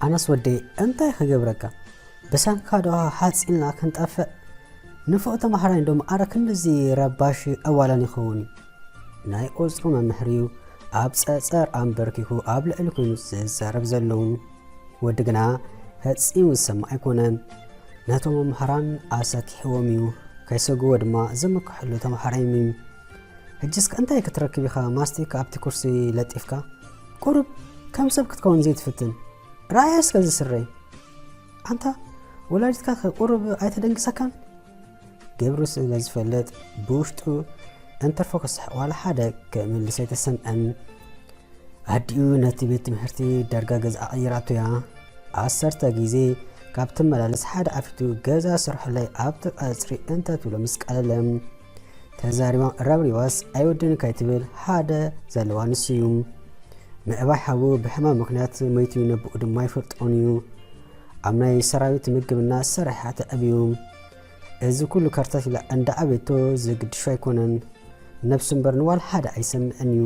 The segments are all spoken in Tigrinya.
ኣነስ ወደይ እንታይ ክገብረካ? ብሰንካ ዶ ሓጺልና ክንጠፍእ? ንፉዕ ተማሃራይ እንዶ መዓረ ክንድዚ ረባሺ ዕዋላን ይኸውን እዩ። ናይ ቁጽሩ መምህር እዩ ኣብ ጸጸር ኣንበርኪኹ ኣብ ልዕሊ ኮይኑ ዝዛረብ ዘሎ። ወዲ ግና ፈጺሙ ዝሰምዕ ኣይኮነን። ነቶም መምሃራን ኣሰኪሕዎም እዩ። ከይሰግዎ ድማ ዝምክሕሉ ተማሃራይ እዩ። ሕጅስ ከ እንታይ ክትረክብ ኢኻ ማስቲካ ኣብቲ ኩርሲ ለጢፍካ? ቁሩብ ከም ሰብ ክትከውን ዘይትፍትን? ረኣያ እስከ እዚ ስረይ። ኣንታ ወላዲትካ ከ ቁሩብ ኣይተደንግሰካን? ግብሩ ስለ ዝፈልጥ ብውሽጡ እንትርፎ ክስሕቕ ዋላ ሓደ ክምልስ ኣይተሰምዐን። ኣዲኡ ነቲ ቤት ትምህርቲ ዳርጋ ገዛ ቀይራቶ እያ። ዓሰርተ ግዜ ካብ ትመላለስ ሓደ ዓፊቱ ገዛ ስርሖለይ ኣብቲ ቀጽሪ እንተ ትብሎ ምስ ቀለለ። ተዛሪባ ረብሪባስ ኣይወድን ከይትብል ሓደ ዘለዋ ንሱ እዩ። ምዕባይ ሓዉ ብሕማም ምኽንያት መይቱ ነብኡ ድማ ይፈልጦን እዩ። ኣብ ናይ ሰራዊት ምግብና ሰሪሓ ተዕብዩ። እዚ ኩሉ ከርተት ኢላ እንዳ ኣቤቶ ዝግድሾ ኣይኮነን። ነብሱ እምበር ንዋል ሓደ ኣይሰምዕን እዩ።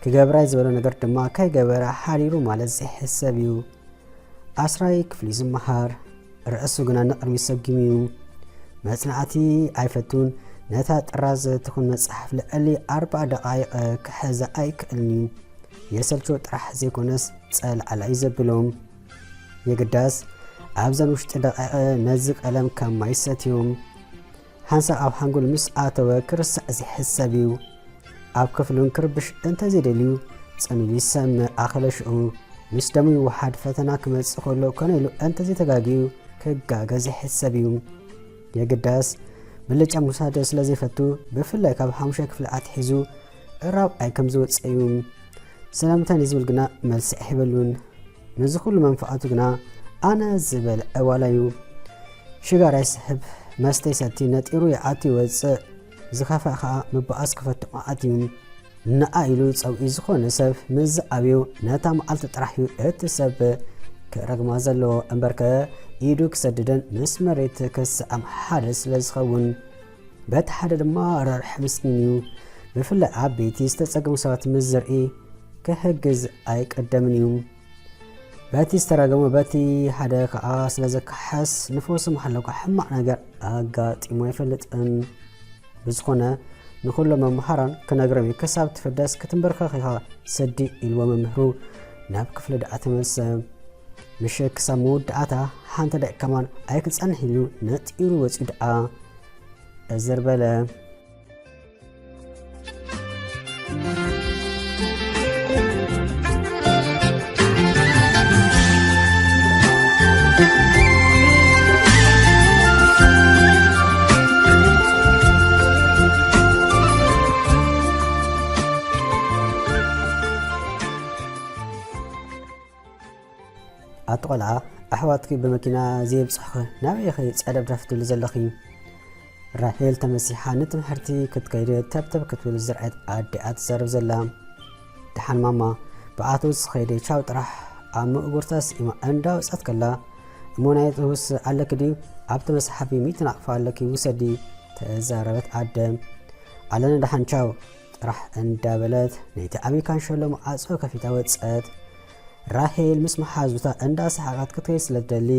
ክገብራይ ዝበሎ ነገር ድማ ከይገበረ ሓሪሩ ማለት ዘይሕሰብ እዩ። ኣስራይ ክፍሊ ዝመሃር ርእሱ ግና ንቕድሚት ሰጊሙ እዩ። መጽናዕቲ ኣይፈቱን። ነታ ጥራዝ ትኹን መጽሓፍ ልዕሊ ኣርባዓ ደቓይቕ ክሕዛ ኣይክእልን እዩ። የሰልችዎ ጥራሕ ዘይኮነስ ጸልዓላ እዩ ዘብሎም። የግዳስ ኣብዘን ውሽጢ ደቓይቕ ነዚ ቀለም ከም ማይ ሰትዮም። ሓንሳብ ኣብ ሓንጎል ምስ ኣተወ ክርስዕ ዘይሕሰብ እዩ። ኣብ ክፍሉን ክርብሽ እንተዘይደልዩ ጽን ኢሉ ይሰምዕ ኣኸለ ሽዑ ምስ ደሙ ይወሓድ። ፈተና ክመጽእ ከሎ ኮነ ኢሉ እንተዘይተጋግዩ ክጋገ ዘይሕሰብ እዩ። የግዳስ ብልጫ ምውሳድ ስለ ዘይፈቱ ብፍላይ ካብ ሓሙሻይ ክፍሊ ኣትሒዙ ራብዓይ ከም ዝወጽእ እዩ። ስለምንታይ ንዝብል ግና መልሲ ኣይህበሉን። ነዚ ኩሉ መንፍዓቱ ግና ኣነ ዝበልዐ ዋላ እዩ። ሽጋራ ይስሕብ፣ መስተ ይሰቲ፣ ነጢሩ ይኣቱ ይወጽእ፣ ዝኸፍአ ኸኣ ምብኣስ ክፈቱ መዓት እዩ። ንዓ ኢሉ ጸውዒ ዝኾነ ሰብ ምስ ዝኣብዮ ነታ መዓልቲ ጥራሕ እዩ እቲ ሰብ ክረግማ ዘለዎ እምበርከ ኢዱ ክሰድደን ምስ መሬት ክስዓም ሓደ ስለ ዝኸውን። በቲ ሓደ ድማ ርሕሩሕ ምስኪን እዩ። ብፍላይ ዓበይቲ ዝተጸገሙ ሰባት ምስ ዝርኢ ክሕግዝ ኣይቅደምን እዩ። በቲ ዝተረገመ በቲ ሓደ ከኣ ስለ ዘከሓስ ንፈውሲ መሓለኳ ሕማቕ ነገር ኣጋጢሞ ኣይፈልጥን። ብዝኾነ ንኹሎም መምሃራን ክነግሮም እዩ። ክሳብ ትፍደስ ክትንበርከኽ ኢኻ ስዲ ኢልዎ መምህሩ ናብ ክፍሊ ደኣ ተመልሰ። ምሸት ክሳብ መወዳእታ ሓንቲ ደቂቕ ከማን ኣይክጸንሕ ኢሉ ነጢሩ ወጺኡ ደኣ እዝር በለ። ኣቲ ቆልዓ፣ ኣሕዋትኪ ብመኪና ዘየብጽሕኺ ናበይ ኢኺ ጸደፍደፍ ትብሊ ዘለኺ? ራሄል ተመሲሓ ንትምህርቲ ክትከይድ ተብተብ ክትብል ዝረኣየት ኣዲኣ ትዛረብ ዘላ። ደሓን ማማ፣ ብኣውቶቡስ ከይደ ቻው ጥራሕ። ኣብ ምእጉርታ ስኢማ እንዳወጸት ከላ፣ እሞ ናይ ኣውቶቡስ ኣለኪ ድዩ? ኣብቲ መስሓቢ ሚእቲ ናቕፋ ኣለኪ ውሰዲ፣ ተዛረበት ኣደ። ኣለና ደሓን ቻው ጥራሕ እንዳበለት ነቲ ዓብዪ ካንሸሎ መዓጾ ከፊታ ወጸት። ራሄል ምስ መሓዙታ እንዳሰሓቐት ክትከይድ ስለ ትደሊ፣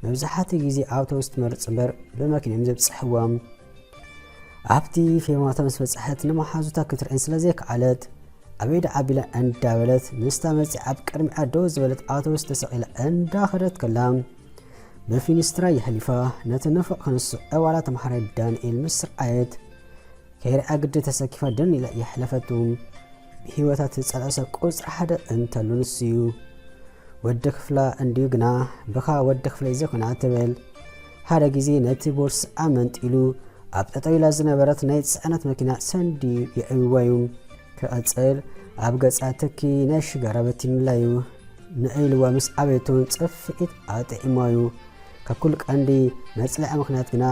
መብዛሕትኡ ግዜ ኣውቶቡስ ትመርጽ እምበር ብመኪና እዮም ዘብጽሕዎም። ኣብቲ ፌርማታ ምስ በጽሐት ንመሓዙታ ክትርእየን ስለ ዘይከኣለት፣ ኣበይ ደኣ ኣቢላ እንዳበለት ምስታ መጺኣ ኣብ ቅድሚኣ ደው ዝበለት ኣውቶቡስ ተሰቒላ እንዳኸደት ከላ፣ ብፊኒስትራ የሕሊፋ ነቲ ንፉዕ ክንሱ ዕዋላ ተምሃራይ ዳንኤል ምስ ረኣየት፣ ከይርኣ ግዲ ተሰኪፋ ደን ኢላ የሕለፈቱ። ብህይወታ ትጸልኦ ሰብ ቁጽሪ ሓደ እንተሉ ንሱ እዩ። ወዲ ክፍላ እንድዩ ግና፣ ብኻ ወዲ ክፍለይ ዘይኮነ ትብል። ሓደ ግዜ ነቲ ቦርስኣ መንጢሉ፣ ኣብ ጠጠው ኢላ ዝነበረት ናይ ጽዕነት መኪና ሰንድዩ የዕብዋ እዩ። ክቐጽል፣ ኣብ ገጻ ትኪ ናይ ሽጋራ በቲኑላ እዩ። ንዒልዋ ምስ ዓበየቱን ጽፍዒት ኣጥዒሞ እዩ። ካብ ኩሉ ቀንዲ መጽለዒ ምኽንያት ግና፣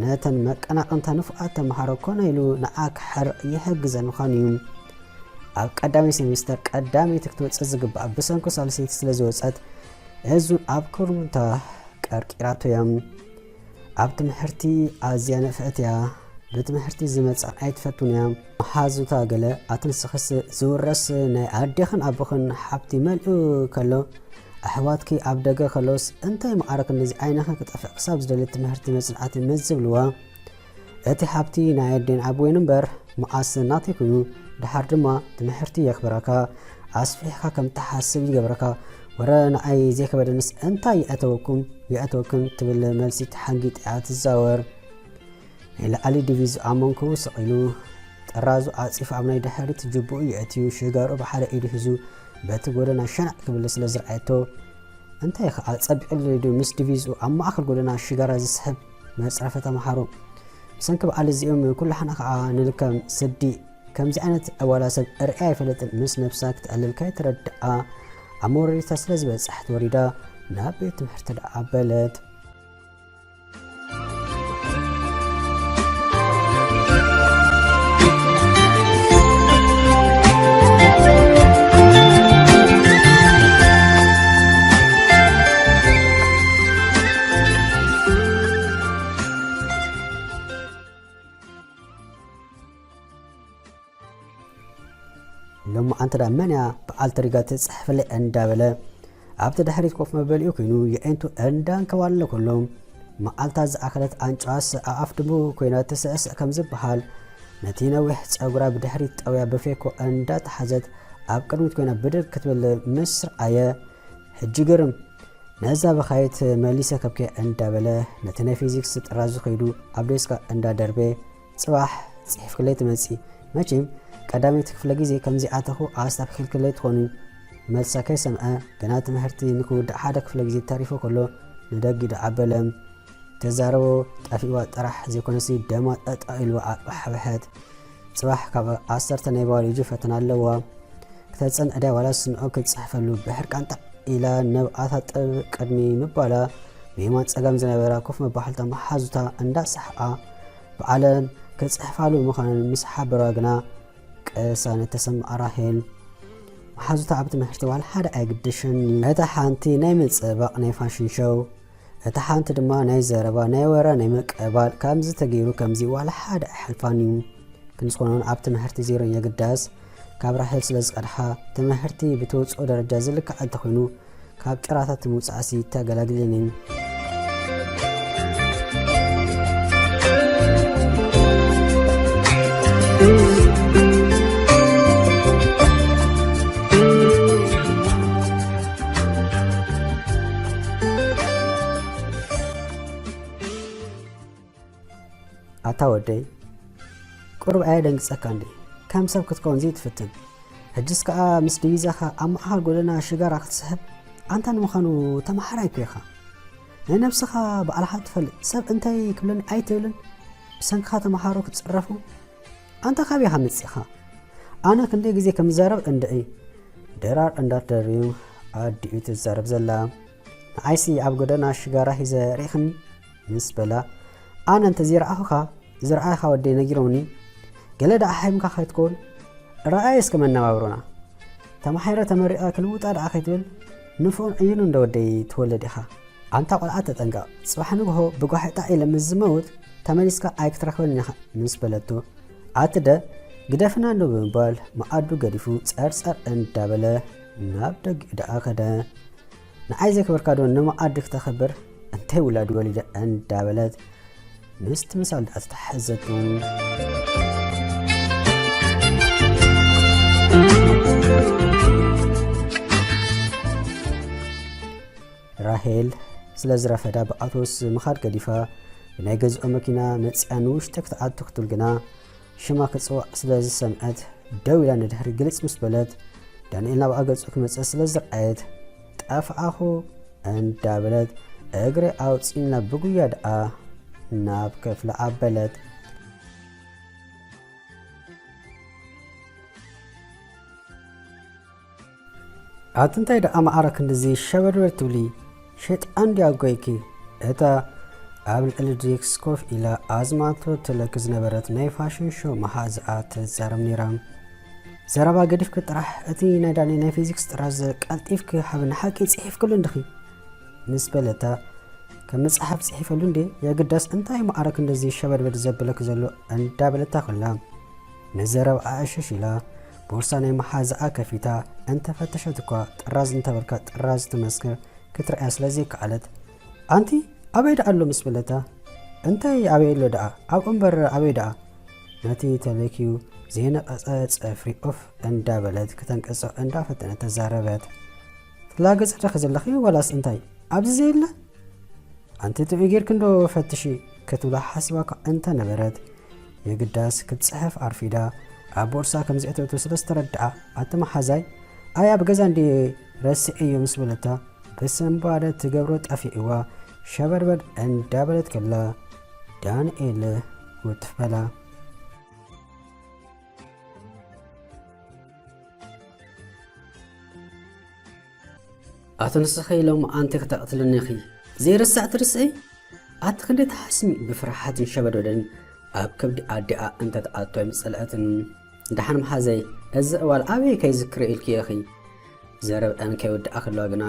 ነተን መቀናቕንታ ንፉዓት ተምሃሮ ኮነ ኢሉ ንዓ ክሓርቕ ይሕግዘን ምዃኑ እዩ። ኣብ ቀዳማይ ሴሚስተር ቀዳመይቲ ክትወጽእ ዝግባኣ ብሰንኩ ሳልሰይቲ ስለ ዝወጸት፣ እዙን ኣብ ክርሙታ ቀርቂራቶ እያ። ኣብ ትምህርቲ ኣዝያ ንፍዕቲ እያ። ብትምህርቲ ዝመጽኣን ኣይትፈቱን እያ። መሓዙታ ገለ ኣትንስኽስ ዝውረስ ናይ ኣዴኽን ኣቦኽን ሓብቲ መልኡ ከሎ፣ ኣሕዋትኪ ኣብ ደገ ከሎስ እንታይ ማዕረ ክንድዚ ዓይንኺ ክጠፍእ ክሳብ ዝደሊ ትምህርቲ መጽናዕቲ ምስ ዝብልዋ፣ እቲ ሃብቲ ናይ ኣዴን ኣቦይን እምበር መዓስ ናተይ ኮይኑ፣ ደሓር ድማ ትምህርቲ የኽብረካ፣ ኣስፊሕካ ከም ትሓስብ ይገብረካ። ወረ ንዓይ ዘይከበደንስ እንታይ የእተወኩም የእተወክን ትብል መልሲ ተሓንጊጥ እያ ትዛወር። ናይ ላዕሊ ዲቪዝ ኣመንኩ ስቕ ኢሉ፣ ጥራዙ ዓጺፉ ኣብ ናይ ድሕሪት ጅቡኡ የእትዩ፣ ሽጋሩ ብሓደ ኢዱ ሒዙ በቲ ጎደና ሸናዕ ክብል ስለ ዝረኣየቶ፣ እንታይ ኸኣ ጸቢቑ ድዩ ምስ ዲቪዝኡ ኣብ ማእከል ጎደና ሽጋራ ዝስሕብ መጽረፊ ተመሃሮ? ብሰንኪ በዓል እዚኦም ኩላሕና ኸኣ ንልከም ስዲ። ከምዚ ዓይነት ኣዋላ ሰብ ርእያ ኣይፈልጥን። ምስ ነብሳ ክትዕልል ከይተረድኣ ኣብ መወረዲታ ስለ ዝበጽሐት ወሪዳ ናብ ቤት ትምህርቲ ደኣ ኣበለት። ሎማዓንቲ ደኣ መን እያ በዓልቲ ሪጋ ትጽሕፍለይ እንዳበለ ኣብቲ ድሕሪት ኮፍ መበሊኡ ኮይኑ የዒንቱ እንዳንከባለለ ከሎ፣ መዓልታ ዝኣኸለት ኣንጫዋስ ኣኣፍ ድሙ ኮይና ትስዕስዕ ከም ዝበሃል፣ ነቲ ነዊሕ ጸጉራ ብድሕሪት ጠውያ ብፌኮ እንዳተሓዘት ኣብ ቅድሚት ኮይና ብድግ ክትብል ምስ ረኣየ፣ ሕጂ ግርም፣ ነዛ በኻይት መሊሰ ከብክየ እንዳበለ ነቲ ናይ ፊዚክስ ጥራዙ ከይዱ ኣብ ዴስካ እንዳደርበየ፣ ጽባሕ ጽሒፍክለይ ትመጺ። መቸም ቀዳመይቲ ክፍለ ግዜ ከም ዘይኣተኹ ኣስታኺልክለይ ትኾኒ። መልሳ ከይሰምዐ፣ ገና ትምህርቲ ንክውዳእ ሓደ ክፍለ ግዜ ተሪፉ ከሎ ንደጊ ደኣ ኣበለ። ተዛረቦ ጠፊእዋ ጥራሕ ዘይኮነሲ ደማ ጠጠው ኢልዋ ኣቕባሕበሐት። ጽባሕ ካብ ዓሰርተ ናይ ባዮሎጂ ፈተና ኣለዋ። ክተጽንዕ ድያ ዋላስ ንዑ ክትጽሕፈሉ? ብሕርቃን ጣዕ ኢላ ነብኣ ታጥብ ቅድሚ ምባላ፣ ብየማን ጸጋም ዝነበራ ኮፍ መባሕልታ መሓዙታ እንዳሰሕቓ፣ ባዕለን ክጽሕፋሉ ምዃነን ምስ ሓበረዋ ግና፣ ቅሳነት ተሰምዓ ራሄል። መሓዙታ ኣብ ትምህርቲ ዋላ ሓደ ኣይግድሽን እዩ። እታ ሓንቲ ናይ ምጽባቕ ናይ ፋሽን ሾው፣ እታ ሓንቲ ድማ ናይ ዘረባ፣ ናይ ወረ፣ ናይ ምቅባል፣ ከምዚ ተገይሩ ከምዚ ዋላ ሓደ ኣይሓልፋን እዩ። ክንስኮኖን ኣብ ትምህርቲ ዜሮ የግዳስ፣ ካብ ራሄል ስለ ዝቀድሓ፣ ትምህርቲ ብትወጽኦ ደረጃ ዝልካዕ እንተኾይኑ፣ ካብ ጭራታት ምውጻእሲ ተገላግልን እዩ። ኣታ ወደይ፣ ቁሩብ ኣየደንግጸካ እንዴ? ከም ሰብ ክትከውን ዘይትፍትን። ሕጅስ ከኣ ምስ ዲቪዛኻ ኣብ ማእከል ጎደና ሽጋራ ክትስሕብ፣ ኣንታ ንምዃኑ ተመሃራይ እኮ ኢኻ። ናይ ነብስኻ ባዕልኻ ትፈልጥ፣ ሰብ እንታይ ክብለኒ ኣይትብልን፣ ብሰንክኻ ተመሃሮ ክጽረፉ። ኣንታ ካበይ ኢኻ መጺኻ? ኣነ ክንደይ ግዜ ከም ዝዛረብ እንድዒ። ድራር እንዳተደርብዩ ኣዲኡ ትዛረብ ዘላ። ንዓይሲ ኣብ ጎደና ሽጋራ ሒዘ ርኢኽኒ? ምስ በላ፣ ኣነ እንተ ዘይረኣኹኻ፣ ዝረኣኻ ወደይ ነጊሮምኒ። ገለ ደኣ ሓይምካ ከይትከውን፣ ረኣየ እስከ መነባብሮና። ተማሒረ ተመሪቐ ክልውጣ ደኣ ከይትብል፣ ንፉዕን ዕዩንን ዶ ወደይ ትወልድ ኢኻ? ኣንታ ቆልዓ ተጠንቀቕ፣ ጽባሕ ንግሆ ብጓሒ ጣዕ ኢለ ምስ ዝመውት፣ ተመሊስካ ኣይክትረኽበንን ኢኻ፣ ምስ በለቶ፣ ኣቲ ደ፣ ግደፍና እንዶ ብምባል፣ መኣዱ ገዲፉ ጸርጸር እንዳበለ ናብ ደጊኡ ደኣ ከደ። ንዓይ ዘክበርካ ዶ ንመኣዲ ክተኽብር? እንታይ ውላድ ወሊደ እንዳበለት ምስቲ ምሳል ደኣ ተታሓዘቱ። ራሄል ስለ ዝረፈዳ ብኣቶስ ምኻድ ገዲፋ ብናይ ገዝኦ መኪና መጺኣ ንውሽጢ ክትኣቱ ክትብል ግና ሽማ ክጽዋዕ ስለ ዝሰምዐት ደው ኢላ ንድሕሪ ግልጽ ምስ በለት ዳንኤል ናብኣ ገጹ ክመጽእ ስለ ዝረኣየት ጠፍኣኹ እንዳበለት እግሪ ኣውጺእና ብጉያ ደኣ ናብ ክፍሊ ኣበለት። ኣቲ እንታይ ደኣ መዓረ ክንድዚ ሸበድበድ ትብሊ? ሸይጣን ድያ ጎይኪ? እታ ኣብ ልዕሊ ዴስክ ኮፍ ኢላ ኣዝማቶ ትለኪ ዝነበረት ናይ ፋሽን ሾው መሓዝኣ ትዛረብ ነይራ። ዘረባ ገዲፍኪ ጥራሕ እቲ ናይ ዳኒ ናይ ፊዚክስ ጥራዝ ቀልጢፍኪ ሃብኒ፣ ሓቂ ጽሒፍክሉ እንዲኺ ምስ በለታ፣ ከም መጽሓፍ ጽሒፈሉ እንዴ? የግዳስ እንታይ መዓረ ክንድዚ ሸበድበድ ዘብለኪ ዘሎ? እንዳበለታ ከላ፣ ንዘረብኣ ዕሽሽ ኢላ፣ ቦርሳ ናይ መሓዛኣ ከፊታ እንተፈተሸት እኳ ጥራዝ እንተበልካ ጥራዝ ትመስክር ክትርእያ ስለ ዘይከኣለት፣ "ኣንቲ ኣበይ ደኣ ኣሎ?" ምስ በለታ፣ "እንታይ ኣበይ ኣሎ ደኣ? ኣብኡ እምበር ኣበይ ደኣ?" ነቲ ተለክዩ ዘይነቐጸ ጸፍሪ ኦፍ እንዳበለት ክተንቅጾ እንዳፈተነት ተዛረበት። "ትላገጺ ዲኺ ዘለኺ ዋላስ እንታይ? ኣብዚ ዘየለ? ኣንቲ ጥዑይ ጌርኪ እንዶ ፈትሺ?" ክትብላ ሓሲባ እኳ እንተነበረት፣ የግዳስ ክትጽሕፍ ኣርፊዳ ኣብ ቦርሳ ከም ዘእተወቶ ስለ ዝተረድኣ፣ "ኣቲ መሓዛይ፣ ኣይ ኣብ ገዛ እንድየ ረሲዐዮ?" ምስ በለታ፣ ብስንባደ ትገብሮ ጠፊእዋ ሸበድበድ እንዳበለት ከላ፣ ዳንኤል ውትፍ በላ። ኣቶ ንስኺ ሎሚ ኣንቲ ክተቕትልኒ ኢኺ፣ ዘይርሳዕ ትርስዒ? ኣቲ ክንደይ ትሓስሚ?" ብፍርሓትን ሸበድበደን ኣብ ከብዲ ኣዲኣ እንተትኣቶ ኣይምጸልአትን። "ደሓን መሓዘይ፣ እዚ እዋል ኣበይ ከይዝክሮ ኢልኪ ኢኺ?" ዘረብአን ከይወድኣ ከለዋ ግና፣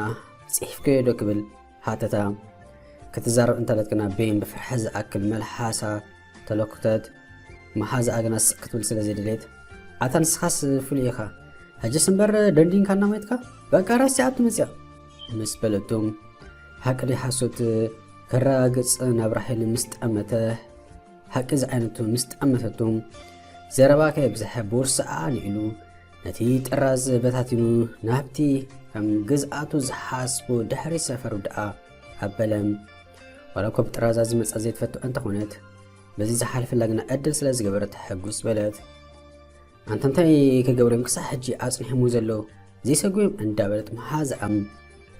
"ጽሒፍክዮ ዶ?" ክብል ሓተታ። ክትዛረብ እንተለት ግና፣ ቤን ብፍርሒ ዝኣክል መልሓሳ ተለኩተት። መሓዛኣ ግና ስቕ ክትብል ስለ ዘይደለየት፣ "ኣታ ንስኻስ ፍሉይ ኢኻ፣ ሕጅስ እምበር ደንዲንካና ሞይትካ፣ በቃ ረሲዓቶ መጺኣ" ምስ በለቶ፣ ሓቂ ድዩ ሓሶት ከረጋግጽ ናብ ራሄል ምስ ጠመተ፣ ሓቂ ዝዓይነቱ ምስ ጠመተቶ፣ ዘረባ ከየብዝሐ ቦርስኣ ኣልዒሉ ነቲ ጥራዝ በታቲኑ ናብቲ ከም ግዝኣቱ ዝሓስቦ ድሕሪ ሰፈሩ ደኣ ኣበለ። ዋላ እኳ ብጥራዛ ዝመጻ ዘይትፈቱ እንተኾነት፣ በዚ ዝሓልፈላ ግና ዕድል ስለ ዝገበረት ሕጉስ በለት። "ኣንታ እንታይ ክገብሩ እዮም ክሳዕ ሕጂ ኣጽኒሖምዎ ዘለዉ? ዘይሰጉ እዮም" እንዳበለት መሓዛኣ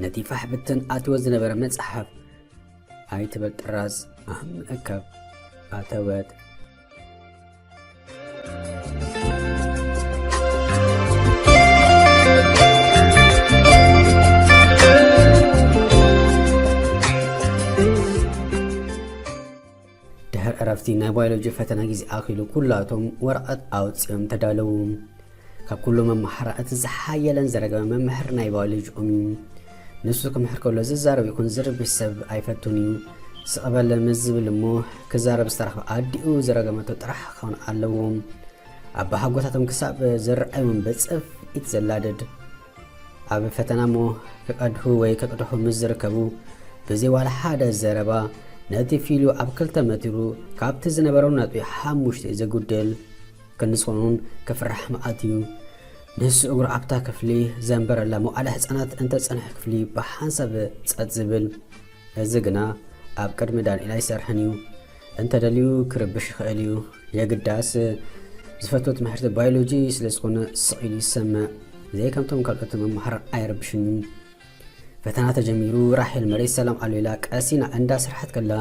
ነቲ ፋሕ ብትን ኣትዎ ዝነበረ መጽሓፍ ኣይትበል ጥራዝ ኣብ ምእካብ ኣተወት። ድሕሪ ዕረፍቲ ናይ ባዮሎጂ ፈተና ግዜ ኣኺሉ ኩላቶም ወረቐት ኣውጺኦም ተዳለዉ። ካብ ኩሉ መማህራን እቲ ዝሓየለን ዘረገበ መምህር ናይ ባዮሎጂኦም እዩ። ንሱ ክምህር ከሎ ዝዛረብ ይኹን ዝርብሽ ሰብ ኣይፈቱን እዩ። ስቕ በል ምስ ዝብል እሞ ክዛረብ ዝተረኽበ ኣዲኡ ዝረገመቶ ጥራሕ ክኸውን ኣለዎ። ኣባሓጎታቶም ክሳብ ዝረኣይዎም ብጽፍኢት ዘላድድ። ኣብ ፈተና እሞ ክቐድሑ ወይ ክቕድሑ ምስ ዝርከቡ ብዘይ ዋላ ሓደ ዘረባ ነቲ ፊሉ ኣብ ክልተ መቲሩ ካብቲ ዝነበረሉ ነጥቢ ሓሙሽተ ዘጉድል ክንዲ ዝኾኑን ክፍራሕ መዓት እዩ። ንሱ እግሩ ኣብታ ክፍሊ ዘንበረላ መዋዕለ ህጻናት እንተጸንሐ ክፍሊ ብሓንሳብ ጸጥ ዝብል። እዚ ግና ኣብ ቅድሚ ዳንኤል ኣይሰርሕን እዩ። እንተደልዩ ክርብሽ ይኽእል እዩ። የግዳስ ዝፈትዎ ትምህርቲ ባዮሎጂ ስለ ዝኾነ ስቕ ኢሉ ይሰምዕ። ዘይከምቶም ካልኦት መማህራን ኣይርብሽን እዩ። ፈተና ተጀሚሩ፣ ራሄል መሬት ሰላም ኣልዒላ ቀሲና እንዳሰርሐት ከላ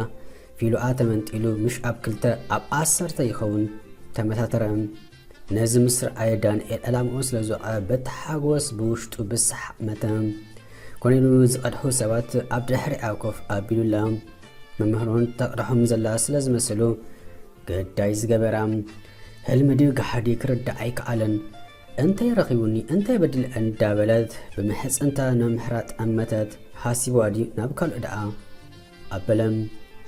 ፊሉኣ ተመንጢሉ ምሽ ኣብ ክልተ ኣብ ዓሰርተ ይኸውን ተመታተረ። ነዚ ምስ ረኣየ ዳንኤል ዕላምኡ ስለ ዝወቐ በቲ ሓጎስ ብውሽጡ ብሰሓቕ መተ። ኮነ ኢሉ ዝቐድሑ ሰባት ኣብ ድሕሪኣ ኮፍ ኣቢሉላ። መምህር እውን ተቕድሖም ዘላ ስለ ዝመሰሎ ግዳይ ዝገበራ። ህልሚ ድዩ ጋሕዲ ክርዳእ ኣይከኣለን። "እንታይ ረኺቡኒ? እንታይ በዲለ?" እንዳበለት ብምሕጽንታ ንመምህራ ጠመተት። ሓሲብዋ ድዩ ናብ ካልእ ደኣ ኣበለ።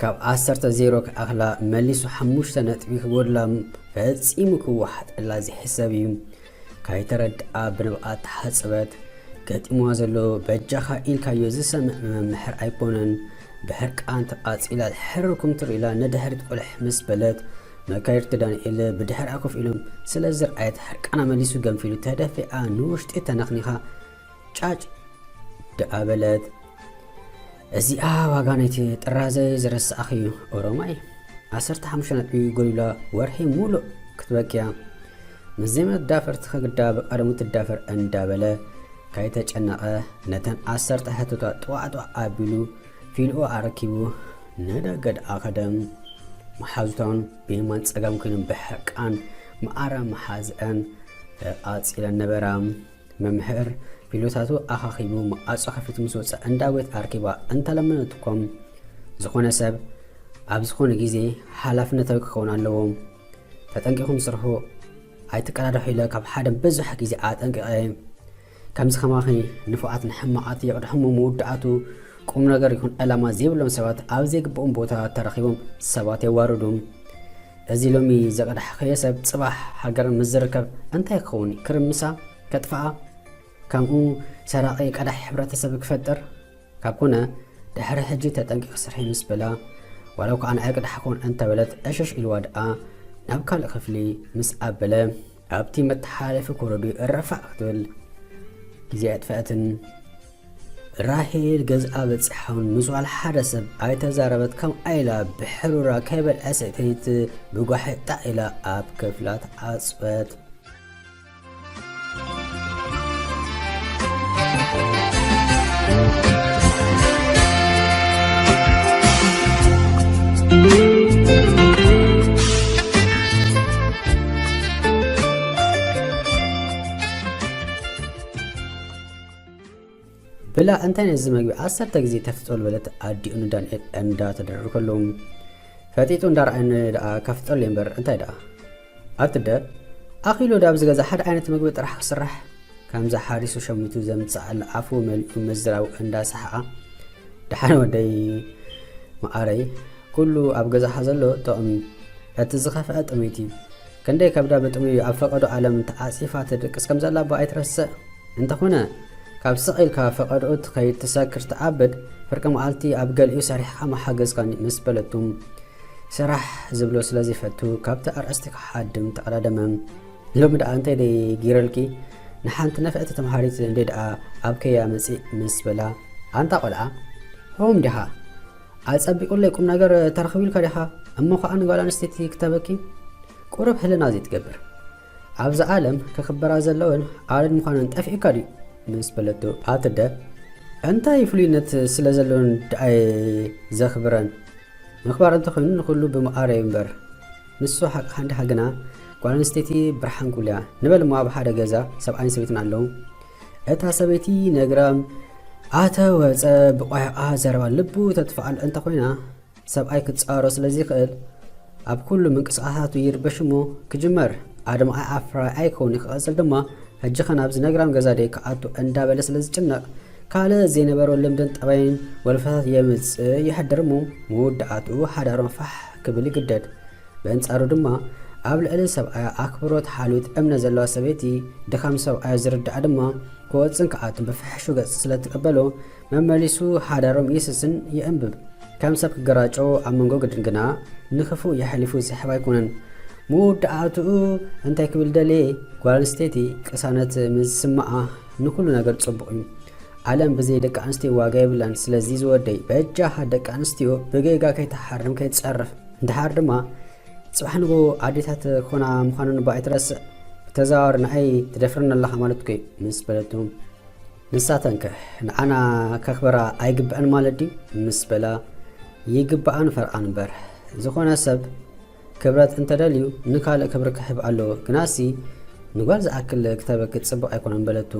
ካብ ዓሰርተ ዜሮ ክኣኽላ መሊሱ ሓሙሽተ ነጥቢ ክጎድላ ፈጺሙ ክወሓጠላ ዘይሕሰብ እዩ። ካይተረድኣ ብንብኣት ተሓጽበት። ገጢምዋ ዘሎ በጃኻ ኢልካዮ ዝሰምዕ መምህር ኣይኮነን። ብሕርቃን ተቓጺላ ሕርርኩም ትርኢ ኢላ ንድሕሪት ቁልሕ ምስ በለት፣ መካይድቲ ዳንኤል ብድሕሪኣ ኮፍ ኢሎም ስለ ዝረኣየት ሕርቃና መሊሱ ገንፊሉ ተደፊኣ ንውሽጢ ተነኽኒኻ ጫጭ ደኣ በለት። እዚኣ ዋጋ ናይቲ ጥራዘ ዝረሳእኽዩ ኦሮማይ። ዓሰርተ ሓሙሽተ ነጥቢ ጎዲላ ወርሒ ሙሉእ ክትበክያ። ምስ ዘይመዳፈርቲ ከግዳ ብቐደሙ ትዳፈር እንዳበለ ካይተጨነቐ ነተን ዓሰርተ ሕቶታት ጥዋዕጥዋዕ ኣቢሉ ፊልኦ ኣረኪቡ ንደገ ደኣ ከደ። መሓዙታውን ብየማን ጸጋም ኮይኖም ብሕርቃን መዓረ መሓዝአን ተቓጺለን ነበራ። መምህር ፊሎታቱ ኣኻኺቡ መዓጾ ከፊቱ ምስ ወጸ እንዳ ቤት ኣርኪባ እንተለመነትኩም፣ ዝኾነ ሰብ ኣብ ዝኾነ ግዜ ሓላፍነታዊ ክኸውን ኣለዎ። ተጠንቂኹም ስርሑ ኣይትቀዳደሑ ኢለ ካብ ሓደ ብዙሕ ግዜ ኣጠንቂቐ። ከምዚ ከማኺ ንፉዓት ንሕማቓት የቕድሕሞ መወዳእቱ ቁም ነገር ይኹን ዕላማ ዘይብሎም ሰባት ኣብ ዘይግብኦም ቦታ ተረኺቦም ሰባት የዋርዱ። እዚ ሎሚ ዘቐዳሕከዮ ሰብ ጽባሕ ሃገር ምስ ዝርከብ እንታይ ክኸውን እዩ? ክርምሳ? ከጥፍኣ? ከምኡ ሰራቒ ቀዳሒ ሕብረተሰብ ክፈጥር? ካብ ኮነ ድሕሪ ሕጂ ተጠንቂቕ ስርሒ ምስ በላ፣ ዋላ እኳ ንዓይ ቅዳሕ ክኾን እንተበለት ዕሽሽ ኢልዋ ደኣ ናብ ካልእ ክፍሊ ምስ ኣበለ፣ ኣብቲ መተሓላለፊ ኮረዶ እረፋዕ ክትብል ግዜ ኣጥፈአትን። ራሄል ገዝኣ በጺሓውን ምስ ዋላ ሓደ ሰብ ኣይተዛረበት፣ ከምኣ ኢላ ብሕሩራ ከይበልዐ ሰተይት ብጓሒ ጣዕ ኢላ ኣብ ክፍላ ተዓጽወት። ብላ እንታይ ነዚ መግቢ ዓሰርተ ግዜ ተፍጥጦ ዝበለት ኣዲኡ ንዳንኤል እንዳተደረሩ ከለዉ ፈጢጡ እንዳረኣየኒ ደኣ ከፍጥጠሉ እምበር እንታይ ደኣ? ኣትደ ኣኺሉ ዳብ ዝገዛ ሓደ ዓይነት ምግቢ ጥራሕ ክስራሕ ከምዛ ሓሪሱ ሸሚቱ ዘምጽኣላ ኣፉ መሊኡ ምዝራቡ እንዳሰሓቓ ደሓን ወደይ መዓረይ ኩሉ ኣብ ገዛኻ ዘሎ ጥቕሚ እቲ ዝኸፍአ ጥሜት እዩ። ክንደይ ከብዳ ብጥሙይ ኣብ ፈቐዶ ዓለም ተዓጺፋ ትድቅስ ከም ዘላ እባ ኣይትረስዕ። እንተኾነ ካብ ስቕ ኢልካ ፈቐዶኡ ትኸይድ ትሰክር ትዓብድ ፍርቂ መዓልቲ ኣብ ገሊኡ ሰሪሕኻ ምሓገዝካኒ ምስ በለቱ ስራሕ ዝብሎ ስለ ዘይፈቱ ካብቲ ኣርእስቲ ክሓድም ተቐዳደመ። ሎሚ ደኣ እንታይ ደይ ጊረልኪ ንሓንቲ ነፍዕቲ ተምሃሪት እንደ ደኣ ኣብ ከያ መጺእ ምስ በላ ኣንታ ቆልዓ ሆም ዲኻ ኣጸቢቑለይ ቁም ነገር ተረኽቢልካ ዲኻ እሞ ኸዓ ንጓል ኣንስተይቲ ክተበኪ ቁሩብ ህልና ዘይትገብር ኣብዛ ዓለም ክኽበራ ዘለወን ኣረድ ምዃነን ጠፊእካ ድዩ ምስ በለቶ ኣትደ እንታይ ፍሉይነት ስለ ዘለወን ደኣየ ዘኽብረን ምኽባር እንተኾይኑ ንኹሉ ብምኣረ እዩ እምበር ንሱ ሓቅኻ እንዲኻ ግና ጓል ኣንስተይቲ ብርሓን ኩልያ ንበል እሞ ኣብ ሓደ ገዛ ሰብኣይን ሰበይትን ኣለዉ እታ ሰበይቲ ነግራም ኣተ ወፀ ብቋያቋ ዘረባ ልቡ ተጥፍኣሉ እንተኾይና ሰብኣይ ክፃወሮ ስለ ዘይኽእል ኣብ ኩሉ ምንቅስቃሳቱ ይርበሽ እሞ ክጅመር ኣድማዓይ ኣፍራይ ኣይከውን ክቐፅል ድማ ሕጂኸ ናብዚ ነግራም ገዛ ደይ ክኣቱ እንዳበለ ስለ ዝጭነቕ ካልእ ዘይነበሮ ልምድን ጠባይን ወልፈታት የምፅእ ይሕድር እሞ መወዳእትኡ ሓዳሮም ፋሕ ክብል ይግደድ በንጻሩ ድማ ኣብ ልዕሊ ሰብኣያ ኣክብሮት ሓልዮት እምነት ዘለዋ ሰበይቲ ድኻም ሰብኣያ ዝርድኣ ድማ ክወፅን ክኣቱን ብፍሕሹ ገፅ ስለ ትቅበሎ መመሊሱ ሓዳሮም ይስስን ይእንብብ ከም ሰብ ክገራጨው ኣብ መንጎ ግድን ግና ንክፉእ የሕሊፉ ዝሕብ ኣይኮነን መወዳእትኡ እንታይ ክብል ደልየ ጓል ኣንስተይቲ ቅሳነት ምስ ዝስምዓ ንኩሉ ነገር ፅቡቅ እዩ ዓለም ብዘይ ደቂ ኣንስትዮ ዋጋ የብላን ስለዚ ዝወደይ በጃኻ ደቂ ኣንስትዮ ብጌጋ ከይትሓርም ከይትፀርፍ እንድሓር ድማ ጽባሕ ንጎ ኣዴታት ኮና ምዃነን እባ ኣይትረስዕ ብተዘዋዋሪ ንኣይ ትደፍረኒ ኣለኻ ማለት እኮ እዩ ምስ በለቱ ንሳተንከ ንዓና ከኽበራ ኣይግብአን ማለት ድዩ ምስ በላ ይግብኣን ፈርቓን እምበር ዝኾነ ሰብ ክብረት እንተደልዩ ንካልእ ክብሪ ክሕብ ኣለዎ ግናሲ ንጓል ዝኣክል ክተበኪ ጽቡቕ ኣይኮነን በለቱ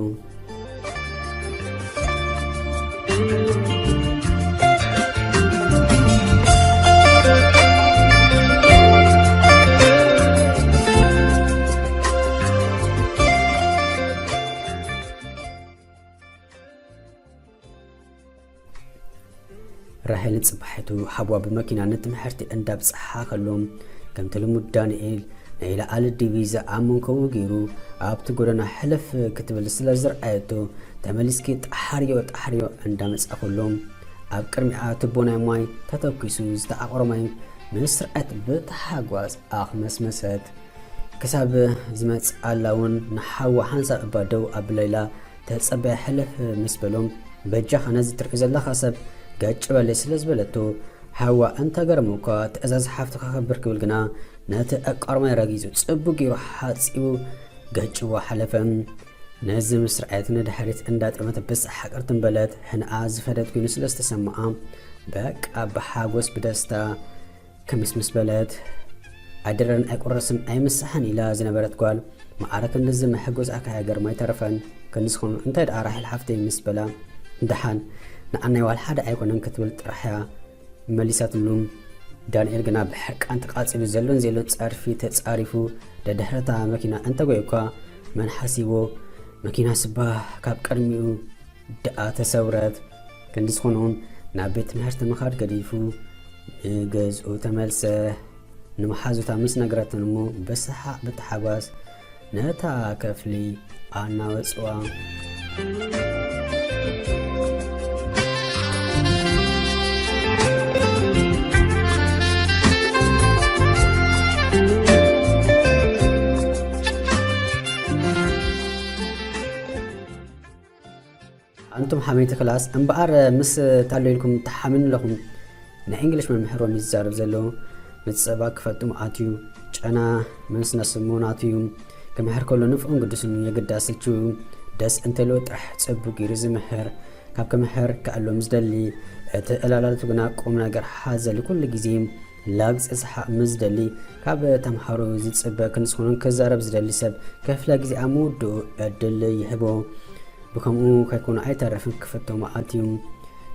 ራሄልን ጽባሒቱ ሓዋ ብመኪና ንትምሕርቲ እንዳብጽሓ ከሎ ከምቲ ልሙድ ዳንኤል ናይ ላዕሊ ዲቪዛ ኣብ መንከቡ ገይሩ ኣብቲ ጎደና ሕልፍ ክትብል ስለ ዝረኣየቶ ተመሊስኪ ጣሓርዮ ጣሓርዮ እንዳመጻ ከሎ ኣብ ቅድሚኣ ትቦ ናይ ማይ ተተኪሱ ዝተዓቆረ ማይ ምስ ረኣየት ብተሓጓስ ኣኽመስመሰት ክሳብ ዝመጽኣላ እውን ንሓዋ ሓንሳብ እባ ደው ኣብለላ ተጸበያ ሕልፍ ምስ በሎም በጃኻ ነዚ ትሪኦ ዘለኻ ሰብ ገጭ በለይ ስለ ዝበለቶ ሓዋ እንተገረሙ እኳ ትእዛዝ ሓፍትኻ ከብር ክብል ግና ነቲ ዕቃርማይ ረጊጹ ጽቡቕ ገይሩ ሓጺቡ ገጭዎ ሓለፈ። ነዚ ምስ ረኣየት ንድሕሪት እንዳጠመተ ብሰሓቕ ቅርትም በለት። ህንኣ ዝፈደት ኮይኑ ስለ ዝተሰምዓ በቃ ብሓጎስ ብደስታ ክምስምስ በለት። ኣይድረን ኣይቁረስን ኣይምሳሕን ኢላ ዝነበረት ጓል ማዕረ ክንድዚ መሐጎዝኣካ ሃገርማ ኣይተረፈን። ክንዲ ዝኾኑ እንታይ ደኣ ራሄል ሓፍተይ ምስ በላ ደሓን ንዓናይ ዋላ ሓደ ኣይኮነን ክትብል ጥራሕ እያ መሊሳትሉ። ዳንኤል ግና ብሕርቃን ተቃጺሉ ዘሎን ዘየሎን ጸርፊ ተጻሪፉ ደድሕረታ መኪና እንተጎየ እኳ መን ሓሲቦ መኪና ስባ ካብ ቅድሚኡ ደኣ ተሰውረት። ክንዲ ዝኾነ እውን ናብ ቤት ትምህርቲ ምኻድ ገዲፉ ንገዝኡ ተመልሰ። ንመሓዙታ ምስ ነገረተን እሞ ብሰሓቕ ብታሓጓስ ነታ ክፍሊ ኣናወጽዋ። ኣንቱም ሓመይቲ ክላስ እምበኣር ምስ ታሎ ኢልኩም ትሓምኑ ኣለኹም። ናይ እንግሊሽ መምህሮም ይዛረብ ዘሎ ምስ ጸባ ክፈቱም ኣትዩ ጨና ምስ ነስሞን ኣትዩ ክምህር ከሎ ንፍቕን ግዱስን የግዳስ ስልችው ደስ እንተልዎ ጥራሕ ጽቡቅ ገይሩ ዝምህር ካብ ክምህር ክኣሎም ዝደሊ እቲ ዕላላቱ ግና ቁም ነገር ሓዘል ኩሉ ግዜ ላግጺ ሰሓቕ ምስ ዝደሊ ካብ ተምሃሮ ዝጽበ ክንስኹንን ክዛረብ ዝደሊ ሰብ ክፍለ ግዜ ኣብ ምውድኡ ዕድል ይህቦ። ብከምኡ ከይኮኑ ኣይተርፍን ክፍቶም ኣትዩ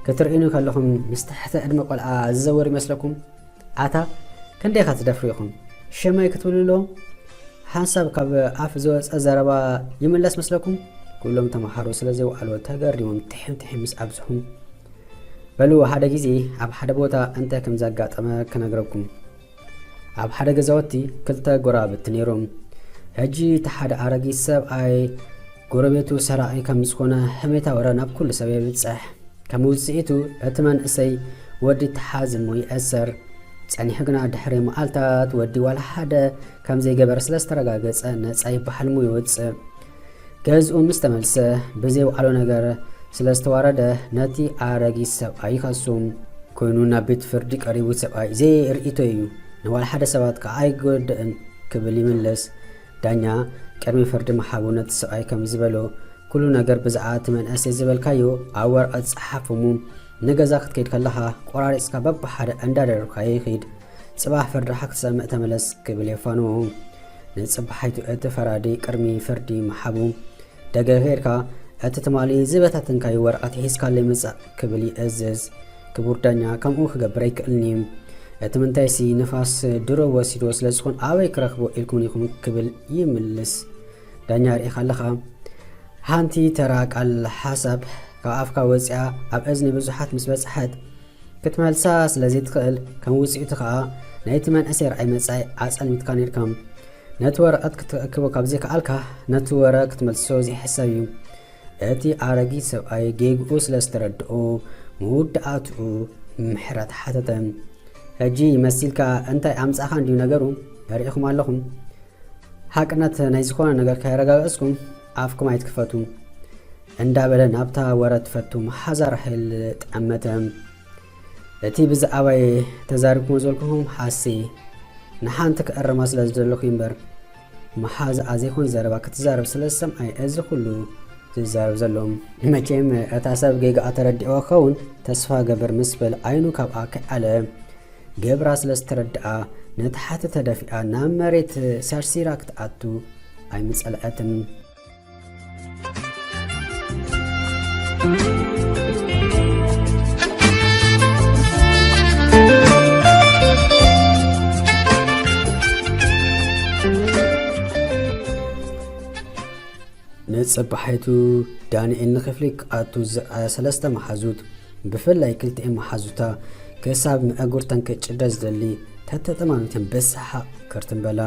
ክትርእዩኒ ከለኹም ምስ ትሕተ ዕድመ ቆልዓ ዝዘወር ይመስለኩም? ኣታ ክንደይ ኢኻ ትደፍሩ ኢኹም? ሽመይ ክትብሉ ኣለዎም? ሓንሳብ ካብ ኣፍ ዝወፀ ዘረባ ይምለስ መስለኩም? ኩሎም ተምሃሮ ስለ ዘይወዓልዎ ተገሪሞም ትሕም ትሕም ምስ ኣብዝሑ በሉ ሓደ ግዜ ኣብ ሓደ ቦታ እንታይ ከም ዘጋጠመ ክነግረኩም። ኣብ ሓደ ገዛውቲ ክልተ ጎራብቲ ነይሮም። ሕጂ እቲ ሓደ ኣረጊት ሰብኣይ ጎረቤቱ ሰራቒ ከም ዝኾነ ሕሜታ ወረ ናብ ኩሉ ሰብ የብጽሕ። ከም ውጽኢቱ እቲ መንእሰይ ወዲ ተሓዝሞ ይእሰር። ጸኒሑ ግና ድሕሪ መዓልታት ወዲ ዋላ ሓደ ከም ዘይገበረ ስለ ዝተረጋገጸ ነጻ ይበሃል እሞ ይወጽእ። ገዝኡ ምስ ተመልሰ ብዘይወዓሎ ነገር ስለ ዝተዋረደ ነቲ ኣረጊት ሰብኣይ ይኸሱ። ኮይኑ ናብ ቤት ፍርዲ ቀሪቡ ሰብኣይ ዘይርእይቶ እዩ ንዋላ ሓደ ሰባት ከዓ ኣይጎድእን ክብል ይምልስ። ዳኛ ቅድሚ ፍርዲ ምሓቡ ነቲ ሰብኣይ ከም ዝበሎ ኩሉ ነገር ብዛዕባ እቲ መንእሰይ ዝበልካዮ ኣብ ወረቐት ጸሓፎሙ ንገዛ ክትከይድ ከለኻ ቆራሪጽካ በብሓደ እንዳደረብካዮ ይኺድ። ጽባሕ ፍርድኻ ክትሰምዕ ተመለስ ክብል የፋንዎ። ንጽባሒቱ እቲ ፈራዲ ቅድሚ ፍርዲ ምሓቡ ደገ ከይድካ እቲ ትማሊ ዝበታተንካዮ ወረቐት ሒዝካለይ ምጻእ ክብል ይእዝዝ። ክቡር ዳኛ ከምኡ ክገብር ኣይክእልን እዩ። እቲ ምንታይሲ ንፋስ ድሮ ወሲድዎ ስለ ዝኾን ኣበይ ክረኽቦ ኢልኩም ኢኹም ክብል ይምልስ። ዳኛ ርኢኻ ኣለኻ። ሓንቲ ተራ ቃል ሓሳብ ካብ ኣፍካ ወፂኣ ኣብ እዝኒ ብዙሓት ምስ በፅሐት ክትመልሳ ስለ ዘይትኽእል ከም ውፅኢቱ ከዓ ናይቲ መንእሰይ ርኣይ መፃኢ ኣፀልሚትካ ነይርካ። ነቲ ወረቐት ክትረክቦ ካብ ዘይከኣልካ ነቲ ወረ ክትመልሶ ዘይሕሰብ እዩ። እቲ ኣረጊት ሰብኣይ ጌግኡ ስለ ዝተረድኦ መወዳእትኡ ምሕረት ሓተተ። ሕጂ መሲልካ እንታይ ኣምጻኻ እንድዩ ነገሩ? ርኢኹም ኣለኹም። ሓቅነት ናይ ዝኾነ ነገር ከየረጋገጽኩም ኣፍኩም ኣይትክፈቱ እንዳበለ ናብታ ወረ ትፈቱ መሓዛ ራሄል ጠመተ። እቲ ብዛዕባይ ተዛሪብኩሞ ዘልኩኹም ሓሲ ንሓንቲ ክእርማ ስለ ዝደለኹ እምበር መሓዛኣ ዘይኮን ዘረባ ክትዛረብ ስለ ዝሰምዓይ እዚ ኩሉ ዝዛረብ ዘሎ። መቸም እታ ሰብ ጌጋኣ ተረዲእዋ ክኸውን ተስፋ ገብር ምስ በለ ዓይኑ ካብኣ ከይኣለ ገብራ ስለ ዝተረድኣ ነቲ ሓቲ ተደፊኣ ናብ መሬት ሰርሲራ ክትኣቱ ኣይምጸልዐትን። ንጽባሒቱ ዳንኤል ንክፍሊ ክኣቱ ዝረኣያ ሰለስተ መሓዙት ብፍላይ ክልቲኤን መሓዙታ ክሳብ መእጉርተን ክጭደ ዝደሊ ተተጠማሚተን ብሰሓቕ ክርትም በላ።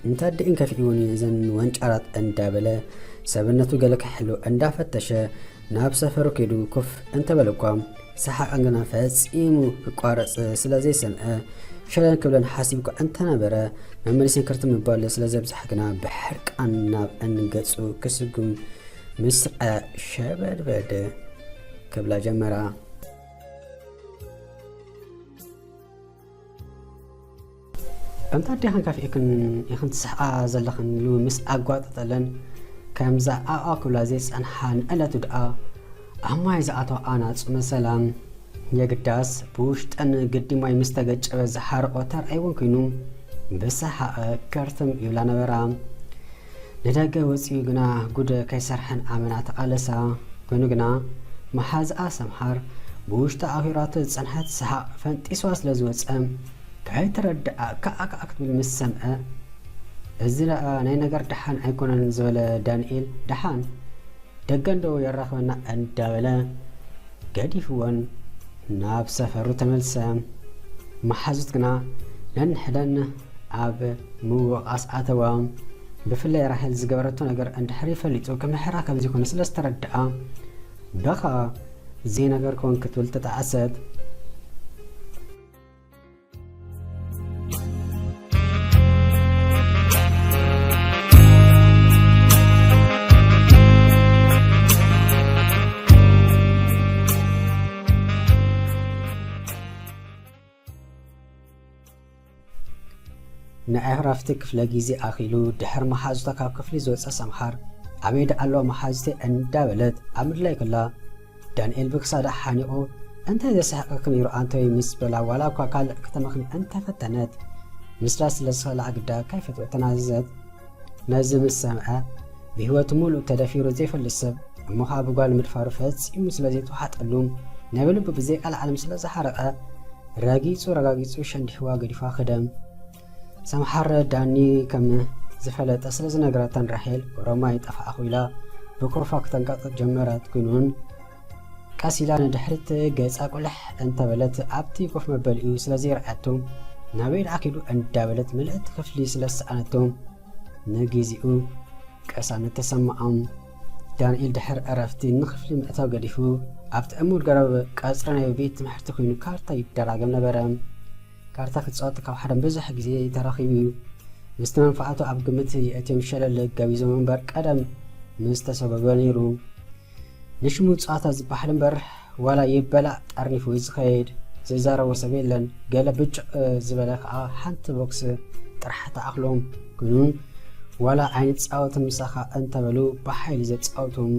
እንተ ኣዲእን ከፊእወን እዩ እዘን ወንጫራት እንዳበለ ሰብነቱ ገለ ክሕሉ እንዳፈተሸ ናብ ሰፈሩ ከይዱ ኮፍ እንተበለ እኳ ሰሓቐን ግና ፈጺሙ ክቋረጽ ስለ ዘይሰምዐ ሸለል ክብለን ሓሲቡ እኳ እንተነበረ መመሊሰን ክርትም ምባል ስለ ዘብዝሓ ግና ብሕርቃን ናብ እን ገጹ ክስጉም ምስርዐ ሸበድበድ ክብላ ጀመራ። እንታ ኣዴኽን ከፊእክን ኢኽን ትስሕቓ ዘለኽን ኢሉ ምስ ኣጓጠጠለን ከም ዝኣኣክብላ ዘይጸንሓ ንዕለቱ ደኣ ኣብ ማይ ዝኣተዋ ኣናጹ መሰላ። የግዳስ ብውሽጠን ግዲ ማይ ምስ ተገጨበ ዝሓረቖ ተራእይወን ኮይኑ ብሰሓቐ ከርትም ይብላ ነበራ። ንደገ ወጺኡ ግና ጉድ ከይሰርሐን ኣመና ተቓለሳ። ኮይኑ ግና መሓዝኣ ሰምሃር ብውሽጣ ኣኺራቶ ዝጸንሐት ሰሓቕ ፈንጢስዋ ስለ ዝወጸ ከይተረድኣ ካኣ ካኣ ክትብል ምስ ሰምዐ፣ እዚ ደኣ ናይ ነገር ደሓን ኣይኮነን ዝበለ ዳንኤል ደሓን ደገ እንዶ የራኽበና እንዳበለ ገዲፍወን ናብ ሰፈሩ ተመልሰ። መሓዙት ግና ነንሕደን ኣብ ምውቓስ ኣተዋ። ብፍላይ ራሄል ዝገበረቶ ነገር እንድሕር ፈሊጡ ክምሕራ ከም ዘይኮነ ስለ ዝተረድኣ፣ በኻ ዘይነገርክዎን ክትብል ተጣዕሰት። ንዕረፍቲ ክፍለ ግዜ ኣኺሉ ድሕሪ መሓዙታ ካብ ክፍሊ ዝወጸ ሰምሃር፣ "ኣበይ ደኣ ኣለዋ መሓዙተይ?" እንዳበለት ኣብ ምድላይ ከላ፣ ዳንኤል ብክሳዳ ሓኒቑ፣ "እንታይ ዘስሕቐኪ ነይሩ ኣንቶይ?" ምስ በላ፣ ዋላ እኳ ካልእ ክተመኽኒ እንተፈተነት፣ ምስላ ስለ ዝኸልኣ ግዳ ከይፈትወ ተናዘዘት። ነዚ ምስ ሰምዐ፣ ብህይወቱ ሙሉእ ተደፊሩ ዘይፈልጥ ሰብ እሞ ኸኣ ብጓል ምድፋሩ ፈጺሙ ስለ ዘይተዋሓጠሉ፣ ናይ ብልቡ ብዘይ ቃል ዓለም ስለ ዝሓረቐ፣ ረጊጹ ረጋጊጹ ሸንዲሕዋ ገዲፋ ኸደ። ሰምሓር ዳኒ ከም ዝፈለጠ ስለ ዝነገረተን ራሄል፣ "ኦሮማይ ጠፋእኹ" ኢላ ብኩርፋ ክተንቀጥቅጥ ጀመረት። ኮይኑን ቀስ ኢላ ንድሕሪት ገጻ ቁልሕ እንተበለት፣ ኣብቲ ኮፍ መበሊኡ ስለ ዘይረኣየቶ፣ "ናበይ ደኣ ኪዱ?" እንዳበለት ምልእቲ ክፍሊ ስለ ዝሰኣነቶ፣ ንግዜኡ ቅሳነት ተሰምዖም። ዳንኤል ድሕሪ ዕረፍቲ ንክፍሊ ምእታው ገዲፉ፣ ኣብቲ እሙን ገረብ ቀጽሪ ናይ ቤት ትምህርቲ ኮይኑ ካርታ ይደራገም ነበረ። ካርታ ክጻወት ካብ ሓደም ብዙሕ ግዜ ተራኺቡ እዩ። ምስቲ መንፈዓቱ ኣብ ግምት የእትዮም ሸለል ገቢዞም እምበር ቀደም ምስ ተሰጎገ ነይሩ። ንሽሙ ጸዋታ ዝበሃል እምበር ዋላ ይበላዕ ጠርኒፉ እዩ ዝኸይድ። ዝዛረቦ ሰብ የለን። ገለ ብጭቕ ዝበለ ከኣ ሓንቲ ቦክስ ጥራሕ ትኣኽሎም። ግኑን ዋላ ኣይንጻወትን ምሳኻ እንተበሉ ብሓይሊ ዘጻውቶም።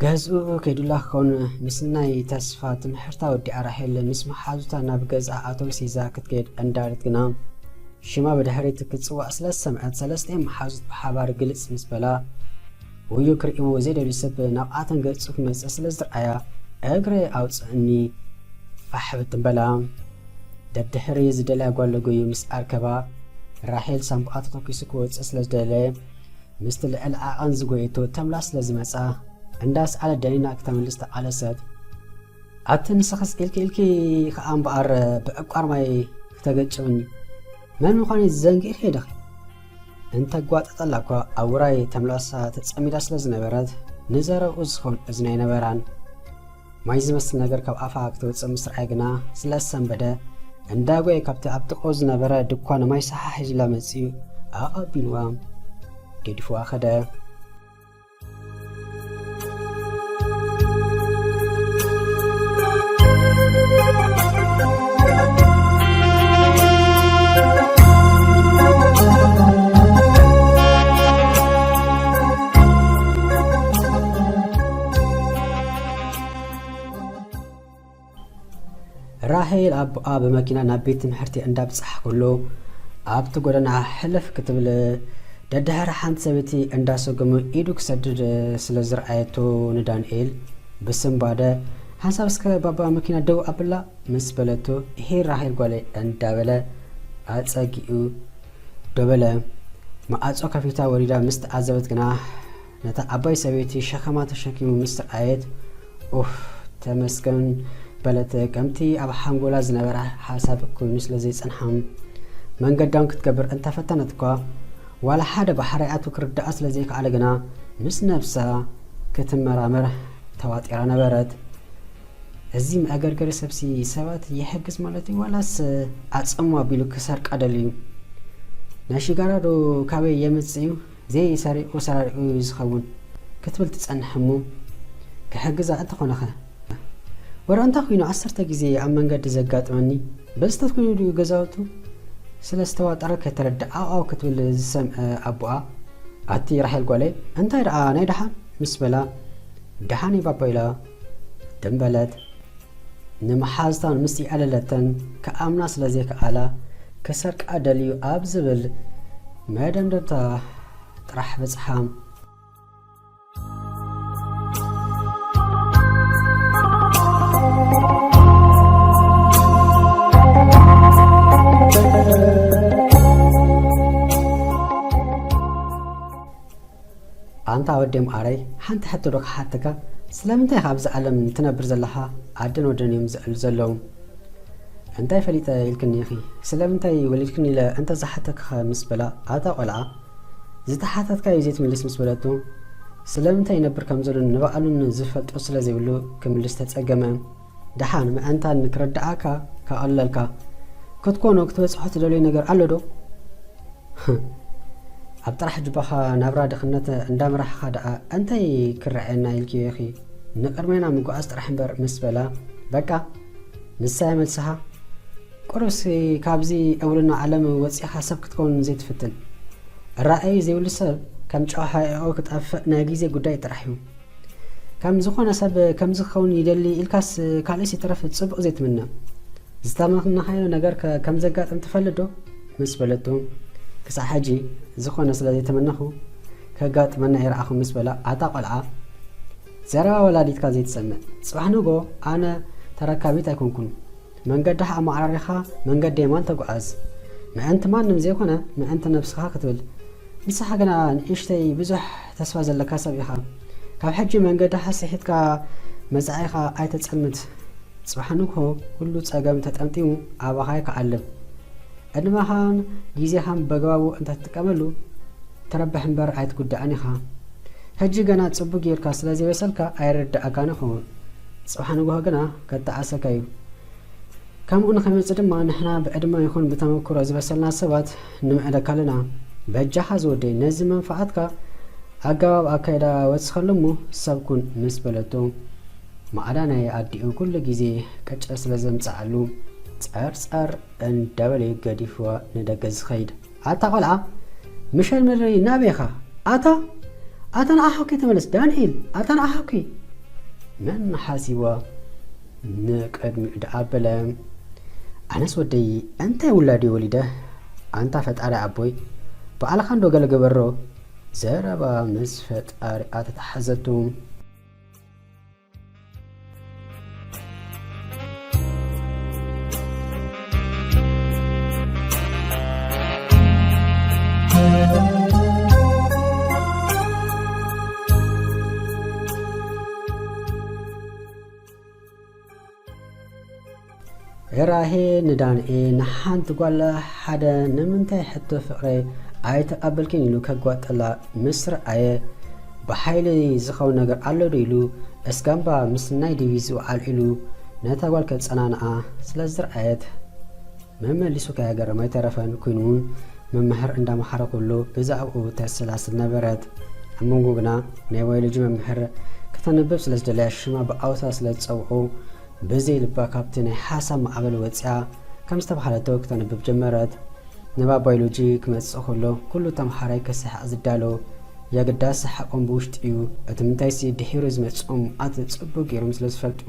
ገዝኡ ከይዱላ ክኸውን ምስናይ ተስፋ ትምህርታ ወዲኣ ራሄል ምስ መሓዙታ ናብ ገዝኣ ኣውቶቡስ ሒዛ ክትከይድ እንዳለት ግና ሽማ ብድሕሪት ክትጽዋዕ ስለ ዝሰምዐት ሰለስቲኦም መሓዙት ብሓባር ግልጽ ምስ በላ፣ ውዩ ክርእይዎ ዘይደልዩ ሰብ ናብኣተን ገጹ ክመጽእ ስለ ዝረኣያ፣ "እግረ ኣውጽእኒ" ፋሕ ብትን በላ። ደድሕሪ ዝደልያ ጓል ለጎዩ ምስ ኣርከባ፣ ራሄል ሳምቡኣ ተተኪሱ ክወጽእ ስለ ዝደለየ፣ ምስቲ ልዕሊ ዓቐን ዝጎየቶ ተምላ ስለ ዝመጻ፣ እንዳስኣለት ደኒና ክተመልስ ተቓለሰት። "ኣቲ ንስኽስ ኢልኪ ኢልኪ ከኣ እምበኣር ብዕቋር ማይ ክተገጭብኒ መን ምዃነይ ዘንጊእኺ ዲኺ?" እንተጓጠጠላ እኳ ኣብ ውራይ ተምላሳ ተጸሚዳ ስለ ዝነበረት፣ ንዘረብኡ ዝኸውን እዝኒ ኣይነበራን። ማይ ዝመስል ነገር ካብ ኣፋ ክተውጽእ ምስ ረኣየ ግና ስለ ዝሰንበደ፣ እንዳጎየ ካብቲ ኣብ ጥቕኡ ዝነበረ ድኳን ማይ ሰሓ ሒዙላ መጺኡ ኣቐቢልዋ ገዲፍዋ ከደ። ራሄል ኣቦኣ ብመኪና ናብ ቤት ትምህርቲ እንዳብጽሓ ከሎ፣ ኣብቲ ጎደና ሕልፍ ክትብል ደድሕሪ ሓንቲ ሰበይቲ እንዳሰገሙ ኢዱ ክሰድድ ስለ ዝረኣየቶ ንዳንኤል ብስንባደ፣ "ሓንሳብ እስከ ባባ መኪና ደው ኣብላ" ምስ በለቶ፣ "እሄ ራሄል ጓለይ" እንዳበለ ኣጸጊኡ ደበለ። መዓጾ ከፊታ ወሪዳ ምስ ተዓዘበት ግና፣ ነታ ዓባይ ሰበይቲ ሸኸማ ተሸኪሙ ምስ ረኣየት፣ "ኡፍ፣ ተመስገን" በለት። ከምቲ ኣብ ሓንጎላ ዝነበረ ሓሳብ ኮይኑ ስለ ዘይጸንሓ፣ መንገዳውን ክትገብር እንተፈተነት እኳ፣ ዋላ ሓደ ባሕራይ ኣትዩ ክርድኣ ስለ ዘይከኣለ ግና፣ ምስ ነብሳ ክትመራመር ተዋጢራ ነበረት። "እዚ መኣገርገሪ ሰብሲ ሰባት ይሕግዝ ማለት እዩ ዋላስ ኣጸሙ ኣቢሉ ክሰርቃ ደልዩ? ናይ ሽጋራ ዶ ካበይ የምጽእ እዩ? ዘይሰሪቑ ሰራሪቑ እዩ ዝኸውን" ክትብል ትጸንሕ እሞ፣ "ክሕግዛ እንተኾነኸ? ወረ እንታይ ኮይኑ ዓሰርተ ግዜ ኣብ መንገዲ ዘጋጥመኒ? በስተት ኮይኑ ድዩ ገዛውቱ?" ስለ ዝተዋጠረ ከይተረድእ ዓው ዓው ክትብል ዝሰምዐ ኣቦኣ፣ "ኣቲ ራሄል ጓለይ፣ እንታይ ደኣ ናይ ደሓን?" ምስ በላ፣ "ደሓን እዩ ባባ" ኢላ ድም በለት። ንመሓዝታን ምስ ይኣለለተን ክኣምና ስለ ዘይከኣላ፣ ክሰርቃ ደልዩ ኣብ ዝብል መደምደምታ ጥራሕ በጽሓ። ኣንታ ወዲ እምኣረይ፣ ሓንቲ ሕቶ ዶ ክሓተካ? ስለምንታይ ኢኻ ኣብዚ ዓለም ትነብር ዘለኻ? ኣደን ወደን እዮም ዝዕሉ ዘለዉ። እንታይ ፈሊጠ ኢልክኒ ኢኺ? ስለምንታይ ወሊድክኒ ኢለ እንተ ዝሓተክኸ ምስ በላ፣ ኣታ ቆልዓ፣ ዝተሓተትካዮ ዘይትምልስ ምስ በለቶ፣ ስለምንታይ ይነብር ከም ዘሎ ንባዕሉን ዝፈልጦ ስለ ዘይብሉ ክምልስ ተጸገመ። ደሓን ምእንታን ክረድኣካ ከቐለልካ ክትኮኖ ክትበጽሖ ትደልዮ ነገር ኣሎ ዶ? ኣብ ጥራሕ ጅባኻ ናብራ ድኽነት እንዳመራሕኻ ደኣ እንታይ ክረኣየና ኢልክዮ ኢኺ? ንቕድሜና ምጉዓዝ ጥራሕ እምበር ምስ በላ፣ በቃ ንሳ እያ መልስኻ። ቁሩብሲ ካብዚ ዕውልና ዓለም ወጺኻ ሰብ ክትከውን ዘይትፍትን። ራእይ ዘይብሉ ሰብ ከም ጨውሓ ዒቑ ክጠፍእ ናይ ግዜ ጉዳይ ጥራሕ እዩ። ከም ዝኾነ ሰብ ከምዚ ክኸውን ይደሊ ኢልካስ ካልእስ ይትረፍ ጽቡቕ ዘይትምነ። ዝተመነኻዮ ነገርከ ከም ዘጋጥም ትፈልጥ ዶ? ምስ በለቶ፣ ክሳዕ ሕጂ ዝኾነ ስለ ዘይተመነኹ ከጋጥመና ይረኣኹ ምስ በላ፣ ኣታ ቆልዓ፣ ዘረባ ወላዲትካ ዘይትሰምዕ። ጽባሕ ንጎ ኣነ ተረካቢት ኣይኮንኩን። መንገድኻ ኣመዓራሪኻ መንገዲ የማን ተጓዓዝ። ምእንቲ ማንም ዘይኮነ ምእንቲ ነብስኻ ክትብል። ንስኻ ግና ንእሽተይ ብዙሕ ተስፋ ዘለካ ሰብ ኢኻ። ካብ ሕጂ መንገድኻ ስሒትካ መጻኢኻ ኣይተጸልምት። ጽባሕ ንግሆ ኩሉ ጸገም ተጠምጢሙ ኣባኻ ይከዓልብ። ዕድመኻን ግዜኻን በግባቡ እንተትጥቀመሉ ትረብሕ እምበር ኣይትጉዳእን ኢኻ። ሕጂ ገና ጽቡቕ ጌርካ ስለ ዘይበሰልካ ኣይርድኣካን ይኸውን። ጽባሕ ንግሆ ግና ከተዓሰካ እዩ። ከምኡ ንኸይመጽእ ድማ ንሕና ብዕድመ ይኹን ብተመክሮ ዝበሰልና ሰባት ንምዕደካ ኣለና። በጃኻ ዝወደይ ነዚ መንፍዓትካ ኣገባብ ኣካይዳ ወስኸሉ እሞ ሰብ ኩን ምስ በለቶ፣ ማዕዳ ናይ ኣዲኡ ኩሉ ግዜ ቅጭ ስለ ዘምጽኣሉ ጸርጸር እንዳበለ እዩ ገዲፍዋ ንደገ ዝኸይድ። ኣታ ቆልዓ፣ ምሸት ምድሪ ናበይ ኢኻ? ኣታ፣ ኣታ ንዓኻ እኮ ተመለስ ዳንኤል፣ ኣታ ንዓኻ እኮ። መን ሓሲብዋ ንቅድሚኡ ደኣ ኣበለ። ኣነስ ወደይ እንታይ ውላድ እየ ወሊደ? ኣንታ ፈጣሪ ኣቦይ፣ ባዕልኻ እንዶ ገለ ግበሮ። ዘረባ ምስ ፈጣሪኣ ተተሓዘቱ። ራሄ ንዳንኤ ንሓንቲ ጓል ሓደ ንምንታይ ሕቶ ፍቕረይ ኣይተቐበልክን ኢሉ ከጓጠላ ምስ ረኣየ፣ ብሓይሊ ዝኸውን ነገር ኣሎ ዶ ኢሉ እስጋምባ ምስ ናይ ዲቪ ዝወዓል ኢሉ ነታ ጓል ከጸናንዓ ስለ ዝረኣየት፣ መመሊሱ ከየገረመ ኣይተረፈን። ኮይኑ እውን መምህር እንዳመሓረ ከሎ ብዛዕባኡ ተሰላስል ነበረት። ኣብ መንጎ ግና ናይ ባዮሎጂ መምህር ከተንብብ ስለ ዝደለያ ሽማ ብኣውታ ስለ ዝጸውዑ፣ ብዘይ ልባ ካብቲ ናይ ሓሳብ ማዕበል ወጺኣ ከም ዝተባህለቶ ክተንብብ ጀመረት። ንባብ ባዮሎጂ ክመጽእ ከሎ ኩሉ ተምሃራይ ክስሕቕ ዝዳሎ፣ የግዳስ ሰሓቖም ብውሽጢ እዩ። እቲ ምንታይሲ ድሒሩ ዝመጽኦም ኣቲ ጽቡቕ ገይሮም ስለ ዝፈልጡ።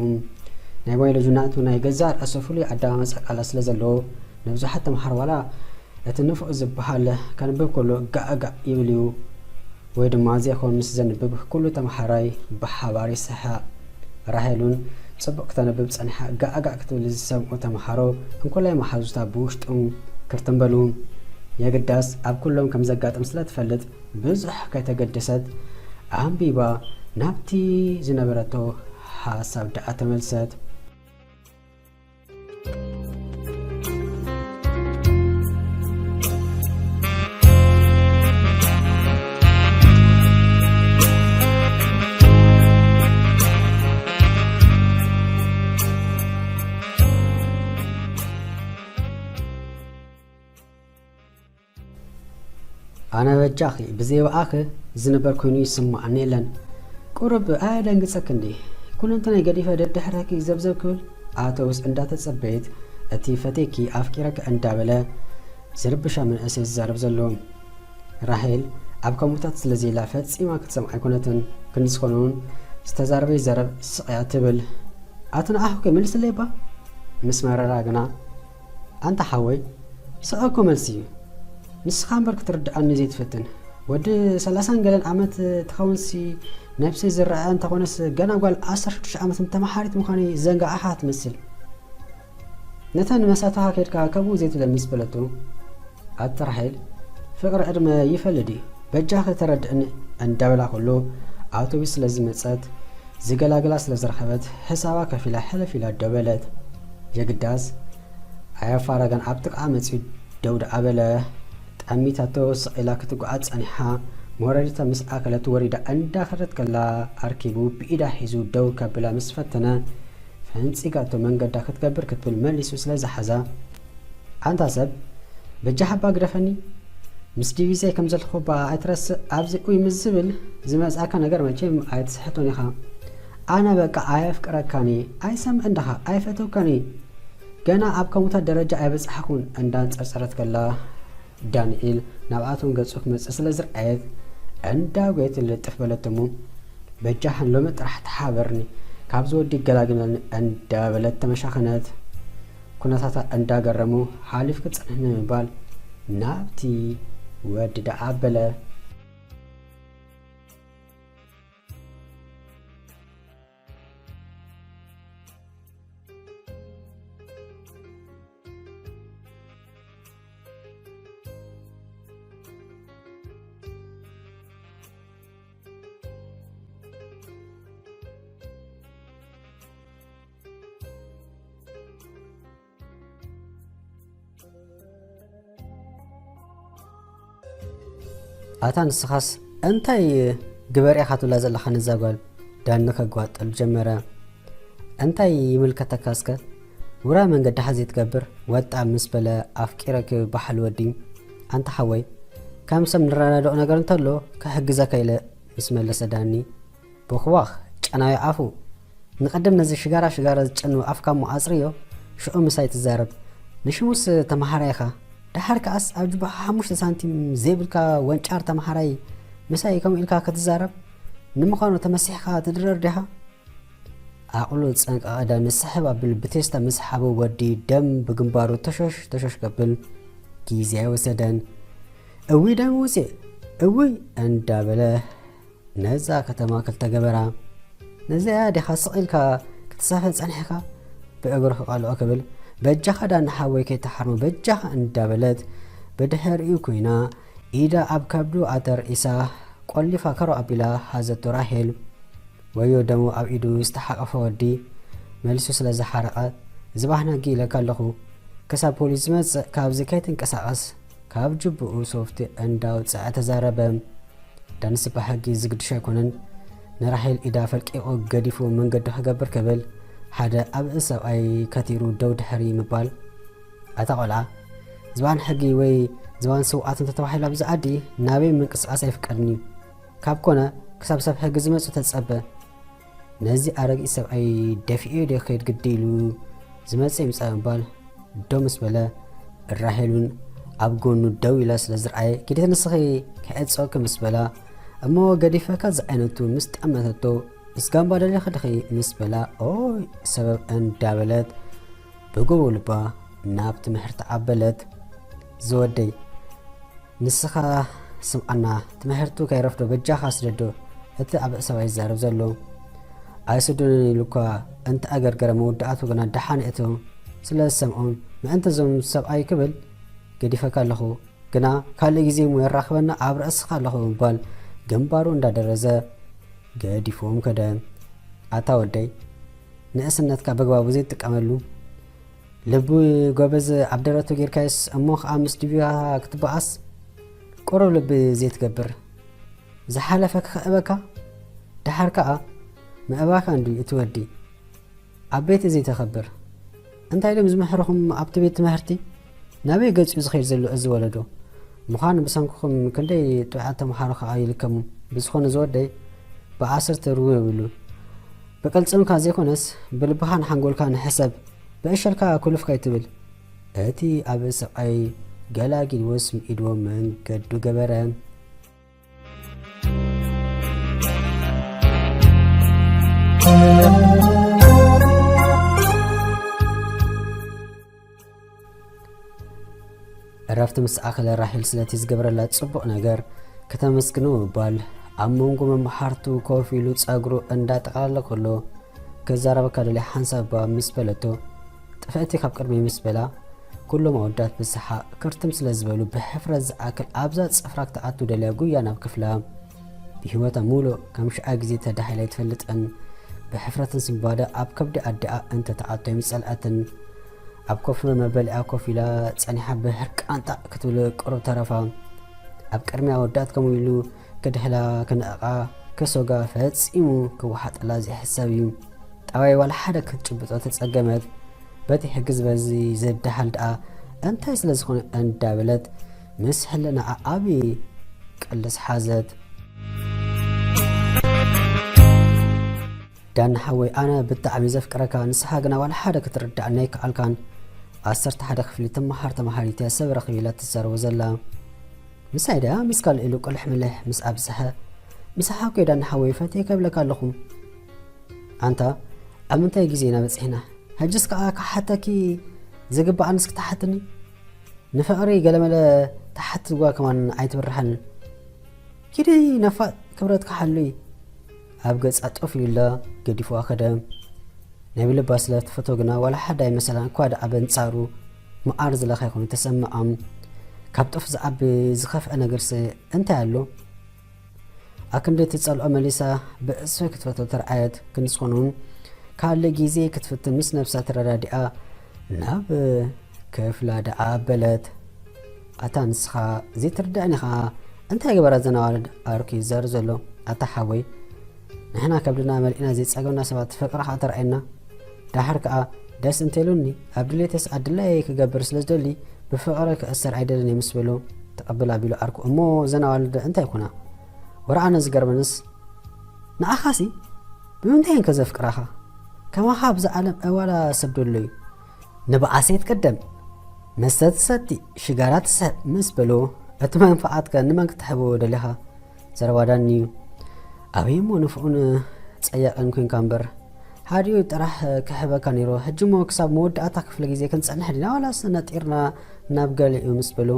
ናይ ባዮሎጂ ናቱ ናይ ገዛእ ርእሱ ፍሉይ ኣደማምጻ ቃላት ስለ ዘለዎ፣ ንብዙሓት ተምሃሮ ዋላ እቲ ንፉዕ ዝበሃል ከንብብ ከሎ ጋእ ጋእ ይብል እዩ። ወይ ድማ ዘይኮን ምስ ዘንብብ ኩሉ ተምሃራይ ብሓባር ይስሕቕ። ራሄል እውን ጽቡቕ ክተንብብ ጸኒሓ ጋእ ጋእ ክትብል ዝሰምዑ ተምሃሮ እንኮላይ መሓዙታ ብውሽጦም ክርትም በሉ። የግዳስ ኣብ ኩሎም ከም ዘጋጥም ስለ ትፈልጥ ብዙሕ ከይተገደሰት ኣንቢባ ናብቲ ዝነበረቶ ሓሳብ ደኣ ተመልሰት። ኣነ በጃኺ ብዘይ ብኣኺ ዝንበር ኮይኑ ይስምዓኒ የለን። ቁሩብ ኣየደንግጸኪ እንዴ? ኩለንተናይ ገዲፈ ደድሕረኪ ዘብዘብ ክብል ኣውቶቡስ እንዳተጸበየት እቲ ፈትየኪ ኣፍቂረኪ እንዳበለ ዝርብሻ መንእሰይ ዝዛረብ ዘሎ። ራሄል ኣብ ከምኡታት ስለ ዘላ ፈጺማ ክትሰምዓ ኣይኮነትን። ክንዲ ዝኾነ እውን ዝተዛረበ ይዛረብ ስቕ እያ ትብል። ኣቲ ንዓኺ እኮ መልስለይ እባ። ምስ መረራ ግና ኣንታ ሓወይ፣ ስቕ እኮ መልሲ እዩ። ንስኻ እምበር ክትርድኣኒ ዘይትፈትን። ወዲ ሰላሳን ገለን ዓመት ትኸውንሲ ነብሰይ ዝረኣ እንተኾነስ ገና ጓል ዓሰርተ ሽዱሽተ ዓመት ተመሓሪት ምዃነይ ዘንጋዕኻ ትመስል። ነተን መሳታኻ ኬድካ ከምኡ ዘይትብለኒ ምስ በለቶ፣ ኣቲ ራሄል ፍቕሪ ዕድመ ይፈልጥ እዩ፣ በጃኺ ተረድእኒ እንዳበላ ከሎ ኣውቶቡስ ስለ ዝመጸት ዝገላግላ ስለ ዝረኸበት ሕሳባ ከፊላ ሕልፍ ኢላ ደው በለት። የግዳስ ኣየፋረገን፣ ኣብ ጥቓ መጺኡ ደው ደኣ በለ። ጠሚታቶ ስቕ ኢላ ክትጓዓዝ ጸኒሓ። መውረዲታ ምስ ኣከለት ወሪዳ እንዳኸደት ከላ ኣርኪቡ ብኢዳ ሒዙ ደው ከብላ ምስ ፈተነ፣ ፈንጺጋቶ መንገዳ ክትገብር ክትብል መሊሱ ስለ ዝሓዛ፣ ኣንታ ሰብ፣ በጃኻ እባ ግደፈኒ፣ ምስ ዲቪዝያይ ከም ዘለኹ እባ ኣይትረስዕ፣ ኣብዚ ኡይ ምስ ዝብል ዝመጽኣካ ነገር መቸም ኣይትስሕቶን ኢኻ። ኣነ በቃ ኣየፍቅረካን እየ፣ ኣይሰምዕን ዳኻ፣ ኣይፈተውካን እየ። ገና ኣብ ከምኡታት ደረጃ ኣይበጻሕኹን እንዳንጸርጸረት ከላ፣ ዳንኤል ናብኣቶም ገጹ ክመጽእ ስለ ዝረኣየት፣ እንዳጎየት ልጥፍ በለቶ እሞ፣ በጃኽን ሎሚ ጥራሕ ተሓበርኒ፣ ካብዚ ወዲ ገላግለኒ እንዳበለት ተመሻኸነት። ኩነታታ እንዳገረሙ፣ ሓሊፍ ክጸንሕ ንምባል ናብቲ ወዲ ደኣ ኣበለ። ኣታ ንስኻስ እንታይ ግበር ኢኻ ትብላ ዘለኻ ነዛ ጓል? ዳኒ ከጓጥል ጀመረ። እንታይ ይምልከተካ እስከ? ውራ መንገድኻ ዘይትገብር ወጣ ምስ በለ ኣፍቂረኪ በሓል ወዲ። ኣንታ ሓወይ፣ ከም ሰብ ንረዳድኦ ነገር እንተሎ ክሕግዘካ ኢለ ምስ መለሰ ዳኒ። ቦኽቧኽ ጨናዊ ኣፉ። ንቐደም ነዚ ሽጋራ ሽጋራ ዝጨኑ ኣፍካ እሞ ኣጽርዮ፣ ሽዑ ምሳይ ትዛረብ። ንሽሙስ ተመሃራይ ኢኻ። ደሓር ከኣስ ኣብ ጅባኻ ሓሙሽተ ሳንቲም ዘይብልካ ወንጫር ተመሃራይ ምሳይ ከምኡ ኢልካ ክትዛረብ? ንምዃኑ ተመሲሕካ ትድረር ዲኻ? ዓቕሉ ዝጸንቀቐ ዳኒ ስሕብ ኣቢሉ ብቴስታ ምስ ሓቦ ወዲ ደም ብግንባሩ ተሾሽ ተሾሽ ከብል ግዜ ኣይወሰደን። እውይ ደም ውፅእ እውይ እንዳበለ ነዛ ከተማ ክልተ ገበራ። ነዚኣ ዲኻ ስቕ ኢልካ ክትሳፈ ጸኒሕካ? ብእግሩ ክቐልዖ ክብል፣ በጃኻ ዳኒ ሓወይ ከይትሓርሞ በጃኻ እንዳበለት ብድሕሪኡ ኮይና ኢዳ ኣብ ከብዱ ኣተርኢሳ ቆሊፋ ከሮ ኣቢላ ሃዘቶ ራሄል። ወዮ ደሙ ኣብ ኢዱ ዝተሓቐፈ ወዲ መሊሱ ስለ ዝሓረቐ፣ ዝባህና ጊ ኢለካ ኣለኹ። ክሳብ ፖሊስ ዝመጽእ ካብዚ ከይትንቀሳቐስ ካብ ጅብኡ ሶፍቲ እንዳውጽዐ ተዛረበ። ዳንስ ብሕጊ ዝግድሽ ኣይኮነን። ንራሄል ኢዳ ፈልቂቑ ገዲፉ መንገዱ ክገብር ክብል፣ ሓደ ኣብእ ሰብኣይ ከቲሩ ደው ድሕሪ ምባል፣ ኣታ ቆልዓ፣ ዝባን ሕጊ ወይ ዝባን ስውኣት እንተተባሂሉ ኣብዚ ዓዲ ናበይ ምንቅስቓስ ኣይፍቀድን እዩ። ካብ ኮነ ክሳብ ሰብ ሕጊ ዝመጹ ተጸበ። ነዚ ኣረጊት ሰብኣይ ደፊኤ ዶ ክኸይድ ግዲ ኢሉ ዝመጽእ ይምጻእ ምባል ዶ ምስ በለ፣ ራሄል እውን ኣብ ጎኑ ደው ኢላ ስለ ዝረኣየ፣ ግዴታ ንስኺ ክዕጸወኪ ምስ በላ፣ እሞ ገዲፈካ ዝዓይነቱ ምስ ጠመተቶ፣ ምስ ጋምባ ደሊኺ ድኺ ምስ በላ፣ ኦይ ሰበብ እንዳበለት ብጎቦ ልባ ናብ ትምህርቲ ኣበለት። ዝወደይ፣ ንስኻ ስምዓና፣ ትምህርቱ ከይረፍዶ በጃኻ ስደዶ፣ እቲ ኣብ ሰብኣይ ይዛረብ ዘሎ። ኣይስዱንን ኢሉ እኳ እንተኣገርገረ መወዳእቱ ግና ደሓን እቶ ስለ ዝሰምዖም፣ ምእንቲ እዞም ሰብኣይ ክብል ገዲፈካ ኣለኹ፣ ግና ካልእ ግዜ እሞ የራኽበና ኣብ ርእስኻ ኣለኹ ብምባል ግንባሩ እንዳደረዘ ገዲፍዎም ከደ። ኣታ ወደይ፣ ንእስነትካ በግባቡ ዘይትጥቀመሉ፣ ልቢ ጎበዝ ኣብ ደረቱ ጌርካዮስ እሞ ኸዓ ምስ ድብያ ክትበኣስ ቁሩብ ልቢ ዘይትገብር። ዝሓለፈ ክኽእበካ፣ ደሓር ከኣ ምእባካ እንድዩ እቲ ወዲ። ኣብ ቤት ዘይተኸብር። እንታይ ድዮም ዝምሕርኹም ኣብቲ ቤት ትምህርቲ? ናበይ ገጽ እዩ ዝኸይድ ዘሎ እዚ ወለዶ? ምዃኑ ብሰንክኹም ክንደይ ጥዑያት ተምሃሮ ከኣ ይልከሙ። ብዝኾነ ዝወደይ ብዓሰርተ ርውዮ የብሉን። ብቅልጽምካ ዘይኮነስ ብልብኻን ሓንጎልካን ሕሰብ። ብእሸልካ ኩልፍ ከይትብል። እቲ ኣብ ሰብኣይ ገላጊልዎ ስምዒድዎ መንገዱ ገበረ። እረፍቲ ምስ ኣኸለ ራሄል ስለቲ ዝገበረላ ጽቡቕ ነገር ከተመስግኖ ምባል ኣብ መንጎ መማሕርቱ ኮፍ ኢሉ ጸጉሩ እንዳጠቕለለ ከሎ፣ ክዛረበካ ደልየ ሓንሳብ እባ ምስ በለቶ፣ ጥፍእቲ ካብ ቅድመይ ምስ በላ፣ ኩሎም ኣወዳት ብሰሓቕ ክርትም ስለ ዝበሉ ብሕፍረት ዝኣክል ኣብዛ ጽፍራ ክትኣቱ ደልያ ጉያ ናብ ክፍላ። ብህይወታ ሙሉእ ከም ሽዓ ግዜ ተዳሂላ ኣይትፈልጥን። ብሕፍረትን ስንባደ ኣብ ከብዲ ኣዲኣ እንተትኣቶ ኣይምጸልኣትን። ኣብ ኮፍ መበሊኣ ኮፍ ኢላ ጸኒሓ ብህርቃንጣ ክትብል ቅሩብ ተረፋ። ኣብ ቅድሚያ ወዳት ከምኡ ኢሉ ክድህላ፣ ክንዕቓ፣ ክሶጋ ፈጺሙ ክወሓጠላ ዘይሕሰብ እዩ። ጠባይ ዋላ ሓደ ክትጭብጦ ተጸገመት። በቲ ሕግዝ በዚ ዘዳሃል ደኣ እንታይ ስለ ዝኾነ እንዳበለት ምስ ህልናኣ ዓቢ ቅልስ ሓዘት። ዳኒ ሓወይ፣ ኣነ ብጣዕሚ ዘፍቅረካ፣ ንስኻ ግና ዋላ ሓደ ክትርዳእኒ ኣይከኣልካን። ዓሰርተ ሓደ ክፍሊ ትመሃር ተመሃሪት እያ፣ ሰብ ረኺበ ኢላ ትዛረቦ ዘላ። ምሳይ ደኣ ምስ ካልእ ኢሉ ቅልሕ ምልሕ ምስ ኣብዝሐ፣ ምሳኻ እኮ ዳኒ ሓወይ ፈትየ ከብለካ ኣለኹ። ኣንታ ኣብ ምንታይ ግዜ ኢና በጺሕና? ሕጅስ ከኣ ክሓተኪ ዝግብኣንስ ክትሓትኒ? ንፍቕሪ ገለመለ ትሓትዋ ከማን ኣይትብርሃንን። ኪዲ ነፋጥ ክብረትካ ሓሉይ። ኣብ ገጻ ጦፍ ኢሉላ ገዲፍዋ ከደ። ናይ ብልባ ስለ ትፈቶ ግና ዋላ ሓደ ኣይመሰላን እኳ ደኣ በንጻሩ መዓር ዝለኸ ይኹን ተሰምዖም። ካብ ጦፍ ዝዓቢ ዝኸፍአ ነገርስ እንታይ ኣሎ? ኣክንዲ ትጸልኦ መሊሳ ብእስፊ ክትፈቶ ተርኣየት። ክንስኾኑን ካልእ ግዜ ክትፍትን ምስ ነብሳ ተረዳዲኣ ናብ ክፍላ ደኣ ኣበለት። ኣታ ንስኻ ዘይትርድእን ኢኻ። እንታይ ገበራ ዘናዋልድ ኣርኪ ዘር ዘሎ? ኣታ ሓወይ፣ ንሕና ከብድና መሊእና ዘይጸገብና ሰባት ፍቕሪ ኸኣ ተርኣየና። ደሓር ከኣ ደስ እንተኢሉኒ ኣብ ድሌተይ ሰዓት ድላየይ ክገብር ስለ ዝደሊ ብፍቕሪ ክእሰር ኣይደልን እየ ምስ በሎ፣ ተቐብል ኣቢሉ ዓርኩ። እሞ እዘን ኣዋልድ እንታይ ይኹና? ወረ ኣነ ዝገርመንስ ንዓኻሲ ብምንታይ እየን ከዘፍቅራኻ? ከማኻ ኣብዛ ዓለም እዋላ ሰብ ዶ ኣሎ እዩ? ንብዓሰይ ትቅደም፣ መስተ ትሰቲ፣ ሽጋራ ትስሕብ ምስ በሎ፣ እቲ መንፍዓትከ ንመን ክትሕቦ ደሊኻ? ዘረባ ዳኒ እዩ። ኣበይ እሞ ንፉዕን ጸያቕን ኮንካ እምበር፣ ሓዲኡ ጥራሕ ክሕበካ ነይሩ። ሕጂ እሞ ክሳብ መወዳእታ ክፍለ ግዜ ክንጸንሕ ዲና ዋላስ ነጢርና ናብ ገሊኡ ምስ በሉ፣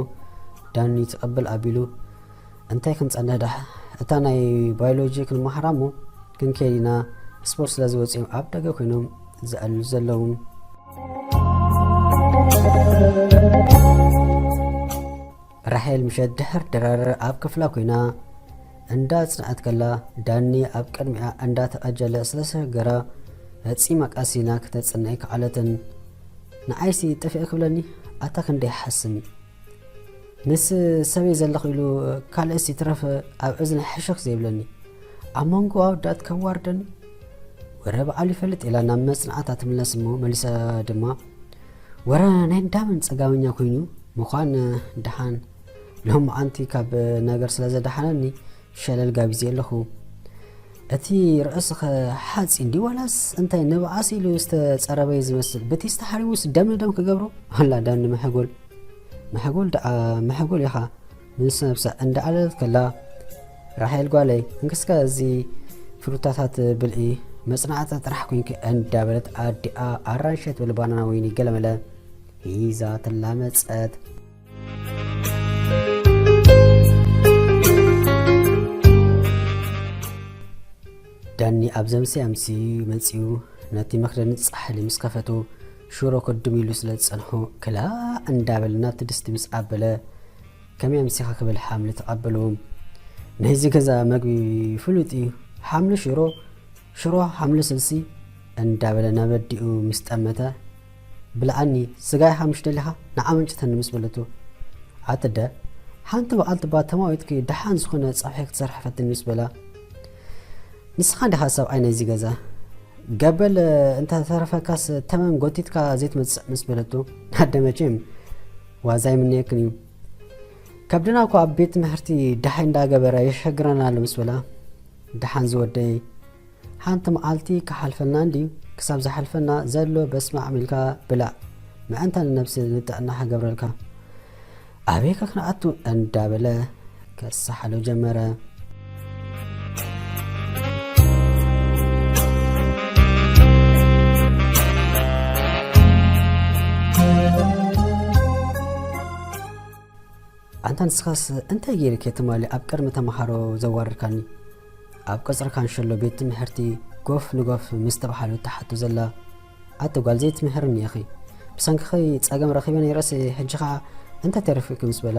ዳኒ ትቕብል ኣቢሉ፣ እንታይ ክንጸንሕ ዳሕ? እታ ናይ ባዮሎጂ ክንመሃራ እሞ ክንከይድ ኢና። ስፖርት ስለ ዝወጽኦም ኣብ ደገ ኮይኖም ዝዕልሉ ዘለዉ። ራሄል ምሸት ድሕር ድራር ኣብ ክፍላ ኮይና እንዳ ጽንዐት ከላ፣ ዳኒ ኣብ ቅድሚኣ እንዳ ተቐጀለ ስለ ዘሸገራ፣ ፈጺማ ቀሲና ክተጽንዕ ኣይከኣለትን። ንዓይሲ ጥፍእ ክብለኒ፣ ኣታ ክንደይ ሓስም። ምስ ሰበይ ዘለኹ ኢሉ ካልእስ ይትረፍ ኣብ እዝኒ ሕሽኽ ዘይብለኒ። ኣብ መንጎ ኣወዳት ከዋርደኒ። ወረ በዓሉ ይፈልጥ ኢላ ናብ መጽናዕታ ትምለስ እሞ መሊሳ ድማ፣ ወረ ናይ እንዳመን ጸጋመኛ ኮይኑ ምዃን ደሓን። ሎም መዓንቲ ካብ ነገር ስለ ዘድሓነኒ ሸለል ጋቢዘ ኣለኹ። እቲ ርእስኸ ሓጺን ድዩ ዋላስ እንታይ ንብዓስ ኢሉ ዝተጸረበ እዩ ዝመስል? ብቴስታ ሓሪሙስ ደም ንደም ክገብሮ? ኣላ ዳኒ መሐጎል። መሐጎል ደኣ መሐጎል ኢኻ። ምስ ነብሳ እንዳኣለለት ከላ፣ ራሄል ጓለይ፣ እንክስከ እዚ ፍሩታታት ብልዒ፣ መጽናዕታ ጥራሕ ኮንኪ እንዳበለት ኣዲኣ ኣራንሸ ትብል ባናና ወይኒ ገለመለ ሒዛ ትላመጸት። ዳኒ ኣብ ዘምስያ ኣምስዩ መጺኡ ነቲ መኽደኒ ጻሕሊ ምስ ከፈቶ ሽሮ ክድም ኢሉ ስለ ዝጸንሖ ክላእ እንዳበለ ናብቲ ድስቲ ምስ ኣበለ ከመይ ኣምሲኻ ክብል ሓምሊ ተቐበሎ። ናይዚ ገዛ መግቢ ፍሉጥ እዩ። ሓምሊ ሽሮ፣ ሽሮ ሓምሊ ስልሲ እንዳበለ ናብ ኣዲኡ ምስ ጠመተ፣ ብልዓኒ፣ ስጋ ኢኻ ምሽ ደሊኻ? ንዓ መንጭተኒ ምስ በለቶ፣ ኣትደ፣ ሓንቲ በዓልቲ እባ ተማዊትኪ ደሓን ዝኾነ ጸብሒ ክትሰርሒ ፈትኒ ምስ በላ፣ ንስኻ እንዲኻ ሰብኣይ ናይዚ ገዛ፣ ገበል እንተተረፈካስ ተመን ጎቲትካ ዘይትመጽእ ምስ በለቶ፣ ኣደ መቼም ዋዛ ኣይምነየክን እዩ። ከብድና እኮ ኣብ ቤት ትምህርቲ ደሃይ እንዳገበረ የሸግረና ኣሎ ምስ በላ፣ ደሓን ዝወደይ፣ ሓንቲ መዓልቲ ክሓልፈልና እንድዩ፣ ክሳብ ዝሓልፈና ዘሎ በስማዕ ኢልካ ብላዕ፣ ምእንታ ንነብሲ ንጥዕና ክገብረልካ። ኣበይ ከ ክንኣቱ እንዳበለ ከሳሓሎ ጀመረ። ኣንታ ንስኻስ እንታይ ገይርኪ ትማሊ ኣብ ቅድሚ ተምሃሮ ዘዋርድካኒ? ኣብ ቀጽሪ ካንሸሎ ቤት ትምህርቲ ጎፍ ንጎፍ ምስ ተባሃሉ ትሓቱ ዘላ። ኣቲ ጓል ዘይትምህርኒ ኢኺ። ብሰንክኺ ጸገም ረኺበ ነይረስ ሕጂ ኸኣ እንታይ ተሪፉኪ ምስ በላ፣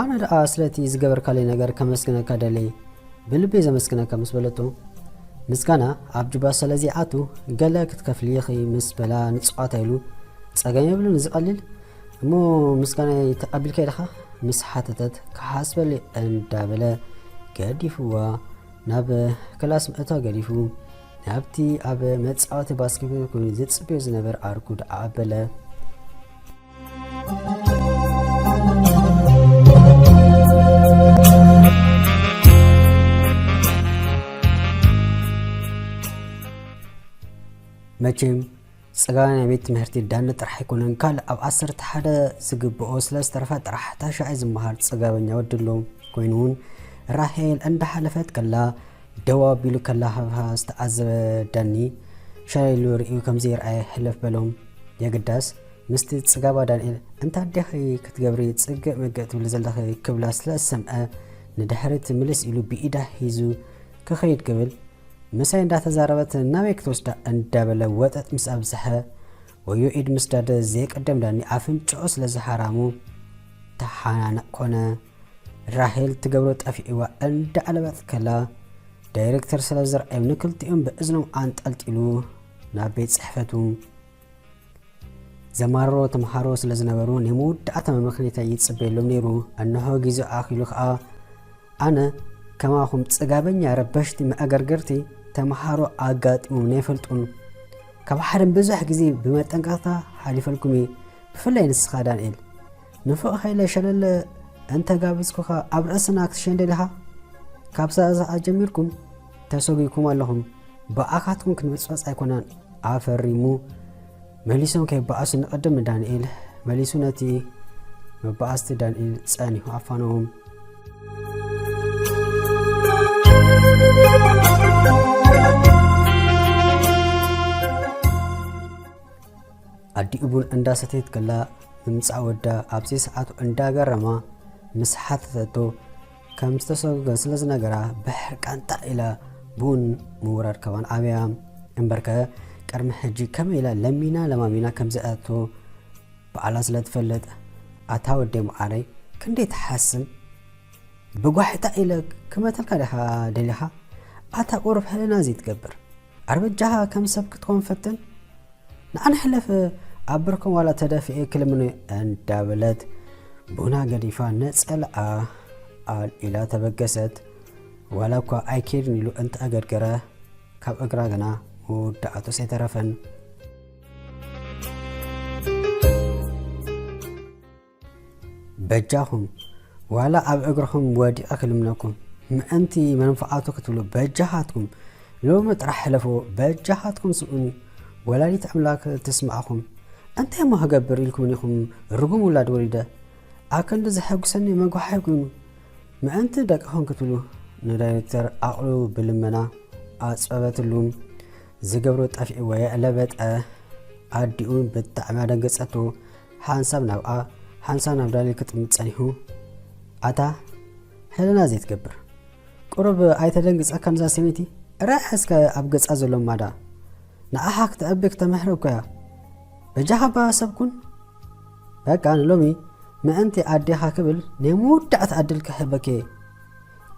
ኣነ ደኣ ስለቲ ዝገበርካለይ ነገር ከመስግነካ ደለየ። ብልቢ ዘመስግነካ ምስ በለቶ፣ ምስጋና ኣብ ጁባ ስለ ዘይኣቱ ገለ ክትከፍሊ ኢኺ ምስ በላ ንጽዋታ ኢሉ ጸገም የብሉን፣ እዚ ቀሊል እሞ ምስጋናይ ተቐቢልካይ ዲኻ? ምስ ሓተተት፣ ክሓስበሉ እንዳበለ ገዲፍዋ ናብ ክላስ ምእታው ገዲፉ፣ ናብቲ ኣብ መጻወቲ ባስኬትቦል ኮይኑ ዝጽበዮ ዝነበረ ኣርኩድ ኣበለ። መቸም፣ ጸጋባይ ናይ ቤት ትምህርቲ ዳኒ ጥራሕ ኣይኮነን፣ ካልእ ኣብ ዓሰርተ ሓደ ዝግብኦ ስለ ዝተረፈ ጥራሕ ታሽዓይ ዝመሃር ጸጋበኛ ወዲ ኣሎ። ኮይኑ እውን ራሄል እንዳሓለፈት ከላ ደው ኣቢሉ ከላ ሃብሃ ዝተዓዘበ ዳኒ ሸለል ኢሉ ርእዩ ከም ዘይረኣየ ሕልፍ በሎም። የግዳስ ምስቲ ጽጋባ ዳንኤል "እንታ ኣዴኺ ክትገብሪ ጽግእ ምግእ ትብሊ ዘለኺ?" ክብላ ስለ ዝሰምዐ ንድሕሪት ምልስ ኢሉ ብኢዳ ሒዙ ክኸይድ ክብል ምሳይ እንዳተዛረበት "ናበይ ክትወስዳ?" እንዳበለ ወጠጥ ምስ ኣብዝሐ ወዮ ኢድ ምስዳድ ዘይቀደም ዳኒ ኣፍንጭኡ ስለ ዝሓራሙ ተሓናነቕ ኮነ። ራሄል ትገብሮ ጠፊእዋ እንዳዕለበት ከላ ዳይሬክተር ስለ ዝረኣዮም ንክልቲኦም ብእዝኖም ኣንጠልጢሉ ናብ ቤት ጽሕፈቱ። ዘማርሮ ተምሃሮ ስለ ዝነበሩ ናይ መወዳእታ መመኽነይታ ይጽበየሎም ነይሩ። እንሆ ግዜኡ ኣኺሉ ከኣ ኣነ ከማኹም ጽጋበኛ ረበሽቲ መኣገርገርቲ ተምሃሮ ኣጋጢሞም ኣይፈልጡን። ካብ ሓደን ብዙሕ ግዜ ብመጠንቀቕታ ሓሊፈልኩም እየ። ብፍላይ ንስኻ ዳንኤል። ንፉዕ ከይለ ሸለለ እንተጋቢዝኩኻ ኣብ ርእስና ክትሸንደል ኢኻ። ካብ ሳእሳኣ ጀሚርኩም ተሰጒኩም ኣለኹም። ብኣኻትኩም ክንብጽበጽ ኣይኮናን። ኣፈሪሙ መሊሶም ከይበኣሱ ንቐድም ንዳንኤል መሊሱ ነቲ መበኣስቲ ዳንኤል ጸኒሑ ኣፋነዎም። ኣዲኡ ቡን እንዳሰተየት ከላ ምምጻእ ወዳ ኣብዚ ሰዓቱ እንዳገረማ ምስ ሓተተቶ ከም ዝተሰጎገ ስለ ዝነገራ ብሕርቃን ጣዕ ኢላ ቡን ምውራድ ካባን ኣብያ። እምበርከ ቅድሚ ሕጂ ከመይ ኢላ ለሚና ለማሚና ከም ዝኣቶ ባዕላ ስለ ትፈልጥ፣ "ኣታ ወደይ መዓረይ ክንደይ ትሓስም?" ብጓሕታ ኢለ ክመተልካ ዲኻ ደሊኻ? ኣታ ቁሩብ ሕልና ዘይትገብር? ኣረ በጃኻ ከም ሰብ ክትኮን ፈትን። ንዓና ሕለፍ ኣብ ብርኮም ዋላ ተደፊኤ ክልምኖ እንዳበለት ቡና ገዲፋ ነጸላኣ ኣልዒላ ተበገሰት። ዋላ እኳ ኣይኬድን ኢሉ እንተኣገድገረ ካብ እግራ ግና መወዳእቱስ ኣይተረፈን። በጃኹም፣ ዋላ ኣብ እግርኹም ወዲቐ ክልምነኩም፣ ምእንቲ መንፍዓቱ ክትብሉ፣ በጃኻትኩም፣ ሎሚ ጥራሕ ሕለፍዎ፣ በጃኻትኩም ስምዑኒ፣ ወላዲት ኣምላክ ትስማዕኹም። እንታይ እሞ ክገብር ኢልኩምኒ ኢኹም ርጉም ውላድ ወሊደ? ኣብ ክንዲ ዘሐጉሰኒ መጓሓይ ኮይኑ፣ ምእንቲ ደቅኹም ክትብሉ፣ ንዳይሬክተር ዓቕሉ ብልመና ኣጽበበትሉ። ዝገብሮ ጠፊእዎ የዕለበጠ። ኣዲኡ ብጣዕሚ ኣደንገጸቶ። ሓንሳብ ናብኣ፣ ሓንሳብ ናብ ዳንኤል ክጥምት ጸኒሑ። ኣታ ሕልና ዘይትገብር፣ ቁሩብ ኣይተደንግጸካን እዛ ሰበይቲ? ርኣያ እስከ ኣብ ገጻ ዘሎ ማዳ። ንዓኻ ክተዕቢ ክተምሕር እኮ እያ። በጃኻ እባ ሰብ ኩን። በቃ ንሎሚ ምእንቲ ኣዴኻ ክብል ናይ መወዳእታ ዕድል ክህበኪ እየ።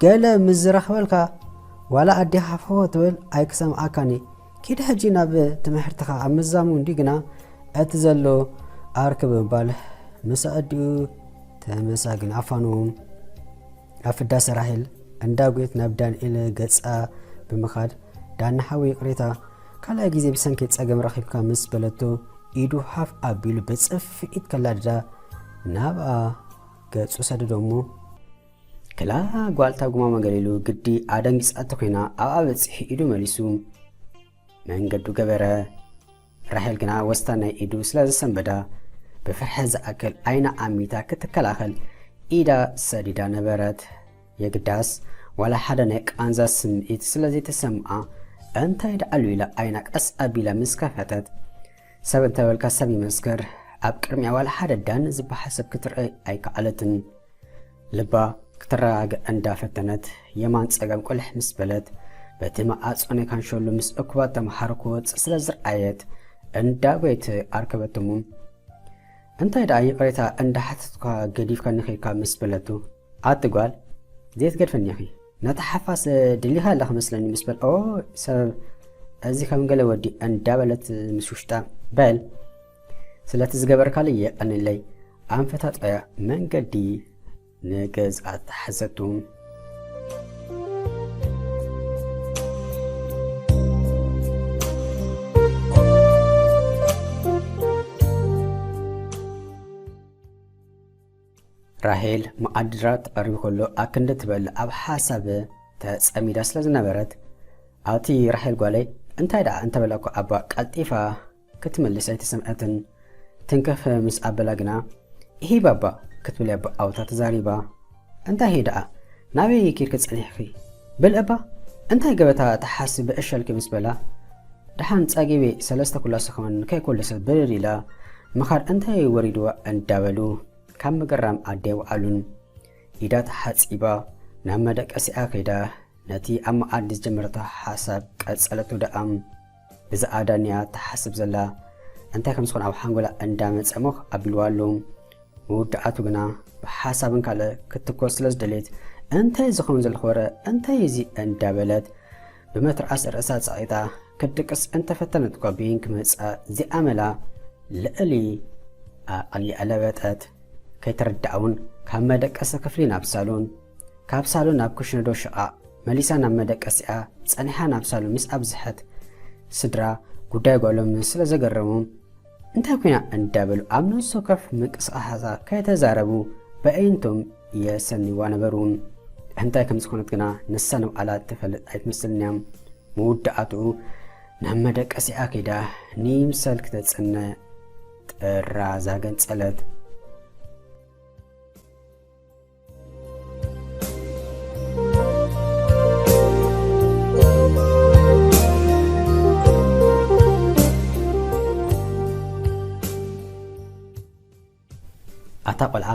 ገለ ምስ ዝረኽበልካ ዋላ ኣዴኻ ፈወ ትብል ኣይክሰምዓካን እየ። ኪድ ሕጂ ናብ ትምህርትኻ ኣብ ምዛሙ እንዲ ግና እቲ ዘሎ ኣርክብ ብምባል ምስ ኣዲኡ ተመሳጊኑ ኣፋኑ። ኣብ ፍዳሰ ራሄል እንዳጉየት ናብ ዳንኤል ገጻ ብምኻድ፣ "ዳኒ ሓወይ ይቕሬታ፣ ካልኣይ ግዜ ብሰንኪ ጸገም ረኺብካ" ምስ በለቶ፣ ኢዱ ሃፍ ኣቢሉ ብጽፍዒት ከላድዳ ናብኣ ገጹ ሰደዶ እሞ፣ ክላ ጓልታ ጉማማ ገሊሉ ግዲ ኣደንጊጻቶ ኮይና ኣብኣ በጺሑ ኢዱ መሊሱ መንገዱ ገበረ። ራሄል ግና ወስታ ናይ ኢዱ ስለ ዝሰንበዳ፣ ብፍርሒ ዝኣክል ዓይና ዓሚታ ክትከላኸል ኢዳ ሰዲዳ ነበረት። የግዳስ ዋላ ሓደ ናይ ቃንዛ ስምዒት ስለ ዘይተሰምዓ፣ እንታይ ደኣሉ ኢላ ዓይና ቀስ ኣቢላ ምስ ከፈተት፣ ሰብ እንተበልካ ሰብ ይመስከር፣ ኣብ ቅድሚኣ ዋላ ሓደ ዳኒ ዝበሃል ሰብ ክትርኢ ኣይከኣለትን። ልባ ክትረጋግእ እንዳፈተነት፣ የማን ጸጋም ቁልሕ ምስ በለት፣ በቲ መዓጾ ናይ ካንሸሎ ምስ እኩባት ተምሃሮ ክወጽእ ስለ ዝረኣየት፣ እንዳጎየት ኣርከበትሙ። "እንታይ ደኣ ይቕሬታ እንዳሓተትኳ ገዲፍካኒ ኸድካ?" ምስ በለቱ፣ "ኣቲ ጓል፣ ዘይትገድፈኒ ኢኺ። ነታ ሓፋስ ድሊኻ ኣለኺ መስለኒ" ምስ በል፣ "ኦ፣ ሰብ፣ እዚ ከም ገለ ወዲ" እንዳበለት ምስ ውሽጣ፣ "በል፣ ስለቲ ዝገበርካለይ የቐንለይ። ኣንፈታጦያ መንገዲ ንገዝኣ ተሓዘቱ። ራሄል መኣዲ ድራር ተቐሪቡ ከሎ ኣክንዲ ትበል ኣብ ሓሳብ ተጸሚዳ ስለ ዝነበረት፣ ኣቲ ራሄል ጓለይ፣ እንታይ ደኣ እንተበላኩ ኣባ ቀልጢፋ ክትመልስ ኣይተሰምዐትን። ትንክፍ ምስ ኣበላ ግና፣ "ኢሂ ባባ" ክትብል እያ ብኣውታ ተዛሪባ። "እንታይ ደኣ? ናበይ ኬድኪ ጸኒሕኪ? በል እባ፣ እንታይ ገበታ ትሓስቢ እሸልኪ?" ምስ በላ፣ "ደሓን ጸጊበ ሰለስተ ኩላሶ ከማን ከይኮለሰት ብርር ኢላ ምኻድ እንታይ ወሪድዋ?" እንዳበሉ ካብ ምግራም ኣደ ኣይወዓሉን። ኢዳ ተሓጺባ ናብ መደቀሲኣ ከይዳ ነቲ ኣብ መኣዲ ዝጀመረቶ ሓሳብ ቀጸለቶ ደኣ። ብዛዕባ ዳንያ ትሓስብ ዘላ እንታይ ከም ዝኾነ ኣብ ሓንጎላ እንዳመጸ ሞኽ ኣቢልዋ ኣሎ። መወዳእቱ ግና ብሓሳብን ካልእ ክትኮስ ስለ ዝደለየት፣ "እንታይ ዝኸውን ዘለኹ ወረ? እንታይ እዚ?" እንዳበለት ብመትርኣስ ርእሳ ጸቒጣ ክትድቅስ እንተፈተነት እኳ ብይን ክመጻ ዚኣመላ ልዕሊ ኣቕሊ ኣለበጠት። ከይተረድኣ እውን ካብ መደቀሲ ክፍሊ ናብ ሳሎን፣ ካብ ሳሎን ናብ ክሽነ ዶ ሽቓቕ መሊሳ ናብ መደቀሲኣ ጸኒሓ ናብ ሳሎን ምስ ኣብዝሐት፣ ስድራ ጉዳይ ጓሎም ስለ ዘገረሞም፣ "እንታይ ኮይና?" እንዳበሉ ኣብ ነፍሲ ወከፍ ምንቅስቓሳታ ከይተዛረቡ በኣይንቶም የሰንይዋ ነበሩ። እንታይ ከም ዝኾነት ግና ንሳ ንባዕላ ትፈልጥ ኣይትመስልን እያ። መወዳእትኡ ናብ መደቀሲኣ ከይዳ ንይምሰል ክተጽነ ጥራዛ ገንጸለት። ኣታ ቆልዓ፣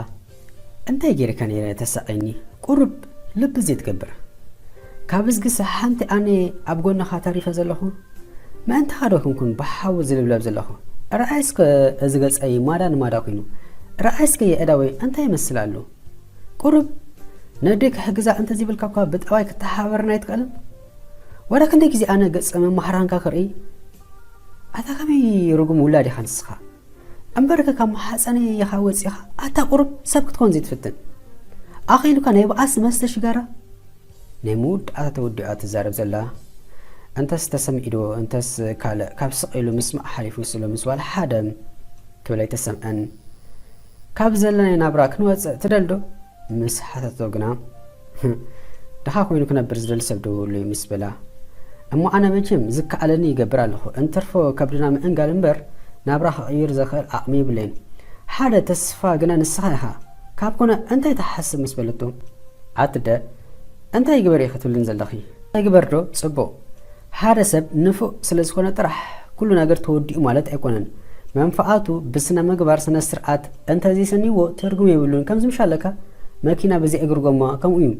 እንታይ ጌርካ ነይረ ተሳቐየኒ? ቁሩብ ልቢ ዘይትገብር? ካብ እዝግስ ሓንቲ ኣነ ኣብ ጎንኻ ተሪፈ ዘለኹ? ምእንታኻ ዶ ክንኩን ብሓዊ ዝልብለብ ዘለኹ? ርኣይ እስከ እዚ ገጸይ ማዳ ንማዳ ኮይኑ። ርኣይ እስከ የእዳወይ እንታይ ይመስል ኣሎ? ቁሩብ ነደይ ክሕግዛ እንተዘይብልካ እኳ ብጠባይ ክትተሓባበርና ኣይትኽእልን? ወረ ክንደይ ግዜ ኣነ ገጸ መማህራንካ ክርኢ? ኣታ ከመይ ርጉም ውላድ ኢኻ ንስኻ? እምበርከ ካብ ማሕፀነይ ኢኻ ወፂኻ፣ ኣታ ቁሩብ ሰብ ክትኮን ዘይትፍትን? ኣኺሉካ ናይ በኣስ መስተ ሽጋራ? ናይ መወዳእታ ተወዲኣ ትዛረብ ዘላ። እንተስ ተሰሚዑ ዶ፣ እንተስ ካልእ፣ ካብ ስቕ ኢሉ ምስማዕ ሓሊፉ ስለ ምስ ዋላ ሓደ ክብል ኣይተሰምዐን። ካብ ዘለናይ ናብራ ክንወፅእ ትደሊ ዶ? ምስ ሓተቶ ግና፣ "ድኻ ኮይኑ ክነብር ዝደሊ ሰብ ዶ ኣሎ?" ምስ በላ፣ "እሞ ኣነ መቸም ዝከኣለኒ ይገብር ኣለኹ። እንትርፎ ከብድና ምእንጋል እምበር ናብራ ክቕይር ዘኽእል ዓቕሚ የብለይን። ሓደ ተስፋ ግና ንስኻ ኢኻ። ካብ ኮነ እንታይ ትሓስብ?" ምስ በለቶ፣ "ኣትደ እንታይ ይግበር ኢኺ ትብልን ዘለኺ? እንታይ ይግበር ዶ ጽቡቕ? ሓደ ሰብ ንፉእ ስለ ዝኾነ ጥራሕ ኩሉ ነገር ተወዲኡ ማለት ኣይኮነን። መንፈዓቱ ብስነ ምግባር ስነ ስርዓት እንተዘይሰንይዎ ትርጉም የብሉን። ከምዚ ምሽ ኣለካ መኪና ብዘይ እግሪ ጎማ ከምኡ እዩ።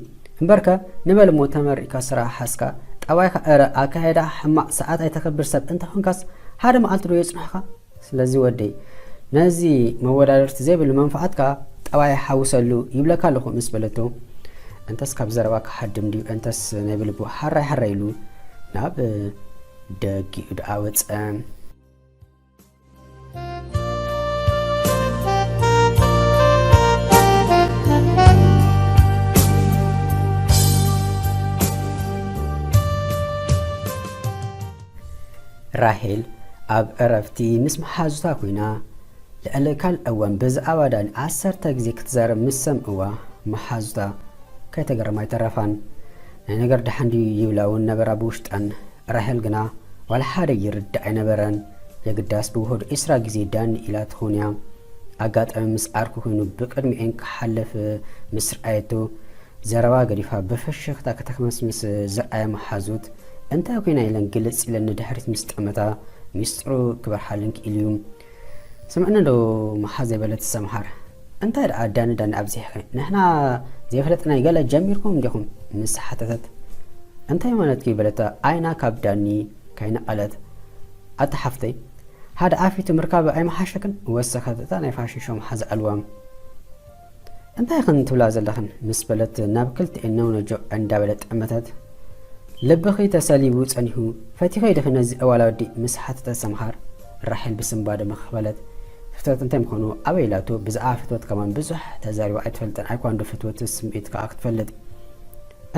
እምበርከ ንበል እሞ ተመሪቕካ ስራሕ ሓዝካ ጠባይካ እረ ኣካይዳ ሕማቕ ሰዓት ኣይተኽብር ሰብ እንተኾንካስ ሓደ መዓልቲ ዶ የጽንሑኻ? ስለዚ ወደይ ነዚ መወዳደርቲ ዘይብሉ መንፈዓትካ ጠባይ ሓውሰሉ ይብለካ ኣለኹ" ምስ በለቶ፣ እንተስ ካብ ዘረባ ክሃድም ድዩ እንተስ ናይ ብልቡ ሓራይ ሓራይ ኢሉ ናብ ደጊኡ ደኣ ወጸ። ራሄል ኣብ ዕረፍቲ ምስ መሓዙታ ኮይና፣ ልዕሊ ካልእ እዋን ብዛዕባ ዳኒ ዓሰርተ ግዜ ክትዛረብ ምስ ሰምዕዋ፣ መሓዙታ ከይተገረማ ኣይተረፋን። ናይ ነገር ደሓን ድዩ ይብላ እውን ነበራ ብውሽጠን። ራሄል ግና ዋላ ሓደ ይርዳእ ኣይነበረን። የግዳስ ብውሑዱ ዒስራ ግዜ ዳኒ ኢላ ትኸውን እያ። ኣጋጣሚ ምስ ዓርኩ ኮይኑ ብቅድሚኤን ክሓልፍ ምስ ረኣየቶ፣ ዘረባ ገዲፋ ብፍሽኽታ ከተኽመስምስ ዝረኣያ መሓዙት፣ እንታይ ኮይና ኢለን ግልጽ ኢለን ንድሕሪት ምስ ጠመታ፣ ሚስጥሩ ክበርሃለን ክኢሉ እዩ። "ስምዕኒ ዶ መሓዘይ?" በለት ሰምሃር። "እንታይ ደኣ ዳኒ ዳኒ ኣብዚሕኺ? ንሕና ዘይፈለጥናይ ገለ ጀሚርኩም እንዲኹም?" ምስ ሓተተት፣ "እንታይ ማለትኪ?" በለታ ዓይና ካብ ዳኒ ከይነቐለት። "ኣታ ሓፍተይ፣ ሓደ ዓፊቱ ምርካብ ኣይመሓሸክን?" ወሰኸት እታ ናይ ፋሽን ሾው መሓዛ ኣልዋም። "እንታይ ኢኽን ትብላ ዘለኽን?" ምስ በለት ናብ ክልቲኤን ነውነጆ እንዳበለት ጠመተት። "ልብኺ ተሰሊቡ ጸኒሑ፣ ፈቲኺ ዲኺ ነዚ ኣዋላዲ?" ምስ ሓተተ ሰምሃር፣ ራሄል ብስንባደ ምኽኽ በለት። ፍትወት እንታይ ምዃኑ ኣበይ ኢላቶ? ብዛዕባ ፍትወት ከማን ብዙሕ ተዛሪባ ኣይትፈልጥን። ኣይኳ እንዶ ፍትወት ስምዒት ከኣ ክትፈልጥ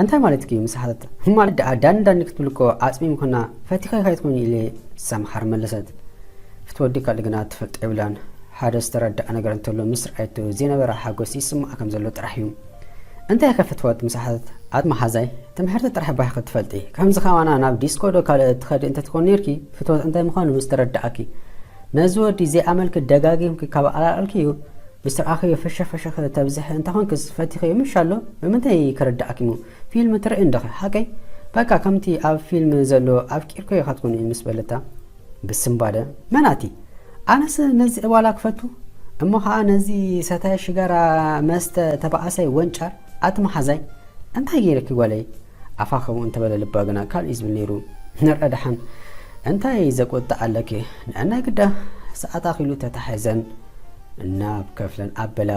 እንታይ ማለት እዩ? ምስ ሓተት ማለት ደኣ ዳኒ ዳኒ ክትብል እኮ ዓጽሚ ምኾና ፈቲኻ ኢኻ ኣይትኮን ኢለ ሳምሓር መለሰት። ፍትወት ዲካ ግና ትፈልጦ የብላን። ሓደ ዝተረዳኣ ነገር እንተሎ ምስ ረኣየቶ ዘይነበራ ሓጎስ ይስምዓ ከም ዘሎ ጥራሕ እዩ። እንታይ ከ ፍትወት ምስ ሓተት ኣት መሓዛይ ትምሕርቲ ጥራሕ ባህ ክትፈልጢ ከምዚ ከማና ናብ ዲስኮ ዶ ካልእ ትኸዲ እንተትኮን ነርኪ ፍትወት እንታይ ምዃኑ ምስ ተረዳኣኪ ነዚ ወዲ ዘይኣመልኪ ደጋጊምኪ ካብ ኣላልክዩ ምስ ረኣኽዮ ፈሸፈሸ ተብዝሒ እንተኾንክስ ፈቲኽዮ ምሽ ኣሎ? ብምንታይ ክርዳእኪ እሞ? ፊልም ትርኢ እንዲኺ ሓቀይ? በቃ ከምቲ ኣብ ፊልም ዘሎ ኣፍቂርክዮ ኢኻ ትኮኒ ምስ በለታ ብስምባደ መን ኣቲ? ኣነስ ነዚ እባላ ክፈቱ እሞ ኸዓ ነዚ ሰታይ ሽጋራ መስተ ተባኣሳይ ወንጫር ኣቲ መሓዛይ እንታይ ገይረኪ ጓለይ? ኣፋ ከምኡ እንተበለ ልባ ግና ካልእ እዩ ዝብል ነይሩ። ንርአ ደሓን እንታይ ዘቆጥእ ኣለኪ? ንዕናይ ግዳ ሰዓት ኣኺሉ ተታሒዘን ናብ ክፍለን ኣበላ።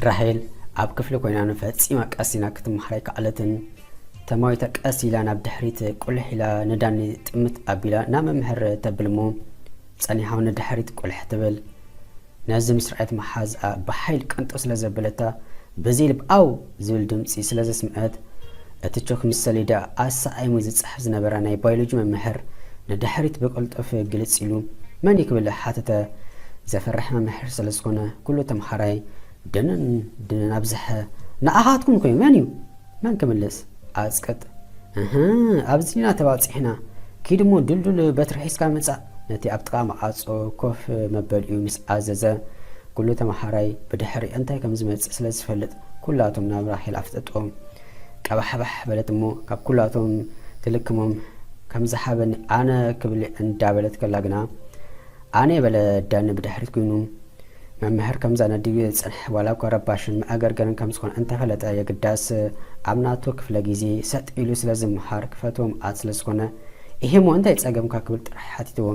ራሄል ኣብ ክፍሊ ኮይና ፈጺማ ቀስ ኢላ ክትመሃር ኣይከኣለትን። ተማዊታ ቀስ ኢላ ናብ ድሕሪት ቁልሕ ኢላ ንዳኒ ጥምት ኣቢላ ናብ መምህር ተብል እሞ ጸኒሓ ንድሕሪት ቁልሕ ትብል። ነዚ ምስ ረኣየት መሓዝኣ ብሓይሊ ቅንጥው ስለ ዘበለታ በዚ ልብ ኣው ዝብል ድምጺ ስለ ዘስምዐት እቲ ቾክ ምስ ሰሌዳ ኣሰዓይሙ ዝጽሕፍ ዝነበረ ናይ ባዮሎጂ መምህር ንድሕሪት ብቅልጡፍ ግልጽ ኢሉ መን እዩ ክብል ሓተተ። ዘፈርሕ መምህር ስለ ዝኾነ ኩሉ ተምሃራይ ድንን ድንን ኣብዝሐ። ንኣኻትኩም ኮይኑ መን እዩ? መን ክምልስ? ኣጽቅጥ። እህ ኣብዚና ተባጺሕና። ኪድ እሞ ድልዱል በትሪ ሒዝካ ምጻእ። ነቲ ኣብ ጥቓ መዓጾ ኮፍ መበሊኡ ምስ ኣዘዘ ኩሉ ተምሃራይ ብድሕሪ እንታይ ከም ዝመጽእ ስለ ዝፈልጥ ኩላቶም ናብ ራሄል ኣፍጠጥዎም። ቀባሕባሕ በለት እሞ ካብ ኩላቶም ትልክሞም ከም ዝሓበኒ ኣነ ክብል እንዳበለት ከላ ግና ኣነ በለ ዳኒ ብድሕሪት ኮይኑ መምህር ከምዛ ነዲቡ ዝጸንሐ ዋላ እኳ ረባሽን መኣገርገርን ከም ዝኾነ እንተፈለጠ የግዳስ ኣብ ናቱ ክፍለ ግዜ ሰጥ ኢሉ ስለ ዝመሃር ክፈትዎም ኣት ስለ ዝኾነ ኢሂሞ እንታይ ጸገምካ ክብል ጥራሕ ሓቲትዎ።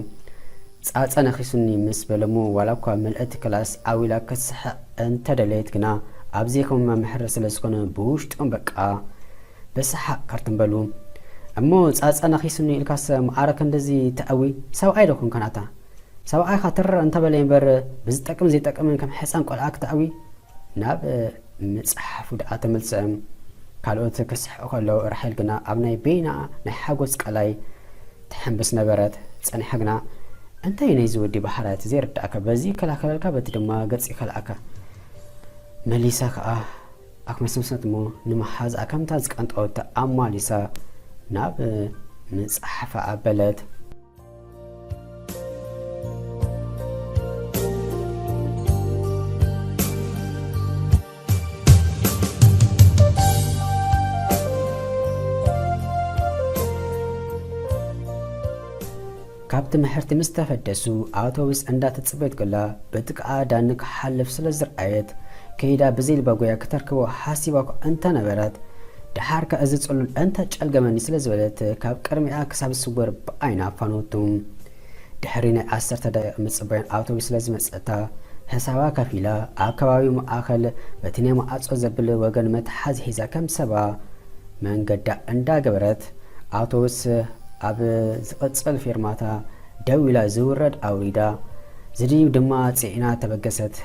ጻጸ ነኺሱኒ ምስ በለሞ ዋላ እኳ ምልእቲ ክላስ ዓው ኢላ ክትስሕቕ እንተደለየት ግና ኣብ ዘይከም መምህር ስለ ዝኾነ ብውሽጦም በቃ ብሰሓቕ ከርትም በሉ። እሞ ጻጸ ነኺሱኒ ኢልካስ መዓረ ክንድዚ ተኣዊ ሰብኣይ ዶ ኮንካ ናታ? ሰብኣይኻ ትርር እንተበለ እምበር ብዝጠቅም ዘይጠቅምን ከም ሕፃን ቆልዓ ክተኣዊ ናብ ምጽሓፉ ደኣ ተመልሰ። ካልኦት ክስሕቑ ከለዉ ራሄል ግና ኣብ ናይ በይና ናይ ሓጎስ ቃላይ ትሕንብስ ነበረት። ጸኒሓ ግና እንታይ እዩ ናይዚ ወዲ ባህርያት ዘይርዳእካ? በዚ ይከላኸለልካ በቲ ድማ ገጽ ይከልኣካ። መሊሳ ከኣ ኣክመስመሰት እሞ ንመሓዝኣ ከምታ ዝቀንጠወታ ኣማሊሳ ናብ ምጽሓፋ ኣበለት። ካብ ትምህርቲ ምስ ተፈደሱ ኣውቶቡስ እንዳተጽበየት ከላ ብጥቃኣ ዳኒ ክሓልፍ ስለ ዝረኣየት ከይዳ ብዘይልባ ጎያ ክተርክቦ ሓሲባ እኳ እንተነበረት ደሓር ከኣ እዚ ጽሉል እንተጨልገመኒ ስለ ዝበለት ካብ ቅድሚኣ ክሳብ ዝስወር ብዓይና ኣፋነወቱ። ድሕሪ ናይ ዓሰርተ ደቂቕ ምጽባይን ኣውቶቡስ ስለ ዝመጸታ ሕሳባ ከፊላ ኣብ ከባቢ ማእከል በቲ ናይ ማዕጾ ዘብል ወገን መትሓዚ ሒዛ ከም ሰባ መንገዳ እንዳገበረት ኣውቶቡስ ኣብ ዝቕጽል ፌርማታ ደው ኢላ ዝውረድ ኣውሪዳ ዝድይብ ድማ ጽዒና ተበገሰት።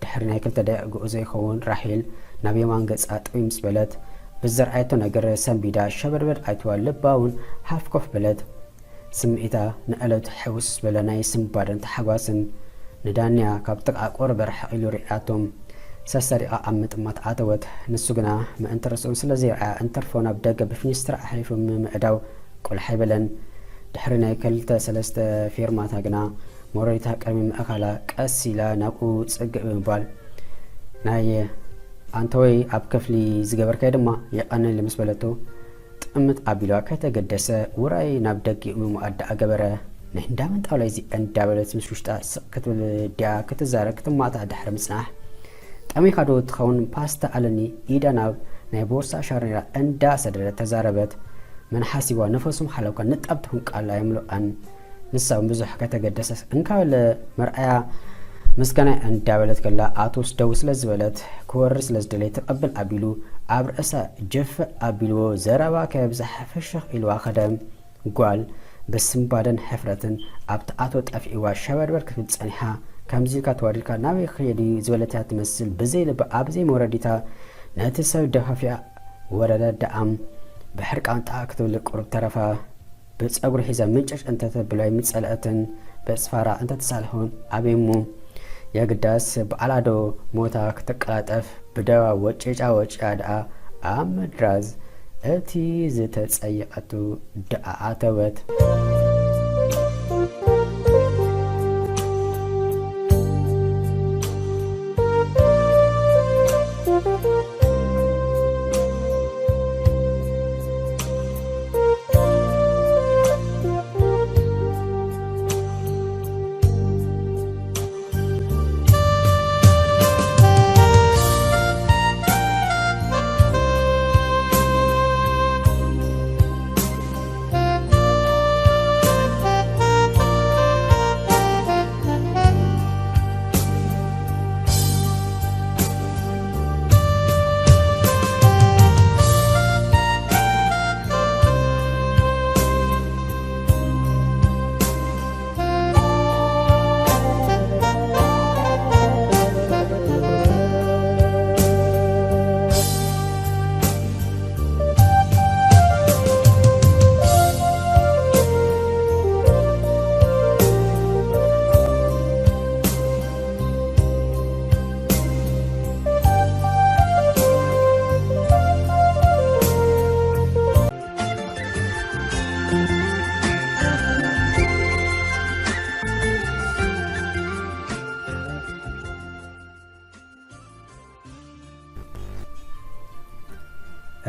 ድሕሪ ናይ ክልተ ደቂቕ ጉዕዞ ይኸውን ራሄል ናብ የማን ገጻ ጥውይ ምስ በለት ብዝረኣየቶ ነገር ሰንቢዳ ሸበድበድ ኣይትዋ ልባ እውን ሃፍ ኮፍ በለት። ስምዒታ ንዕለቱ ሕውስ ዝበለ ናይ ስንባደን ታሕጓስን ንዳንያ ካብ ጥቓ ቁሩብ ርሕቕ ኢሉ ርእያቶም ሰሰሪቓ ኣብ ምጥማት ኣተወት። ንሱ ግና ምእንቲ ርእሱ ስለ ዘይረኣያ እንትርፎ ናብ ደገ ብፊኒስትራ ኣሕሊፉ ምምዕዳው ቁልሕ ኣይበለን። ድሕሪ ናይ ክልተ ሰለስተ ፌርማታ ግና ሞረዲታ ቅድሚ ምእካላ ቀስ ኢላ ናብኡ ጽግዕ ብምባል ናይ ኣንተወይ ኣብ ክፍሊ ዝገበርካዮ ድማ የቐንል ምስ በለቶ ጥምት ኣቢልዋ ከይተገደሰ ውራይ ናብ ደጊኡ ምሙኣት ደኣ ገበረ። ናይ እንዳ መን ጣውላ እዚ እንዳበለት ምስ ውሽጣ ስቕ ክትብል ድያ ክትዛረብ ክትማታ ድሕሪ ምጽናሕ ጠሚኻ ዶ ትኸውን ፓስታ ኣለኒ ኢዳ ናብ ናይ ቦርሳ ሻርኔራ እንዳሰደደት ተዛረበት። መን ሓሲባ ነፈሱ ምሓለውካ ንጣብ ትኹን ቃል ኣየምልቐን። ንሳ እውን ብዙሕ ከተገደሰስ እንካበለ መርኣያ ምስጋናይ እንዳበለት ከላ ኣቶስ ደው ስለ ዝበለት ክወርድ ስለ ዝደለየ ትቐብል ኣቢሉ ኣብ ርእሳ ጀፍዕ ኣቢልዎ ዘረባ ከየብዝሐ ፍሽኽ ኢልዋ ከደ። ጓል ብስንባደን ሕፍረትን ኣብቲ ኣቶ ጠፊእዋ ሸበድበድ ክትብል ጸኒሓ። ከምዚ ኢልካ ተዋሪድካ ናበይ ክኸይድ እዩ ዝበለት እያ ትመስል። ብዘይ ልባ ኣብ ዘይ መውረዲታ ነቲ ሰብ ደፋፊኣ ወረደ ደኣም ብሕርቃን ጣዕ ክትብል ቁሩብ ተረፋ። ብጸጉሪ ሒዛ ምንጭጭ እንተተብሎ ኣይምጸልአትን። ብጽፋራ እንተተሳልሑን ኣበይ እሞ የግዳስ ብኣላዶ ሞታ ክትቀላጠፍ ብደዋ ወጪጫ ወጪያ ደኣ ኣብ ምድራዝ እቲ ዝተጸየቐቱ ደኣ ኣተወት።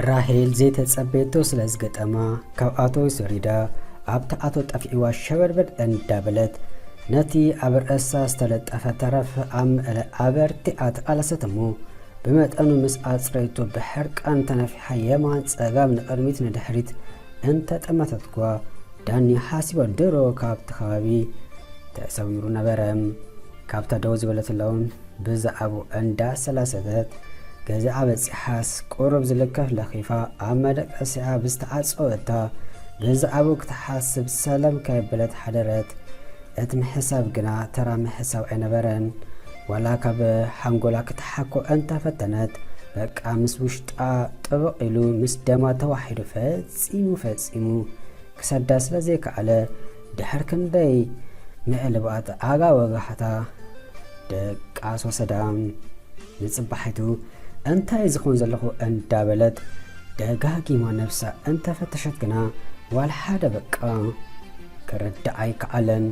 ራሄል ዘይተጸበየቶ ስለ ዝገጠማ፣ ካብ ኣቶ ወሪዳ ኣብቲ ኣቶ ጠፊእዋ ሸበድበድ እንዳበለት፣ ነቲ ኣብ ርእሳ ዝተለጠፈ ተረፍ ኣብ ምእለ ኣበርቲዓ ተቓለሰት እሞ፣ ብመጠኑ ምስ ኣጽረይቶ ብሕርቃን ተነፊሓ የማን ጸጋም ንቕድሚት ንድሕሪት እንተጠመተትኳ፣ ዳኒ ሓሲባ ድሮ ካብቲ ከባቢ ተሰዊሩ ነበረ። ካብታ ደው ዝበለትላ እውን ብዛዕባኡ እንዳሰላሰለት፣ ገዛኣ በጺሓስ ቁሩብ ዝልከፍ ለኺፋ ኣብ መደቀሲኣ ብዝተዓጸወታ ብዛዕባኡ ክትሓስብ ሰለም ከየበለት ሓደረት። እቲ ምሕሳብ ግና ተራ ምሕሳብ ኣይነበረን። ዋላ ካብ ሓንጎላ ክትሓኮ እንተፈተነት፣ በቃ ምስ ውሽጣ ጥብቕ ኢሉ ምስ ደማ ተዋሒዱ ፈጺሙ ፈጺሙ ክሰዳ ስለ ዘይከኣለ፣ ድሕሪ ክንደይ ምዕልባጥ ኣጋ ወጋሕታ ደቃስ ወሰዳ። ንጽባሒቱ እንታይ ዝኸውን ዘለኹ እንዳበለት ደጋጊማ ነብሳ እንተፈተሸት ግና ዋላ ሓደ በቃ ክርዳእ ኣይከኣለን።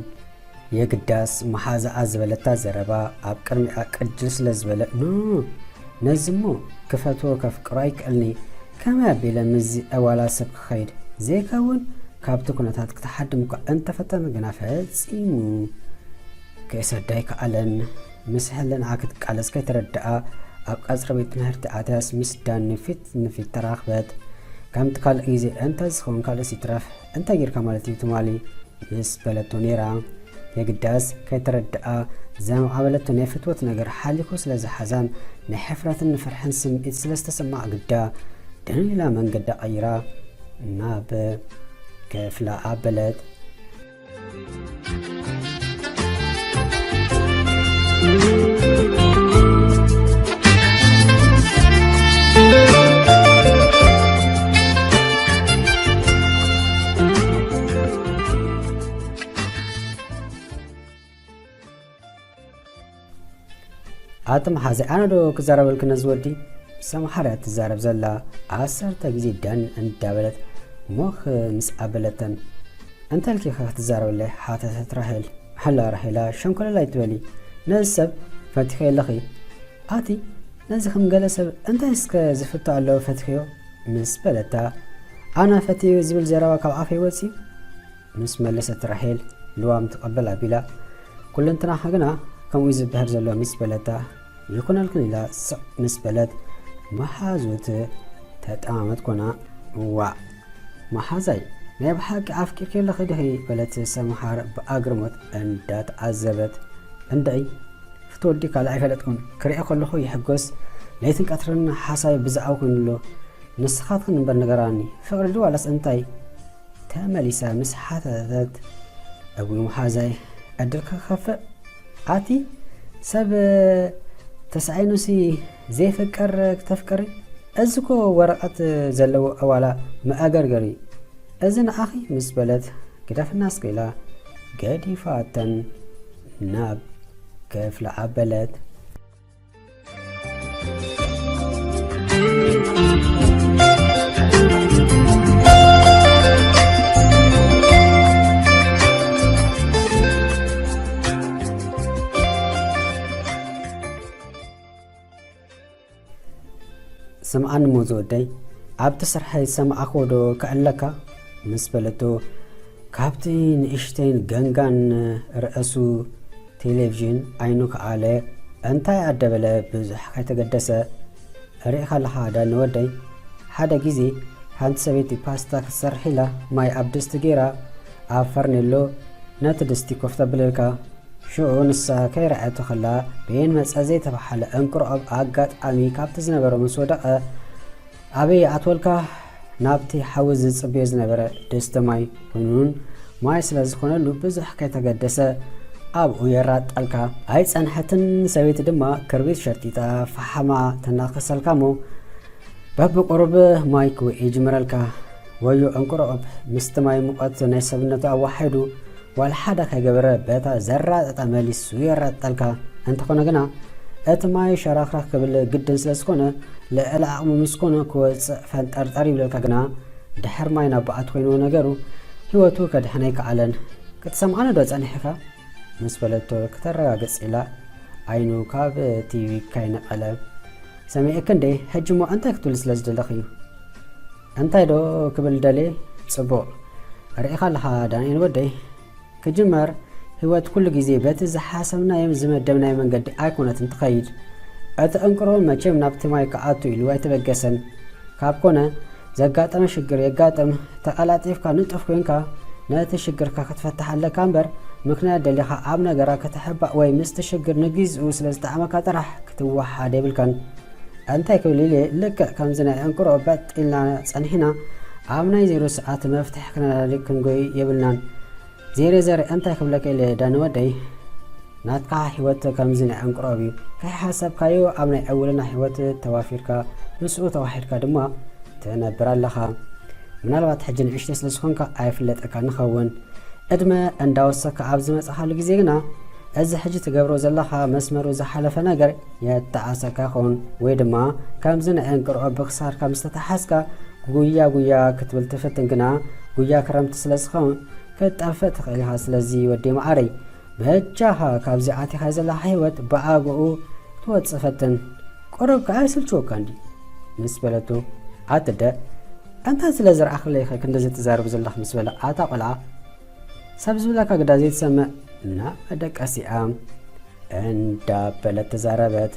የግዳስ መሓዛኣ ዝበለታ ዘረባ ኣብ ቅድሚኣ ቅጅል ስለ ዝበለ፣ ኖ፣ ነዚ እሞ ክፈትዎ ከፍቅሮ ኣይክእልኒ፣ ከመይ ኣቢለ ምስዚ ዕዋላ ሰብ ክኸይድ? ዘይከውን፣ ካብቲ ኩነታት ክትሓድም እኳ እንተፈተነ ግና ፈጺሙ ክእሰዳ ኣይከኣለን። ምስ ህልናኣ ክትቃለስ ከይተረድኣ ኣብ ቀጽሪ ቤት ትምህርቲ ኣትያስ ምስ ዳኒ ፊት ንፊት ተራኽበት። ከምቲ ካልእ ግዜ እንተ ዝኸውን ካልእስ ይትረፍ፣ እንታይ ጌርካ ማለት እዩ ትማሊ? ምስ በለቶ ነይራ። የግዳስ ከይተረድኣ ዘማዕበለቶ ናይ ፍትወት ነገር ሓሊኹ ስለ ዝሓዛን ናይ ሕፍረትን ፍርሕን ስምዒት ስለ ዝተሰማዓ ግዳ ደኒላ መንገዳ ቀይራ ናብ ክፍላ ኣበለት። ኣቲ መሓዘይ፣ ኣነ ዶ ክዛረበልኪ ነዚ ወዲ? ሰምሓር እያ ትዛረብ ዘላ፣ ዓሰርተ ግዜ ዳን እንዳበለት ሞኽ ምስ ኣበለተን። እንተልኪ ኸ ክትዛረበለይ? ሓተተት ራሄል። ሕላ ራሄላ፣ ሸንኮለል ኣይትበሊ፣ ነዚ ሰብ ፈቲኸ ኣለኺ። ኣቲ ነዚ ከም ገለ ሰብ እንታይ እስከ ዝፍቶ ኣለዎ ፈቲኽዮ? ምስ በለታ፣ ኣነ ፈትዮ ዝብል ዘረባ ካብ ኣፈይ ወፂ? ምስ መለሰት ራሄል ልዋም ትቐበል ኣቢላ፣ ኩለንትናኻ ግና ከምኡ እዩ ዝበሃል ዘሎ ምስ በለታ፣ ይኹነልክን ኢላ ስቕ ምስ በለት፣ መሓዙት ተጠማመት ኮና፣ ዋእ፣ መሓዛይ፣ ናይ ብሓቂ ኣፍቂርኪ ኣለኺ ዲኺ? በለት ሰምሃር ብኣግርሞት እንዳተዓዘበት። እንደይ፣ ፍትወዲ ካልእ ኣይፈለጥኩን። ክሪኦ ከለኹ ይሕጎስ። ለይትን ቀትርን ሓሳብ ብዛዕባ ኮይኑ ኣሎ። ንስኻትክን እምበር ንገራኒ፣ ፍቕሪ ድዩ ዋላስ እንታይ? ተመሊሳ ምስ ሓተተት፣ እውይ መሓዛይ፣ ዕድልካ ክኸፍእ? ኣቲ ሰብ ተሳኢኑሲ ዘይፍቀር ክተፍቅሪ? እዚ እኮ ወረቐት ዘለዎ ኣዋላ መኣገርገሪ። እዚ ንኣኺ ምስ በለት፣ ግደፍና እስከ ኢላ ገዲፋተን ናብ ክፍላ ኣበለት። ስምዓኒ እሞ ዝወደይ፣ ኣብቲ ስርሐይ ዝሰማዕክዎ ዶ ክዕለካ? ምስ በለቶ፣ ካብቲ ንእሽተይን ገንጋን ርእሱ ቴሌቪዥን ዓይኑ ከኣለ፣ እንታይ ኣደበለ ብዙሕ ከይተገደሰ። ርኢኻ ኣለኻ ዳኒ ወደይ፣ ሓደ ግዜ ሓንቲ ሰበይቲ ፓስታ ክትሰርሕ ኢላ ማይ ኣብ ድስቲ ገይራ ኣብ ፈርኔሎ ነቲ ድስቲ ኮፍ ተብለልካ። ሽዑ ንሳ ከይረኣየቶ ከላ በየን መጸ ዘይተባህለ ዕንቅሮ ኣብ ኣጋጣሚ ካብቲ ዝነበሮ ምስ ወደቐ፣ ኣበይ ኣትወልካ? ናብቲ ሓዊ ዝጽበዮ ዝነበረ ድስቲ ማይ ኮይኑን ማይ ስለ ዝኾነሉ ብዙሕ ከይተገደሰ ኣብኡ የራጠልካ። ኣይጸንሐትን፣ ሰበይቲ ድማ ክርቢት ሸርጢጣ ፈሓማ ተናኽሰልካ እሞ በብቁሩብ ማይ ክውዒ ይጅምረልካ። ወዮ ዕንቅሮ ኣብ ምስቲ ማይ ሙቐት ናይ ሰብነቱ ኣዋሒዱ ዋላ ሓደ ከይገበረ በታ ዘራጠጠ መሊሱ የራጠልካ። እንተኾነ ግና እቲ ማይ ሸራኽራኽ ክብል ግድን ስለ ዝኾነ ልዕሊ ዓቕሙ ምስ ኮነ ክወጽእ ፈንጠርጠር ይብለልካ። ግና ድሕር ማይ ናብ በዓቲ ኮይንዎ ነገሩ ህይወቱ ከድሕን ኣይከኣለን። ክትሰምዓኒ ዶ ጸኒሕካ? ምስ በለቶ ክተረጋግጽ ኢላ ዓይኑ ካብ ቲቪ ካይነቐለ። ሰሚዕክ እንዴ? ሕጂ እሞ እንታይ ክትብል ስለ ዝደለኽ እዩ? እንታይ ዶ ክብል ደልየ? ጽቡቕ። ርኢኻ ኣለኻ ዳንኤል ወደይ፣ ክጅመር ህይወት ኩሉ ግዜ በቲ ዝሓሰብናዮን ዝመደብናዮ መንገዲ ኣይኮነትን ትኸይድ። እቲ ዕንቅሮ መቸም ናብቲ ማይ ክኣቱ ኢሉ ኣይተበገሰን። ካብ ኮነ ዘጋጠመ ሽግር የጋጥም፣ ተቐላጢፍካ ንጡፍ ኮይንካ ነቲ ሽግርካ ክትፈትሕ ኣለካ እምበር፣ ምኽንያት ደሊኻ ኣብ ነገራ ከተሕባእ ወይ ምስቲ ሽግር ንግዚኡ ስለ ዝጠዓመካ ጥራሕ ክትወሓድ የብልካን። እንታይ ክብል ኢለ፣ ልክዕ ከምዚ ናይ ዕንቅሮ በጥ ኢልና ጸኒሕና፣ ኣብ ናይ ዜሮ ሰዓት መፍትሕ ክነላሊ ክንጎይ የብልናን። ዜሬ ዘሬ እንታይ ክብለካ ኢለ ዳኒ ወደይ፣ ናትካ ህይወት ከምዚ ናይ ዕንቅሮ እዩ። ከይሓሰብካዮ ኣብ ናይ ዕውልና ህይወት ተዋፊርካ፣ ምስኡ ተዋሒድካ ድማ ትነብር ኣለኻ። ምናልባት ሕጂ ንእሽተይ ስለ ዝኾንካ ኣይፍለጠካ ንኸውን። ዕድመ እንዳወሰካ ኣብ ዝመጻኻሉ ግዜ ግና፣ እዚ ሕጂ ትገብሮ ዘለኻ መስመሩ ዝሓለፈ ነገር የተዓሰካ ይኸውን፣ ወይ ድማ ከምዚ ናይ ዕንቅሮ ብክሳርካ ምስ ተተሓዝካ፣ ጉያ ጉያ ክትብል ትፍትን፣ ግና ጉያ ክረምቲ ስለ ዝኸውን ክትጠፍእ ትኽእል ኢኻ። ስለዚ ወዲ መዓረይ፣ በጃኻ ካብዚ ኣቲኻ ዘለኻ ህይወት ብኣግኡ ክትወጽእ ፈትን። ቁሩብ ከኣ ይስልችወካ እንዲ? ምስ በለቶ፣ ኣትደ፣ እንታይ ስለ ዝረኣኽለይ ኢኺ ክንድዚ ትዛረብ ዘለኽ? ምስ በለ፣ ኣታ ቆልዓ፣ ሰብ ዝብለካ ግዳ ዘይትሰምዕ፣ እናመደቀሲኣ እንዳበለት ተዛረበት።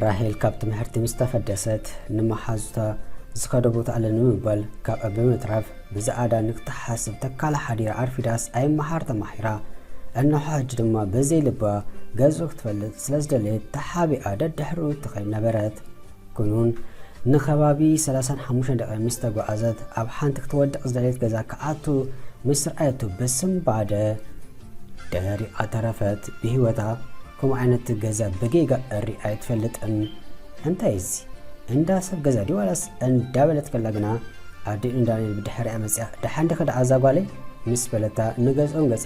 ራሄል ካብ ትምህርቲ ምስ ተፈደሰት፣ ንመሓዙታ ዝኸዶ ቦታ ኣለ ንምባል ካብኣ ብምትራፍ፣ ብዝኣዳ ንክትሓስብ ተካላ ሓዲራ ኣርፊዳስ ኣይመሓር ተማሒራ። እንሆ ሕጂ ድማ ብዘይ ልባ ገዝኡ ክትፈልጥ ስለ ዝደለየት፣ ተሓቢኣ ደድሕሪኡ ትኸይድ ነበረት። ኩኑን ንኸባቢ ሰላሳን ሓሙሽተን ደቂቕ ምስ ተጓዓዘት፣ ኣብ ሓንቲ ክትወድቕ ዝደለየት ገዛ ክኣቱ ምስ ረኣየቱ፣ ብስንባደ ደሪቓ ተረፈት። ብህይወታ ከምኡ ዓይነት ገዛ ብጌጋ እሪኣ ኣይትፈልጥን። እንታይ እዚ? እንዳ ሰብ ገዛ ድዩ ዋላስ? እንዳበለት ከላ ግና፣ ኣዲኡ ንዳንኤል ብድሕሪኣ መጺኣ፣ "ደሓን ዲኺ ደኣ እዛ ጓለይ?" ምስ በለታ፣ ንገዝኦም ገጻ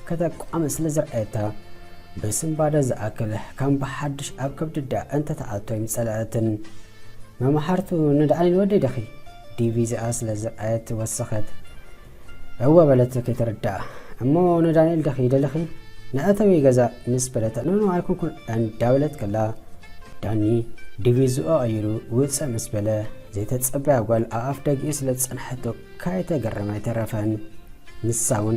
ከተቋምት ስለ ዝረኣየታ፣ ብስንባደ ዝኣክል ከም ብሓድሽ ኣብ ከብዲ ኣዲኣ እንተትኣቱ ኣይምጸለኣትን። መማሓርቱ ንዳንኤል ወደይ ዲኺ? ዲቪዚኣ ስለ ዝረኣየት ወሰኸት። "እወ" በለት ከይተረድኣ። "እሞ ንዳንኤል ዲኺ ደለኺ? ንእተዊ ገዛ" ምስ በለት፣ "ኖኖ ኣይኮንኩን" እንዳበለት ከላ፣ ዳኒ ዲቪዝኡ ቀይሩ ውፅእ ምስ በለ፣ ዘይተፀበያ ጓል ኣብ ኣፍ ደጊኡ ስለ ዝፀንሐቶ ካይተገረመ ኣይተረፈን። ንሳ እውን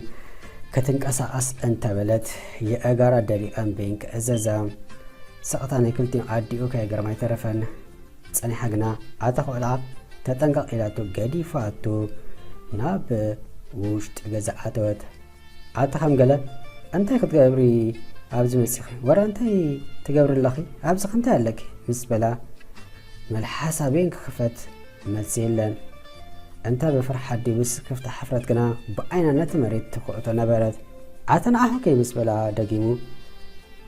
ክትንቀሳቐስ እንተበለት የእጋራ ደሊቐን በይን ክእዘዛ። ስቕታ ናይ ክልቲኦም ኣዲኡ ከየገረማ ኣይተረፈን። ጸኒሓ ግና ኣታ ቆልዓ ተጠንቀቕ ኢላቶ ገዲፋቶ ናብ ውሽጢ ገዛ ኣተወት። ኣታ ከም ገለ እንታይ ክትገብሪ ኣብዚ መጺኺ? ወረ እንታይ ትገብሪ ኣለኺ? ኣብዚ እንታይ ኣለኪ? ምስ በላ መልሓሳ በይን ክኽፈት መልሲ የለን። እንተ ብፍርሓት ድዩ ብስክፍታ ሓፍረት ግና ብዓይና ነቲ መሬት ትኹዕቶ ነበረት። ኣታ ንዓኹ ከ ምስ በላ ደጊሙ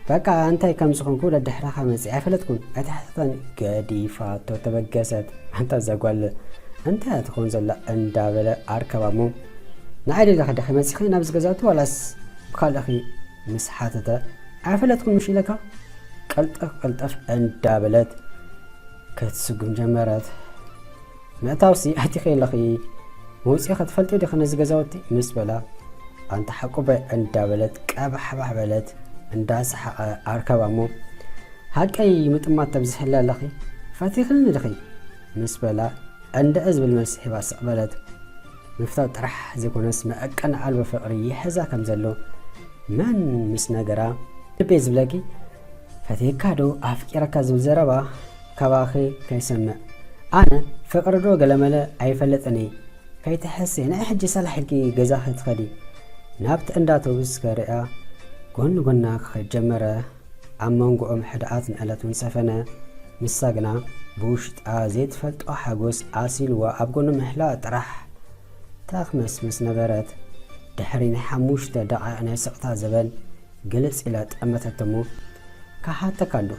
በቃ እንታይ ከም ዝኾንኩ ደድሕረኻ መጺእ ኣይፈለጥኩን። ኣይትሓተተኒ። ገዲፋቶ ተበገሰት። ኣንታ እዛ ጓል እንታይ እያ ትኸውን ዘላ እንዳበለ ኣርከባ እሞ ንዓይ ደሊኻ ዲኺ መጺኺ ናብዚ ገዛውቲ ዋላስ ብካልእኺ ምስ ሓተተ ኣይፈለጥኩን ምሽ ኢለካ ቀልጠፍ ቀልጠፍ እንዳበለት ክትስጉም ጀመረት። ምእታውሲ ኣቲኺ ኣለኺ፣ መውፅኢ ክትፈልጢ ዲኺ ነዚ ገዛውቲ? ምስ በላ ኣንታ ሓቁበይ እንዳበለት ቀባሕባሕ በለት። እንዳሰሓቐ ኣርከባ እሞ ሓቀይ ምጥማት ተብዝሕሊ ኣለኺ፣ ፈቲኽልኒ ዲኺ? ምስ በላ እንድዒ ዝብል መልሲ ሂባ ስቕ በለት። ምፍታው ጥራሕ ዘይኮነስ መዐቀኒ ኣልቦ ፍቕሪ ይሕዛ ከም ዘሎ መን ምስ ነገራ? ልበይ ዝብለኪ ፈትየካ ዶ ኣፍቂረካ ዝብል ዘረባ ካባኺ ከይሰምዕ። ኣነ ፍቕሪ ዶ ገለመለ ኣይፈልጥን እየ። ከይትሕስየ ንዒ ሕጂ ሰላሕ ኢልኪ ገዛኺ ትኸዲ። ናብቲ እንዳ ኣውቶቡስ ከርእያ ጎኒ ጎና ክኸድ ጀመረ። ኣብ መንጎኦም ሕድኣት ንዕለት እውን ሰፈነ። ንሳ ግና ብውሽጣ ዘይትፈልጦ ሓጎስ ኣሲልዋ ኣብ ጎኑ ምሕላዋ ጥራሕ ተኽመስምስ ነበረት። ድሕሪ ናይ ሓሙሽተ ደቓይቕ ናይ ስቕታ ዘበን ግልጽ ኢላ ጠመተቶ እሞ፣ ክሓተካ እንዶ፣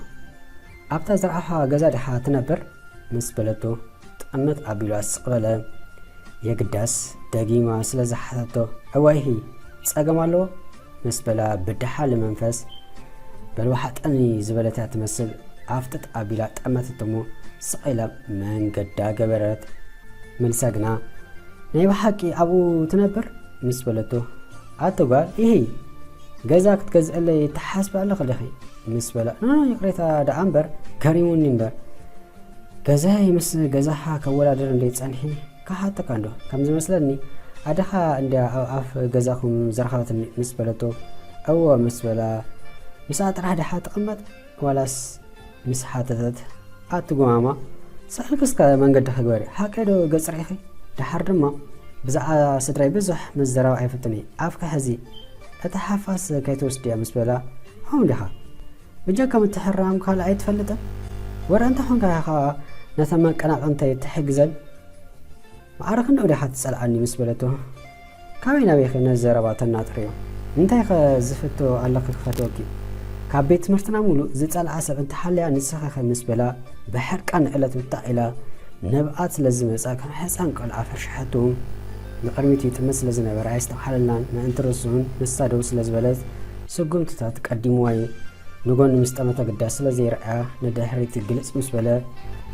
ኣብታ ዝረኣኻ ገዛ ዲኻ ትነብር? ምስ በለቶ፣ ጠመት ኣቢሉ ኣስቕ በለ። የግዳስ ደጊማ ስለ ዝሓተቶ፣ እዋይሂ፣ ጸገም ኣለዎ? ምስ በላ ብደሓሊ መንፈስ፣ በል ወሓጠኒ ዝበለት እያ ትመስል፣ ኣፍጥጥ ኣቢላ ጠመተቶ እሞ፣ ስቕ ኢላ መንገዳ ገበረት። መልሳ ግና፣ ናይ ብሓቂ ኣብኡ ትነብር? ምስ በለቶ፣ ኣቲ ጓል፣ ኢሂ፣ ገዛ ክትገዝእለይ ትሓስቢ ኣለኺ ዲኺ? ምስ በላ፣ ኖ፣ ኖ፣ ይቕሬታ ደኣ እምበር፣ ገሪሙኒ እምበር። ገዛይ ምስ ገዛኻ ከወዳድር እንደ ጸንሒ ክሓተካ እንዶ፣ ከም ዝመስለኒ ኣደኻ እንድያ ኣብ ኣፍ ገዛኹም ዝረኸበትኒ ምስ በለቶ፣ እወ ምስ በላ፣ ምስኣ ጥራሕ ዲኻ ትቕመጥ ዋላስ ምስ ሓተተት፣ ኣቲ ጉማማ፣ ስቕ ኢልኪ እስከ መንገድኺ ግበሪ፣ ሓቀይ ዶ ገጽ ርኢኺ? ደሓር ድማ ብዛዕባ ስድራይ ብዙሕ ምዝራብ ኣይፈቱን እየ፣ ኣፍኪ ሕዚ፣ እታ ሓፋስ ከይትወስድያ ምስ በላ፣ ከምኡ ዲኻ? ብጀካ ምትሕርራም ካልእ ኣይትፈልጥን? ወረ እንታይ ኾንካ ኢኻ ነተን መቀናቕንተይ ትሕግዘን? ማዕረ ክንደው ዲኻ ትጸልኣኒ? ምስ በለቶ፣ ካበይ ናበይ ኸ ነዚ ዘረባ ተናጥርዮ? እንታይ ኸ ዝፍቶ ኣለኺ ክፈትወኪ? ካብ ቤት ትምህርትና ሙሉእ ዝጸልኣ ሰብ እንተሃልያ ንስኺ ኸ? ምስ በላ ብሕርቃን ንዕለት ውጣዕ ኢላ ንብኣት ስለ ዝመጻ ከም ሕጻን ቆልዓ ፈርሽሓቱ ንቕድሚት ይጥምት ስለ ዝነበረ ኣየስተብሃለላን። ምእንቲ ርእሱን ንሳ ደው ስለ ዝበለት ስጉምትታት ቀዲምዋ እዩ። ንጎኒ ምስ ጠመተ ግዳ ስለ ዘይረኣያ ንድሕሪት ግልጽ ምስ በለ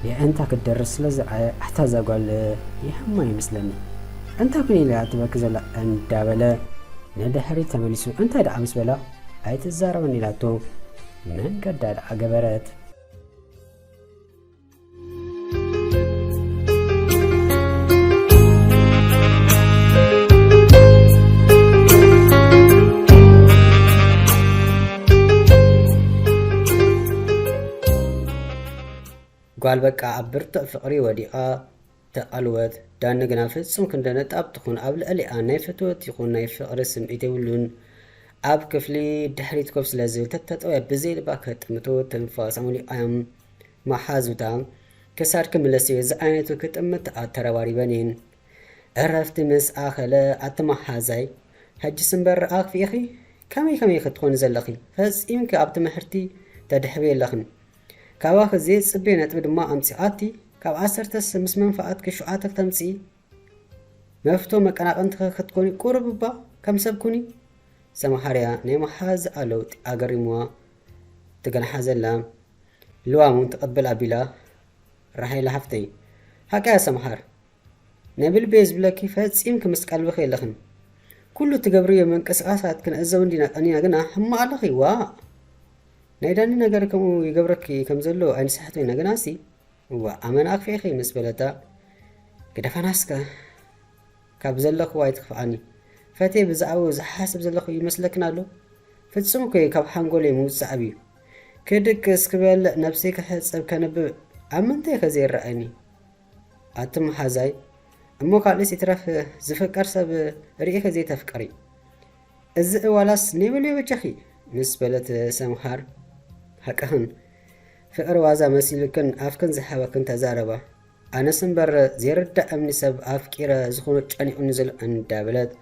የእንታ ክትደርስ ስለ ዝረኣየ ኣታ እዛ ጓል ይሕማ ይመስለኒ። እንታይ ኩን ኢላ ትበኪ ዘላ እንዳበለ ንድሕሪት ተመሊሱ እንታይ ደኣ ምስ በላ ኣይትዛረበን ኢላቶ መንገዳ ደኣ ገበረት። ጓል በቃ ኣብ ብርቱዕ ፍቕሪ ወዲቓ ተቓልወት። ዳኒ ግና ፍጹም ክንደ ነጣብ ትኹን ኣብ ልዕሊኣ ናይ ፍትወት ይኹን ናይ ፍቕሪ ስምዒት የብሉን። ኣብ ክፍሊ ድሕሪት ኮፍ ስለ ዝብል ተተጠውያ ብዘይ ልባ ከጥምቶ ትንፋሳ መሊኣዮም። መሓዙታ ክሳድ ክምለስ እየ ዝዓይነቱ ክጥምት ኣተረባሪበን እየን። ዕረፍቲ ምስ ኣኸለ ኣቲ መሓዛይ፣ ሕጅስ እምበር ኣኽፊእኺ? ከመይ ከመይ ክትኾኒ ዘለኺ? ፈጺምኪ ኣብ ትምህርቲ ተድሕቢ የለኽን። ካባኺ ዘይጽበዮ ነጥቢ ድማ ኣምጺኣቲ፣ ካብ ዓሰርተስ ምስ መንፈዓትኪ ሸውዓተ ክተምጽኢ? መፍቶ መቀናቕንትኺ ክትኮኒ ቁሩብ እባ ከም ሰብ ኩኒ። ሰምሃርያ ናይ መሓዛኣ ለውጢ ኣገሪምዋ ትገንሓ ዘላ። ልዋም እውን ትቕብል ኣቢላ፣ ራሄል ሓፍተይ፣ ሓቂ እያ ሰምሃር። ናይ ብልቢ እየ ዝብለኪ፣ ፈጺምኪ ምስ ቀልብኺ የለኽን። ኩሉ እትገብርዮ ምንቅስቓሳት ክንዕዘብ እንዲና ቀኒና፣ ግና ሕማቕ ኣለኺ፣ ዋእ! ናይ ዳኒ ነገር ከምኡ ይገብረኪ ከም ዘሎ ኣይንስሕቶ ኢና፣ ግናሲ እዋ ኣመና ኣኽፊእኺ ምስ በለታ፣ ግደፈናስከ ካብ ዘለኽዎ ኣይትኽፍኣኒ። ፈትየ ብዛዕባኡ ዝሓስብ ዘለኹ ይመስለክን ኣሎ? ፍጹም እኮ እዩ ካብ ሓንጎለይ ምውጻእ ኣብዩ። ክድቅስ፣ ክበልዕ፣ ነብሰይ ክሕጸብ፣ ከንብብ ኣብ ምንታይ ከ ዘይረኣየኒ? ኣቲ መሓዛይ፣ እሞ ካልእስ ይትረፍ ዝፍቀር ሰብ ርኢኺ ዘይተፍቅሪ? እዚ እዋላስ ኔበልዮ በጃኺ ምስ በለት ሰምሃር፣ ሓቅኽን፣ ፍቕሪ ዋዛ መሲሉክን ኣፍክን ዝሓበክን ተዛረባ። ኣነስ እምበር ዘይርዳእ እምኒ ሰብ ኣፍቂረ ዝኾነ ጨኒቑኒ ዘሎ እንዳበለት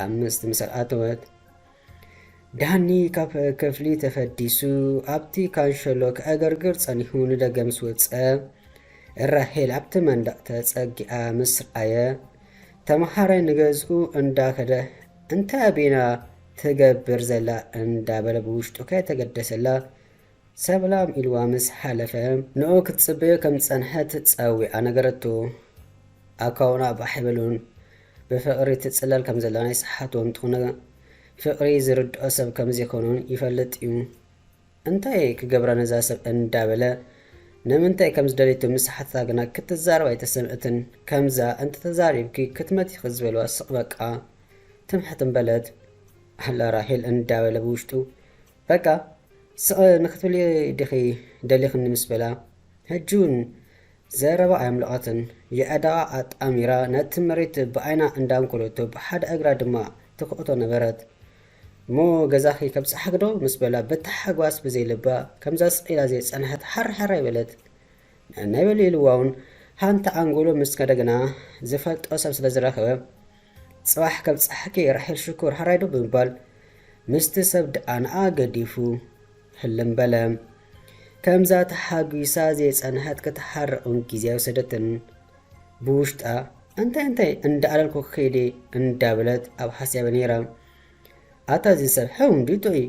ኣብ ምስቲ ምሳል ኣተወት። ዳኒ ካብ ክፍሊ ተፈዲሱ ኣብቲ ካንሸሎ ከዕገርግር ጸኒሑ ንደገ ምስ ወጸ፣ ራሄል ኣብቲ መንደቕ ተጸጊኣ ምስ ረኣየ፣ ተመሃራይ ንገዝኡ እንዳኸደ፣ እንታይ ኣቤና ትገብር ዘላ እንዳበለ ብውሽጡ ከይተገደሰላ፣ ሰላም ኢልዋ ምስ ሓለፈ፣ ንኡ ክትጽበዮ ከም ዝጸንሐት ጸዊዓ ነገረቶ። ኣካውና ባሕ ኣይበሉን። ብፍቕሪ ትጽለል ከም ዘላ ናይ ሰሓቶ እንትኾነ፣ ፍቕሪ ዝርድኦ ሰብ ከም ዘይኮኑን ይፈልጥ እዩ። እንታይ ክገብራ ነዛ ሰብ እንዳበለ፣ ንምንታይ ከም ዝደለየቶ ምስ ሓተታ ግና ክትዛረብ ኣይተሰምዕትን። ከምዛ እንተተዛሪብኪ ክትመቲ ኢኺ ዝበልዋ ስቕ በቃ ትምሕት እምበለት። ኣላ ራሄል እንዳበለ ብውሽጡ፣ በቃ ስቕ ንክትብሊ ዲኺ ደሊኽኒ ምስ በላ፣ ሕጂ እውን ዘረባ ኣየምለቐትን። የዕዳኣ ኣጣሚራ ነቲ መሬት ብዓይና እንዳንኮለቶ ብሓደ እግራ ድማ ትኹዕቶ ነበረት። እሞ ገዛኺ ከብጽሓኪ ዶ ምስ በላ ብታሓጓስ ብዘይልባ ከምዛ ስቕ ኢላ ዘይጸንሐት ሓር ሓር ኣይበለት። ናይ በሊ ኢልዋ እውን ሓንቲ ኣንጎሎ ምስ ከደ ግና ዝፈልጦ ሰብ ስለ ዝረኸበ፣ ጽባሕ ከብጽሓኪ ራሄል ሽኮር ሓራይ ዶ ብምባል ምስቲ ሰብ ደኣ ንኣ ገዲፉ ህልም በለ። ከምዛ ተሓጒሳ ዘይጸንሐት ክትሓርቕ እውን ግዜ ኣይወሰደትን። ብውሽጣ እንታይ እንታይ እንዳኣለልኩ ክኸይድ እየ እንዳበለት ኣብ ሓስያበ ነይራ። ኣታ እዚ ሰብ ሕሙም ድዩ ጥዑይ?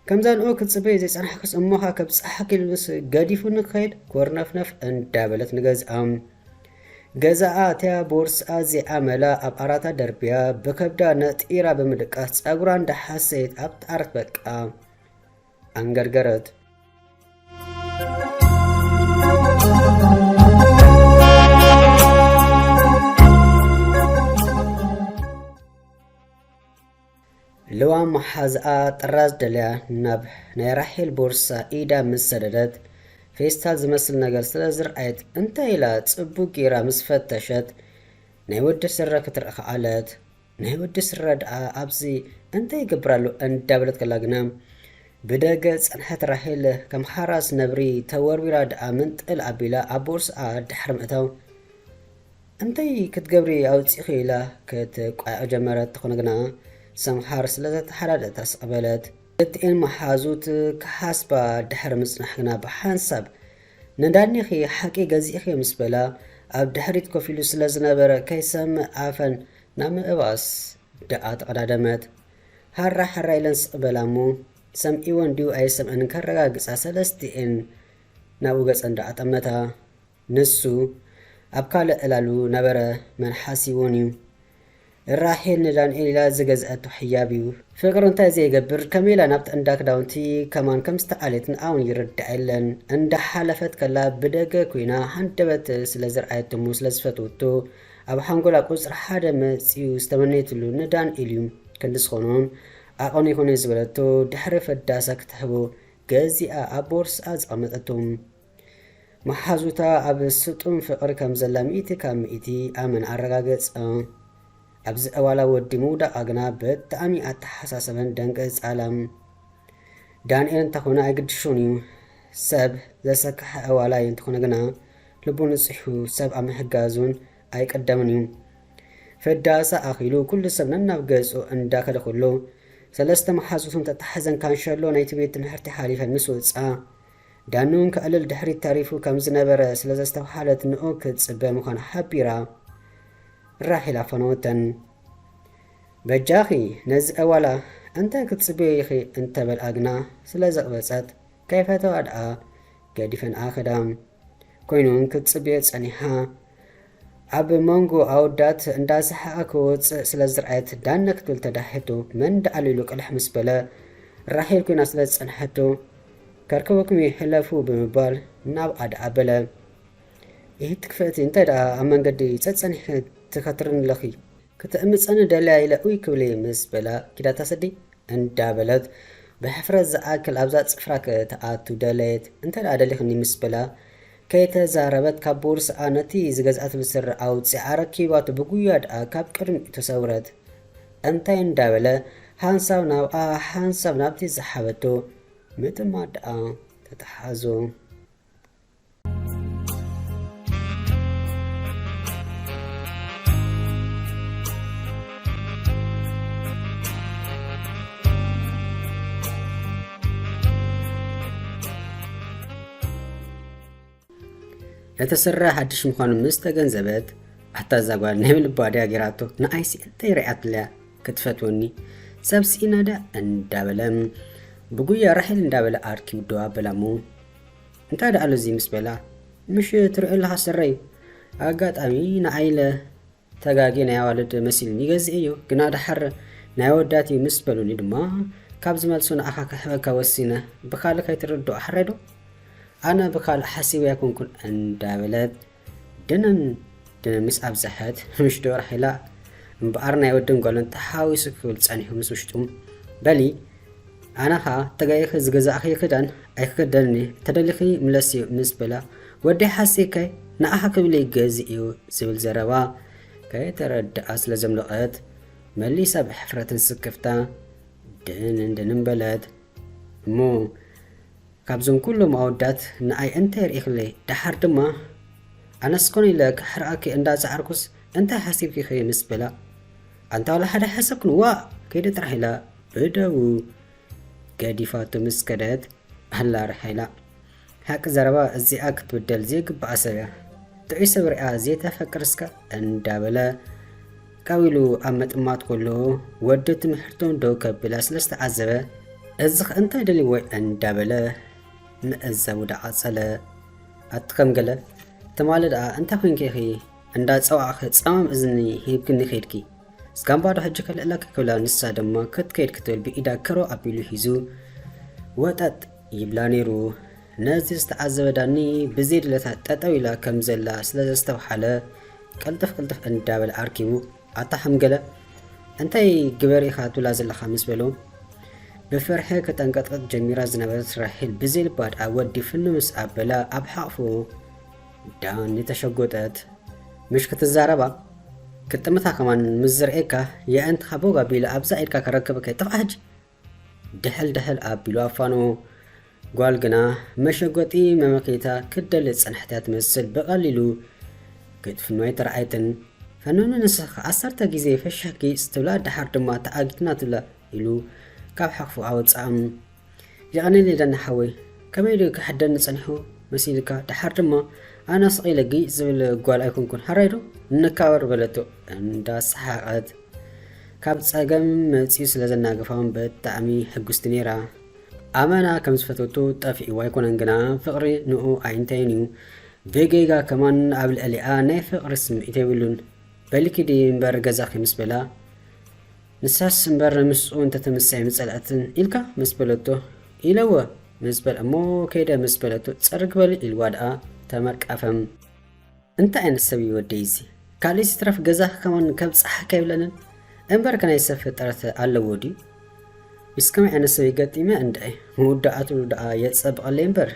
ከምዛ ንኡ ክትጽበዮ ዘይጸናሕክስ እሞኻ ከብጽሓኪ ኢሉስ ገዲፉኒ ክኸይድ ኮርነፍነፍ እንዳበለት ንገዝኣ። ገዛኣ ኣትያ ቦርስኣ ዘይኣመላ ኣብ ኣራታ ደርብያ ብከብዳ ነጢራ ብምድቃስ ጸጉራ እንዳሓሰየት ኣብቲ ዓራት በቃ ኣንገርገረት። ልዋም መሓዝኣ ጥራዝ ደልያ ናብ ናይ ራሄል ቦርሳ ኢዳ ምስ ሰደደት፣ ፌስታል ዝመስል ነገር ስለ ዝረኣየት፣ እንታይ ኢላ ጽቡቕ ጌራ ምስ ፈተሸት፣ ናይ ወዲ ስረ ክትርኢ ከኣለት። ናይ ወዲ ስረ ደኣ ኣብዚ እንታይ ይገብር ኣሎ እንዳበለት ከላ ግና፣ ብደገ ዝጸንሐት ራሄል ከም ሓራስ ነብሪ ተወርዊራ ደኣ ምንጥል ኣቢላ ኣብ ቦርስኣ ድሕሪ ምእታው፣ እንታይ ክትገብሪ ኣውጺእኺ ኢላ ክትቋየቕ ጀመረት። ተኾነ ግና ሰምሃር ስለ ዘተሓዳደእታ ስቕ በለት። ክልቲኤን መሓዙት ክሓስባ ድሕሪ ምጽናሕ ግና ብሓንሳብ ንዳኒኺ ሓቂ ገዚእኺ ምስ በላ ኣብ ድሕሪት ኮፍ ኢሉ ስለ ዝነበረ ከይሰምዕ ኣፈን ናብ ምእባስ ደኣ ተቐዳደመት። ሃራ ሃራ ኢለን ስቕ በላ እሞ ሰምዒወን ድዩ ኣይሰምዐን ከረጋግጻ ሰለስቲኤን ናብኡ ገጸን ደኣ ጠመታ። ንሱ ኣብ ካልእ ዕላሉ ነበረ፣ መን ሓሲቡን እዩ። ራሄል ንዳንኤል ኢላ ዝገዝኣቶ ሕያብ እዩ። ፍቕሪ እንታይ ዘይገብር፣ ከመይ ኢላ ናብቲ እንዳ ክዳውንቲ ከማን ከም ዝተኣለት ንኣውን ይርዳእ የለን። እንዳሓለፈት ከላ ብደገ ኮይና ሃንደበት ስለ ዝረኣየቶ እሞ ስለ ዝፈትወቶ ኣብ ሓንጎላ ቁጽሪ ሓደ መጺኡ ዝተመነየትሉ ንዳንኤል እዩ። ክንዲ ዝኾኖን ዓቐኑ ይኹን ዝበለቶ ድሕሪ ፈዳሳ ክትሕቦ ገዚኣ ኣብ ቦርስኣ ዘቐመጠቶ። መሓዙታ ኣብ ስጡም ፍቕሪ ከም ዘላ ሚእቲ ካብ ሚእቲ ኣመን ኣረጋገጸ። ኣብዚ ዕዋላ ወዲ ምውዳቓ ግና ብጣዕሚ ኣተሓሳሰበን ደንገጻላ። ዳንኤል እንተኾነ ኣይግድሾን እዩ። ሰብ ዘሰክሐ ዕዋላ እዩ፣ እንተኾነ ግና ልቡ ንጹሕ እዩ፣ ሰብ ኣብ ምሕጋዙን ኣይቅደምን እዩ። ፈዳሳ ኣኺሉ ኩሉ ሰብ ነናብ ገጹ እንዳከደ ከሎ፣ ሰለስተ መሓዙቱን ተታሒዘን ካንሸሎ ናይቲ ቤት ትምህርቲ ሓሊፈን ምስ ወጻ፣ ዳኑ ከዕልል ድሕሪት ተሪፉ ከም ዝነበረ ስለ ዘስተብሃለት ንኡ ክትጽበ ምዃና ሓቢራ፣ ራሄል ኣፋነወተን። በጃኺ ነዚ ዕዋላ እንታይ ክትጽበዮ ኢኺ እንተበልኣ ግና ስለ ዘቕበጸት ከይፈተዋ ደኣ ገዲፈንኣ ከዳ። ኮይኑ እውን ክትጽበዮ ጸኒሓ። ኣብ መንጎ ኣወዳት እንዳሰሓቐ ክወጽእ ስለ ዝረኣየት ዳነ ክትብል ተዳሄቶ መን ደኣ ኢሉ ቅልሕ ምስ በለ ራሄል ኮይና ስለ ዝጸንሐቶ ከርከበኩም ይሕለፉ ብምባል ናብ ኣደ ኣበለ። ይህቲ ክፍእቲ እንታይ ደኣ ኣብ መንገዲ ጸጸኒሕ ትኸትርን ኣለኺ? ክትእምጸኒ ደልያ ኢለ ኡይ ክብሊ ምስ በላ ኪዳታ ሰዲ እንዳበለት ብሕፍረት ዝኣክል ኣብዛ ጽፍራ ክትኣቱ ደለየት። እንታይ ደኣ ደሊኽኒ ምስ በላ ከይተዛረበት ካብ ቦርስኣ ነቲ ዝገዝኣት ብስረ ኣውጺኣ ረኪባቶ ብጉያ ደኣ ካብ ቅድሚኡ ተሰውረት። እንታይ እንዳበለ ሓንሳብ ናብኣ ሓንሳብ ናብቲ ዝሓበቶ ምጥማት ደኣ ተተሓዞ። እቲ ስረ ሓድሽ ምዃኑ ምስ ተገንዘበት፣ ኣታ እዛ ጓል ናይ ልባ ድያ ጌራቶ? ንኣይሲ እንታይ ርኣያትለያ ክትፈትወኒ? ሰብ ስኢና ድያ? እንዳበለ ብጉያ ራሄል እንዳበለ ኣርኪቡ ደው ኣበላሞ። እንታይ ደኣ ኣሎ እዚ ምስ በላ፣ ምሽ ትሪኦ ኣለኻ ስረይ፣ ኣጋጣሚ ንኣይለ ተጋጌ ናይ ኣዋልድ መሲሉኒ ገዚኤዮ፣ ግና ደሓር ናይ ኣወዳት እዩ ምስ በሉኒ ድማ ካብ ዝመልሶ ንኣኻ ክህበካ ወሲነ። ብኻልእ ከይትርድኦ ሓራይ ዶ? ኣነ ብኻልእ ሓሲበ ኣይኮንኩን እንዳበለት ድንን ድንን ምስ ኣብዝሐት፣ ምሽ ዶ ራሄላ እምበኣር ናይ ወድን ጓልን ተሓዊሱ ክብል ጸኒሑ ምስ ውሽጡ። በሊ ኣነ ኸኣ ተጋጊኺ ዝገዛእኽዮ ክዳን ኣይክኽደንን እየ፣ ተደሊኺ ምለስዮ ምስ በላ፣ ወደይ ሓሲብካይ ንኣኻ ክብል እየ ገዚኤዮ ዝብል ዘረባ ከይተረድኣ ስለ ዘምለቐት፣ መሊሳ ብሕፍረትን ስክፍታ ድንን ድንን በለት። እሞ ካብዞም ኩሎም ኣወዳት ንኣይ እንታይ ርኢኽለይ? ደሓር ድማ ኣነስ ኮነ ኢለ ክሕርኣኪ እንዳጸዓርኩስ እንታይ ሓሲብኪ ኸ ምስ በላ፣ ኣንታ ዋላ ሓደ ሓሰብክን ዋእ ከይደ ጥራሕ ኢላ ብደዉ ገዲፋቶ ምስ ከደት፣ ኣላ ራሄላ። ሓቂ ዘረባ እዚኣ ክትብደል ዘይግብኣ ሰብ እያ። ጥዑይ ሰብ ርኣ ዘይተፈቅር እስከ እንዳበለ ካብ ኢሉ ኣብ ምጥማት ከሎ ወዲ ትምህርቶም ደው ከብላ ስለ ዝተዓዘበ፣ እዚ ኸ እንታይ ደልይዎ እንዳበለ ምእዛቡ ዳቐጸለ። ኣቲ ከም ገለ ትማሊ ደኣ እንታይ ኮንኪ ኢኺ እንዳጸዋዕኺ ጸማም እዝኒ ሂብክኒ ከይድኪ? እስካምባዶ ሕጂ ከልእለኪ ክብላ ንሳ ድማ ክትከይድ ክትብል ብኢዳ ከሮ ኣቢሉ ሒዙ ወጠጥ ይብላ ነይሩ። ነዚ ዝተዓዘበ ዳኒ ብዘይ ድለታ ጠጠው ኢላ ከም ዘላ ስለ ዘስተብሓለ ቅልጥፍ ቅልጥፍ እንዳበለ ኣርኪቡ ኣታ ሓምገለ እንታይ ግበር ኢኻ ትብላ ዘለኻ ምስ በሎ ብፍርሒ ክጠንቀጥቅጥ ጀሚራ ዝነበረት ራሄል ብዘይ ልባ ደኣ ወዲፍኒ ምስ ኣበላ ኣብ ሓቕፉ ዳኒ ተሸጎጠት። ምሽ ክትዛረባ ክጥምታ ከማን ምስ ዝርእየካ የእንትኻ ቦግ ኣቢለ ኣብዛ ኢድካ ከረክበካ ይጥፍኣ ሕጂ ድሕል ድሕል ኣቢሉ ኣፋንዎ። ጓል ግና መሸጎጢ መመኪታ ክትደሊ ዝጸንሐት እያ ትመስል ብቐሊሉ ክትፍኖ ኣይተረኣየትን። ፈኖኒ ንስኻ ዓሰርተ ግዜ ፈሽሕ ጊጽ ትብላ ደሓር ድማ ተኣጊትና ትብላ ኢሉ ካብ ሓቕፉ ኣወጽኣም። የቐንየለይ ዳኒ ሓወይ፣ ከመይ ድዩ ክሕደኒ ጸኒሑ መሲልካ? ደሓር ድማ ኣነ ስቕ ኢለ ጊጽ ዝብል ጓል ኣይኮንኩን፣ ሓራይ ዶ? ንከባበር በለቶ እንዳሰሓቐት። ካብ ጸገም መጺኡ ስለ ዘናገፋ እውን ብጣዕሚ ሕጉስቲ ነይራ። ኣመና ከም ዝፈተቶ ጠፊእዎ ኣይኮነን፣ ግና ፍቕሪ ንኡ ኣይንተይን እዩ። ብጌጋ ከማን ኣብ ልዕሊኣ ናይ ፍቕሪ ስምዒት የብሉን። በሊ ኪዲ እምበር ገዛኺ ምስ በላ፣ ንሳስ እምበር ምስኡ እንተትምሰ ኣይምጸልአትን ኢልካ ምስ በለቶ፣ ኢለወ ምስ በል እሞ ከይደ ምስ በለቶ፣ ጽርግ በሊ ኢልዋ ደኣ ተመርቀፈም። እንታይ ዓይነት ሰብ እዩ ወደይ እዚ? ካልእስ ይትረፍ ገዛኺ ከማን ከብጽሓካ የብለንን። እምበርከ ናይ ሰብ ፍጥረት ኣለዎ ድዩ? ምስ ከመይ ዓይነት ሰብ ገጢመ እንድዒ? መወዳእትኡ ደኣ የጸብቐለይ እምበር።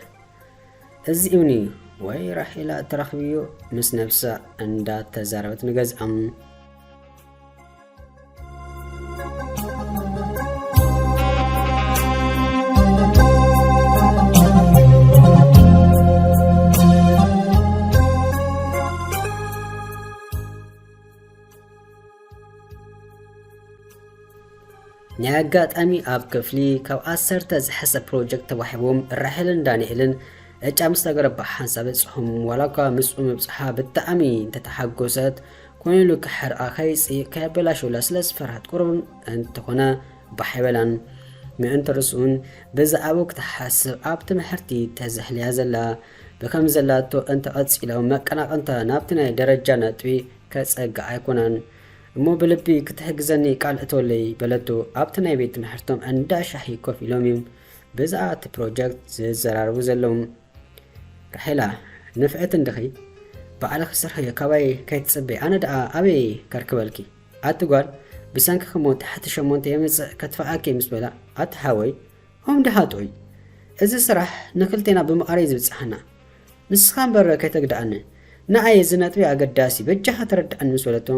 እዚ እውን እዩ ወይ ራሄላ እተረኽብዮ ምስ ነብሳ እንዳተዛረበት ንገዝኣም። ናይ ኣጋጣሚ ኣብ ክፍሊ ካብ ዓሰርተ ዝሕሰ ፕሮጀክት ተዋሂቦም ራሄልን ዳንኤልን ዕጫ ምስ ተገረባ ሓንሳብ በጽሖም። ዋላ እኳ ምስኡ ምብጽሓ ብጣዕሚ እንተተሓጎሰት፣ ኮነ ኢሉ ክሕርኣ ከይጽ-፣ ከየበላሸውላ ስለ ዝፈርሃት ቁሩብ እንተኾነ ባሕ ኣይበላን። ምእንቲ ርስኡን ብዛዕባኡ ክትሓስብ ኣብ ትምህርቲ ተዘሕልያ ዘላ። ብከም ዘላቶ እንተቐጺሎም መቀናቕንታ ናብቲ ናይ ደረጃ ነጥቢ ከጸግዓ ኣይኮነን። እሞ ብልቢ ክትሕግዘኒ ቃል እተወለይ በለቶ። ኣብቲ ናይ ቤት ትምህርቶም እንዳ ሻሂ ኮፍ ኢሎም እዮም። ብዛዕባ እቲ ፕሮጀክት ዝዘራረቡ ዘለዉ። ራሄላ፣ ንፍዕቲ እንድኺ? ባዕልኺ ስርሕዮ፣ ካባይ ከይትጽበይ፣ ኣነ ደኣ ኣበይ ከርክበልኪ? ኣቲ ጓል፣ ብሰንክኺ እሞ ትሕቲ ሸሞንተ የምጽእ ከጥፍኣኪ ምስ በላ፣ ኣቲ ሓወይ፣ ኦም ድሃ ጥዑይ፣ እዚ ስራሕ ንክልቴና ብምቓረይ ዝብጽሓና። ንስኻ እምበር ከይተግድኣኒ። ንኣይ እዚ ነጥቢ ኣገዳሲ፣ በጃኻ ተረድኣኒ ምስ በለቶ፣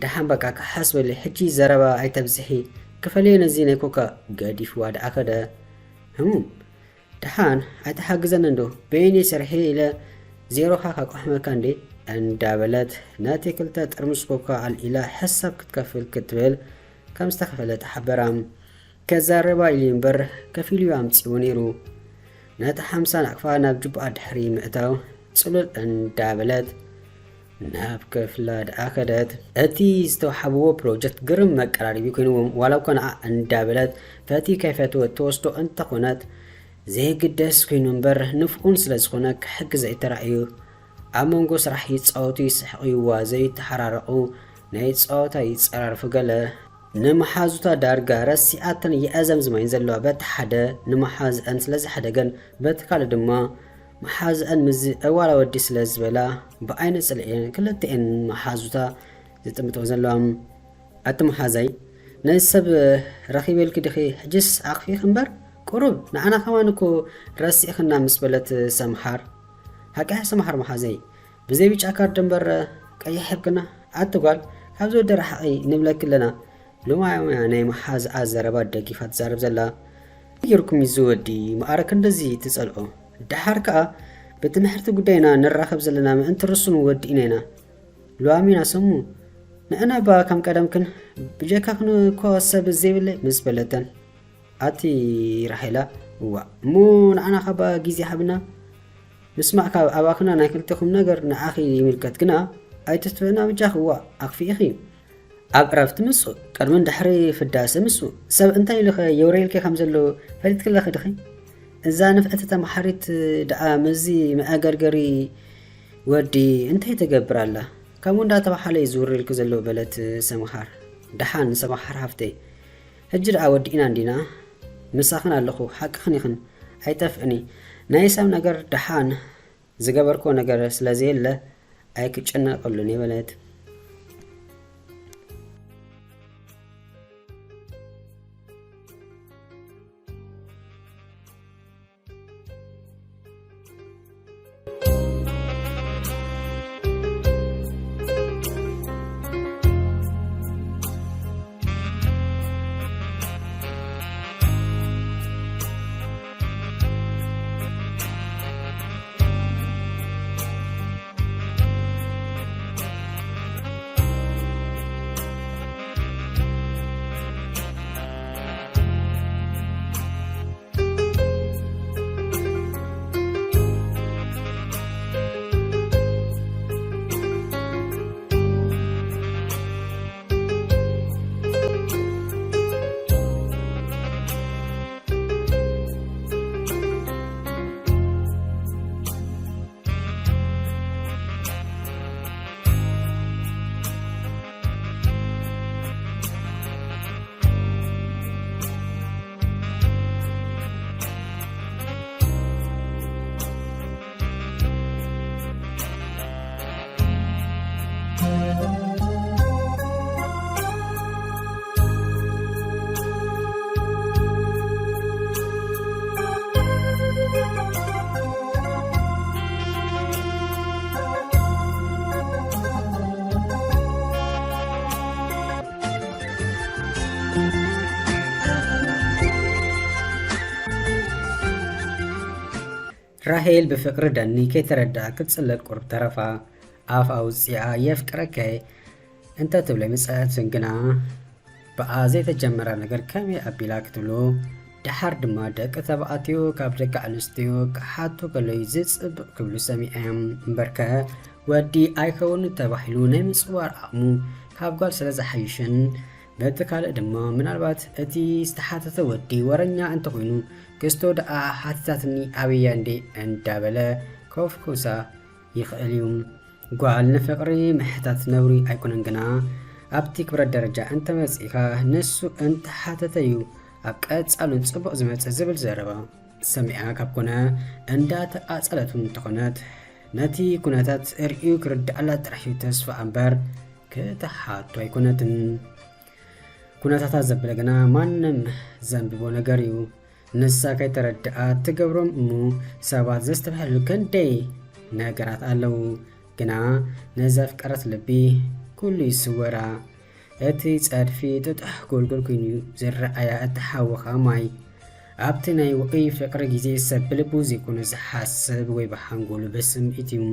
ደሓን በቃ ክሓስበሉ፣ ሕጂ ዘረባ ኣይተብዝሒ፣ ክፈልዮ ነዚ ናይ ኮካ። ገዲፍዋ ደኣ ከደ። ህሙም፣ ደሓን ኣይትሓግዘኒ እንዶ፣ በይነይ ሰርሒ ኢለ ዜሮኻ ካቋሕመካ እንዴ? እንዳበለት ነቲ ክልተ ጥርሙስ ኮካ ኣልኢላ ሕሳብ ክትከፍል ክትብል ከም ዝተኸፈለ ተሓበራ። ከዛረባ ኢሉ እምበር ከፊሉ ኣምጺዎ ነይሩ። ነታ ሓምሳ ናቕፋ ናብ ጅቡኣ ድሕሪ ምእታው ጽሉል እንዳበለት ናብ ክፍላ ደኣ ከደት። እቲ ዝተዋሕብዎ ፕሮጀክት ግርም መቀራረቢ ኮይንዎም፣ ዋላ እኳ ንዓ እንዳበለት ፈትዩ ከይፈትወ ትወስዶ እንተኾነት፣ ዘይግደስ ኮይኑ እምበር ንፍኡን ስለ ዝኾነ ክሕግዘ እዩ ተራእዩ። ኣብ መንጎ ስራሕ ይጻወቱ ይስሕቑ ይዋዘዩ ይተሓራረቑ፣ ናይ ጸወታ ይጸራርፉ ገለ። ንመሓዙታ ዳርጋ ረሲኣተን የእዘምዝማይን ዘለዋ በቲ ሓደ ንመሓዝአን ስለ ዝሓደገን በቲ ካልእ ድማ መሓዝአን ምስዚ ዕዋላ ወዲ ስለ ዝበላ ብዓይነ ጽልኤን ክልተኤን መሓዙታ ዝጥምጥኦ ዘለዋ። ኣቲ መሓዛይ፣ ነዚ ሰብ ረኺበልኪ ዲኺ? ሕጅስ ዓቕፊኺ እምበር ቁሩብ ንዓና ከማን እኮ ረሲእኽና ምስ በለት ሰምሓር። ሓቂ ሰምሓር መሓዘይ፣ ብዘይ ብጫ ካርድ እምበር ቀይሕ ሕብክና። ኣቲ ጓል፣ ካብዚ ወዲ ርሓቒ ንብለኪ ኣለና። ሎማውያ ናይ መሓዝኣ ዘረባ ደጊፋ ትዛረብ ዘላ። ጌርኩም እዩ እዚ ወዲ መኣረ ክንድዚ ትጸልኦ። ደሓር ከኣ ብትምሕርቲ ጉዳይና ንራኸብ ዘለና ምእንቲ ርሱን ወዲእና ኢና። ሎሚ ኢና ሰሙ ንዕና እባ ከም ቀደምክን ብጀካኽን እኮ ሰብ ዘይብለይ ምስ በለተን። ኣቲ ራሄላ፣ እዋእ እሞ ንዓና ካባ ግዜ ሃብና። ምስማዕ ካብ ኣባኽና ናይ ክልተኹም ነገር ንዓኺ ይምልከት ግና ኣይትትፍእና ብጃኺ። እዋእ ኣኽፊኢኺ። ኣብ ዕረፍቲ ምጹ፣ ቅድምን ድሕሪ ፍዳሰ ምጹ። ሰብ እንታይ ኢሉኸ የውረየልኪ ከም ዘሎ ፈሊጥክለኺ ድኺ? እዛ ንፍዕቲ ተመሓሪት ደኣ ምስዚ መኣገርገሪ ወዲ እንታይ ትገብር ኣላ? ከምኡ እንዳተባሃለ እዩ ዝውረየልኪ ዘሎ በለት ሰምሃር። ደሓን ሰምሃር ሃፍተይ፣ ሕጂ ደኣ ወዲእና እንዲና? ምሳኽን ኣለኹ፣ ሓቅኽን ኢኽን፣ ኣይጠፍእኒ። ናይ ሰብ ነገር ደሓን ዝገበርክዎ ነገር ስለ ዘየለ ኣይክጨነቐሉን እየ በለት። ራሄል ብፍቕሪ ደኒ ከይተረድኣ ክትጽለል ቁሩብ ተረፋ። ኣፍ ኣውጺኣ የፍቅረከ እንተ ትብሎ ይምጸኣትን ግና ብኣ ዘይተጀመረ ነገር ከመይ ኣቢላ ክትብሎ፣ ደሓር ድማ ደቂ ተባዕትዮ ካብ ደቂ ኣንስትዮ ክሓቱ ከለዩ ዝጽብቕ ክብሉ ሰሚዐ። እምበርከ ወዲ ኣይከውንን ተባሂሉ ናይ ምጽዋር ዓቕሙ ካብ ጓል ስለ ዝሓይሽን፣ በቲ ካልእ ድማ ምናልባት እቲ ዝተሓተተ ወዲ ወረኛ እንተኾይኑ ክስቶ ደኣ ሓቲታትኒ ኣበያ እንዴ እንዳበለ ኮፍኮሳ ይኽእል እዩ። ጓል ንፍቕሪ ምሕታት ነውሪ ኣይኮነን፣ ግና ኣብቲ ክብረት ደረጃ እንተመጺእካ ንሱ እንተሓተተዩ ኣብ ቀጻሉን ጽቡቕ ዝመጽእ ዝብል ዘረባ ሰሚዓ ካብ ኮነ እንዳተቓጸለት እውን እንተኾነት፣ ነቲ ኩነታት ርእዩ ክርድኣላ ጥራሕ እዩ ተስፋ እምበር ክትሓቶ ኣይኮነትን። ኩነታታ ዘበለ ግና ማንም ዘንብቦ ነገር እዩ። ንሳ ከይተረድኣ ትገብሮም እሞ ሰባት ዘስተብህሉ ክንደይ ነገራት ኣለዉ። ግና ነዘፍቀረት ልቢ ኩሉ ይስወራ። እቲ ጸድፊ ጥጡሕ ጎልጎል ኮይኑ ዝረኣያ እቲ ሓዊ ኸኣ ማይ። ኣብቲ ናይ ውዑይ ፍቕሪ ግዜ ሰብ ብልቡ ዘይኮነ ዝሓስብ ወይ ብሓንጎሉ ብስምዒት እዩ።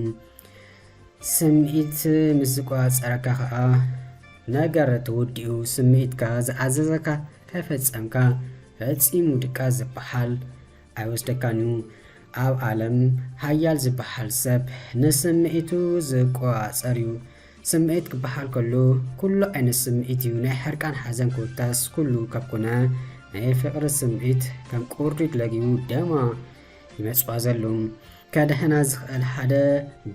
ስምዒት ምስ ዝቋጸረካ ኸኣ ነገር ተወዲኡ። ስምዒትካ ዝኣዘዘካ ከይፈጸምካ ፈጺሙ ድቃስ ዝበሃል ኣይወስደካን እዩ። ኣብ ዓለም ሃያል ዝበሃል ሰብ ንስምዒቱ ዝቆጻጸር እዩ። ስምዒት ክበሃል ከሎ ኩሉ ዓይነት ስምዒት እዩ። ናይ ሕርቃን ሓዘን ኮታስ ኩሉ ካብ ኮነ ናይ ፍቕሪ ስምዒት ከም ቁሪት ለጊቡ ደማ ይመጽዋ ዘሎ። ከድሕና ዝኽእል ሓደ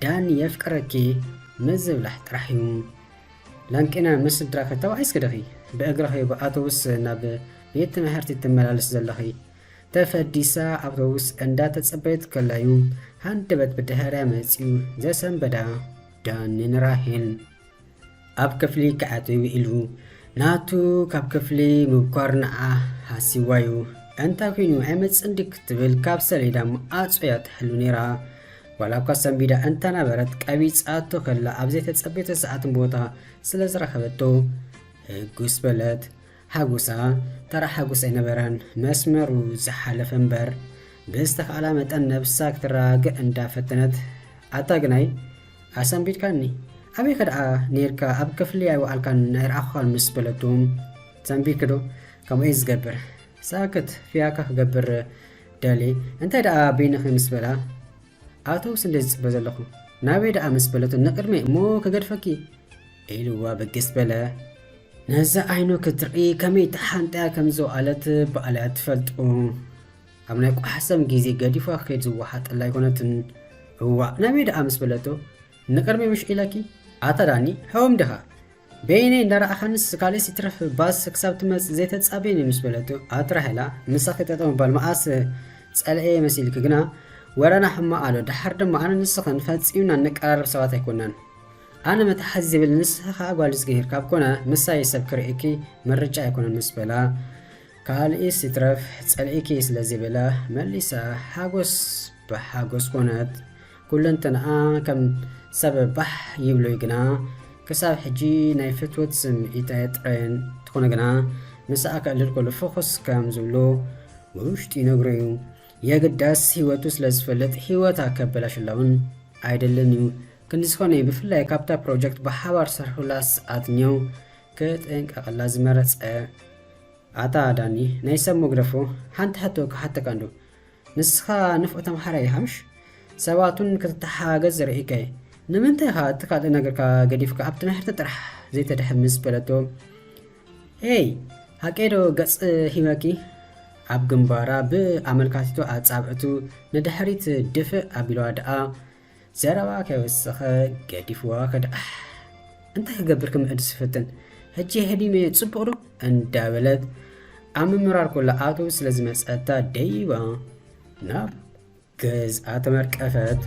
ዳኒ የፍቅረኪ ምዝብላሕ ጥራሕ እዩ። ላንቂና ምስ ስድራኺ ተባዒስኪ ዲኺ ብእግርኺ ብኣውቶቡስ ናብ ቤት ትምህርቲ ትመላለስ ዘለኺ? ተፈዲሳ ኣውቶቡስ እንዳተጸበየት ከላ እዩ ሃንደበት ብድሕሪያ መጺኡ ዘሰንበዳ ዳኒ ንራሄል። ኣብ ክፍሊ ክኣትው ኢሉ ናቱ ካብ ክፍሊ ምብኳር ንዓ ሃሲዋዩ። እንታይ ኮይኑ ኣይመጽእን ድዩ ክትብል ካብ ሰሌዳ መዓጾ እያ ትሕሉ ነይራ። ዋላ እኳ ሰንቢዳ እንተነበረት ቀቢጻቶ ከላ ኣብ ዘይተጸበየቶ ሰዓትን ቦታ ስለ ዝረኸበቶ ህጉስ በለት። ሓጎሳ ተራ ሓጎስ ኣይነበረን፣ መስመሩ ዝሓለፈ እምበር። ብዝተኻእላ መጠን ነብሳ ክትረጋግእ እንዳፈተነት፣ ኣታ ግናይ ኣሰንቢድካኒ፣ ኣበይከ ደኣ ኔርካ? ኣብ ክፍሊ ኣይወዓልካን ኣይረኣኹኻን ምስ በለቶ፣ ሰንቢድኪ ዶ? ከምኡ እየ ዝገብር። ሳክት ፍያካ ክገብር ደልየ። እንታይ ደኣ በይንኺ ምስ በላ፣ ኣውቶቡስ እንደ ዝጽበ ዘለኹ። ናበይ ደኣ ምስ በለቶ፣ ንቕድመይ እሞ ክገድፈኪ ኢልዋ ብግስ በለ። ነዛ ዓይኑ ክትርኢ ከመይ ተሓንጥያ ከም ዝወዓለት ባዕላ እያ ትፈልጦ። ኣብ ናይ ቋሕሰም ግዜ ገዲፋ ክኸይድ ዝወሓጠላ ኣይኮነትን። እዋእ ናበይ ደኣ ምስ በለቶ፣ ንቕድመይ ምሽ ኢለኪ? ኣታ ዳኒ ሕወም ዲኻ? በይነይ እንዳረኣኻንስ ካልእስ ይትረፍ ባስ ክሳብ ትመጽእ ዘይተጻበየኒ ምስ በለቶ፣ ኣቲ ራሄላ ምሳኺ ጠጠው ምባል መኣስ ጸልኤ መሲልኪ? ግና ወረና ሕማቕ ኣሎ። ደሓር ድማ ኣነ ንስኽን ፈጺምና እንቀራረብ ሰባት ኣይኮናን። ኣነ መትሓዚ ዘይብለኒ ንስኺ ከኣ ጓል ዝገሂር ካብ ኮነ ምሳይ ሰብ ክርእየኪ ምርጫ ኣይኮነን ምስ በላ፣ ካልእስ ይትረፍ ጸልኢኪ ስለ ዘይብላ መሊሳ ሓጎስ ብሓጎስ ኮነት። ኩለንተንኣ ከም ሰብ ባሕ ይብሎ እዩ ግና ክሳብ ሕጂ ናይ ፍትወት ስምዒት ኣየጥረየን። ትኾነ ግና ምሳኣ ከዕልል ከሎ ፍኹስ ከም ዝብሎ ውሽጡ ይነግሮ እዩ። የግዳስ ህይወቱ ስለ ዝፈልጥ ህይወታ ከበላሽላ እውን ኣይደልን እዩ። ክንዲ ዝኾነ እዩ ብፍላይ ካብታ ፕሮጀክት ብሓባር ዝሰርሑላ ሰዓት ኛው ክጥንቀቐላ ዝመረጸ። ኣታ ዳኒ ናይ ሰብ መግደፎ ሓንቲ ሕቶ ክሓተካ እንዶ ንስኻ ንፍዑ ተምሓራይ ኢኻ ምሽ? ሰባቱን ክትተሓጋገዝ ርእይካይ ንምንታይ ኢኻ እቲ ካልእ ነገርካ ገዲፍካ ኣብ ትምህርቲ ጥራሕ ዘይተድሕብ ምስ በለቶ፣ ኤይ ሃቀይ ዶ ገጽ ሂበኪ ኣብ ግንባራ ብኣመልካቲቱ ኣጻብዕቱ ንድሕሪት ድፍእ ኣቢልዋ ደኣ ዘረባ ከይወሰኸ ገዲፍዋ ከድኣሕ። እንታይ ክገብር ክምዕድ ዝፍትን ሕጂ የህዲመ ጽቡቕ ዶ እንዳበለት ኣብ ምምራር ኮላ ኣውቶቡስ ስለ ዝመጸታ ደይባ ናብ ገዝኣ ተመርቀፈት።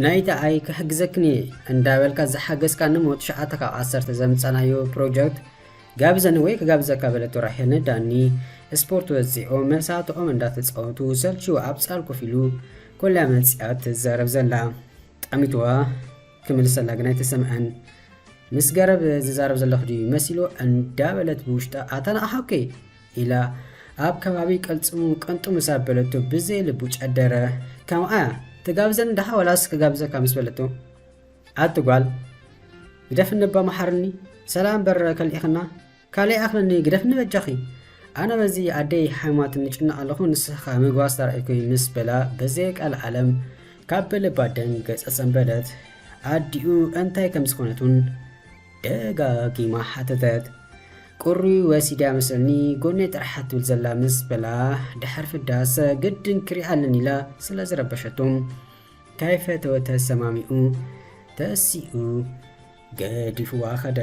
ናይቲ ኣይ ክሕግዘክን እየ እንዳበልካ ዝሓገዝካኒ ሞት ትሽዓተ ካብ ዓሰርተ ዘምጻናዮ ፕሮጀክት ጋብዘኒ ወይ ክጋብዘካ በለቶ ራሄል ንዳኒ። ስፖርት ወጺኦም መሳትኦም እንዳተጻወቱ ሰልችዎ ኣብ ጻል ኮፍ ኢሉ ኮላ መጺኣ ትዛረብ ዘላ ጠሚትዋ ክምልሰላ ግን ኣይተሰምዐን። ምስ ገረብ ዝዛረብ ዘለኹ ድዩ መሲልዎ እንዳበለት ብውሽጣ ኣታ ንኣኻ ኦኬ ኢላ ኣብ ከባቢ ቅልጽሙ ቅንጡ ምስ ኣበለቶ ብዘይ ልቡ ጨደረ። ከምኣ ትጋብዘኒ ዳኻ ወላስ ክጋብዘካ ምስ በለቶ ኣቲ ጓል ግደፍኒ እባ መሓርኒ ሰላም በር ከልኢኽና ካልእ ኣኽለኒ ግደፍኒ በጃኺ ኣነ በዚ ኣደይ ሓማትኒ ጭነቕ ኣለኹ ንስኻ ምግባስ ተራእይኩ ምስ በላ በዘይ ቃል ዓለም ካብ ብልባ ደንገጸ ሰንበደት ኣዲኡ እንታይ ከም ዝኾነት እውን ደጋጊማ ሓተተት። ቁሪ ወሲዳ መሰልኒ፣ ጎነይ ጥራሕ ትብል ዘላ ምስ በላ፣ ድሕሪ ፍዳሰ ግድን ክሪኣ ኣለኒ ኢላ ስለ ዝረበሸቶም፣ ከይፈተወ ተሰማሚኡ ተሲኡ ገዲፍዋ ኸደ።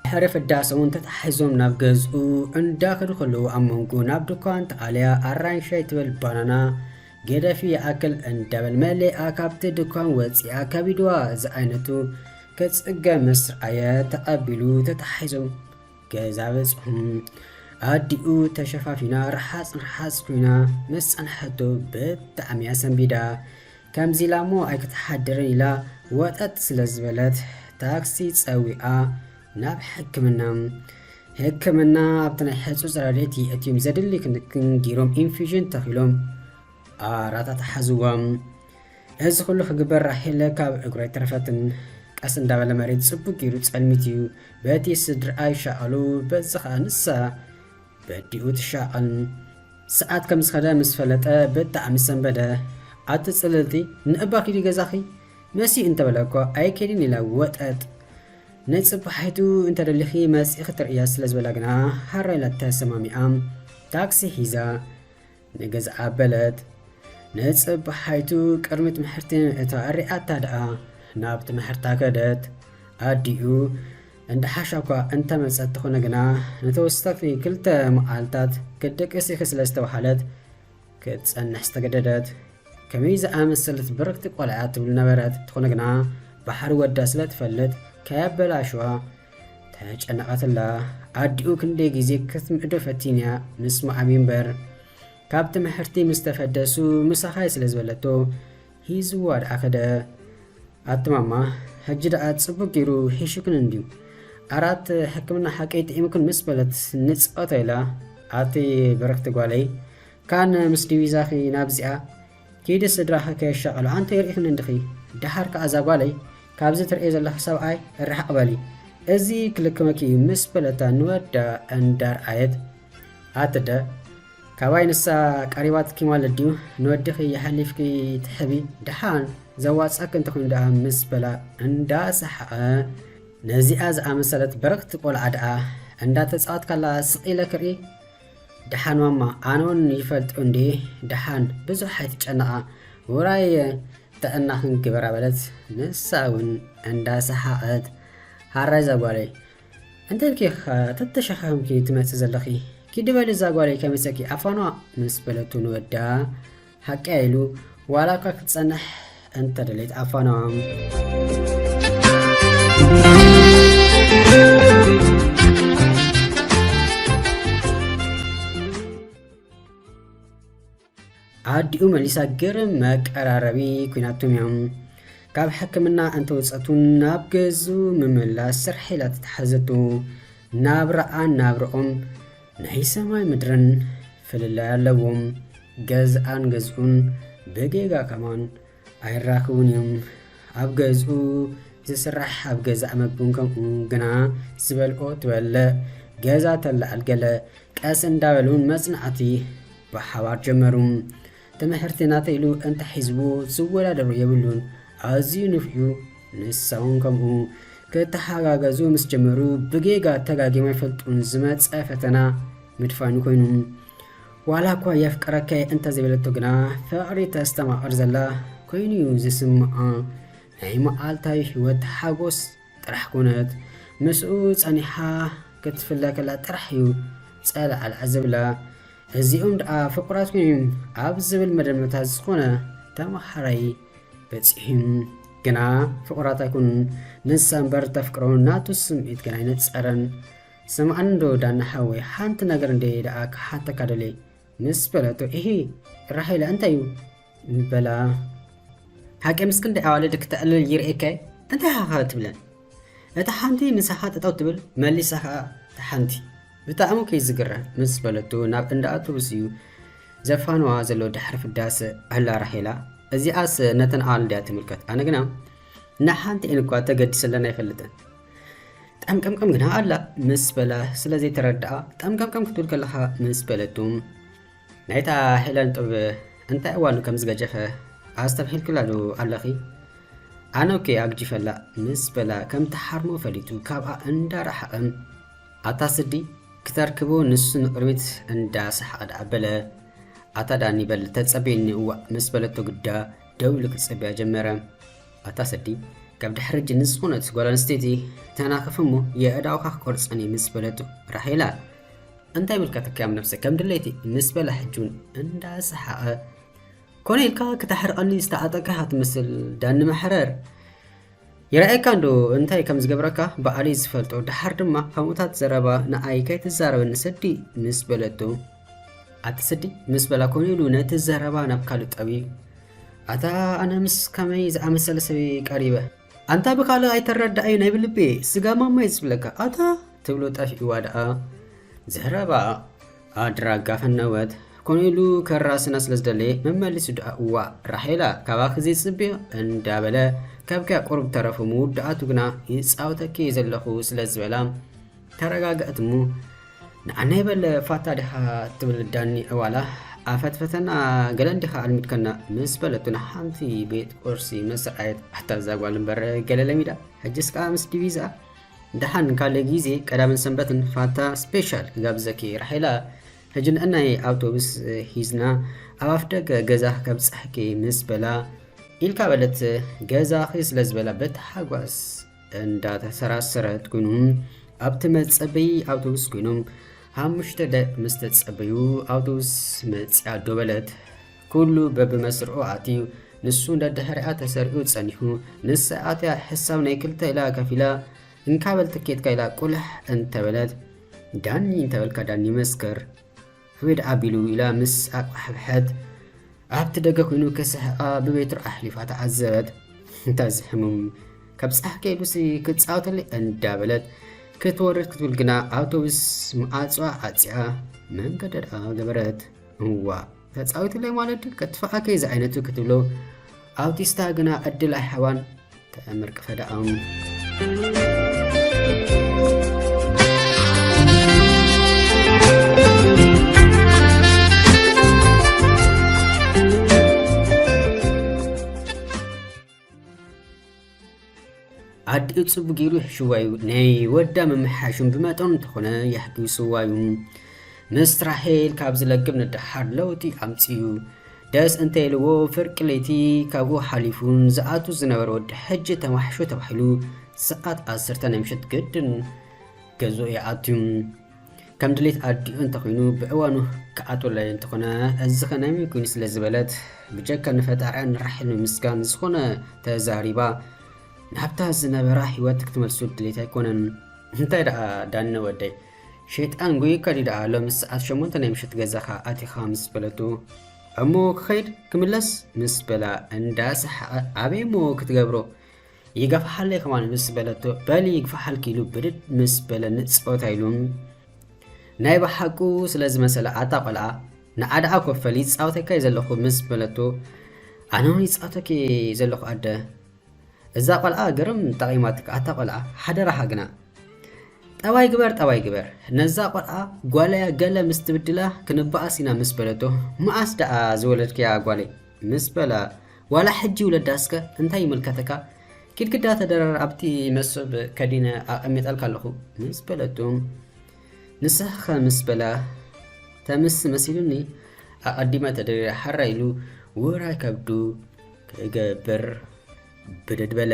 ድሕሪ ፍዳሰ እውን ተታሒዞም ናብ ገዝኡ እንዳኸዱ ከለዉ፣ ኣብ መንጎ ናብ ድኳን ተኣልያ ኣራንሻይ ትበል ባናና ገደፊ ይኣክል እንዳበል መለኣ ካብቲ ድኳን ወፂኣ ከቢድዋ ዝዓይነቱ ክፅገ ምስ ረኣየ ተቐቢሉ ተታሒዞም ገዛ በፅሑ። ኣዲኡ ተሸፋፊና ርሓፅ ርሓፅ ኮይና ምስ ፀንሐቶ ብጣዕሚ እያ ሰንቢዳ። ከምዚ ኢላ እሞ ኣይክትሓድርን ኢላ ወጠጥ ስለ ዝበለት ታክሲ ፀዊዓ ናብ ሕክምና። ሕክምና ኣብቲ ናይ ሕፁፅ ረድኤት የእትዮም ዘድሊ ክንክን ገይሮም ኢንፊዥን ተኺሎም ኣራታ ተሓዝዎም። እዚ ኩሉ ክግበር ራሄለ ካብ እግሩ ኣይተረፈትን። ቀስ እንዳበለ መሬት ጽቡቅ ገይሩ ጸልሚት እዩ። በቲ ስድራኣ ይሻቐሉ፣ በዚ ኸኣ ንሳ በዲኡ ትሻቐል። ሰዓት ከም ዝኸደ ምስ ፈለጠ ብጣዕሚ ሰንበደ። ኣቲ ጽልልቲ፣ ንእባ ኪዲ ገዛኺ መሲኡ እንተበለ እኳ ኣይከይድን ኢላ ወጠጥ። ንጽባሒቱ እንተደሊኺ መጺኺ ትርእያ ስለ ዝበላ ግና ሃራ ኢላ ተሰማሚዓ ታክሲ ሒዛ ንገዝኣ ኣበለት። ንጽባሒቱ ቅድሚ ትምህርቲ ምእታዋ ሪኣታ ደኣ ናብ ትምህርታ ከደት። ኣዲኡ እንዳ ሓሻ እኳ እንተመጸት ትኾነ ግና ንተወሳኺ ክልተ መዓልታት ክትድቅስ ኢኺ ስለ ዝተባህለት ክትጸንሕ ዝተገደደት። ከመይ ዝኣመሰለት ብርኽቲ ቆልዓ ትብል ነበረት። ትኾነ ግና ባሕሪ ወዳ ስለ ትፈልጥ ከየበላሽዋ ተጨነቐትላ። ኣዲኡ ክንደይ ግዜ ክትምዕዶ ፈቲንያ ምስ መዓብዩ እምበር ካብ ትምህርቲ ምስ ተፈደሱ ምሳኻ እየ ስለ ዝበለቶ ሂዝዋ ደኣ ከደ። ኣቲ ማማ፣ ሕጂ ደኣ ጽቡቅ ገይሩ ሒሹክን እንድዩ። ኣራት ሕክምና ሓቀይ ጥዒሙክን ምስ በለት ንጻወታ ኢላ፣ ኣቲ ብርኽቲ ጓለይ፣ ካን ምስ ዲቪዛኺ ናብዚኣ ኪዲ ስድራኺ ከየሻቐሉ ኣንተ የርኢኽን እንድኺ። ደሓር ከኣ እዛ ጓለይ፣ ካብዚ ትርእዮ ዘለኺ ሰብኣይ ርሕቕ በሊ። እዚ ክልክመኪ እዩ ምስ በለታ ንወዳ እንዳርኣየት ኣትደ ካባይ ንሳ ቀሪባትኪ ማለት ድዩ? ንወድኺ የሕሊፍኪ ትሕቢ? ደሓን ዘዋጽኣኪ እንተኾይኑ ደኣ ምስ በላ እንዳሰሓቐ፣ ነዚኣ ዝኣመሰለት በረኽቲ ቆልዓ ደኣ እንዳተጻወትካላ ስቕ ኢለ ክርኢ? ደሓን ማማ፣ ኣነ እውን ይፈልጦ እንድየ። ደሓን ብዙሕ ኣይትጨነቓ፣ ውራይ ጥዕናኽን ግበራ በለት። ንሳ እውን እንዳሰሓቐት፣ ሃራይ እዛ ጓለይ፣ እንታይ ኢልኪ ኢኻ ተተሻኻኺምኪ ትመጺ ዘለኺ? ኪዲ በሊ እዛ ጓለይ ከይመጸኪ ኣፋንዋ ምስ በለቱ ንወዳ፣ ሓቂ ኢሉ ዋላ እኳ ክትጸንሕ እንተደለየት ኣፋንዋ። ኣዲኡ መሊሳ ግርም መቀራረቢ ኩናቶም እዮም። ካብ ሕክምና እንተወጸቱ ናብ ገዝኡ ምምላስ ስራሕ ኢላ ተታሓዘቱ። ናብራኣን ናብርኦም ናይ ሰማይ ምድርን ፍልላይ ኣለዎም። ገዝኣን ገዝኡን ብጌጋ ከማን ኣይራኽቡን እዮም። ኣብ ገዝኡ ዝስራሕ ኣብ ገዛእ መግቡን ከምኡ ግና ዝበልኦ ትበልዕ፣ ገዛ ተለዓል ገለ ቀስ እንዳበሉን መጽናዕቲ ብሓባር ጀመሩ። ትምህርቲ ናተይ ኢሉ እንተሒዝዎ ዝወዳደሮ የብሉን። ኣዝዩ ንፉዕ እዩ። ንሳ እውን ከምኡ። ክተሓጋገዙ ምስ ጀመሩ ብጌጋ ተጋጊም ኣይፈልጡን። ዝመጸ ፈተና ምድፋኑ ኮይኑ። ዋላ እኳ የፍቅረከ እንተዘይበለቶ ግና ፍቕሪ ተስተማቕር ዘላ ኮይኑ እዩ ዝስምዓ። ናይ መዓልታዊ ህይወት ሓጎስ ጥራሕ ኮነት። ምስኡ ጸኒሓ ክትፍለ ከላ ጥራሕ እዩ ጸላዕላዕ ዝብላ። እዚኦም ደኣ ፍቑራት ኮይኖም ኣብ ዝብል መደምደምታ ዝኾነ ተመሃራይ በጺሑ። ግና ፍቑራት ኣይኮኑን። ንሳ እምበር ተፍቅሮ ናቱ ስምዒት ገና ኣይነጸረን። ስምዓኒ እንዶ ዳና ሓወይ፣ ሓንቲ ነገር እንደ ደኣ ክሓተካ ደልየ ምስ በለቶ፣ ኢሂ ራሄላ እንታይ እዩ? በላ። ሓቂ ምስ ክንደይ ኣዋልድ ክተዕልል ይርእየካ እየ። እንታይ ኢኻ ትብለን? እታ ሓንቲ ምሳኻ ጠጠው ትብል፣ መሊሳ ኸኣ እታ ሓንቲ። ብጣዕሚ ከይዝግረ ምስ በለቶ ናብ እንዳ ኣውቶቡስ እዩ ዘፋንዋ ዘሎ ድሕሪ ፍዳስ። ኣላ ራሄላ፣ እዚኣስ ነተን ኣዋልድ እያ ትምልከት። ኣነ ግና ንሓንቲኤን እኳ ተገዲሰለን ኣይፈልጥን። ጠምቀምቀም ግና ኣላ ምስ በላ ስለ ዘይተረድኣ፣ ጠምቀምቀም ክትብል ከለኻ ምስ በለቱ፣ ናይታ ሄለን ጡብ እንታይ እዋኑ ከም ዝገጀፈ ኣስተብሂልክላ ዶ ኣለኺ? ኣነ እኮ ኣግጂፈላ ምስ በላ ከም ትሓርሞ ፈሊጡ ካብኣ እንዳረሓቐ፣ ኣታ ስዲ ክተርክቦ ንሱ ንቕድሚት እንዳሰሓቐ ደኣ በለ። ኣታ ዳኒ በል ተጸበየኒ እዋእ ምስ በለቶ ግዳ ደው ኢሉ ክጽበያ ጀመረ። ኣታ ስዲ ካብ ድሕሪ ሕጂ ንዝኾነት ጓል ኣንስተይቲ ተናኸፍ እሞ የእዳውካ ክቆርጸን እየ ምስ በለቶ ራሄላ እንታይ ምልከተካ እያም ነብሰ ከም ድሌቲ ምስ በላ ሕጂ እውን እንዳሰሓቐ ኮነ ኢልካ ክተሕርቐኒ ዝተዓጠቅካ ትመስል ዳኒ መሕረር። ይረኣየካ እንዶ እንታይ ከም ዝገብረካ ባዕለይ ዝፈልጦ። ደሓር ድማ ከምኡታት ዘረባ ንኣይ ከይትዛረበኒ ስዲ ምስ በለቶ። ኣቲ ስዲ ምስ በላ ኮነ ኢሉ ነቲ ዘረባ ናብ ካልእ ጠብዩ። ኣታ ኣነ ምስ ከመይ ዝኣመሰለ ሰብ ቀሪበ? ኣንታ ብኻልእ ኣይተረዳኣይ ናይ ብልቤ ስጋ ማማ እዩ ዝብለካ ኣታ ትብሎ ጠፊእዋ ደኣ። ዘረባ ኣድራጋ ፈነወት። ኮነ ኢሉ ከራስና ስለ ዝደለየ መመሊሱ ደኣ እዋእ ራሄላ ካባኺ ዘይጽብዮ እንዳበለ ከብኪያ ቁሩብ ተረፉ ምውዳኣቱ ግና ይጻወተኪ ዘለኹ ስለ ዝበላ ተረጋግኣት እሞ ንዓናይ በለ ፋታ ዲኻ ትብል ዳኒ ዕዋላ ኣፈትፈተና ገለ እንዲኻ ኣልሚድከና ምስ በለቱ ንሓንቲ ቤት ቁርሲ ምስ ረኣየት ኣታ እዛ ጓል እምበር ገለ ለሚዳ ሕጅስ ከኣ ምስ ዲቪዝኣ ደሓን ካልእ ግዜ ቀዳምን ሰንበትን ፋታ ስፔሻል ክጋብዘኪ ራሄላ ሕጂ ንእናይ ኣውቶቡስ ሂዝና ኣብ ኣፍደገ ገዛ ከብጽሕኪ ምስ በላ ኢልካ በለት ገዛኺ ስለ ዝበላ በታሓጓስ እንዳተሰራሰረት ኮይኑ ኣብቲ መጸበዪ ኣውቶቡስ ኮይኖም ሓሙሽተ ደቂቕ ምስ ተጸበዩ ኣውቶቡስ መጺኣ ዶ በለት። ኩሉ በብመስርዑ ኣትዩ ንሱ ደድሕሪኣ ተሰሪዑ ጸኒሑ ንሳ ኣትያ ሕሳብ ናይ ክልተ ኢላ ከፊላ እንካ በል ትኬትካ ኢላ ቁልሕ እንተበለት ዳኒ እንተበልካ ዳኒ መስከር ኣበይ ደኣ ኣቢሉ ኢላ ምስ ኣቋሕብሐት ኣብቲ ደገ ኮይኑ ክስሕቓ ብቤትሩ ኣሕሊፋ ተዓዘበት። እንታይ እዚ ሕሙም ከብጽሓካ ኢሉሲ ክጻወተለይ እንዳበለት ክትወርድ ክትብል ግና ኣውቶቡስ መዓጽዋ ዓጽያ መንገዳ ደኣ ገበረት። እዋ ተጻዊትለይ ማለት ድዩ ከጥፍኣከይ ዝዓይነቱ ክትብሎ ኣውቲስታ ግና ዕድል ኣይሓባን ተመርቅፈ ደኣ። ኣዲኡ ጽቡቅ ገይሩ ይሕሽዋ እዩ ናይ ወዳ ምምሕያሹን ብመጠኑ እንተኾነ የሕጒስዋ እዩ። ምስ ራሄል ካብ ዝለግብ ንደሓር ለውጢ ኣምጺኡ ደስ እንተ ኢልዎ ፍርቂ ለይቲ ካብኡ ሓሊፉ ንዝኣቱ ዝነበረ ወዲ ሕጂ ተማሕሾ ተባሂሉ ሰዓት ዓሰርተ ናይ ምሸት ግድን ገዝኡ ይኣቱ። ከም ድሌት ኣዲኡ እንተኾይኑ ብእዋኑ ክኣትወለይ እንተኾነ እዚኸ ናይ መን ኮይኑ ስለ ዝበለት ብጀካ ንፈጣሪኣ ንራሒል ምምስጋን ዝኾነ ተዛሪባ ናብታ ዝነበራ ህይወት ክትመልሱ ድሌት ኣይኮነን። እንታይ ደኣ ዳነ ወደይ ሸይጣን ጎይካ ድዩ ደኣ ሎሚ ሰዓት ሸሞንተ ናይ ምሸት ገዛኻ ኣቲኻ ምስ በለቱ እሞ ክኸይድ ክምለስ ምስ በላ እንዳሰሓቐ ኣበይ እሞ ክትገብሮ ይገፍሓለይ ከማን ምስ በለቶ በሊ ይግፍሓልኪ ኢሉ ብድድ ምስ በለ ንጻወታ ኢሉ ናይ ብሓቁ ስለ ዝመሰለ ኣታ ቆልዓ ንዓ ደኣ ኮፍ በል ይጻወተካ እየ ዘለኹ ምስ በለቶ ኣነ እውን ይጻወተኪ ዘለኹ ኣደ እዛ ቆልዓ ግርም ጠቒማትካ ኣታ ቆልዓ ሓደራኻ ግና ጠባይ ግበር ጠባይ ግበር ነዛ ቆልዓ ጓለያ ገለ ምስ ትብድላ ክንበኣስ ኢና ምስ በለቶ መኣስ ደኣ ዝወለድክያ ጓለይ ምስ በላ ዋላ ሕጂ ውለዳ እስከ እንታይ ይምልከተካ ኪድ ግዳ ተደረር ኣብቲ መሶብ ከዲነ ኣቐሚጠልካ ኣለኹ ምስ በለቱ ንስኻ ምስ በላ ተምስ መሲሉኒ ኣቐዲመ ተደሪረ ሓራ ኢሉ ውራይ ከብዱ ክገብር ብድድ በለ።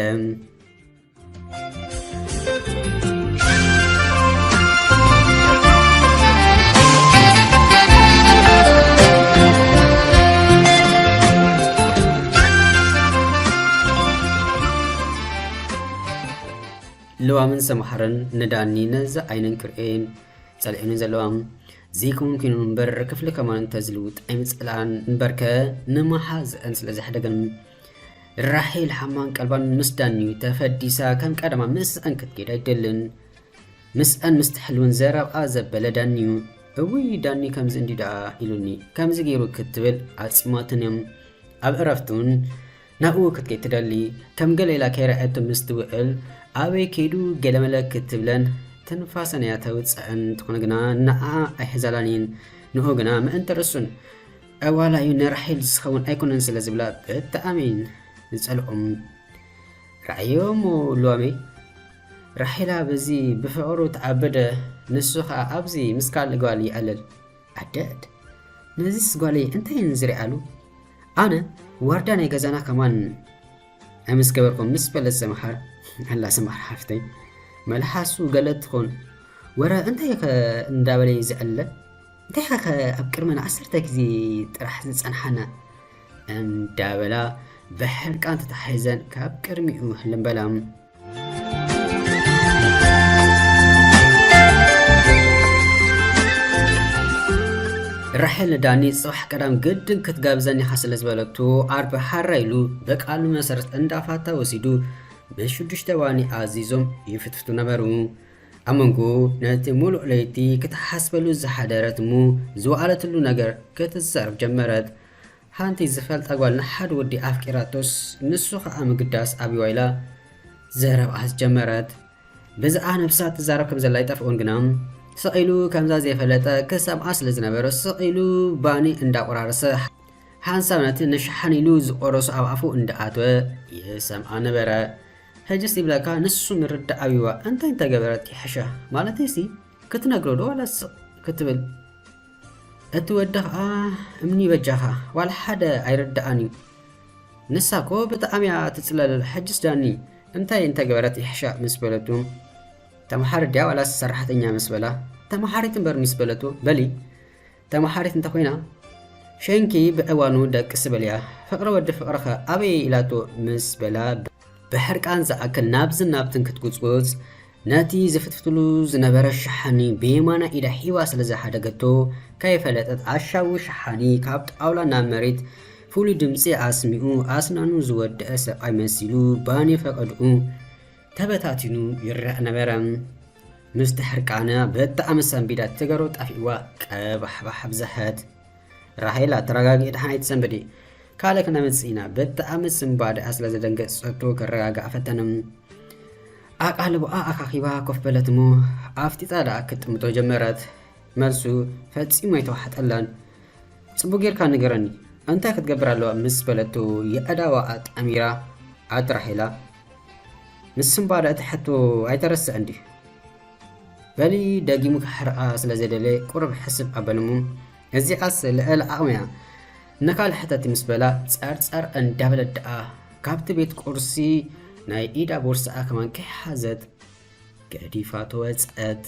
ልዋምን ሰምሃርን ንዳኒ ነዚ ዓይነን ክርእየን ጸሊኦንን ዘለዋ ዘይከውን ኮይኑ እምበር ክፍሊ ከማን እንተዝልውጥ ኣይምጸልኣን እምበርከ ንመሓዝአን ስለ ዘሕደገን ራሄል ሓማን ቀልባን ምስ ዳኒ ተፈዲሳ ከም ቀደማ ምስአን ክትከይድ ኣይደልን። ምስአን ምስ ትሕልውን ዘረብኣ ዘበለ ዳኒ እዩ። እውይ ዳኒ ከምዚ እንዲ ደኣ ኢሉኒ ከምዚ ገይሩ ክትብል ኣጺማትን እዮም። ኣብ ዕረፍቲ እውን ናብኡ ክትከይድ ትደሊ። ከም ገለ ኢላ ከይረኣየቶ ምስ ትውዕል ኣበይ ከይዱ ገለመለ ክትብለን ትንፋሰን እያ ተውጽእን። እንተኾነ ግና ንዓ ኣይሕዛላን እየን። ንኡ ግና ምእንቲ ርእሱን ኣዋላ እዩ ንራሄል ዝኸውን ኣይኮነን ስለ ዝብላ ብጣዕሚ ዝጸልኦም። ራእዮ እሞ ሉዋመይ፣ ራሄላ በዚ ብፍቕሩ ተዓበደ፣ ንሱ ኸኣ ኣብዚ ምስ ካልእ ጓል ይኣለል። ኣደድ፣ ነዚስ ጓለይ እንታይ ዝሪኣሉ? ኣነ ዋርዳ ናይ ገዛና ከማን ኣይምስ ገበርኩም ምስ በለት ሰምሓር፣ ኣላ ሰምሓር ሓፍተይ፣ መልሓሱ ገለ ትኾን። ወረ እንታይ ከ እንዳበለ እዩ ዝዕለ? እንታይ ከ ኣብ ቅድመና ዓሰርተ ግዜ ጥራሕ ዝጸንሓና? እንዳበላ ብሕርቃን ተታሒዘን ካብ ቅድሚኡ ህልም በላ። ራሄል ንዳኒ ጽባሕ ቀዳም ግድን ክትጋብዘኒ ኢኻ ስለ ዝበለቱ፣ ኣርብ ሓራ ኢሉ ብቃሉ መሰረት እንዳፋታ ወሲዱ፣ ብሽዱሽተ ዋኒ ኣዚዞም ይፍትፍቱ ነበሩ። ኣብ መንጎ ነቲ ሙሉእ ለይቲ ክትሓስበሉ ዝሓደረት እሞ ዝወዓለትሉ ነገር ክትዛረብ ጀመረት። ሓንቲ ዝፈልጣ ጓል ንሓደ ወዲ ኣፍቂራቶስ፣ ንሱ ኸኣ ምግዳስ ኣብይዋ ኢላ ዘረብኣ ጀመረት። ብዛዕባ ነብሳ ትዛረብ ከም ዘላ ኣይጠፍኦን ግና፣ ስቕ ኢሉ ከምዛ ዘይፈለጠ ክሰምዓ ስለ ዝነበረ፣ ስቕ ኢሉ ባኒ እንዳቆራረሰ፣ ሓንሳብ ነቲ ንሸሓኒ ኢሉ ዝቆረሶ ኣብ ኣፉ እንዳኣተወ ይሰምዓ ነበረ። ሕጅስ ይብለካ፣ ንሱ ምርዳእ ኣብይዋ፣ እንታይ እንተገበረት ይሕሻ? ማለተይሲ፣ ክትነግሮ ዶ ዋላ ስቕ ክትብል? እቲ ወዲ ኸኣ እምኒ በጃኻ፣ ዋላ ሓደ ኣይርድኣን እዩ። ንሳ እኮ ብጣዕሚ እያ ትጽለለሉ። ሕጅስ ዳኒ እንታይ እንተገበረት ይሕሻ ምስ በለቱ፣ ተምሓሪት ድያ ዋላስ ሰራሕተኛ ምስ በላ፣ ተምሓሪት እምበር ምስ በለቱ፣ በሊ ተምሓሪት እንተኾይና ሸንኪ ብእዋኑ ደቅሲ በልያ፣ ፍቕሪ ወዲ ፍቕርኸ ኣበይ ኢላቶ ምስ በላ፣ ብሕርቃን ዝኣክል ናብዝን ናብትን ክትጉጽጉጽ፣ ነቲ ዝፍትፍትሉ ዝነበረ ሸሓኒ ብየማናይ ኢዳ ሒባ ስለ ዝሓደገቶ፣ ከይፈለጠት ኣሻዊ ሸሓኒ ካብ ጣውላ ናብ መሬት ፍሉይ ድምጺ ኣስሚዑ፣ ኣስናኑ ዝወደአ ሰብኣይ መሲሉ ባኒ ፈቐድኡ ተበታቲኑ ይረኣ ነበረ። ምስቲ ሕርቃና ብጣዕሚ ሰንቢዳ ትገሮ ጠፊእዋ ቀባሕባሕ ኣብዘሐት። ራሄላ፣ ተረጋግኢ፣ ደሓን ኣይትሰንብዲ። ካልእ ክነምጽእ ኢና። ብጣዕሚ ስንባደኣ ስለ ዘደንገጸቶ ከረጋግኣ ፈተነ። ኣቓልቦኣ ኣኻኺባ ኮፍ በለት እሞ ኣፍጢጣ ደኣ ክትጥምቶ ጀመረት። መልሱ ፈጺሙ ኣይተዋሕጠላን። ጽቡቕ ጌርካ ንገረኒ፣ እንታይ ክትገብር ኣለዋ? ምስ በለቶ የእዳዋ ኣጣሚራ፣ ኣቲ ራሄላ፣ ምስ ስንባደ እቲ ሕቶ ኣይተረስዕን ድዩ? በሊ ደጊሙ ክሕርቓ ስለ ዘደለ ቁሩብ ሕስብ ኣበለ እሞ፣ እዚኣስ ልዕሊ ዓቕመይ እያ፣ ንኻልእ ሕተቲ ምስ በላ ጸርጸር እንዳበለት ደኣ ካብቲ ቤት ቁርሲ ናይ ኢዳ ቦርስኣ ከማን ከይሓዘት ገዲፋቶ ወጸት።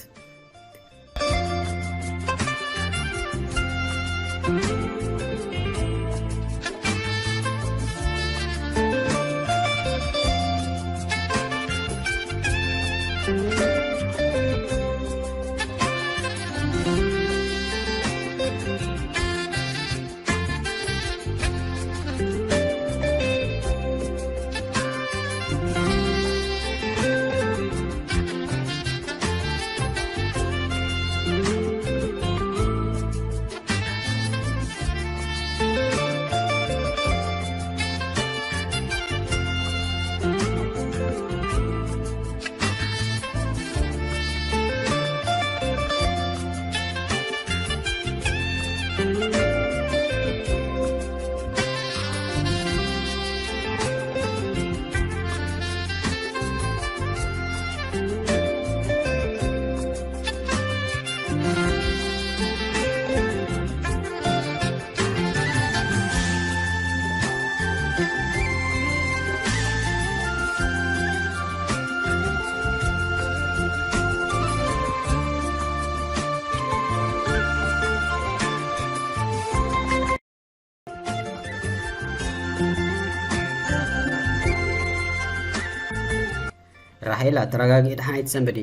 ራሄላ፣ ተረጋግኢ፣ ደሓን ኣይትሰንብዲ።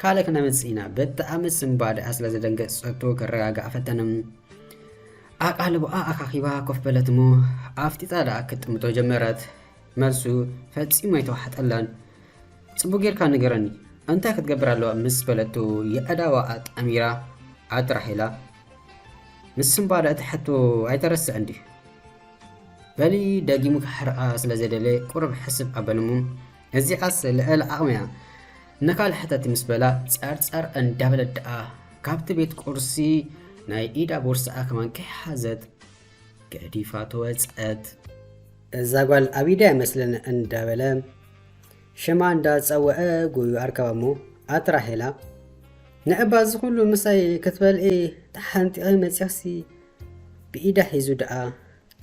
ካልእ ክነምጽእ ኢና። ብጣዕሚ ስንባደኣ ስለ ዘደንገጸቶ ከረጋግኣ ፈተነ። ኣቓልቦኣ ኣኻኺባ ኮፍ በለት እሞ ኣፍጢጣ ደኣ ክትጥምቶ ጀመረት። መልሱ ፈጺሙ ኣይተዋሕጠላን። ጽቡቕ ጌርካ ንገረኒ፣ እንታይ ክትገብር ኣለዋ? ምስ በለቶ የእዳዋ ኣጣሚራ፣ ኣቲ ራሄላ፣ ምስ ስንባደ እቲ ሕቶ ኣይተረስዕን ድዩ? በሊ ደጊሙ ክሕርቓ ስለ ዘደለ ቁሩብ ሕስብ ኣበለ እሞ፣ እዚኣስ ልዕሊ ዓቕመይ እያ፣ ንኻልእ ሕተቲ ምስ በላ ጸርጸር እንዳበለት ደኣ ካብቲ ቤት ቁርሲ ናይ ኢዳ ቦርስኣ ከማን ከይሓዘት ገዲፋቶ ወጸት። እዛ ጓል ኣብ ኢዳ ይመስልን እንዳበለ ሽማ እንዳጸወዐ ጉዩ ኣርካባ እሞ ኣቲ ራሄላ፣ ንእባ እዚ ኩሉ ምሳይ ክትበልዒ ተሓንጢቐ መጺኽሲ ብኢዳ ሒዙ ደኣ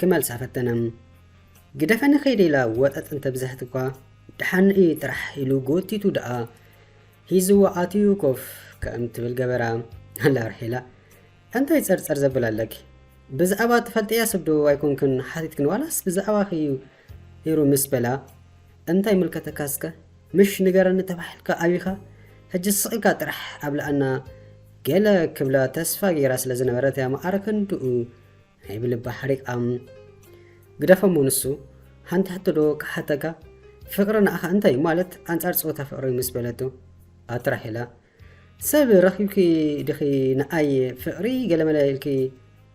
ክመልሳ ፈተነ። ግደፈኒ ከይደ ኢላ ወጠጥ እንተብዝሕት እኳ ደሓንኢ ጥራሕ ኢሉ ጎቲቱ ደኣ ሂዝዋ ኣትዩ ኮፍ ከም ትብል ገበራ። ኣላ ራሄላ፣ እንታይ ጸርጸር ዘብል ኣለኪ? ብዛዕባ ትፈልጥያ ሰብ ዶ ኣይኮንክን ሓቲትክን ዋላስ ብዛዕባኺ እዩ ነይሩ ምስ በላ፣ እንታይ ይምልከተካ እስከ? ምሽ ንገረኒ ተባሂልካ ኣቢኻ ሕጂ ስቕ ኢልካ ጥራሕ ኣብልኣና ገለ ክብላ ተስፋ ገይራ ስለ ዝነበረት እያ መዓረ ክንድኡ ናይ ብልባ ሓሪቓ። ግደፈሞ ንሱ ሓንቲ ሕቶ ዶ ክሓተካ? ፍቕሪ ንኣኻ እንታይ ማለት ኣንጻር ጸወታ ፍቕሪ ምስ በለቶ ኣቲ ራሄላ ሰብ ረኺብኪ ድኺ ንኣይ ፍቕሪ ገለመለ ኢልኪ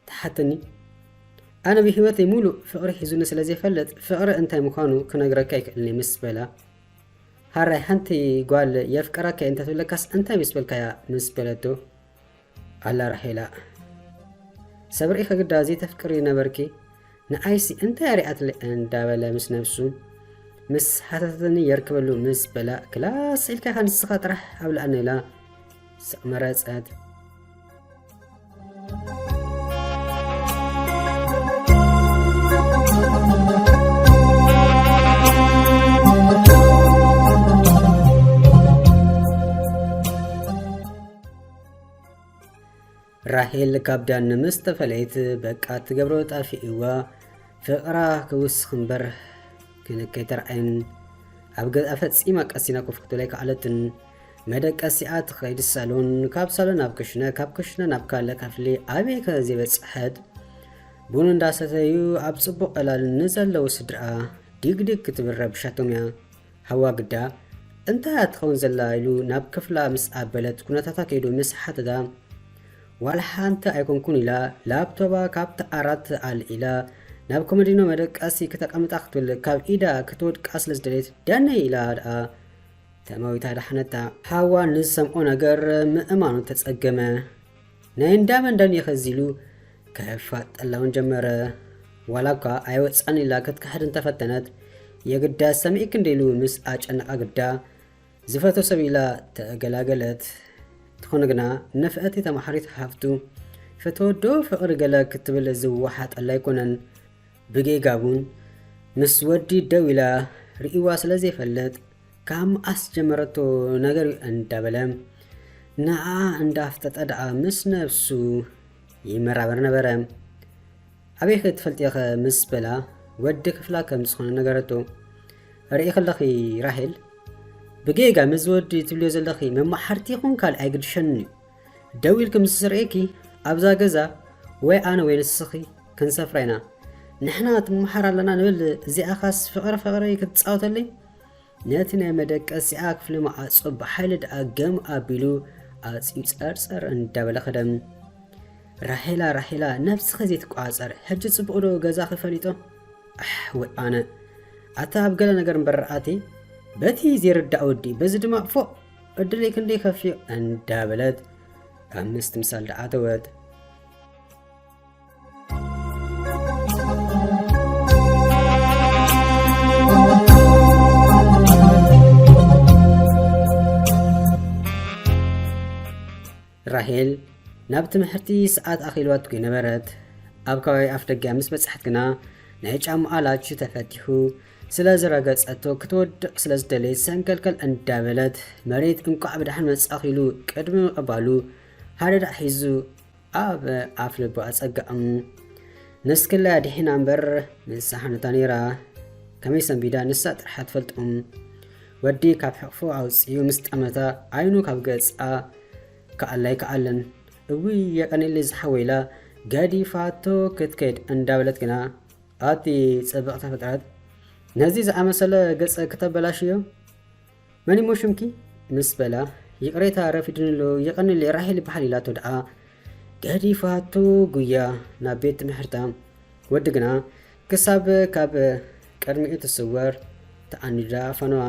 ትሓትኒ? ኣነ ብህይወተይ ሙሉእ ፍቕሪ ሒዙኒ ስለ ዘይፈልጥ ፍቕሪ እንታይ ምዃኑ ክነግረካ ኣይክእልኒ ምስ በላ፣ ሃራይ ሓንቲ ጓል የፍቅረካ እየ እንተትብለካስ እንታይ ምስ በልካያ ምስ በለቶ ኣላ ራሄላ፣ ሰብ ርኢኺ ግዳ ዘይተፍቅሪ ነበርኪ ንኣይሲ እንታይ ኣሪኣትለ እንዳበለ ምስ ነብሱ ምስ ሓተተኒ የርክበሉ ምስ በላ ክላስ ኢልካ ኢኻ ንስኻ ጥራሕ ኣብልኣኒ ኢላ ስቕ መረጸት። ራሄል ካብ ዳኒ ምስ ተፈለየት በቃ ትገብሮ ጠፊእዋ። ፍቕራ ክውስኽ እምበር ክንከይ ተርኣየን። ኣብ ገዝኣ ፈጺማ ቀሲና ኮፍ ክትብል ኣይከኣለትን። መደቀሲኣ ትኸይድ ሳሎን፣ ካብ ሳሎን ናብ ክሽነ፣ ካብ ክሽነ ናብ ካልእ ክፍሊ ኣበይ ከ ዘይበጽሐት። ቡን እንዳሰተዩ ኣብ ጽቡቕ ዕላል ንዘለዉ ስድርኣ ዲግዲግ ክትብል ረብሻቶም እያ። ሃዋ ግዳ እንታይ እያ ትኸውን ዘላ ኢሉ ናብ ክፍላ ምስ ኣበለት ኩነታታ ከይዱ ምስ ሓተታ ዋላ ሓንቲ ኣይኮንኩን ኢላ ላፕቶባ ካብቲ ዓራት ኣልዒላ ናብ ኮመዲኖ መደቀሲ ክተቐምጣ ክትብል ካብ ኢዳ ክትወድቃ ስለ ዝደለየት ዳነይ ኢላ ደኣ ተማዊታ ዳሕነታ። ሓዋ ንዝሰምዖ ነገር ምእማኑ ተጸገመ። ናይ እንዳመን ዳን የኸዚ ኢሉ ከፋጠላ እውን ጀመረ። ዋላ እኳ ኣይወጻን ኢላ ክትክሕድ እንተፈተነት የግዳ ሰሚዕክ እንደ ኢሉ ምስ ኣጨነቓ ግዳ ዝፈቶ ሰብ ኢላ ተገላገለት። ትኾነ ግና ንፍዕቲ ተማሓሪት ሃፍቱ ፈተወዶ ፍቕሪ ገለ ክትብል ዝወሓጠላ ኣይኮነን። ብጌጋ እውን ምስ ወዲ ደው ኢላ ርእይዋ ስለ ዘይፈልጥ ካብ መኣስ ጀመረቶ ነገር እዩ እንዳበለ ንዓ እንዳፍጠጠ ደኣ ምስ ነብሱ ይመራመር ነበረ። ኣበይ ክትፈልጥዮ ኸ ምስ በላ ወዲ ክፍላ ከም ዝኾነ ነገረቶ። ርኢ ከለኺ ራሄል ብጌጋ ምስ ወዲ ትብልዮ ዘለኺ መማሓርቲ ይኹን ካልእ ኣይግድሸንን እዩ። ደው ኢልኪ ምስ ዝርእየኪ ኣብዛ ገዛ ወይ ኣነ ወይ ንስኺ ክንሰፍራ ኢና። ንሕና ትመሓር ኣለና ንብል እዚኣኻስ ፍቕሪ ፍቕሪ ክትጻወተለይ? ነቲ ናይ መደቀሲኣ ክፍሊ መዓጾ ብሓይሊ ደኣ ገም ኣቢሉ ኣጽዩ ጸርጸር እንዳበለ ኸደ። ራሄላ ራሄላ ነብስኺ ዘይትቆጻጸር ሕጂ ጽቡቕ ዶ ገዛኺ ፈሊጦ? ኣሕ ወይ ኣነ ኣታ ኣብ ገለ ነገር እምበር ኣቲ በቲ ዘይርዳእ ወዲ በዚ ድማ ፎእ እድለይ ክንደይ ከፍዮ እንዳበለት ካብ ምስትምሳል ደኣ ተወት። ራሄል ናብ ትምህርቲ ሰዓት ኣኺልዋ ትጉይ ነበረት። ኣብ ከባቢ ኣፍ ደገ ምስ በጻሕት ግና ናይ ጫማኣ ላች ተፈቲሑ ስለ ዝረገጸቶ ክትወድቕ ስለ ዝደለየት ሰንከልከል እንዳበለት መሬት እንቋዕ ብደሓን መጻኺ ኢሉ ቅድሚ ምቕባሉ ሃደዳ ሒዙ ኣብ ኣፍ ልቡ ኣጸጋኦም። ንስክላ ድሒና እምበር ንሳ ሓነታ ነይራ። ከመይ ሰንቢዳ ንሳ ጥርሓ ትፈልጦም። ወዲ ካብ ሕቕፎ ኣውጺኡ ምስ ጠመታ ዓይኑ ካብ ገጻ ክኣላ ኣይከኣለን። እውይ የቐንየለይ ዝሓወይ ኢላ ገዲፋቶ ክትከይድ እንዳበለት ግና ኣቲ ጽብቕቲ ፍጥረት ነዚ ዝኣመሰለ ገጽ ክተበላሽዮ መን እሞ ሽምኪ ምስ በላ ይቕሬታ ረፊድንሎ የቐንየለይ ራሄል ይበሃል ኢላቶ ደኣ ገዲፋቶ ጉያ ናብ ቤት ትምህርታ። ወዲ ግና ክሳብ ካብ ቅድሚኡ ትስወር ተኣኒዳ ፈነዋ።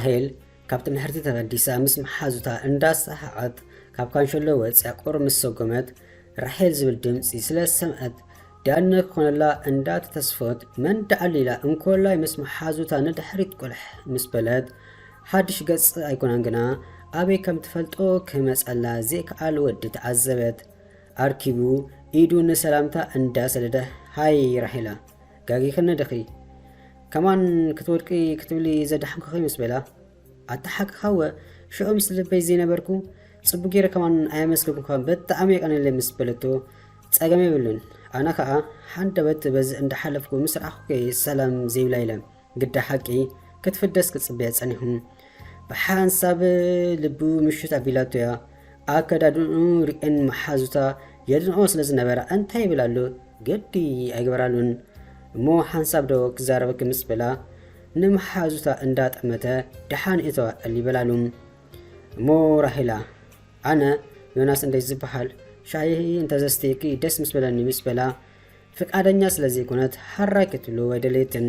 ራሄል ካብቲ ምሕርቲ ተበዲሳ ምስ መሓዙታ እንዳሰሓቐት ካብ ካንሸሎ ወፂኣ ቁሩብ ምስ ሰጎመት፣ ራሄል ዝብል ድምፂ ስለ ዝሰምዐት፣ ዳኒ ክኾነላ እንዳተተስፎት፣ መን ደኣሉ ኢላ እንኮላይ ምስ መሓዙታ ንድሕሪት ቁልሕ ምስ በለት፣ ሓድሽ ገፅ ኣይኮነን ግና፣ ኣበይ ከም ትፈልጦ ክመፀላ ዘይከኣል ወዲ ተዓዘበት። ኣርኪቡ ኢዱ ንሰላምታ እንዳሰደደ፣ ሃይ ራሄላ፣ ጋጊኽኒ ድኺ? ከማን ክትወድቂ ክትብሊ ዘዳሓምኩኺ ምስ በላ፣ ኣታ ሓቅኻወ፣ ሽዑ ምስ ልበይ ዘይነበርኩ፣ ጽቡቕ ገይረ ከማን ኣየመስገንኩኻን፣ ብጣዕሚ የቐንየለይ ምስ በለቶ፣ ጸገም የብሉን። ኣነ ኸኣ ሃንደበት በዚ እንዳሓለፍኩ ምስ ረኣኹኪ ሰላም ዘይብላ ኢለ። ግዳ ሓቂ ክትፍደስ ክጽበያ ጸኒሑ። ብሓንሳብ ልቡ ምሽት ኣቢላቶ እያ። ኣከዳድንኡ ርእየን መሓዙታ የድንቖ ስለ ዝነበራ እንታይ ይብል ኣሎ ግዲ ኣይግበራሉን። እሞ ሓንሳብ ዶ ክዛረበኪ ምስ በላ ንመሓዙታ እንዳጠመተ ደሓን እተዋ ቀል ይበላሉ። እሞ ራሄላ ኣነ ዮናስ እንደ ዝበሃል ሻሂ እንተዘስተየኪ ደስ ምስ በለኒ ምስ በላ ፍቃደኛ ስለ ዘይኮነት ሓራይ ክትብሉ ኣይደለየትን።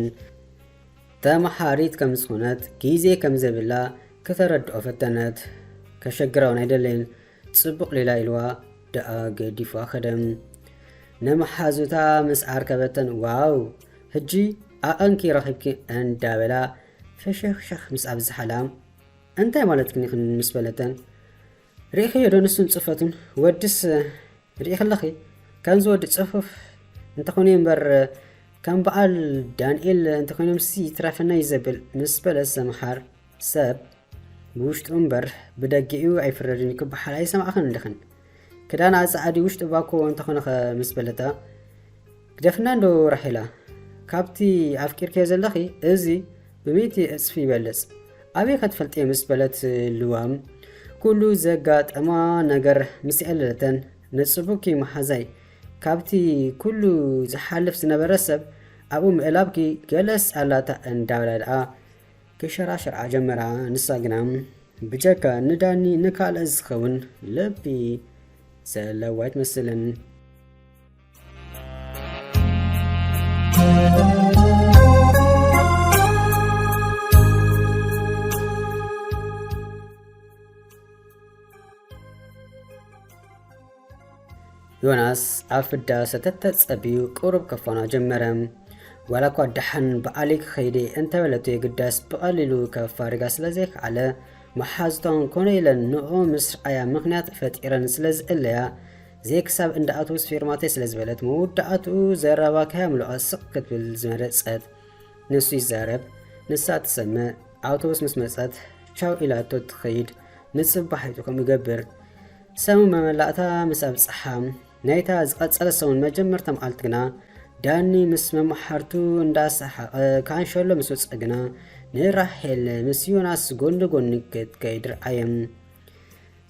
ተመሓሪት ከም ዝኾነት ግዜ ከም ዘብላ ከተረድኦ ፈተነት። ከሸግራ እውን ኣይደለየን። ጽቡቕ ሌላ ኢልዋ ደኣ ገዲፋ ከደ። ንመሓዙታ ምስ ኣርከበተን ዋው ሕጂ ኣቐንኪ ረኺብኪ እንዳበላ ፍሽኽሽኽ ምስ ኣብዝሓላ እንታይ ማለትክን ኢኽን ምስ በለተን ርኢኽዮ ዶ ንሱን ጽፈቱን ወድስ ርኢኺ ኣለኺ ከምዚ ወዲ ጽፉፍ እንተኾይኑ እምበር ከም በዓል ዳንኤል እንተኾይኖምሲ ይትረፈና እዩ ዘብል ምስ በለ ሰምሓር ሰብ ብውሽጡ እምበር ብደጊኡ ኣይፍረድን እዩ ክበሃል ኣይሰማዕኽን እንዲኽን። ክዳን ኣጻዕዲ ውሽጡ ባኮ እንተኾነኸ ምስ በለታ ግደፍና እንዶ ራሄላ፣ ካብቲ ኣፍቂርክዮ ዘለኺ እዚ ብሚእቲ እጽፊ ይበልጽ። ኣበይ ከትፈልጥዮ ምስ በለት ልዋም ኩሉ ዘጋጠማ ነገር ምስ የዕለለተን ንጽቡኪ መሓዛይ ካብቲ ኩሉ ዝሓልፍ ዝነበረ ሰብ ኣብኡ ምእላብኪ ገለስ ኣላታ እንዳበላ ደኣ ክሸራሸርዓ ጀመራ። ንሳ ግና ብጀካ ንዳኒ ንካልእ ዝኸውን ልቢ ዘለዋ ኣይትመስልን። ዮናስ ኣብ ፍዳ ሰተት ተጸብዩ ቁሩብ ከፋና ጀመረ። ዋላ እኳ ደሓን ብኣሊ ክኸይድ እየ እንተበለቶ የግዳስ ብቐሊሉ ከፋርጋ ስለ ዘይከኣለ መሓዝቶም ኮነ ኢለን ንኡ ምስ ረኣያ ምኽንያት ፈጢረን ስለ ዝእለያ ዘይክሳብ እንዳ ኣውቶቡስ ፌርማቴ ስለ ዝበለት መወዳእትኡ ዘረባ ከየምልኦ ስቕ ክትብል ዝመረጸት። ንሱ ይዛረብ፣ ንሳ ትሰምዕ። ኣውቶቡስ ምስ መጸት ቻው ኢላቶ ትኸይድ። ንጽባሒቱ ከምኡ ይገብር። ሰሙን መመላእታ ምስ ኣብጽሓ ናይታ ዝቐጸለ ሰሙን መጀመርታ መዓልቲ ግና ዳኒ ምስ መማሓርቱ እንዳሰሓቐ ካንሸሎ ምስ ወጸ ግና ንራሄል ምስ ዮናስ ጎኒ ጎኒ ክትከይድ ረኣየ።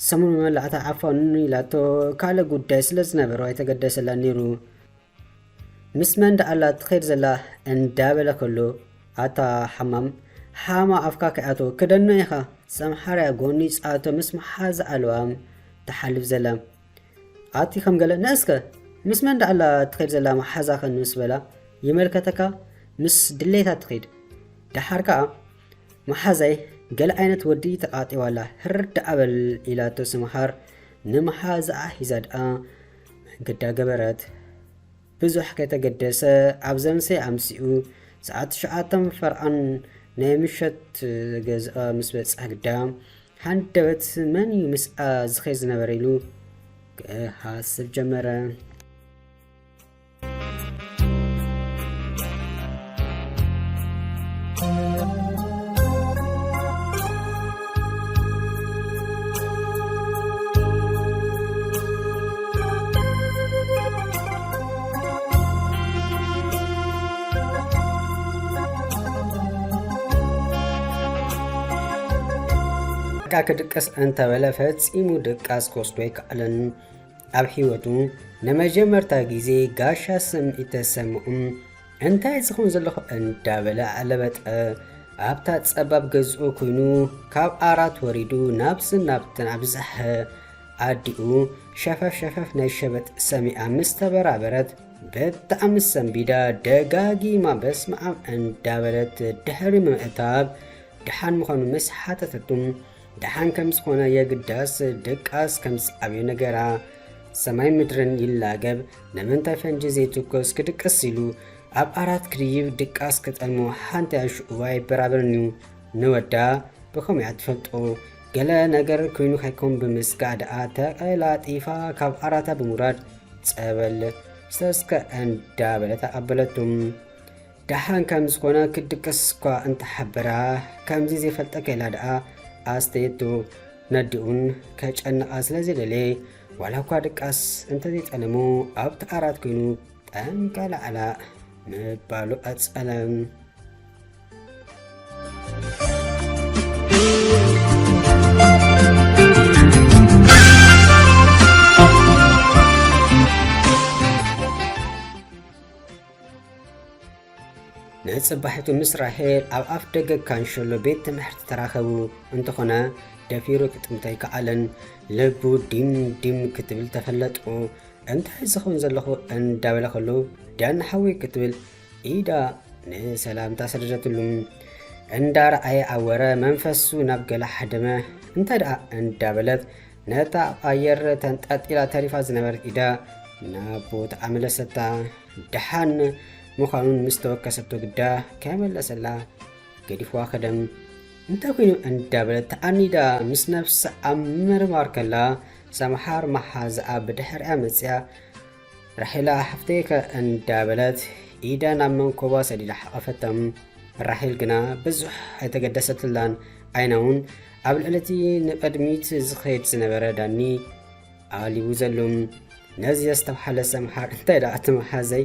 ሰሙን መመላእታ ዓፋኑ ኢላቶ ካልእ ጉዳይ ስለ ዝነበሮ ኣይተገደሰላን ነይሩ። ምስ መን ደኣላ ትኸይድ ዘላ እንዳበለ ከሎ ኣታ ሓማም ሓማ ኣፍካ ከይኣቶ ክደኖ ኢኻ። ሰምሓርያ ጎኒ ጻቶ ምስ መሓዛ ኣልዋም ትሓልፍ ዘላ ኣቲ ከም ገለ ንእስከ ምስ መን ደኣላ ትኸይድ ዘላ መሓዛኸን ምስ በላ ይመልከተካ ምስ ድሌታ ትኸይድ ደሓር ከኣ መሓዛይ ገለ ዓይነት ወዲ ተቃጢዋላ ህርድ ኣበል ኢላቶ ስምሓር ንመሓዛኣ ሒዛ ደኣ መንገዳ ገበረት። ብዙሕ ከይተገደሰ ኣብ ዘምሰይ ኣምሲኡ ሰዓት ትሽዓተ ፈርቓን ናይ ምሸት ገዝኣ ምስ በጽሐ ግዳ ሃንደበት መን እዩ ምስኣ ዝኸይድ ዝነበረ ኢሉ ክሓስብ ጀመረ። በቃ ክድቅስ እንተበለ ፈጺሙ ድቃስ ክወስዶ ኣይከኣለን። ኣብ ህይወቱ ንመጀመርታ ግዜ ጋሻ ስምዒት ተሰምዑ። እንታይ ዝኸውን ዘለኹ እንዳበለ ኣለበጠ። ኣብታ ጸባብ ገዝኡ ኮይኑ ካብ ኣራት ወሪዱ ናብስን ናብትን ኣብዝሐ። ኣዲኡ ሸፈፍ ሸፈፍ ናይ ሸበጥ ሰሚዓ ምስ ተበራበረት ብጣዕሚ ሰንቢዳ ደጋጊማ በስመ ኣብ እንዳበለት ድሕሪ ምምእታብ ደሓን ምዃኑ ምስ ሓተተቱ፣ ደሓን ከም ዝኾነ የግዳስ ድቃስ ከም ዝዓብዮ ነገራ። ሰማይ ምድርን ይላገብ፣ ንምንታይ ፈንጂ ዘይትኮስ ክድቅስ ኢሉ ኣብ ዓራት ክድይብ ድቃስ ክጠልሞ ሓንቲ ኣሽኡ ኣይበራበርን እዩ። ንወዳ ብኸመይ እያ ትፈልጦ? ገለ ነገር ኮይኑ ከይኮን ብምስጋእ ደኣ ተቐላጢፋ ካብ ዓራታ ብምውራድ ጸበል ሰስከ እንዳበለት ኣቐበለቱ። ደሓን ከም ዝኾነ ክድቅስ እኳ እንተሓበራ፣ ከምዚ ዘይፈልጠካ ኢላ ደኣ ኣስተየቶ። ነዲኡን ከጨንቓ ስለ ዘይደለየ፣ ዋላ እኳ ድቃስ እንተዘይጠለሞ፣ ኣብቲ ዓራት ኮይኑ ጠንቀላዕላ ምባሉ ቀጸለ። ንጽባሒቱ ምስ ራሄል ኣብ ኣፍ ደገ ካንሸሎ ቤት ትምህርቲ ተራኸቡ። እንተኾነ፣ ደፊሩ ክጥምቶ ኣይከኣለን። ልቡ ዲም ዲም ክትብል ተፈለጡ። "እንታይ ዝኸውን ዘለኹ?" እንዳበለ ከሎ፣ "ዳኒ ሓወይ" ክትብል ኢዳ ንሰላምታ ሰደደትሉ። እንዳረኣየ ኣወረ፣ መንፈሱ ናብ ገላ ሓደመ። "እንታይ ደኣ?" እንዳበለት ነታ ኣብ ኣየር ተንጠልጢላ ተሪፋ ዝነበረት ኢዳ ናብ ቦታኣ መለሰታ። ደሓን ምዃኑን ምስ ተወከሰቶ ግዳ ከመለሰላ ገዲፍዋ ከደም። "እንታይ ኮይኑ?" እንዳበለት ተኣኒዳ ምስ ነፍሳ ኣብ ምርማር ከላ፣ ሰምሓር መሓዝኣ ብድሕሪኣ መጽያ፣ "ራሄላ ሓፍተይከ?" እንዳበለት ኢዳ ናብ መንኮባ ሰዲዳ ሓቐፈቶም። ራሄል ግና ብዙሕ ኣይተገደሰትላን። ዓይና እውን ኣብ ልዕሊ እቲ ንቕድሚት ዝኸይድ ዝነበረ ዳኒ ኣሊቡ ዘሎ። ነዚ ዘስተብሓለ ሰምሓር፣ "እንታይ ደኣ እቲ መሓዘይ?"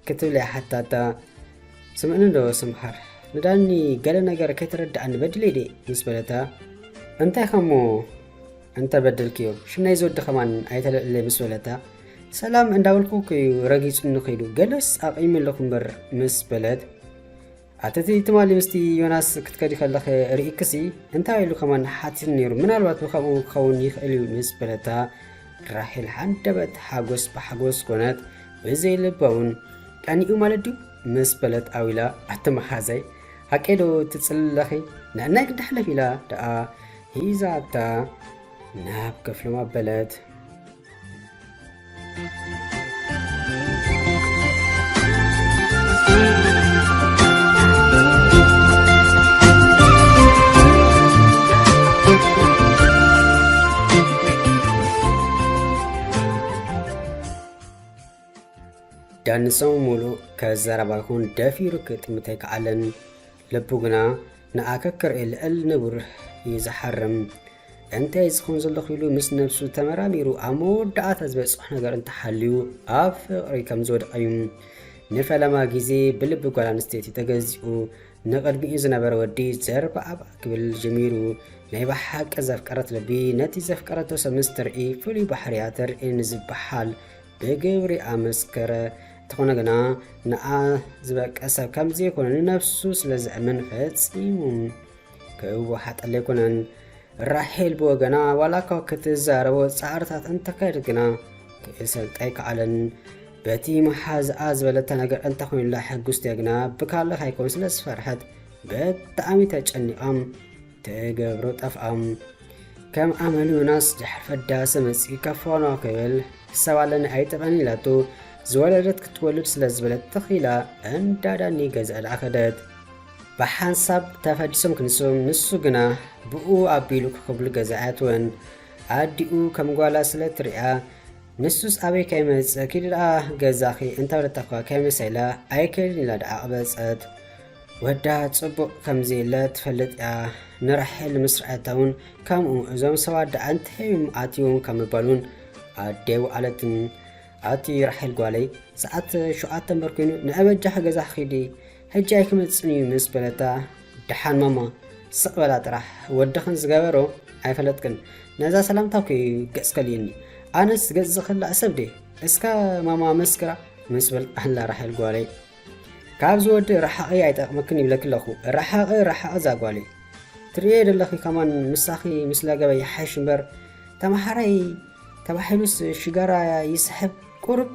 ክትብል እያ ሓታታ። "ስምዕኒ ዶ ስምሓር፣ ንዳኒ ገለ ነገር ከይተረድኣኒ በድለይ ድየ?" ምስ በለታ፣ "እንታይ ከሞ እንተበደልክዮ፣ ሽም ናይዚ ወዲ ከማን ኣይተለዕልለይ" ምስ በለታ፣ "ሰላም እንዳበልኩ እኮ እዩ ረጊጹኒ ከይዱ፣ ገለስ ኣቕይመ ኣለኹ እምበር" ምስ በለት፣ "ኣተቲ ትማሊ ምስቲ ዮናስ ክትከዲ ከለኺ ርኢክሲ፣ እንታይ ኢሉ ከማን ሓቲትኒ ነይሩ፣ ምናልባት ብኸምኡ ክኸውን ይኽእል እዩ" ምስ በለታ፣ ራሄል ሃንደበት ሓጎስ ብሓጎስ ኮነት። ብዘይ ልባ እውን፣ "ቀኒኡ ማለት ድዩ?" ምስ በለት ኣዊላ፣ "ኣቲ መሓዘይ፣ ሓቀይ ዶ ትጽሊ ኣለኺ? ንዕናይ ግዳ ሕለፍ" ኢላ ደኣ ሂዛታ ናብ ክፍሎም ኣበለት። ዳኒ ሰሙን ሙሉእ ከዘረባ ይኹን ደፊሩ ክጥምት ኣይከኣለን። ልቡ ግና ንኣ ከክርኢ ልዕል ንቡር እዩ ዝሓርም። "እንታይ ዝኸውን ዘለኹ?" ኢሉ ምስ ነብሱ ተመራሚሩ ኣብ መወዳእታ ዝበጽሖ ነገር እንተሃልዩ ኣብ ፍቕሪ ከም ዝወደቐ እዩ። ንፈለማ ግዜ ብልቢ ጓል ኣንስተይቲ ተገዚኡ ንቕድሚኡ ዝነበረ ወዲ ዘርባዕባዕ ክብል ጀሚሩ። ናይ ብሓቂ ዘፍቀረት ልቢ ነቲ ዘፍቀረቶ ሰብ ምስ ትርኢ ፍሉይ ባህርያ ተርኢ ንዝበሃል ብግብሪ ኣመስከረ። እንተኾነ ግና ንኣ ዝበቀ ሰብ ከም ዘይኮነ ንነብሱ ስለ ዘእምን ፈጺሙ ክወሓጠሉ ኣይኮነን። ራሄል ብወገና ዋላ እኳ ክትዛረቦ ጻዕርታት እንተካየደት ግና ክእሰልጣ ኣይከኣለን። በቲ መሓዝኣ ዝበለታ ነገር እንተኾይኑላ ሕጉስቲ ግና ብካልእ ኣይኮን ስለ ዝፈርሐት ብጣዕሚ ተጨኒቓም ትገብሮ ጠፍኣም። ከም ኣመሉ ዮናስ ድሕሪ ፈዳሰ መጺኡ ከፋኖ ክብል ሰብ ኣለኒ ኣይጥቕዕን ኢላቶ ዝወለደት ክትወልድ ስለ ዝበለት ተኺላ እንዳ ዳኒ ገዛ ደኣ ከደት። ብሓንሳብ ተፈዲሶም ክንሶም፣ ንሱ ግና ብኡ ኣቢሉ ክኽብሉ ገዛ ኣያትወን። ኣዲኡ ከም ጓላ ስለ ትሪኣ፣ ንሱስ ኣበይ ከይመጸ ኪዲ ደኣ ገዛኺ እንተበለታ እኳ ከይመሰላ ኣይከይድን ኢላ ደኣ ኣቕበጸት። ወዳ ጽቡቕ ከም ዘየለ ትፈልጥ እያ። ንራሄል ምስ ረኣየታ እውን ከምኡ፣ እዞም ሰባት ደኣ እንታይ እዮም ኣትዮም ካብ ምባል እውን ኣደይ ወዓለትን። ኣቲ ራሄል ጓለይ፣ ሰዓት ሸውዓተ እምበር ኮይኑ፣ ንዒ በጃኺ ገዛኺ ኪዲ፣ ሕጂ ኣይክመጽን እዩ ምስ በለታ፣ ደሓን ማማ፣ ስቕ በላ ጥራሕ፣ ወድኽን ዝገበሮ ኣይፈለጥክን። ነዛ ሰላምታ እኮ እዩ ገጽ ከልዩኒ። ኣነስ ገጽ ዝኽላእ ሰብ ድየ? እስከ ማማ መስክራ ምስ በለት ኣላ ራሄል ጓለይ። ካብዚ ወዲ ርሓቒ ኣይጠቕመክን ይብለኪ ኣለኹ። ርሓቒ፣ ርሓቒ እዛ ጓለይ። ትርእየ ደለኺ ከማን ምሳኺ ምስ ለገበ ይሓይሽ እምበር፣ ተምሓራይ ተባሂሉስ ሽጋራ ይስሕብ ቁሩብ።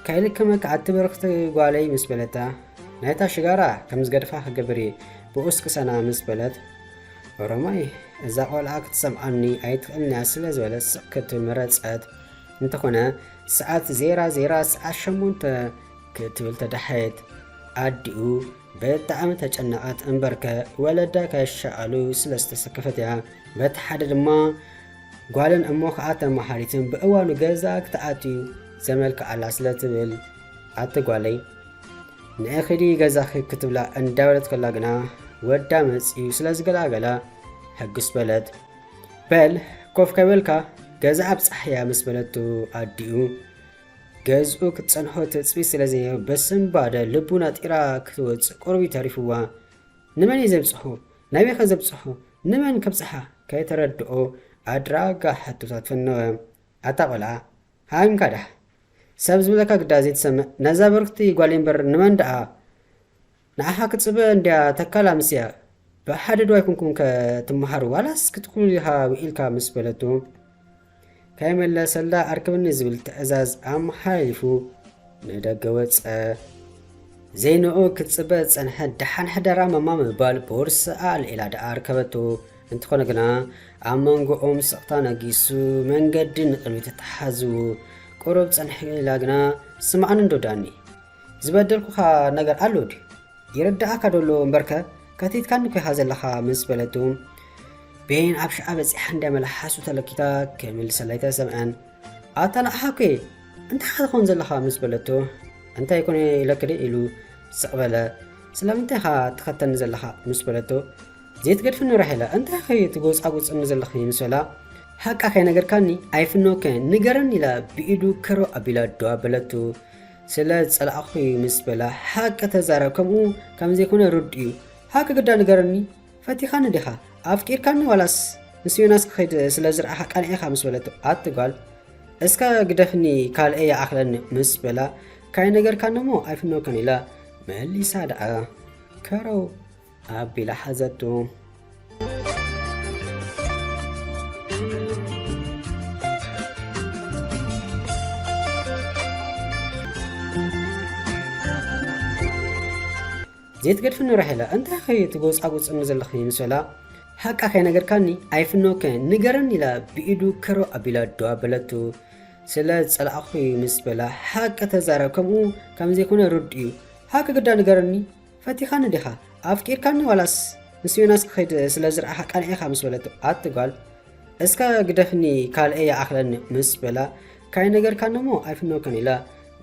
ከይልከመካ ኣቲ ብርኽቲ ጓለይ ምስ በለታ፣ ናይታ ሽጋራ ከም ዝገድፋ ክገብር እየ። ብኡስ ቅሰና ምስ በለት፣ ኦሮማይ፣ እዛ ቆልዓ ክትሰምዓኒ ኣይትኽእልን እያ ስለ ዝበለት ስቕ ክትብል መረጸት። እንተኾነ፣ ሰዓት ዜራ ዜራ ሰዓት ሸሞንተ ክትብል ተዳሓየት። ኣዲኡ ብጣዕሚ ተጨነቐት እምበርከ፣ ወለዳ ከይሸቐሉ ስለ ዝተሰከፈት እያ። በቲ ሓደ ድማ፣ ጓልን እሞ ኸኣ ተመሃሪትን ብእዋኑ ገዛ ክትኣትዩ ዘመልክዓላ ስለ ትብል፣ ኣቲ ጓለይ፣ ንዒ ኺዲ ገዛኺ ክትብላ እንዳበለት ከላ ግና፣ ወዳ መጺኡ ስለ ዝገላገላ፣ ሕጉስ በለት። በል፣ ኮፍ ከይበልካ ገዛ ኣብጽሓያ ምስ በለቱ ኣዲኡ፣ ገዝኡ ክትጸንሖ ትጽቢት ስለ ዘየብስንባደ ልቡ ናጢራ ክትወጽእ ቁሩብ እዩ ተሪፍዋ። ንመን እየ ዘብጽሖ? ናበይ ከ ዘብጽሖ? ንመን ከብጽሓ? ከይተረድኦ ኣድራጋ ሕቶታት ፈነወ። ኣታ ቆልዓ፣ ሃይምካ ዳሕ። ሰብ ዝብለካ ግዳ ዘይትሰምዕ፣ ነዛ ብርክቲ ጓል እምበር ንመን ደኣ? ንዓኻ ክጽበ እንድያ ተካላ ምስያ። ብሓደ ዶ ኣይኮንኩምከ ትመሃሩ? ዋላስ ክትኩሉ ኢኻ ውዒልካ ምስ በለቱ፣ ከይመለሰላ ኣርክብኒ ዝብል ትእዛዝ ኣመሓላሊፉ ንደገ ወጸ። ዘይንኡ ክትጽበ ዝጸንሐት ደሓን ሕደራ ማማ ምባል ቦርስኣ ኣልዒላ ደኣ ኣርከበቶ። እንተኾነ ግና ኣብ መንጎኦም ስቕታ ነጊሱ መንገዲ ንቕድሚት ተተሓዝቡ። ቁሩብ ጽንሕ ኢላ ግና፣ ስማዕኒ እንዶ ዳኒ፣ ዝበደልኩኻ ነገር ኣሎ ድዩ? ይርድኣካ ዶ ኣሎ እምበርከ፣ ከቲትካኒ እኮ ኢኻ ዘለኻ ምስ በለቱ፣ ቤን ኣብ ሽዓ በጺሓ እንድያ መልሓሱ ተለኪታ ክምልሰላ ኣይተሰምዐን። ኣታ ንዓኻ እኮ እየ፣ እንታይ ኢኻ ትኸውን ዘለኻ ምስ በለቶ፣ እንታይ ኮነ ኢለኪ ድየ ኢሉ ስቕ በለ። ስለምንታይ ኢኻ ትኸተኒ ዘለኻ ምስ በለቶ፣ ዘይትገድፍኒ ራሄላ፣ እንታይ ኢኺ ትጎጻጉጽኒ ዘለኺ ምስ በላ፣ ሓቃ ከይነገርካኒ ኣይፍነወከ፣ ንገረኒ ኢላ ብኢዱ ከሮ ኣቢላ ዶ ኣበለቱ። ስለ ዝጸላእኹ እዩ ምስ በላ፣ ሓቂ ተዛረብ፣ ከምኡ ከም ዘይኮነ ርዱእ እዩ። ሓቂ ግዳ ንገረኒ፣ ፈቲኻኒ ዲኻ? ኣፍቂርካኒ ዋላስ ምስ ዮናስ ክኸይድ ስለ ዝረኣኻ ቀኒዕካ ምስ በለቶ፣ ኣቲ ጓል፣ እስከ ግደፍኒ ካልእ ይኣኽለኒ ምስ በላ፣ ካይነገርካኒ እሞ ኣይፍነወካን ኢላ መሊሳ ደኣ ከረው ኣቢላ ሓዘቱ። ዘይትገድፍኒ ራሄላ፣ እንታይ ኢኺ ትጎጻጉጽኒ ዘለኺ ምስ በላ፣ ሓቃ ከይነገርካኒ ኣይፍነወከ፣ ንገረኒ ኢላ ብኢዱ ከሮ ኣቢላ ዶ ኣበለቱ። ስለ ዝጸላእኹ እዩ ምስ በላ፣ ሓቂ ተዛረብ፣ ከምኡ ከም ዘይኮነ ርዱእ እዩ። ሓቂ ግዳ ንገረኒ፣ ፈቲኻኒ ዲኻ? ኣፍቂርካኒ ዋላስ ምስ ዮናስ ክኸይድ ስለ ዝረኣኻ ቀኒዕካ ምስ በለቶ፣ ኣቲ ጓል፣ እስከ ግደፍኒ ካልእ ይኣኽለኒ ምስ በላ፣ ካይነገርካኒ እሞ ኣይፍነወካን ኢላ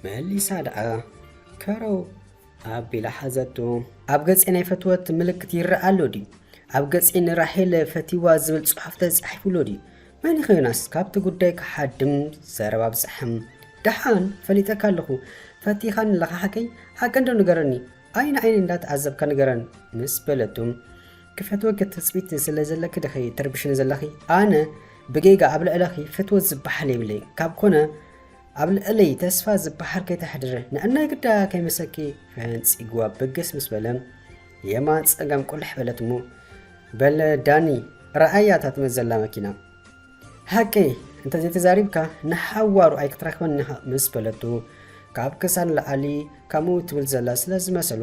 መሊሳ ደኣ ከረው ኣቢላ ሓዘቱ። ኣብ ገጸይ ናይ ፈትወት ምልክት ይረኣ ኣሎ ድዩ? ኣብ ገጸይ ንራሄል ፈቲዋ ዝብል ጽሑፍ ተጻሒፉ ኣሎ ድዩ? መን ኢኺ ዮናስ ካብቲ ጉዳይ ክሓድም ዘረባ ኣብዝሓ? ደሓን ፈሊጠካ ኣለኹ። ፈቲኻኒ ኣለኻ ሓቀይ? ሓቂ እንዶ ንገረኒ። ዓይኒ ዓይኒ እንዳተዓዘብካ ንገረኒ ምስ በለቱ፣ ክፈትወኪ ትጽቢት ስለ ዘለኪ ዲኺ ትርብሽኒ ዘለኺ? ኣነ ብጌጋ ኣብ ልዕለኺ ፍትወት ዝበሃል የብለይን። ካብ ኮነ ኣብ ልዕለይ ተስፋ ዝበሃል ከይተሕድሪ፣ ንዕናይ ግዳ ከይመሰኪ ፈንጺግዋ ብግስ ምስ በለ፣ የማን ጸጋም ቁልሕ በለት እሞ፣ በለ ዳኒ፣ ረኣያ እታ ትመጽእ ዘላ መኪና። ሓቂ እንተ ዘይተዛሪብካ ንሓዋሩ ኣይክትረኽበን ኢኻ ምስ በለቱ፣ ካብ ክሳድ ንላዕሊ ከምኡ ትብል ዘላ ስለ ዝመሰሉ፣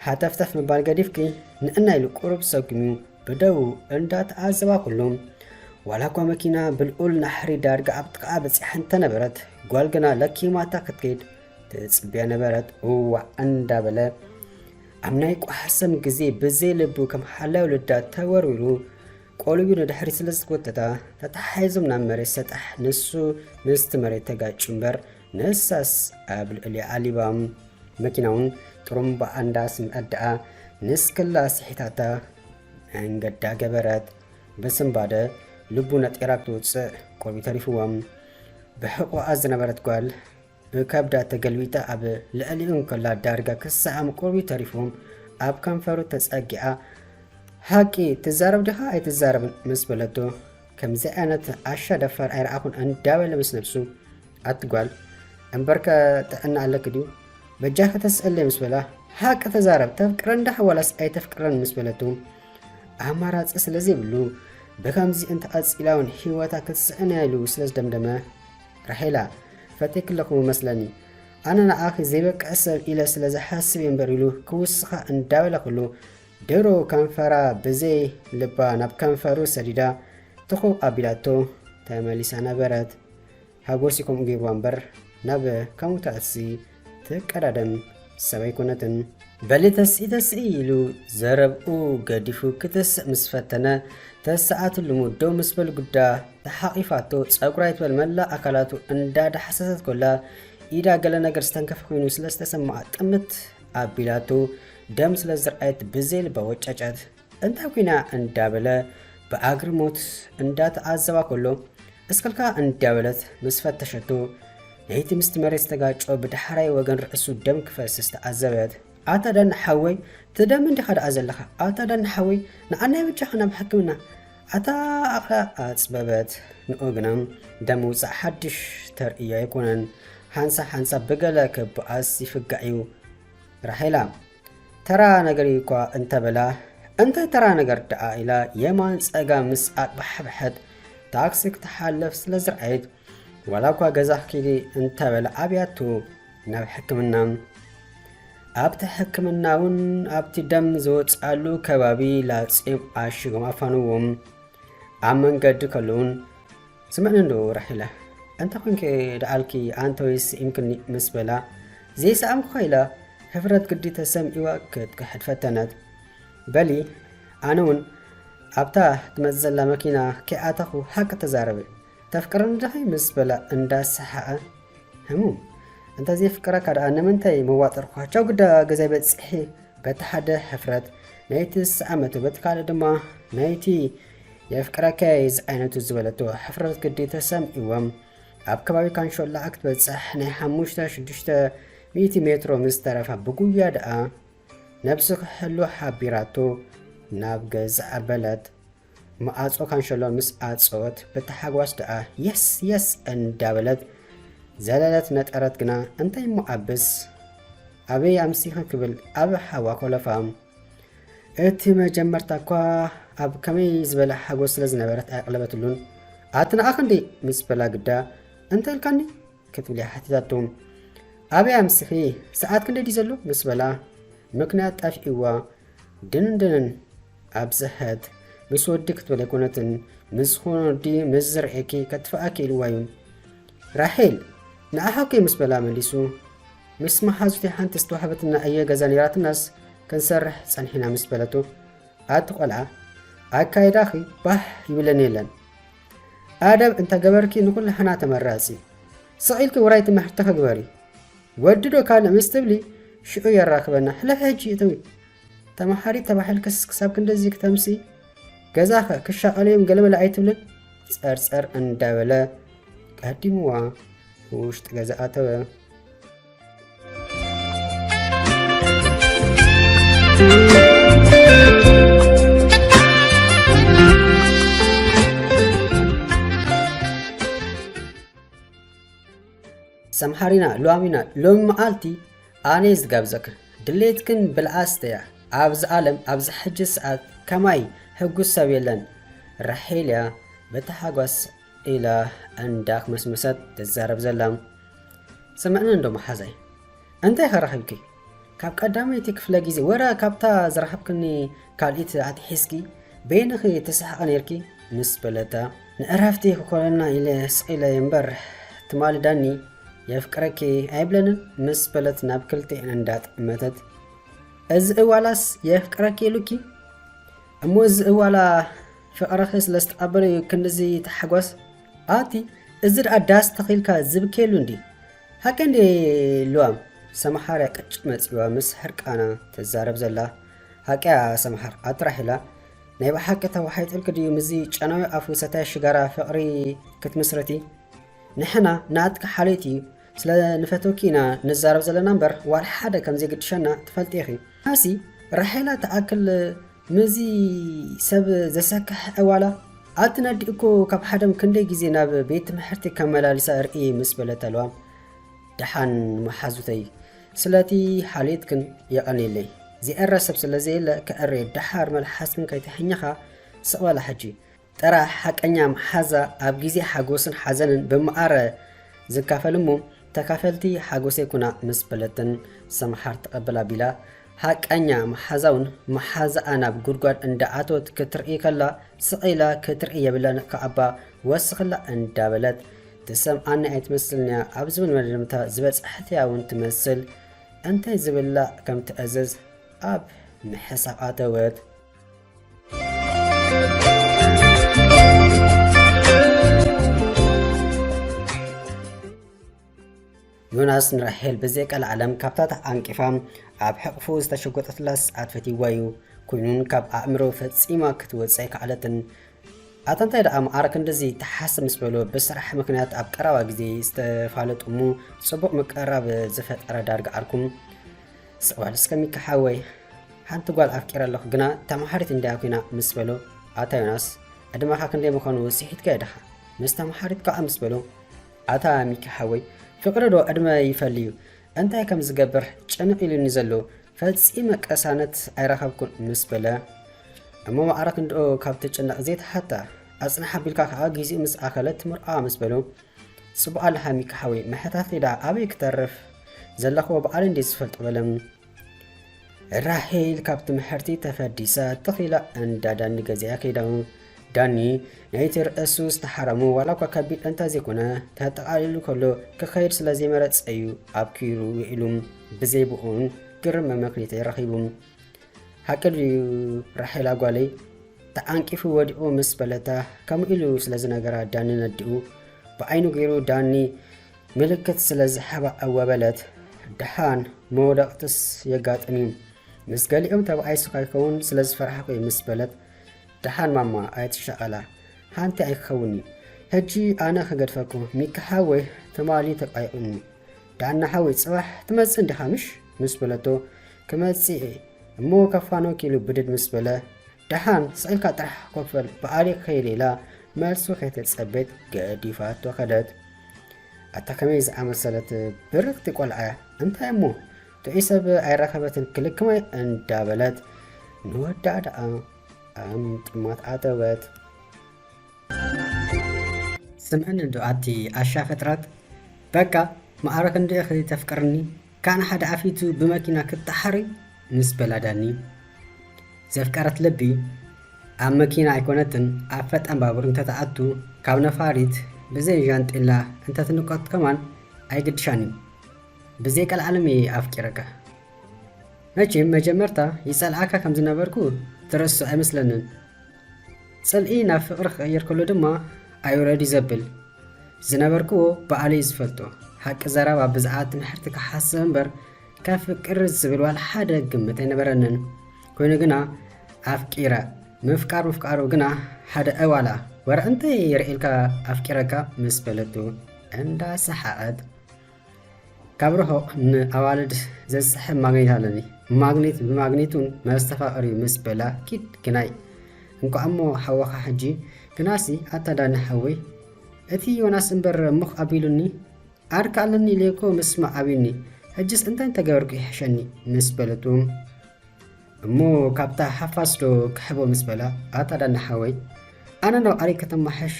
ሃተፍተፍ ምባል ገዲፍኪ ንዕና ኢሉ ቁሩብ ሰጉሙ ብደው እንዳተዓዘባ ኩሉ። ዋላ እኳ መኪና ብልዑል ናሕሪ ዳርጋ ኣብ ጥቓኣ በጺሓ እንተነበረት፣ ጓል ግና ለኪማታ ክትከይድ ትጽብያ ነበረት። እዋእ እንዳበለ ኣብ ናይ ቋሕሰም ግዜ ብዘይ ልቡ ከም ሓላይ ወለዳ ተወርዊሩ ቆልዩ ንድሕሪት ስለ ዝጎተታ፣ ተተሓሒዞም ናብ መሬት ሰጣሕ፣ ንሱ ምስቲ መሬት ተጋጩ እምበር፣ ንሳስ ኣብ ልዕሊኣ ዓሊባ። መኪና እውን ጥሩምባኣ እንዳስምዐት ደኣ ንስክላ ስሒታታ መንገዳ ገበረት። ብስንባደ ልቡ ነጢራ ክትውጽእ ቁሩብ ተሪፍዎም። ብሕቖኣ ዝነበረት ጓል ብከብዳ ተገልቢጣ ኣብ ልዕሊኡ እንከላ ዳርጋ ክስዓም ቁሩብ ተሪፍዎም ኣብ ከንፈሩ ተጸጊዓ፣ "ሓቂ ትዛረብ ዲኻ ኣይትዛረብን?" ምስ በለቶ፣ "ከምዚ ዓይነት ዓሻ ደፋር ኣይረኣኹን" እንዳበለ ምስ ነብሱ፣ "ኣቲ ጓል፣ እምበርከ ጥዕና ኣለኪ ድዩ? በጃኺ ተስእለይ" ምስ በላ፣ "ሓቂ ተዛረብ፣ ተፍቅረን ዳሕ ዋላስ ኣይተፍቅረን?" ምስ በለቱ፣ ኣማራጺ ስለ ዘይብሉ፣ ብኸምዚ እንተቐጺላ እውን ህይወታ ክትስእን እያ ኢሉ ስለ ዝደምደመ፣ "ራሄላ፣ ፈትየኪ ኣለኹ መስለኒ። ኣነ ንዓኺ ዘይበቅዕ ሰብ ኢለ ስለ ዝሓስብ እየ እምበር" ኢሉ ክውስኻ እንዳበለ ከሎ፣ ድሮ ከንፈራ ብዘይ ልባ ናብ ከንፈሩ ሰዲዳ ትኹ ኣቢላቶ ተመሊሳ ነበረት። ሓጎሲ ከምኡ ገይርዋ እምበር ናብ ከምኡ ተኣሲ ትቀዳደም ሰብ ኣይኮነትን። በሊ ተስኢ ተስኢ ኢሉ ዘረብኡ ገዲፉ ክትስእ ምስ ፈተነ፣ ተሰኣትሉ እሞ ደው ምስ በል ጉዳ ተሓቒፋቶ፣ ጸጉራ ይትበል መላእ ኣካላቱ እንዳዳሕሰሰት ኮላ፣ ኢዳ ገለ ነገር ዝተንከፈ ኮይኑ ስለ ዝተሰማዓ ጥምት ኣቢላቶ፣ ደም ስለ ዝረኣየት ብዘይ ልባ ወጨጨት። እንታይ ኮይና እንዳበለ ብኣግርሞት እንዳተዓዘባ ኮሎ፣ እስከልካ እንዳበለት ምስ ፈተሸቶ፣ ነይቲ ምስቲ መሬት ዝተጋጨ ብዳሕራይ ወገን ርእሱ ደም ክፈስስ ተዓዘበት። ኣታ ዳኒ ሓወይ፣ ትደሚ እንዲኻ ደኣ ዘለኻ? ኣታ ዳኒ ሓወይ፣ ንዓናይ በጃኻ ናብ ሕክምና። ኣታ ኣቕላ ኣጽበበት። ንኡ ግና ደም ምውጻእ ሓድሽ ተርእዮ ኣይኮነን። ሓንሳ ሓንሳ ብገለ ክበኣስ ይፍጋዕ እዩ። ራሄላ፣ ተራ ነገር እዩ እኳ እንተበላ፣ እንታይ ተራ ነገር ደኣ ኢላ የማን ጸጋም ምስ ኣቅባሕብሐት፣ ታክሲ ክትሓልፍ ስለ ዝረኣየት፣ ዋላ እኳ ገዛ ኪዲ እንተበላ ኣብያቱ ናብ ሕክምና። ኣብቲ ሕክምና እውን ኣብቲ ደም ዝወጽኣሉ ከባቢ ላጽዮም ኣሽጎም ኣፋንዎም። ኣብ መንገዲ ከለውን፣ ስምዕኒ እንዶ ራሒላ፣ እንተ ኾንኪ ደኣልኪ ኣንተ ወይ ስኢምክኒ ምስ በላ፣ ዘይሰኣምኩኻ ኢላ ህፍረት ግዲ ተሰምዒዋ ክትክሕድ ፈተነት። በሊ፣ ኣነ እውን ኣብታ ትመጽእ ዘላ መኪና ከይኣተኹ ሓቂ ተዛረበ። ተፍቅርኒ ዲኺ ምስ በላ እንዳሰሓቐ፣ ህሙም፣ እንተ ዘይፍቅረካ ደኣ ንምንታይ መዋጠርኩኻ? ቻው ግዳ ገዛይ በጺሐ። በቲ ሓደ ሕፍረት ናይቲ ዝሰኣመቶ፣ በቲ ካልእ ድማ ናይቲ የፍቅረካ'የ ዝዓይነቱ ዝበለቶ ሕፍረት ግዲ ተሰምዒዎም። ኣብ ከባቢ ካንሾላ ክትበጽሕ ናይ ሓሙሽተ ሽዱሽተ ሚእቲ ሜትሮ ምስ ተረፋ ብጉያ ደኣ ነብሱ ክሕሉ ሓቢራቶ ናብ ገዛ ኣበለት። መኣጾ ካንሸሎ ምስ ኣጸወት ብታሓጓስ ደኣ የስ የስ እንዳበለት ዘለለት ነጠረት። ግና እንታይ እሞ ኣብስ ኣበይ ኣምሲኺ ክብል ኣብ ሓዋ ኮለፋ። እቲ መጀመርታ እኳ ኣብ ከመይ ዝበለ ሓጎስ ስለ ዝነበረት ኣየቕለበትሉን። ኣቲ ንኣኺ እንዲ ምስ በላ ግዳ እንታይ ኢልካኒ? ክትብል እያ ሓቲታቶ። ኣበይ ኣምሲኺ? ሰዓት ክንደይ ድዩ ዘሎ? ምስ በላ ምክንያት ጠፊእዋ ድንን ድንን ኣብዝሐት። ምስ ወዲ ክትብል ኣይኮነትን፣ ምስ ዝኾነ ወዲ ምስ ዝርእየኪ ከጥፍኣኪ ኢልዋ እዩ። ራሄል፣ ንኣኻ እኮ ምስ በላ መሊሱ፣ ምስ መሓዙተይ ሓንቲ ዝተዋህበትና እየ ገዛ ነይራትናስ ክንሰርሕ ጸኒሕና ምስ በለቶ፣ ኣቲ ቆልዓ፣ ኣካይዳኺ ባህ ይብለኒ የለን። ኣደብ እንተ ገበርኪ ንኹላሕና ተመራጺ። ስቕ ኢልኪ ውራይ ትምህርትኺ ግበሪ። ወዲ ዶ ካልእ ምስ ትብሊ ሽዑ የራኽበና። ሕለፊ ሕጂ እትዊ። ተመሓሪት ተባሂልክስ ክሳብ ክንድዚ ክተምሲ? ገዛኸ ክሻቐል እዮም ገለመለ ኣይትብልን? ጸርጸር እንዳበለ ቀዲምዋ ውሽጢ ገዛ ኣተወ። ሰምሓሪና፣ ሉዋሚና፣ ሎሚ መዓልቲ ኣነ ዝጋብዘክን። ድሌትክን ብልዓ ስተያ። ኣብዚ ዓለም፣ ኣብዚ ሕጂ ሰዓት ከማይ ሕጉስ ሰብ የለን። ራሄል እያ በተሓጓስ ኢላ እንዳክመስመሰት ትዛረብ ዘላ። ስምዕኒ እንዶ መሓዛይ፣ እንታይ ከ ረኺብኪ? ካብ ቀዳመይቲ ክፍለ ግዜ ወረ ካብታ ዝረኸብክኒ ካልኢት ኣትሒዝኪ በይንኺ ትስሕቒ ነይርኪ ምስ በለታ፣ ንዕረፍቲ ክኾነና ኢለ ስቕ ኢለ እምበር ትማሊ ዳኒ የፍቅረኪ ኣይብለንን ምስ በለት ናብ ክልቲኤን እንዳጠመተት፣ እዚ እዋላስ የፍቅረኪ ኢሉኪ? እሞ እዚ እዋላ ፍቕርኺ ስለ ዝተቐበለ እዩ ክንድዚ ተሓጓስ? ኣቲ እዚ ደኣ ዳስ ተኺልካ ዝብከየሉ እንዲ? ሓቂ እንዲ ልዋም? ሰምሓር እያ ቅጭ መጺዋ ምስ ሕርቃና ትዛረብ ዘላ። ሓቂ እያ ሰምሓር፣ ኣቲ ራሄላ፣ ናይ ብሓቂ ተዋሒጥልኪ ድዩ ምስዚ ጨናዊ ኣፉ ሰታይ ሽጋራ ፍቕሪ ክትምስርቲ? ንሕና ናትኪ ሓልዮት እዩ ስለ ንፈትወኪ ኢና ንዛረብ ዘለና እምበር ዋላ ሓደ ከም ዘይግድሸና ትፈልጢ ኢኺ። ኣነሲ ራሄላ ትኣክል ምስዚ ሰብ ዘሰክሕ እዋላ? ኣቲ ነዲ እኮ ካብ ሓደም ክንደይ ግዜ ናብ ቤት ትምሕርቲ ከመላልሳ ርእየ ምስ በለት ኣልዋም፣ ደሓን መሓዙተይ፣ ስለቲ ሓልዮትክን የቐንየለይ። ዝኤረ ሰብ ስለ ዘየለ ከእርየ፣ ደሓር መልሓስክን ከይተሐኘኻ ስቕ በላ ሕጂ። ጥራሕ ሓቀኛ መሓዛ ኣብ ግዜ ሓጎስን ሓዘንን ብመኣረ ዝካፈል እሞ፣ ተካፈልቲ ሓጎሰይ ኩና ምስ በለተን ሰምሓር ተቐብል ኣቢላ፣ ሓቀኛ መሓዛውን መሓዛኣ ናብ ጉድጓድ እንዳኣተወት ክትርኢ ከላ፣ ስቕ ኢላ ክትርኢ የብላን፣ ከኣባ ወስኽላ እንዳበለት፣ "ትሰምዓኒ ኣይትመስልንያ" ኣብ ዝብል መደምደምታ ዝበጽሐትያ እውን ትመስል። እንታይ ዝብላዕ ከም ትእዝዝ ኣብ ምሕሳብ ኣተወት። ዮናስ ንራሄል ብዘይቀልዓለም ካብታ ተዓንቂፋ ኣብ ሕቕፉ ዝተሸጎጠትላ ሰዓት ፈትይዋ እዩ። ኮይኑን ካብ ኣእምሮ ፈጺማ ክትወጽእ ኣይከኣለትን። "ኣታ እንታይ ደኣ መዓረ ክንድዚ ትሓስብ?" ምስ በሎ፣ ብስራሕ ምኽንያት ኣብ ቀረባ ግዜ ዝተፋለጡ እሞ ጽቡቕ ምቅርራብ ዝፈጠረ ዳርጋ ዓርኩም። "ስቕ በል እስከ ሚኪ ሓወይ፣ ሓንቲ ጓል ኣፍቂረ ኣለኹ፣ ግና ተምሃሪት እንድያ ኮይና" ምስ በሎ፣ "ኣታ ዮናስ፣ ዕድመኻ ክንደይ ምዃኑ ስሒትካዮ ዲኻ? ምስ ተምሃሪት ከኣ" ምስ በሎ፣ "ኣታ ሚኪ ሓወይ፣ ፍቕሪ ዶ ዕድመ ይፈሊ እዩ? እንታይ ከም ዝገብር ጭንቕ ኢሉኒ ዘሎ፣ ፈጺመ ቅሳነት ኣይረኸብኩን" ምስ በለ፣ "እሞ መዓረ ክንድኡ ካብ ትጭነቕ ዘይትሓታ፣ ኣጽንሕ ኣቢልካ ከኣ ግዜኡ ምስ ኣኸለ ትምርዖ" ምስ በሎ፣ "ጽቡቕ ኣለኻ ሚኪ ሓወይ፣ ምሕታተይ ደኣ ኣበይ ክተርፍ? ዘለኽዎ ባዕለይ እንድየ ዝፈልጦ" በለ። ራሄል ካብ ትምህርቲ ተፈዲሳ ትኺላ እንዳ ዳኒ ገዚኣ ከይዳ። ዳኒ ነይቲ ርእሱ ዝተሓረሙ ዋላ እኳ ከቢድ እንተ ዘይኮነ፣ ተጠቓሊሉ ከሎ ክኸይድ ስለ ዘይመረጸ እዩ ኣብ ኪሩ ውዒሉ። ብዘይ ብኡን ግርም መመክኒተይ ረኺቡ። "ሓቂ ድዩ ራሄላ ጓለይ?" ተዓንቂፉ ወዲቑ ምስ በለታ፣ ከምኡ ኢሉ ስለ ዝነገራ ዳኒ ነዲኡ ብዓይኑ ገይሩ ዳኒ ምልክት ስለ ዝሃባ እወ በለት። "ደሓን መውደቕትስ የጋጥም እዩ። ምስ ገሊኦም ተባኢሱ ከይከውን ስለ ዝፈራሕኩ እዩ" ምስ በለት፣ "ደሓን ማማ ኣይትሻቐላ፣ ሓንቲ ኣይክኸውን እዩ። ሕጂ ኣነ ክገድፈኩም፣ ሚኪ ሓወይ ትማሊ ተቋይቑኒ። ዳና ሓወይ ጽባሕ ትመጽእ እንዲኻ ምሽ?" ምስ በለቶ፣ "ክመጽእ እየ እሞ ከፋኖ" ኪሉ ብድድ ምስ በለ፣ "ደሓን ስቕ ኢልካ ጥራሕ ኮፍ በል፣ በዓል ክኸይድ" ኢላ መልሱ ከይተጸበየት ገዲፋቶ ከደት። ኣታ ከመይ ዝኣመሰለት ብርኽቲ ቆልዓ እያ! እንታይ እሞ ጥዑይ ሰብ ኣይረኸበትን ክልክመይ እንዳበለት ንወዳ ደኣ ኣብ ምጥማት ኣተወት። "ስምዕኒ እንዶ ኣቲ ኣሻ ፍጥረት፣ በቃ መዓረ ክንደይ ኢኺ ተፍቅርኒ? ካን ሓደ ኣፊቱ ብመኪና ክትጠሓሪ?" ምስ በላ ዳኒ። ዘፍቀረት ልቢ ኣብ መኪና ኣይኮነትን፣ ኣብ ፈጣን ባቡር እንተትኣቱ፣ ካብ ነፋሪት ብዘይ ዣንጢላ እንተትንቀት ከማን ኣይግድሻን እዩ። ብዘይ ቀልዓለም እየ ኣፍቂረካ። መቸም መጀመርታ ይጸልኣካ ከም ዝነበርኩ ትረስዖ ኣይመስለንን። ጽልኢ ናብ ፍቕሪ ክቕየር ከሎ ድማ ኣዩ ረዲ ዘብል ዝነበርክዎ ባዕለይ ዝፈልጦ። ሓቂ ዘረባ ብዛዕባ ትምሕርቲ ክሓስብ እምበር ከፍቅር ዝብል ዋላ ሓደ ግምት ኣይነበረንን። ኮይኑ ግና ኣፍቂረ። ምፍቃር ምፍቃሩ ግና ሓደ እዋላ ወረ እንታይ የርእልካ ኣፍቂረካ ምስ በለቱ እንዳሰሓቐት ካብ ርሑቕ ንኣዋልድ ዘስሕብ ማግኔት ኣለኒ። ማግኔት ብማግኔቱን መስተፋቕር እዩ ምስ በላ ኪድ ግናይ። እንቋዕ እሞ ሓወኻ ሕጂ ግናሲ ኣታ ዳኒ ሓወይ። እቲ ዮናስ እምበር ሙኽ ኣቢሉኒ። ዓርኪ ኣለኒ ኢለ እኮ ምስማዕ ኣብዩኒ። ሕጅስ እንታይ እንተገበርኩ ይሕሸኒ ምስ በለቱ። እሞ ካብታ ሓፋስ ዶ ክሕቦ ምስ በላ ኣታ ዳኒ ሓወይ። ኣነ ናብ ዓሪ ከተማሕሽ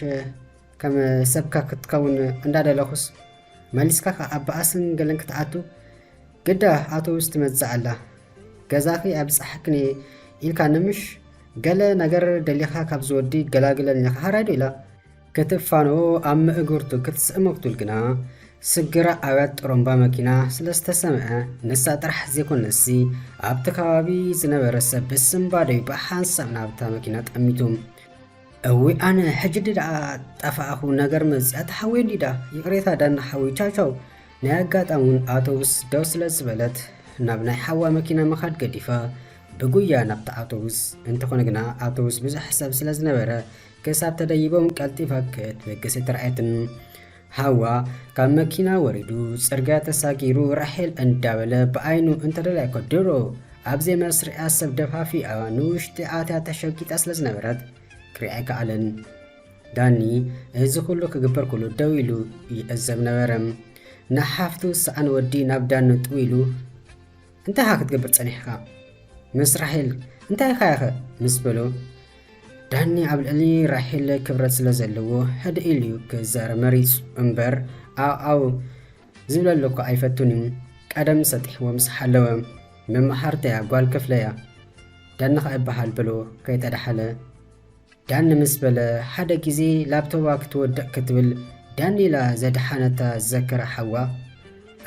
ከም ሰብካ ክትከውን እንዳደለኹስ መሊስካ ከኣ ኣብ ባእስን ገለን ክትኣቱ ግዳ ኣውቶቡስ ትመጽእ ኣላ። ገዛኺ ኣብጻሕክን ኢልካ ንምሽ ገለ ነገር ደሊኻ ካብዚ ወዲ ገላግለኒ ኢኻ ሃራይ ዶ ኢላ ክትፋኖ ኣብ ምእግርቱ ክትስእሞ ክትብል ግና ስግራ ኣብያት ጥሩምባ መኪና ስለ ዝተሰምዐ ንሳ ጥራሕ ዘይኮነሲ ኣብቲ ከባቢ ዝነበረ ሰብ ብስንባደዩ ብሓንሳብ ናብታ መኪና ጠሚቱ። እውይ ኣነ ሕጂ ድኣ ጠፋእኹ ነገር መጽያ ተሓወየ እንዲዳ ይቕሬታ ዳና ሓወይ ቻው ቻው። ናይ ኣጋጣሚ እውን ኣውቶቡስ ደው ስለ ዝበለት ናብ ናይ ሓዋ መኪና ምኻድ ገዲፋ ብጉያ ናብታ ኣውቶቡስ። እንተኾነ ግና ኣውቶቡስ ብዙሕ ሰብ ስለ ዝነበረ ክሳብ ተደይቦም ቀልጢፋ ክትበግስ ኣይተራእየትን። ሓዋ ካብ መኪና ወሪዱ ጽርግያ ተሳጊሩ ራሄል እንዳበለ ብዓይኑ እንተደላይኮ ድሮ ኣብ ዘይመስርያ ሰብ ደፋፊኣ ንውሽጢ ኣትያ ተሸጊጣ ስለ ዝነበረት ክሪኣ ኣይከኣለን። ዳኒ እዚ ኩሉ ክግበር ኩሉ ደው ኢሉ ይዕዘብ ነበረ። ንሓፍቱ ሰኣን ወዲ ናብ ዳኒ ጥው ኢሉ እንታይ ኢኻ ክትገብር ጸኒሕካ? ምስ ራሄል እንታይ ኢኻ ኢኸ? ምስ በሎ ዳኒ ኣብ ልዕሊ ራሄል ክብረት ስለ ዘለዎ ህድእ ኢሉ ክዛረብ መሪጹ እምበር ኣው ኣው ዝብለሉ እኳ ኣይፈቱን እዩ። ቀደም ሰጢሕዎ ምስ ሓለወ መመሓርተያ ጓል ክፍለያ። ዳኒ ኸኣ ይበሃል በሎ ከይተዳሓለ። ዳኒ ምስ በለ ሓደ ግዜ ላፕቶባ ክትወድቕ ክትብል ዳኒ ኢላ ዘድሓነታ ዝዘከረ ሓዋ፣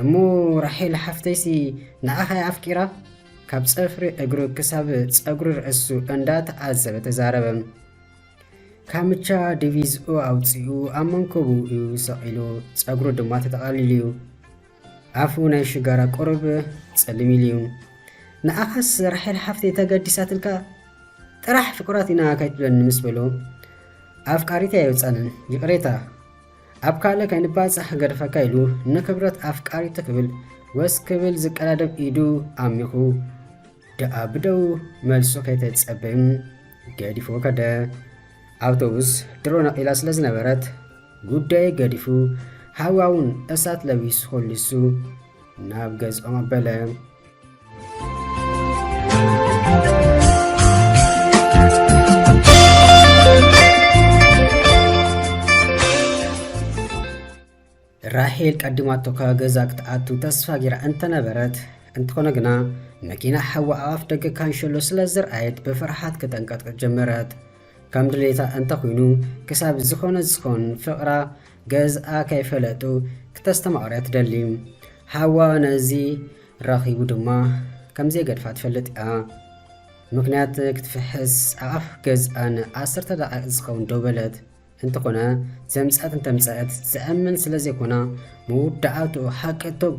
እሞ ራሄል ሓፍተይሲ ንዓኻ እያ ኣፍቂራ? ካብ ጽፍሪ እግሩ ክሳብ ጸጉሪ ርእሱ እንዳተዓዘበ ተዛረበ። ካምቻ ዲቪዝኡ ኣውጺኡ ኣብ መንኮቡ እዩ ሰቒሉ፣ ጸጉሩ ድማ ተጠቓሊሉ እዩ። ኣፉ ናይ ሽጋራ ቁሩብ ጸሊም ኢሉ እዩ። ንዓኻስ ራሄል ሓፍተይ ተገዲሳትልካ ጥራሕ ፍቁራት ኢና ከይትብለኒ ምስ በሎ፣ ኣፍቃሪተይ ኣይወጻንን፣ ይቕሬታ፣ ኣብ ካልእ ከይንባጻሕ ገድፈካ ኢሉ ንክብረት ኣፍቃሪቱ ክብል ወስ ክብል ዝቀዳደም ኢዱ ኣሚኹ ደኣ ብደው መልሱ ከይተጸበ ገዲፉ ከደ። ኣውቶቡስ ድሮ ነቒላ ስለ ዝነበረት ጉዳዩ ገዲፉ፣ ሃዋውን እሳት ለቢሱ ኮሊሱ ናብ ገዝኦም ኣበለ። ራሄል ቀዲማቶ ካብ ገዛ ክትኣቱ ተስፋ ጌራ እንተነበረት፣ እንተኾነ ግና መኪና ሓዋ ኣብ ኣፍ ደገ ካንሸሎ ስለ ዝረኣየት ብፍርሓት ከተንቀጥቅጥ ጀመረት። ከም ድሌታ እንተኾይኑ ክሳብ ዝኾነ ዝኾን ፍቕራ ገዝኣ ከይፈለጡ ክተስተማቕርያ ትደሊ። ሓዋ ነዚ ረኺቡ ድማ ከም ዘይገድፋ ትፈልጥ እያ። ምኽንያት ክትፍሕስ ኣብ ኣፍ ገዝኣ ንዓሰርተ ደቓይቕ ዝኸውን ደው በለት። እንተኾነ ዘምጽኣት እንተምጽኣት ዘኣምን ስለ ዘይኮና፣ መወዳእትኡ ሓቂ ቶግ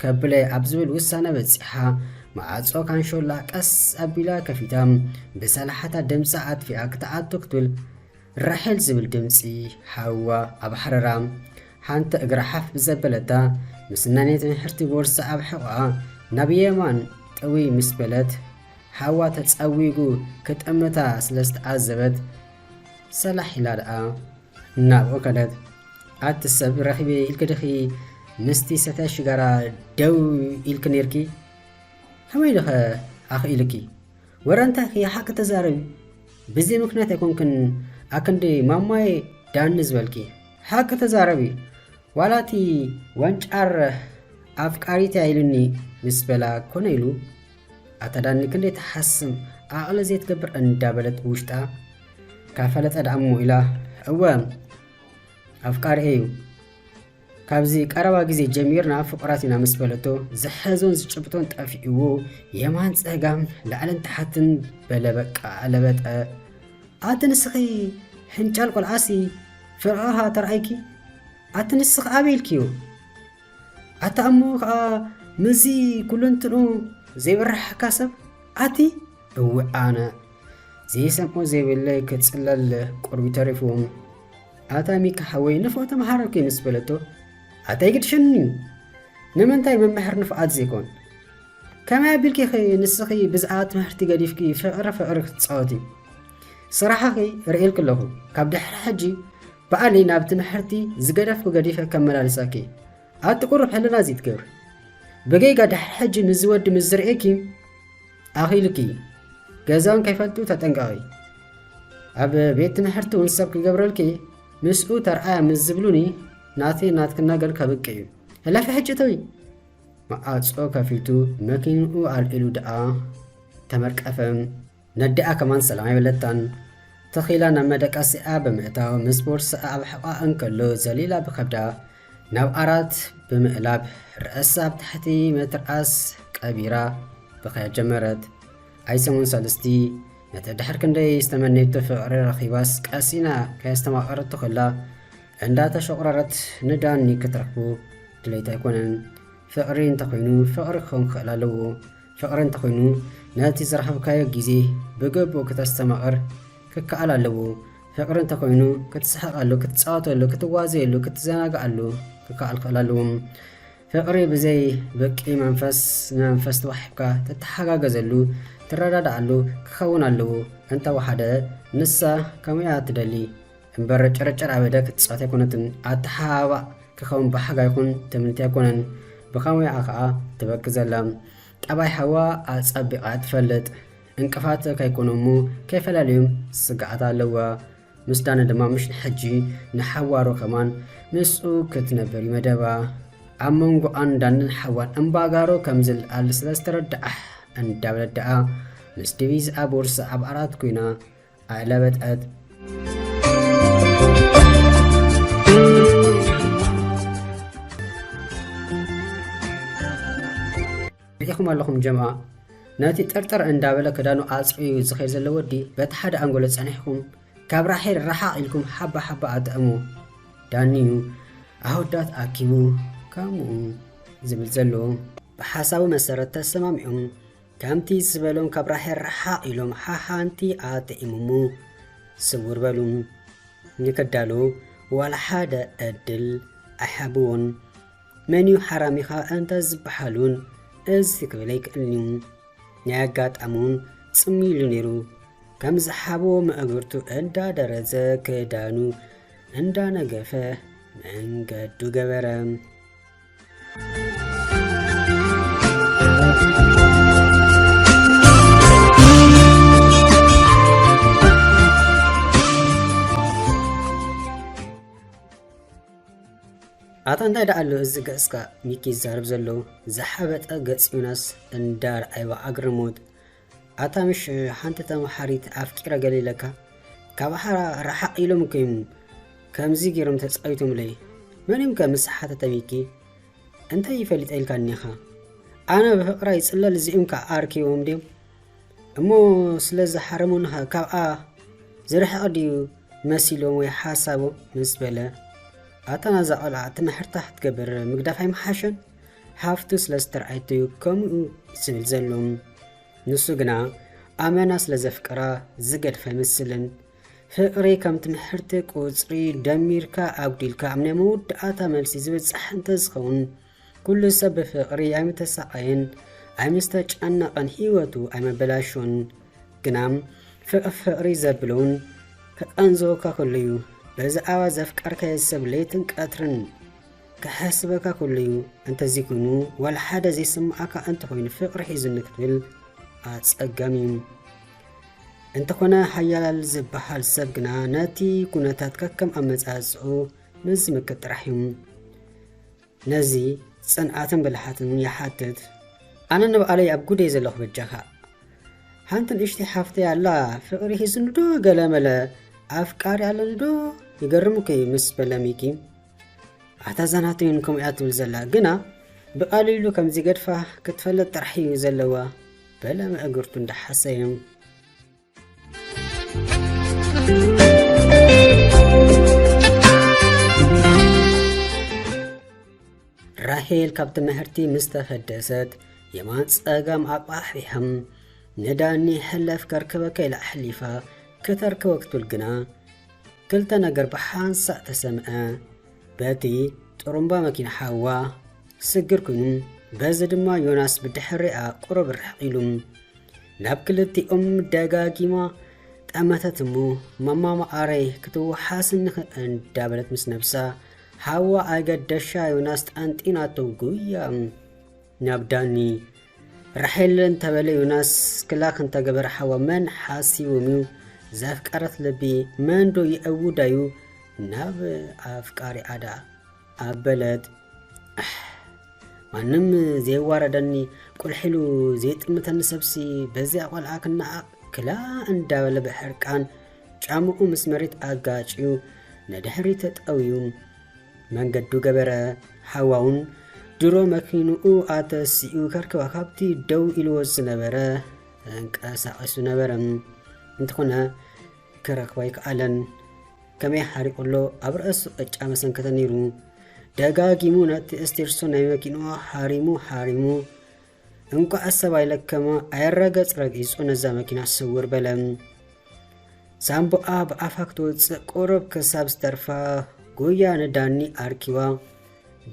ከብለይ ኣብ ዝብል ውሳነ በጺሓ፣ ማዕጾ ካንሾላ ቀስ ኣቢላ ከፊታ፣ ብሰላሕታ ድምጻ ኣጥፊኣ ክትኣቱ ክትብል፣ ራሄል ዝብል ድምጺ ሓዋ ኣብ ሓረራ። ሓንቲ እግራ ሓፍ ብዘበለታ፣ ምስ ናይ ትምህርቲ ቦርሳ ኣብ ሕቖኣ ናብ የማን ጥውይ ምስ በለት፣ ሓዋ ተጸዊጉ ክጥምታ ስለ ዝተዓዘበት፣ ሰላሕ ኢላ ደኣ ናብኡ ከደት። ኣቲ ሰብ ረኺበ ኢልኪ ድኺ ምስቲ ሰታይ ሽጋራ ደው ኢልኪ ኔርኪ? ከመይ ድኸ ኣኽኢልኪ? ወረ እንታይ ኢኺ ሓቂ ተዛረቢ። ብዘይ ምኽንያት ኣይኮንክን ኣክንዲ ማማየ ዳኒ ዝበልኪ። ሓቂ ተዛረቢ። ዋላ እቲ ወንጫር ኣፍቃሪት እያ ኢሉኒ ምስ በላ ኮነ ኢሉ። ኣታ ዳኒ ክንደይ ትሓስም ዓቕሊ ዘይትገብር እንዳበለት ብውሽጣ። ካብ ፈለጠ ደኣ እሞ ኢላ፣ እወ ኣፍቃሪ እዩ። ካብዚ ቀረባ ግዜ ጀሚርና ፍቑራት ኢና ምስ በለቶ፣ ዝሕዞን ዝጭብጦን ጠፊእዎ፣ የማን ጸጋም ላዕልን ታሕትን በለ በቃ ኣለበጠ። ኣቲ ንስኺ ሕንጫል ቆልዓሲ ፍቕርኻ ተርኣይኪ? ኣቲ ንስኺ ኣበይ ኢልክዮ? ኣታ እሞ ኸኣ ምስዚ ኩሉ እንትንኡ ዘይበርሓካ ሰብ ኣቲ? እወ ኣነ ዘይሰምዖ ዘይብለይ ክጽለል ቁርቢ ተሪፉ። ኣታ ሚካ ሓወይ ንፍዖ ተመሃረልኪ ምስ በለቶ፣ ኣታ ኣይግድሸኒ እዩ። ንምንታይ መምህር ንፍዓት ዘይኮን? ከመይ ኣቢልኪ ኢኺ ንስኺ ብዛዕባ ትምህርቲ ገዲፍኪ ፍቕሪ ፍቕሪ ክትጻወቲ? ስራሕኺ ርእየልኪ ኣለኹ። ካብ ድሕሪ ሕጂ ባዕለይ ናብ ትምህርቲ ዝገደፍኩ ገዲፈ ከመላልሰኪ። ኣቲ ቁሩብ ሕልና ዘይትገብሪ። ብጌጋ ድሕሪ ሕጂ ምስዚ ወዲ ምስ ዝርእየኪ ኣኺሉኪ። ገዛውን ከይፈልጡ ተጠንቀቒ። ኣብ ቤት ትምህርቲ እውን ሰብ ክገብረልኪ ምስኡ ተርኣያ ምስ ዝብሉኒ ናተይ ናትክን ነገር ከብቅዕ እዩ። ሕለፊ ሕጂ እተዊ። ማዕጾ ከፊቱ መኪንኡ ኣልዒሉ ደኣ ተመርቀፈ። ነዲኣ ከማን ሰላም ኣይበለታን። ተኺላ ናብ መደቀሲኣ ብምእታው ምስ ቦርስኣ ኣብ ሕቖኣ እንከሎ ዘሊላ ብኸብዳ ናብ ዓራት ብምእላብ ርእሳ ኣብ ትሕቲ ምትርኣስ ቀቢራ ብኽያት ጀመረት። ኣይ ሰሙን ሳልስቲ ነቲ ድሕር ክንደይ ዝተመነየቶ ፍቕሪ ረኺባስ ቀሲና ከየስተማቐረቶ ከላ እንዳተሸቑረረት ንዳኒ ክትረኽቡ ድሌት ኣይኮነን። ፍቕሪ እንተኾይኑ ፍቕሪ ክኸውን ክኽእል ኣለዎ። ፍቕሪ እንተኾይኑ ነቲ ዝረኸብካዮ ግዜ ብግቡእ ክተስተማቕር ክከኣል ኣለዎ። ፍቕሪ እንተኾይኑ ክትስሕቐሉ፣ ክትጻወተሉ፣ ክትዋዘየሉ፣ ክትዘናግዓሉ ክከኣል ክኽእል ኣለዎ። ፍቕሪ ብዘይ በቂ መንፈስ ንመንፈስ ተዋሒብካ ትተሓጋገዘሉ፣ ትረዳድኣሉ ክኸውን ኣለዎ። እንተወሓደ ንሳ ከምኡ እያ ትደሊ እምበር ጭርጭር ኣበደ ክትጻወት ኣይኮነትን። ኣተሓባባእ ክኸውን ብሓጋ ይኹን ትምኒት ኣይኮነን። ብኸመይኣ ኸኣ ትበኪ ዘላ። ጠባይ ሓዋ ኣጸቢቓ ትፈልጥ። እንቅፋት ከይኮኑ እሞ ከይፈላለዩም ስግኣት ኣለዋ። ምስ ዳኒ ድማ ምሽ ንሕጂ ንሓዋሩ ከማን ምስኡ ክትነብር እዩ መደባ። ኣብ መንጎኣን ዳንን ሓዋን እምባጋሮ ከም ዝለዓል ስለ ዝተረድኣ እንዳበለት ደኣ ምስ ዲቪዝ ኣብ ቦርሳ ኣብ ዓራት ኮይና ኣለበጠት። ርኢኹም ኣለኹም ጀምዓ፣ ነቲ ጥርጥር እንዳበለ ክዳኑ ኣጽርዩ ዝኸይ ዘሎ ወዲ በቲ ሓደ ኣንጎሎ ጸኒሕኩም ካብ ራሄል ረሓቕ ኢልኩም ሓባ ሓባ ኣጥዕሙ። ዳኒዩ ኣወዳት ኣኪቡ ከምኡ ዝብል ዘሎ። ብሓሳቡ መሰረት ተሰማሚዖም ከምቲ ዝበሎም ካብ ራሄል ረሓቕ ኢሎም ሓሓንቲ ኣጥዒሙሙ ስውር በሉ። ንክዳሉ ዋላ ሓደ ዕድል ኣይሓብዎን። መን እዩ ሓራሚኻ እንተ ዝበሃል እውን እዚ ክብል ኣይክእልን እዩ። ናይ ኣጋጣሚ እውን ጽም ኢሉ ነይሩ። ከም ዝሓብዎ መእግርቱ እንዳደረዘ ክዳኑ እንዳነገፈ መንገዱ ገበረ። ኣታ እንታይ ደኣ ኣሎ እዚ ገጽካ ሚኪ ዝዛረብ ዘሎ? ዝሓበጠ ገጽ ዮናስ እንዳርኣይዋ ኣግርሞት። ኣታ ምሽ ሓንቲ ተምሓሪት ኣፍቂረ ገለ ኢለካ? ካብ ሓራ ረሓቕ ኢሎም እኮ እዮም ከምዚ ገይሮም ተጻዊቶምለይ። መን እዮም ከ ምስ ሓተተ ሚኪ? እንታይ ይፈልጥ ኢልካኒ ኢኻ? ኣነ ብፍቕራ ይጽለል እዚኦም ከኣ ኣርኪቦም ድዮም? እሞ ስለ ዝሓረሙንኸ ካብኣ ዝርሕቕ ድዩ መሲሎም ወይ ሓሳቦም? ምስ በለ፣ ኣታ ናዛ ቆልዓ ትምሕርታ ክትገብር ምግዳፍ ኣይምሓሸን? ሃፍቱ ስለ ዝተርኣየቶ እዩ ከምኡ ዝብል ዘሎ። ንሱ ግና ኣመና ስለ ዘፍቅራ ዝገድፈ ኣይመስልን። ፍቕሪ ከም ትምሕርቲ ቁጽሪ ደሚርካ ኣጉዲልካ ኣብ ናይ መወዳእታ መልሲ ዝብጻሕ እንተዝኸውን፣ ኩሉ ሰብ ብፍቕሪ ኣይምተሳቐየን፣ ኣይምስተጨነቐን፣ ህይወቱ ኣይመበላሾን። ግና ፍቕ-፣ ፍቕሪ ዘብለውን ከቐንዝወካ ከሎ እዩ። ብዛዕባ ዘፍቀርካዮ ሰብ ለይትን ቀትርን ክሓስበካ ከሎ እዩ። እንተዘይኮይኑ፣ ዋላ ሓደ ዘይስምዓካ እንተኾይኑ፣ ፍቕሪ ሒዙኒ ክትብል ኣጸጋሚ እዩ። እንተኾነ፣ ሓያል ዝበሃል ሰብ ግና ነቲ ኩነታት ከከም ኣመጻጽኡ ምስ ዝምክት ጥራሕ እዩ። ነዚ ጽንዓትን ብልሓትን ይሓትት። ኣነ ንባዕለይ ኣብ ጉደይ ዘለኹ በጃኻ። ሓንቲ ንእሽተይ ሓፍተይ ኣላ፣ ፍቕሪ ሒዙኒ ዶ ገለመለ፣ ኣፍቃሪ ኣለኒ ዶ? ይገርም እኮ እዩ ምስ በለ ሚኪ፣ ኣታ እዛ ናተይ እውን ከምኡ እያ ትብል ዘላ፣ ግና ብቐሊሉ ከም ዝገድፋ ክትፈልጥ ጥራሕ እዩ ዘለዋ፣ በለ መእግርቱ እንዳሓሰየ። ራሄል ካብ ትምህርቲ ምስ ተፈደሰት፣ የማን ጸጋም ኣቋሕቢሖም ንዳኒ ሕለፍ ከርከበካ ኢላ ኣሕሊፋ ከተርከቦ ክትብል ግና፣ ክልተ ነገር ብሓንሳእ ተሰምዐ። በቲ ጥሩምባ መኪና ሓዋ ስግር ኮይኑ፣ በዚ ድማ ዮናስ ብድሕሪኣ ቁሩብ ርሕቕ ኢሉ። ናብ ክልቲኦም ደጋጊማ ጠመተት እሞ፣ "ማማ መዓረይ፣ ክትወሓስኒ ኸ?" እንዳበለት ምስ ነብሳ፣ ሓዋ ኣገደሻ ዮናስ ጠንጢናቶ ጉያ ናብ ዳኒ። "ራሄል እንተበለ ዮናስ ክላክ እንተገበረ ሓዋ መን ሓሲቡም እዩ? ዘፍቀረት ልቢ መን ዶ ይእውዳዩ ናብ ኣፍቃሪ ኣዳ?" ኣበለት። "ኣሕ፣ ማንም ዘየዋረደኒ፣ ቁልሕ ኢሉ ዘየጥምተኒ ሰብሲ በዚኣ ቆልዓ ክነዓቕ?" ክላ እንዳበለ ብሕርቃን ጫምኡ ምስ መሬት ኣጋጭዩ ንድሕሪት ተጠውዩ መንገዱ ገበረ። ሓዋውን ድሮ መኪንኡ ኣተሲኡ ከርክባ ካብቲ ደው ኢልዎ ዝነበረ ተንቀሳቒሱ ነበረ። እንተኾነ ክረኽባ ኣይከኣለን። ከመይ ሓሪቑ ኣሎ፣ ኣብ ርእሱ ዕጫ መሰንከተ ነይሩ። ደጋጊሙ ነቲ እስቴርሶ ናይ መኪንኡ ሃሪሙ ሃሪሙ፣ እንቋዕ ሰብኣይ ለከማ ኣየረገጽ ረጊጹ ነዛ መኪና ስውር በለ። ሳምቦኣ ብኣፋ ክትወጽእ ቁሩብ ክሳብ ዝተርፋ፣ ጉያ ንዳኒ ኣርኪባ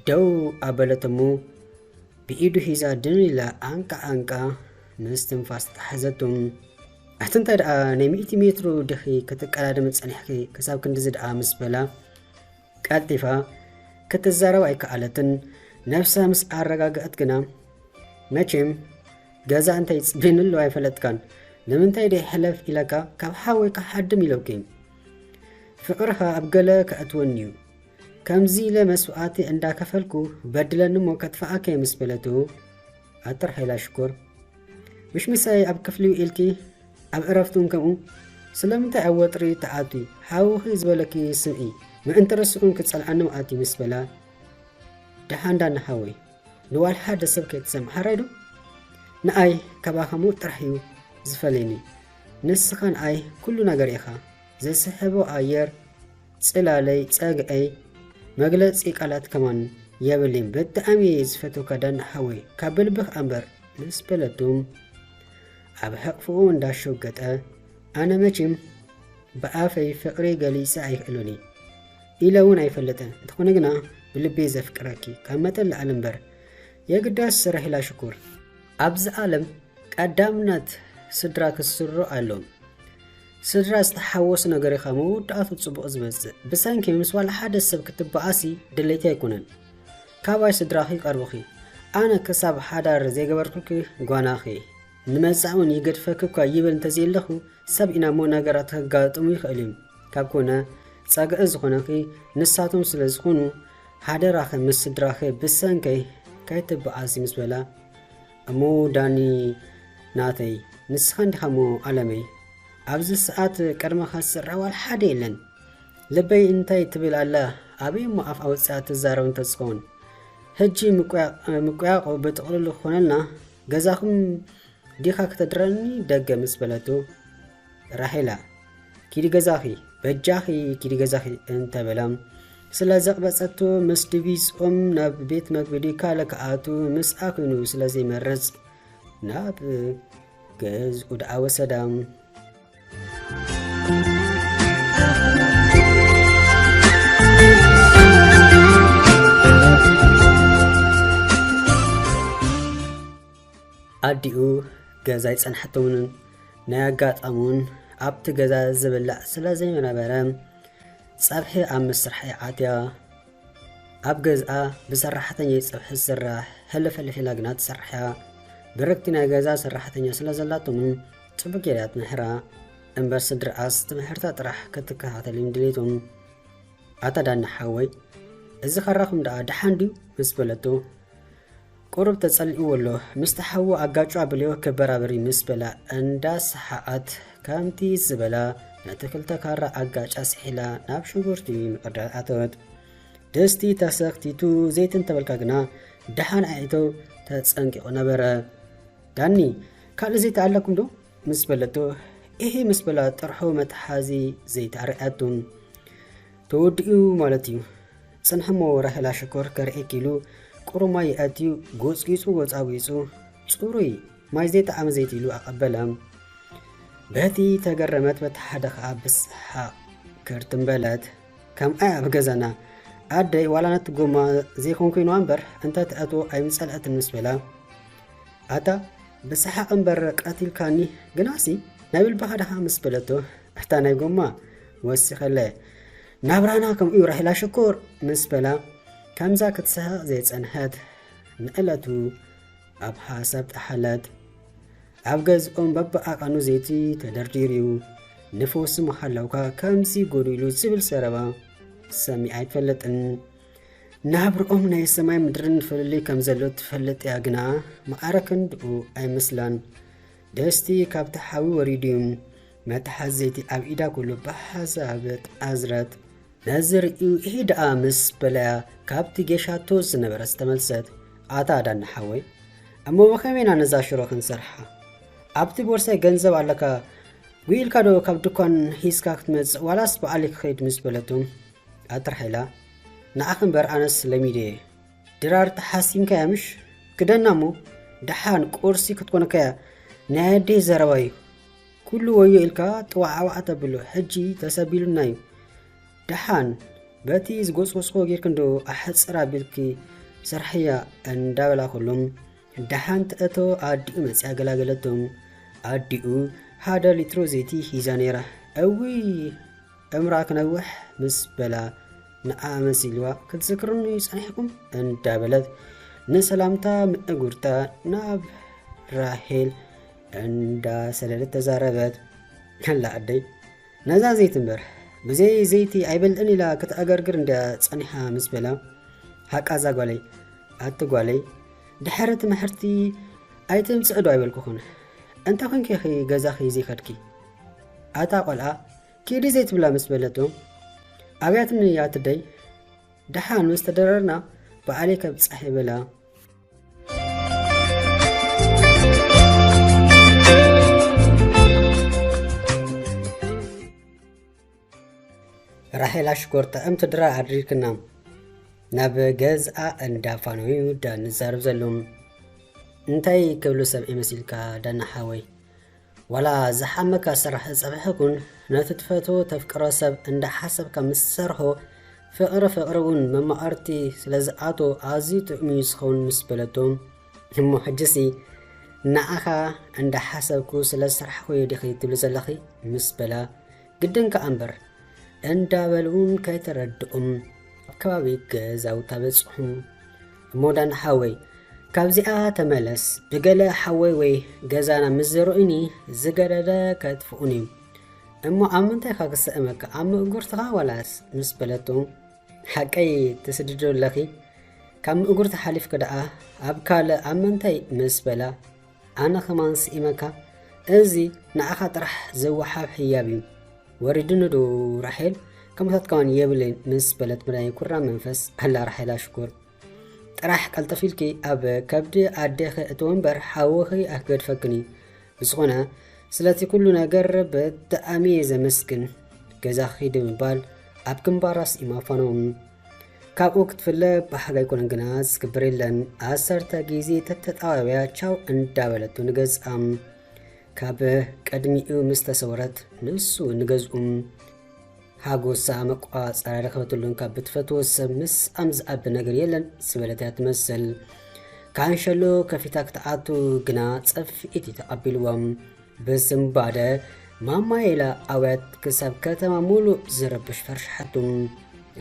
ደው ኣበለት እሞ፣ ብኢዱ ሒዛ ድን ኢላ ኣንቃ ኣንቃ ምስትንፋስ ተታሓዘቶ። "ኣቲ እንታይ ደኣ ናይ ሚእቲ ሜትሮ ዲኺ ክትቀዳደሚ ጸኒሕኪ ክሳብ ክንድዚ ደኣ?" ምስ በላ ቀልጢፋ ክትዛረብ ኣይከኣለትን። ነብሳ ምስ ኣረጋግኣት ግና፣ "መቸም ገዛ እንታይ ጽቤን ኣለዋ ኣይፈለጥካን። ንምንታይ ደይ ሕለፍ ኢለካ ካብ ሓወይካ ሓድም ኢለኪ? ፍቕርኻ ኣብ ገለ ከእትወኒ እዩ። ከምዚ ኢለ መስዋእቲ እንዳከፈልኩ በድለኒ እሞ ከጥፍኣካ እየ" ምስ በለቱ፣ ኣጥር ሓይላ ሽኮር ምሽ ምሳይ ኣብ ክፍሊ ውዒልኪ፣ ኣብ ዕረፍቱን ከምኡ። ስለምንታይ ኣብ ወጥሪ ትኣትዊ? ሓውኺ ዝበለኪ ስምዒ፣ ምእንቲ ርስኡን ክጸልኣኒ ምኣትዩ ምስ በላ፣ ደሓን ዳኒ ሓወይ፣ ንዋላ ሓደ ሰብ ከይትሰምዕ ሓራይ ዶ? ንኣይ ካባኻ ምዉት ጥራሕ እዩ ዝፈልየኒ። ንስኻ ንኣይ ኩሉ ነገር ኢኻ። ዘስሕቦ ኣየር፣ ጽላለይ፣ ጸግዐይ፣ መግለጺ ቃላት ከማን የብለይን። ብጣዕሚ እየ ዝፈትወካ ዳኒ ሓወይ፣ ካብ ልብኻ እምበር ምስ በለቱ፣ ኣብ ሕቕፍኡ እንዳሸጎጠ፣ ኣነ መቸም ብኣፈይ ፍቕሪ ገሊጸ ኣይክእሎን እየ ኢለ እውን ኣይፈልጥን። እንተኾነ ግና ብልበይ ዘፍቅረኪ ካብ መጠን ላዕሊ እምበር። የግዳስ ራሄላ ሽኮር፣ ኣብዚ ዓለም ቀዳምነት ስድራ ክስሮ ኣሎ። ስድራ ዝተሓወሱ ነገር ኢኻ መወዳእቱ ጽቡቕ ዝመጽእ። ብሰንኪ ምስ ዋላ ሓደ ሰብ ክትበኣሲ ድሌቲ ኣይኮነን። ካባይ ስድራኺ ቀርቡኺ። ኣነ ክሳብ ሓዳር ዘይገበርኩኪ ጓናኺ። ንመጻእውን ይገድፈኪ እኳ ይብል እንተዘየለኹ፣ ሰብ ኢና እሞ ነገራት ከጋጥሙ ይኽእል እዩ። ካብ ኮነ ጸግዒ ዝኾነኺ ንሳቶም ስለ ዝኾኑ፣ ሓደራኺ ምስ ስድራኺ ብሰንከይ ከይትበኣሲ ምስ በላ፣ እሞ ዳኒ ናተይ፣ ንስኻ እንዲኻ እሞ ኣለመይ። ኣብዚ ሰዓት ቅድመኻ ዝስራዕ ዋላ ሓደ የለን። ልበይ እንታይ ትብል ኣላ? ኣበይ እሞ ኣፍ ኣውፅኣ ትዛረብ እንተዝኸውን? ሕጂ ምቁያቕ-፣ ምቁያቑ ብጥቕልሉ ክኾነልና፣ ገዛኹም ዲኻ ክተድረኒ ደገ ምስ በለቱ፣ ራሄላ፣ ኪዲ ገዛኺ፣ በጃኺ ኪዲ ገዛኺ እንተበላ፣ ስለ ዘቕበጸቱ ምስ ድቪዝኦም ናብ ቤት መግቢ ዲካ ለክኣቱ ምስኣ ኮይኑ ስለ ዘይመርጽ፣ ናብ ገዝኡ ደኣ ወሰዳ። ኣዲኡ ገዛ ኣይጸንሐቶምን፣ ናይ ኣጋጣሚ እውን ኣብቲ ገዛ ዝብላዕ ስለ ዘይነበረ፣ ጸብሒ ኣብ ምስራሕ እያ ኣትያ። ኣብ ገዝኣ ብሰራሕተኛ እዩ ጸብሒ ዝስራሕ፣ ሕልፍ ሕልፍ ኢላ ግና ትሰርሕ እያ። ብርክቲ ናይ ገዛ ሰራሕተኛ ስለ ዘላቶም ጽቡቕ ጌራ እያ ትምህራ። እምበር ስድርኣስ ትምህርታ ጥራሕ ክትከታተል እዩ ድሌቶም። ኣታ ዳኒ ሓወይ፣ እዚ ኸራኹም ደኣ ደሓን ድዩ? ምስ በለቶ፣ ቁሩብ ተጸሊእዎ ኣሎ። ምስቲ ሓዉ ኣጋጩ ኣብልዮ ክበራበር እዩ ምስ በላ፣ እንዳ ሰሓቐት ከምቲ ዝበላ ነቲ ክልተ ካራ ኣጋጫ ስሒላ ናብ ሽጉርቲ ምቕዳድ ኣተወት። ድስቲ ተሰኽቲቱ ዘይቲ እንተበልካ ግና ደሓን ኣዒቶ ተጸንቂቑ ነበረ። ዳኒ፣ ካልእ ዘይቲ ኣለኩም ዶ? ምስ በለቶ፣ ኢሂ ምስ በላ ጥርሑ መትሓዚ ዘይቲ ኣርኣያቱ። ተወዲኡ ማለት እዩ። ጽንሕሞ ራሄላ ሽኮር ከርእየኪ ኢሉ ቁሩብ ማይ ኣእትዩ ጎጽጊጹ ጎጻጒጹ ጽሩይ ማይ ዘይጠዓመ ዘይቲ ኢሉ ኣቐበላ። በቲ ተገረመት፣ በቲ ሓደ ኸኣ ብሰሓቕ ክርትም በለት። ከምኣ ኣብ ገዛና ኣደይ ዋላ ነቲ ጎማ ዘይኮንኩ ኢንዋ እምበር እንተ ትኣትዎ ኣይምጸልአትን ምስ በላ፣ ኣታ ብሰሓቕ እምበር ቀቲልካኒ፣ ግናሲ ናይ ብልብኻ ደኻ ምስ በለቶ፣ እታ ናይ ጎማ ወሲኸለ። ናብራና ከምኡ እዩ ራሄላ ሽኮር ምስ በላ፣ ከምዛ ክትስሕቕ ዘይጸንሐት ንዕለቱ ኣብ ሓሳብ ጠሓለት። ኣብ ገዝኦም በብዓቐኑ ዘይቲ ተደርዲሩ እዩ። ንፈውሲ መሃለውካ ከምዚ ጎዲሉ ዝብል ዘረባ ሰሚዐ ኣይፈልጥን። ናብርኦም ናይ ሰማይ ምድርን ፍልልይ ከም ዘሎ ትፈልጥ እያ፣ ግና ማዕረ ክንድኡ ኣይመስላን። ደስቲ ካብቲ ሓዊ ወሪዱ እዩ። መትሓዚ ዘይቲ ኣብ ኢዳ ኩሉ ብሓሳብ ጣዝረት። ነዚ ርእዩ፣ "ኢሂ ደኣ" ምስ በለያ ካብቲ ጌሻቶ ዝነበረት ዝተመልሰት፣ "ኣታ ዳኒ ሓወይ፣ እሞ ብኸመይ ኢና ነዛ ሽሮ ክንሰርሓ? ኣብቲ ቦርሳይ ገንዘብ ኣለካ፣ ጉኢልካ ዶ ካብ ድኳን ሂዝካ ክትመጽእ ዋላስ ብኣሊ ክኸይድ?" ምስ በለቶ፣ ኣትርሓ ኢላ፣ "ንዓኺ እምበር ኣነስ ለሚደየ። ድራር ተሓሲምካያ ምሽ? ክደና እሞ ደሓን ቁርሲ ክትኮነካያ ናይ ኣደይ ዘረባ እዩ። ኩሉ ወዮ ኢልካ ጥዋዓዋዕ ተብሎ፣ ሕጂ ተሰቢሉና እዩ። ደሓን በቲ ዝጎጽጎጽኮ ጌርኪ እንዶ ኣሕጽር ኣቢልኪ ስርሕያ" እንዳበላ ከሎም፣ ደሓን ተእቶ ኣዲኡ መጽያ ገላገለቶም። ኣዲኡ ሓደ ሊትሮ ዘይቲ ሒዛ ነይራ። "እውይ እምራ ክነውሕ" ምስ በላ፣ ንዓ መሲልዋ፣ "ክትዝክሩኒ ጸኒሕኩም?" እንዳበለት ንሰላምታ ምእጉርታ ናብ ራሄል እንዳሰደደት ተዛረበት። "ኣላ ኣደይ፣ ነዛ ዘይቲ እምበር፣ ብዘይ ዘይቲ ኣይበልዕን" ኢላ ክትኣገርግር እንድያ ጸኒሓ ምስ በላ፣ "ሓቃ እዛ ጓለይ፣ ኣቲ ጓለይ፣ ድሕሪ ትምህርቲ ኣይትምጽእ ዶ ኣይበልኩኹን? እንታይ ኮንኪ ኢኺ ገዛኺ ዘይከድኪ? ኣታ ቆልዓ፣ ኪዲ ዘይትብላ ምስ በለቶ፣ ኣብያትኒ ኣትደይ፣ ደሓን ምስ ተደረርና ባዕለይ ከብጽሕ ይበላ። ራሄል ኣሽኮር ጥዕምቲ ድራር ኣድሪክና። ናብ ገዝኣ እንዳ ፋኖዩ ዳኒ ዛረብ ዘሎ። እንታይ ክብሉ ሰብ ኢመሲልካ ዳና ሓወይ? ዋላ ዝሓመካ ስራሕ ጸብሒ ኩን፣ ነቲ ትፈትዎ ተፍቅሮ ሰብ እንዳ ሓሰብካ ምስ ሰርሖ፣ ፍቕሪ ፍቕሪ እውን መማቕርቲ ስለ ዝኣቶ ኣዝዩ ጥዑም እዩ ዝኸውን ምስ በለቶ፣ እሞ ሕጅሲ ንዓኻ እንዳ ሓሰብኩ ስለ ዝሰራሕኩ እዩ ዲኺ ትብሊ ዘለኺ ምስ በላ፣ ግድን ከኣ እምበር እንዳበሉ እውን ከይተረድኦም ኣብ ከባቢ ገዛውታ በጽሑ። እሞ ዳን ሓወይ ካብዚኣ ተመለስ፣ ብገለ ሓወይ ወይ ገዛና ምስ ዘርእኒ ዝገደደ ከጥፍኡን እዩ። እሞ ኣብ ምንታይ ኢኻ ክስእመካ? ኣብ ምእጉርትኻ ዋላስ? ምስ በለቶ፣ ሓቀይ ትስድዶ ኣለኺ? ካብ ምእጉርቲ ሓሊፍኪ ደኣ ኣብ ካልእ ኣብ ምንታይ? ምስ በላ፣ ኣነ ኸማን ስኢመካ፣ እዚ ንዓኻ ጥራሕ ዝወሃብ ህያብ እዩ። ወሪዱኒ ዶ ራሄል? ከምኡታት ከማን የብለይን ምስ በለት ብናይ ኩራ መንፈስ፣ ኣላ ራሄል ኣሽኩር። ጥራሕ ቀልጠፍ ኢልኪ ኣብ ከብዲ ኣዴኺ እትዎ እምበር ሓውኺ ኣይክገድፈክን እዩ። ብዝኾነ ስለቲ ኩሉ ነገር ብጣዕሚ እየ ዘመስግን። ገዛኺ ኪዲ ብምባል ኣብ ግንባራ ስኢማ ፋኖም። ካብኡ ክትፍለ ባህጊ ኣይኮነን ግና ዝግበር የለን። ዓሰርተ ግዜ ተተጣባብያ ቻው እንዳበለቶ ንገዝኣ። ካብ ቅድሚኡ ምስ ተሰወረት ንሱ ንገዝኡ። ሓጎሳ መቋጸሪ ረኸበትሉን ካብ ብትፈትዎ ሰብ ምስኣም ዝኣቢ ነገር የለን ዝበለት እያ ትመስል። ካንሸሎ ከፊታ ክትኣቱ ግና ጸፍኢት እዩ ተቐቢልዎም። ብስምባደ ማማ ኢላ ኣውያት ክሳብ ከተማ ሙሉእ ዝረብሽ ፈርሽሓቱ።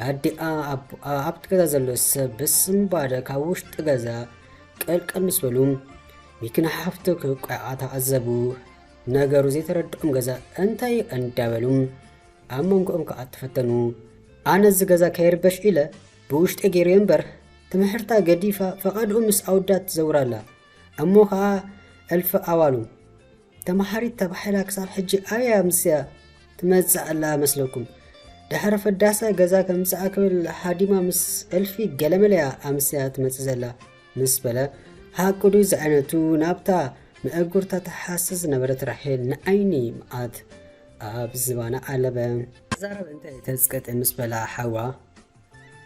ኣዲኣ ኣቦኣ ኣብቲ ገዛ ዘሎ ሰብ ብስምባደ ካብ ውሽጢ ገዛ ቀልቀል ምስ በሉ፣ ሚኪና ሓፍቱ ክቋዓ ተዓዘቡ። ነገሩ ዘይተረድኦም ገዛ እንታይ እዩ እንዳበሉ ኣብ መንጎኦም ከዓ ተፈተኑ። ኣነ እዚ ገዛ ከይርበሽ ኢለ ብውሽጢ ገይረ እምበር ትምሕርታ ገዲፋ ፈቓድኡ ምስ ኣወዳት ትዘውር ኣላ። እሞ ከዓ እልፊ ኣዋሉ ተምሃሪት ተባሂላ ክሳብ ሕጂ ኣበይ ኣምስያ ትመጽእ ኣላ መስለኩም? ድሕሪ ፈዳሰ ገዛ ከምጽኣ ክብል ሃዲማ ምስ እልፊ ገለመለያ ኣምስያ ትመጽእ ዘላ ምስ በለ፣ ሓቁ ድዩ ዝዓይነቱ ናብታ መእጉርታ ትሓስስ ዝነበረት ራሄል ንዓይኒ መዓት ኣብ ዝባና ኣለበ። ዛረብ እንታይ ተጽቅጥ ምስ በላ ሓዋ፣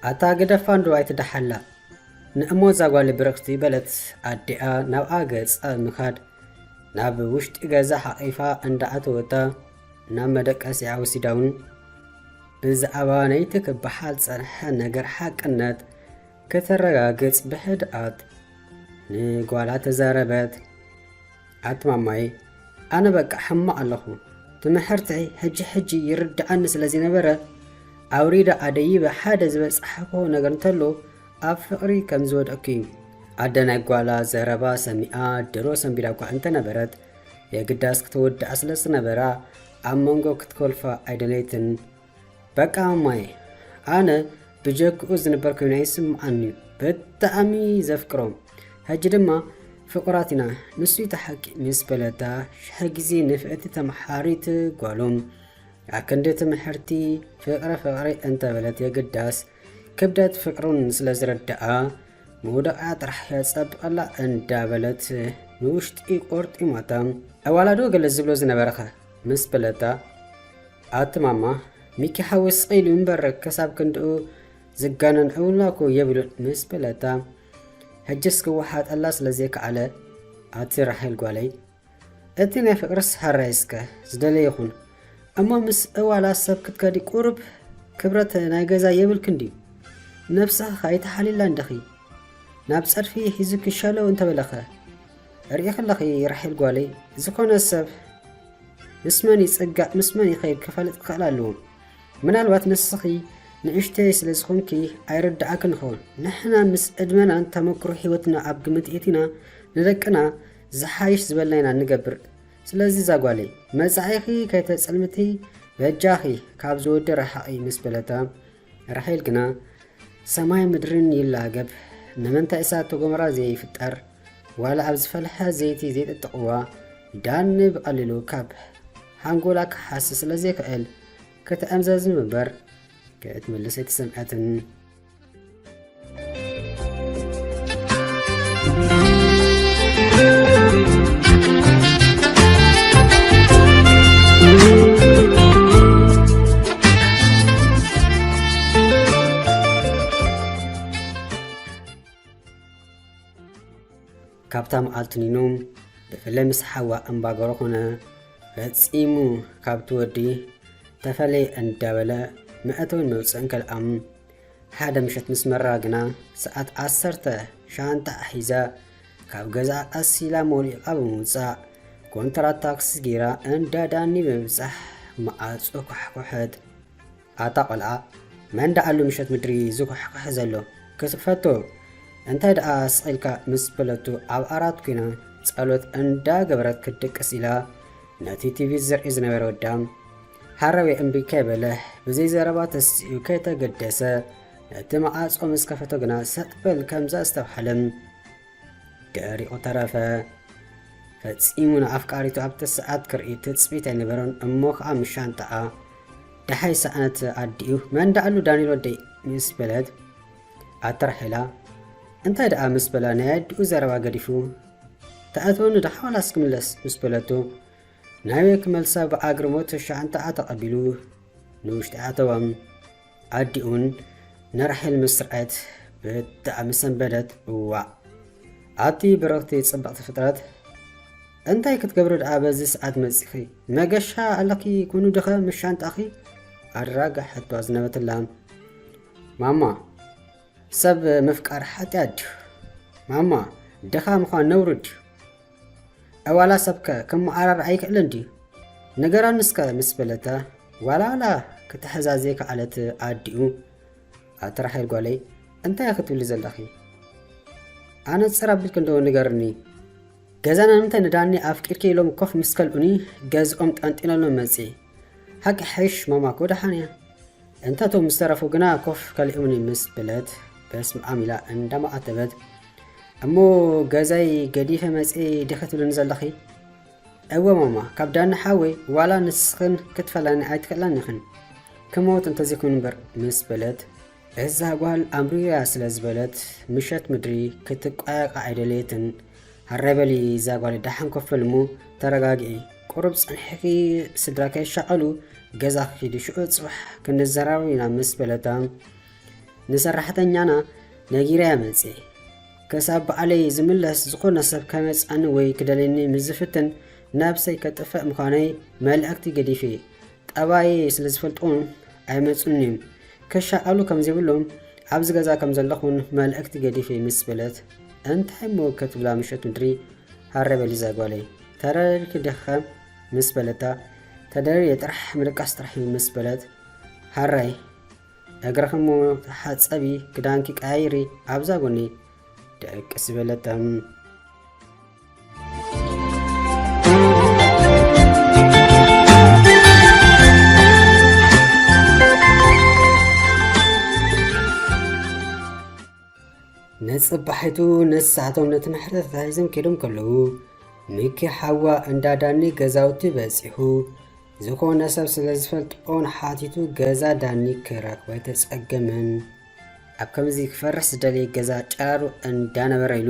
ኣታ ግደፋ እንዶ ኣይትደሓላ። ንእሞ እዛ ጓል ብርኽቲ በለት ኣዲኣ ናብኣ ገጻ ምኻድ። ናብ ውሽጢ ገዛ ሓቒፋ እንዳኣተወታ ናብ መደቀሲኣ ወሲዳውን ብዛዕባ ነይቲ ክበሃል ጸንሐ ነገር ሓቅነት ከተረጋግጽ ብህድኣት ንጓላ ተዛረበት። ኣቲ ማማይ፣ ኣነ በቃ ሕማቕ ኣለኹ። ትምሕርተይ ሕጂ ሕጂ ይርድኣኒ ስለ ዘይነበረ፣ ኣውሪደ ኣደይበ ሓደ ዝበጻሕክዎ ነገር እንተሎ ኣብ ፍቕሪ ከም ዝወደቕኩ እዩ። ኣደ ናይ ጓላ ዘረባ ሰሚኣ ድሮ ሰንቢዳ እኳ እንተነበረት፣ የግዳስ ክትውድኣ ስለ ዝነበራ ኣብ መንጎ ክትኮልፋ ኣይደለየትን። በቃ ማማይ፣ ኣነ ብጀክኡ ዝንበር ኮይኑ ኣይስምዓኒ እዩ። ብጣዕሚ ዘፍቅሮም። ሕጂ ድማ ፍቑራት ኢና፣ ንሱ እዩ እቲ ሓቂ ምስ በለታ፣ ሽሕ ግዜ ንፍዕቲ ተምሓሪት ጓሎም። ኣክንዲ ትምሕርቲ ፍቕሪ ፍቕሪ እንተበለት የግዳስ ክብደት ፍቕሩን ስለ ዝረድኣ፣ መውደቕኣ ጥራሕ የጸብቐላ እንዳበለት ንውሽጢ ቆርጢማታ። ኣዋላዶ ገለ ዝብሎ ዝነበረኸ? ምስ በለታ፣ ኣቲ ማማ፣ ሚኪ ሓዊ ስቕ ኢሉ እምበር ክሳብ ክንድኡ ዝጋነን ዕውላ እኮ የብሉን ምስ በለታ፣ ሕጅስ ክወሓጠላ ስለ ዘይከኣለ፣ ኣቲ ራሄል ጓለይ፣ እቲ ናይ ፍቕርስ ሃራይ እስከ ዝደለየ ይኹን እሞ፣ ምስ እዋላ ሰብ ክትከዲ ቁሩብ ክብረት ናይ ገዛ የብልክን ድዩ? ነብስኺ ከ ኣይትሓልይላን ዲኺ? ናብ ጸድፊ ሒዙኪ ሸለው እንተበለኸ? ርኢኺ ኣለኺ ራሄል ጓለይ፣ ዝኾነ ሰብ ምስ መን ይጽጋዕ ምስ መን ይኸይድ ክፈልጥ ክኽእል ኣለዎ። ምናልባት ንስኺ ንእሽተይ ስለ ዝኾንኪ ኣይርድኣክን ይኸውን። ንሕና ምስ ዕድመናን ተመክሮ ህይወትና ኣብ ግምት እቲና ንደቅና ዝሓይሽ ዝበልናይና ንገብር። ስለዚ እዛ ጓለይ መጻኢኺ ከይተጸልምቲ በጃኺ ካብ ዝወዲ ረሓቒ ምስ በለታ፣ ራሄል ግና ሰማይ ምድርን ይላገብ፣ ንምንታይ እሳተ ጎመራ ዘይፍጠር? ዋላ ኣብ ዝፈልሐ ዘይቲ ዘይጥጥቕዋ ዳኒ ብቐሊሉ ካብ ሓንጎላ ክሓስ ስለ ዘይክእል ክትዕምዘዝ እምበር ክትምልስ ኣይተሰምዐትን። ካብታ መዓልቲ ኒኖ ብፍላይ ምስ ሓዋ እምባገሮ ኮነ ፈጺሙ ካብቲ ወዲ ተፈለየ እንዳበለ መእተውን መውፅእን ከልኣም። ሓደ ምሸት ምስ መራ ግና ሰዓት ዓሰርተ ሻንጣ ሒዛ ካብ ገዛ ቀስ ኢላ ሞሊቓ ብምውፃእ ኮንትራት ታክሲ ገይራ እንዳ ዳኒ ብምብፃሕ መዓፁ ኳሕኮሐት። ኣታ ቆልዓ መን ደኣሉ ምሸት ምድሪ ዝኳሕኳሕ ዘሎ ክትፈቶ እንታይ ደኣ ስቕ ኢልካ ምስ በለቱ ኣብ ኣራት ኮይና ጸሎት እንዳ ገበረት ክትድቅስ ኢላ ነቲ ቲቪ ዝርኢ ዝነበረ ወዳ ሃረቤ እምቢ ከይበለ ብዘይ ዘረባ ተሲኡ ከይተገደሰ ነቲ መዓጾ ምስ ከፈቶ ግና ሰጥ በል ከምዛ ዝተብሃለ ደሪቑ ተረፈ። ፈጺሙ ንኣፍቃሪቱ ኣብቲ ሰዓት ክርኢ ትጽቢት ኣይነበሮን እሞ ከኣ ምስ ሻንጣኣ ደሓይ ሰኣነት ኣዲኡ መን ደኣሉ ዳንኤል ወደይ ምስ በለት ኣተራሒላ እንታይ ደኣ ምስ በላ ናይ ኣዲኡ ዘረባ ገዲፉ ተኣትወኒ ደሓ ዋላስ ክምለስ ምስ በለቱ ናበይ ክመልሳ ብኣግርሞት ሻንጣኣ ተቐቢሉ ንውሽጢ ኣተወ። ኣዲኡን ንራሄል ምስ ረኣየት ብጣዕሚ ሰንበደት። እዋእ ኣቲ ብርኽቲ ጽብቕቲ ፍጥረት እንታይ ክትገብሪ ደኣ በዚ ሰዓት መጺኺ? መገሻ ኣለኪ ኩኑ ድኸ ምስ ሻንጣኺ? ኣራጋሕቶ ኣዝነበትላ። ማማ ሰብ ምፍቃር ሓጢኣት ድዩ? ማማ ድኻ ምዃን ነውሪ ድዩ? እዋላ ሰብከ ክመዓራር ኣይክእልን ድዩ? ንገራኒ እስከ ምስ በለታ ዋላ ዋላ ክትሕዛ ዘይከኣለት ኣዲኡ ኣቲ ራሄል ጓለይ እንታይ ክትብሊ ዘለኺ? ኣነጽር ኣቢልኪ እንዶ ንገርኒ። ገዛና ንምንታይ ንዳኒ ኣፍቂርኪ ኢሎም ኮፍ ምስ ከልኡኒ ገዝኦም ጠንጢነሎም መጽየ። ሓቂ ሓይሽ ማማ እኮ ደሓን እያ። እንተቶም ዝተረፉ ግና ኮፍ ከሊኦምኒ ምስ በለት በስመኣም ኢላ እንዳማዓተበት እሞ ገዛይ ገዲፈ መጽየ ዲኺ ትብልኒ ዘለኺ? እወ ማማ ካብ ዳኒ ሓወይ ዋላ ንስኽን ክትፈላኒ ኣይትኽእላን ኢኽን ክመውት እንተዘይኮይኑ እምበር ምስ በለት እዛ ጓል ኣምሪርያ ስለ ዝበለት ምሸት ምድሪ ክትቋየቓ ኣይደለየትን። ሃረይ በሊ እዛ ጓል ደሓን ኮፍ በሊ እሞ ተረጋግኢ። ቁሩብ ጸኒሕኪ ስድራ ከይሻቐሉ ገዛኺ ኪዲ ሽዑ ጽባሕ ክንዘራረብ ኢና ምስ በለታ ንሰራሕተኛና ነጊረያ መጽየ። ክሳብ በዓለይ ዝምለስ ዝኾነ ሰብ ከመጽኣኒ ወይ ክደልየኒ ምስ ዝፍትን ነብሰይ ከጥፍእ ምዃነይ መልእኽቲ ገዲፈ። ጠባየይ ስለ ዝፈልጡ ኣይመጹን እዮም። ክሻቐሉ ከም ዘይብሎም ኣብዚ ገዛ ከም ዘለኹን መልእኽቲ ገዲፈ ምስ በለት እንታይ እሞ ክትብላ ምሸት ምድሪ ሃረ በሊ እዛ ጓለይ ተረሪርኪ ዲኺ ምስ በለታ ተደሪረ ጥራሕ ምድቃስ ጥራሕ እዩ ምስ በለት ሃራይ እግርኺ እሞ ተሓጸቢ ክዳንኪ ቀያይሪ ኣብዛ ጎኒ ደቂ ስበለተም። ንጽባሒቱ ንሳቶም ነቲ ምሕረት ተታሒዞም ከይዶም ከለዉ፣ ሚኪ ሓዋ እንዳ ዳኒ ገዛውቲ በጺሑ፣ ዝኾነ ሰብ ስለ ዝፈልጦን ሓቲቱ ገዛ ዳኒ ክረኽቦ ኣይተጸገመን። ኣብ ከምዚ ክፈርስ ዝደለየ ገዛ ጨራሩ እንዳነበረ ኢሉ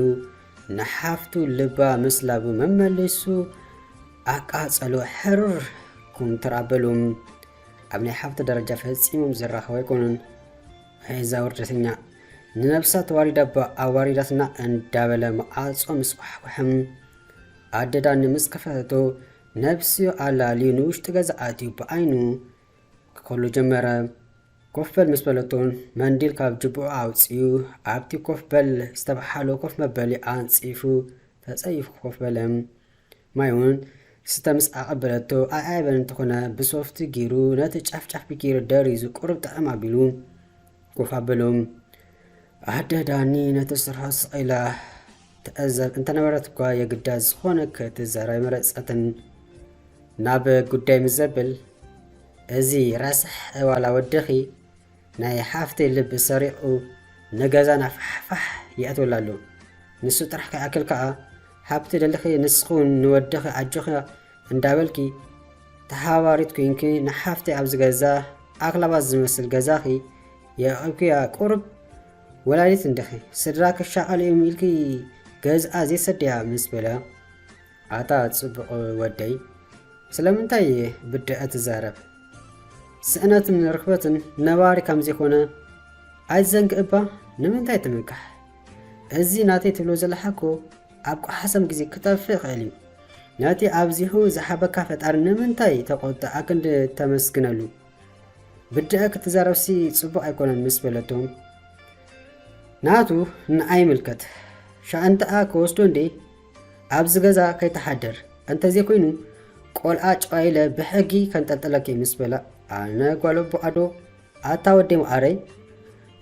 ንሓፍቱ ልባ ምስላቡ መመሊሱ ኣቃጸሎ ሕርር ኩምትር ኣበሉ። ኣብ ናይ ሓፍቱ ደረጃ ፈጺሞም ዝራኸቡ ኣይኮኑን። እዛ ውርደተኛ ንነብሳ ተዋሪዳ እባ ኣዋሪዳትና እንዳበለ መዓጾ ምስ ኳሕኳሕም ኣደ ዳኒ ምስ ከፈተቶ ነብስዮ ኣላልዩ ንውሽጢ ገዛ ኣትዩ ብዓይኑ ክኸሉ ጀመረ። ኮፍ በል ምስ በለቶን መንዲል ካብ ጅብኡ ኣውጺኡ ኣብቲ ኮፍ በል ዝተባሓሎ ኮፍ መበሊ ኣንጺፉ ተጸይፉ ኮፍ በለ። ማይ እውን ስተ ምስ ኣቐበለቶ ኣይኣየበን እንተኾነ ብሶፍቲ ገይሩ ነቲ ጫፍጫፍ ቢኪሪ ደሪዙ ቁሩብ ጥዕም ኣቢሉ ኮፍ ኣበሎ። ኣደ ዳኒ ነቲ ስርሖ ስቕ ኢላ ትዕዘብ እንተነበረት እኳ የግዳ ዝኾነ ክትዛረብ ኣይመረጸትን። ናብ ጉዳይ ምስ ዘብል እዚ ረሳሕ ዋላ ወድኺ ናይ ሓፍተይ ልቢ ሰሪቑ ንገዛና ፋሕፋሕ የእትወላ ኣሎ። ንሱ ጥራሕ ከይኣክል ከኣ ሃብቲ ደለኺ ንስኺ እውን ንወድኺ ኣጆኺ እንዳበልኪ ተሓባሪት ኮይንኪ ንሓፍተይ ኣብዚ ገዛ ኣኽላባት ዝመስል ገዛኺ የዕቂብክያ። ቁሩብ ወላዲት እንዲኺ፣ ስድራኪ ሻቐል እዮም ኢልኪ ገዝኣ ዘይሰድያ ምስ በለ፣ ኣታ ጽቡቕ ወደይ፣ ስለምንታይ ብድዐ ትዛረብ? ስእነትን ርኽበትን ነባሪ ከም ዘይኮነ ኣይትዘንግእ እባ። ንምንታይ ትምካሕ? እዚ ናተይ ትብሎ ዘለኻ እኮ ኣብ ቆሓሰም ግዜ ክጠፍእ ይኽእል እዩ። ነቲ ኣብዚሑ ዝሃበካ ፈጣሪ ንምንታይ ተቆጥዕ ኣክንዲ ተመስግነሉ? ብድዐ ክትዛረብሲ ጽቡቕ ኣይኮነን ምስ በለቶ፣ ናቱ ንዓይ ይምልከት። ሻንጣኣ ክወስዶ እንዴ ኣብዚ ገዛ ከይተሓደር፣ እንተዘይኮይኑ ቆልዓ ጨዋይለ ብሕጊ ከንጠልጥለኪ ምስ በላ፣ ኣነ ጓል ኣቦ ኣዶ፣ ኣታ ወዲ መዓረይ፣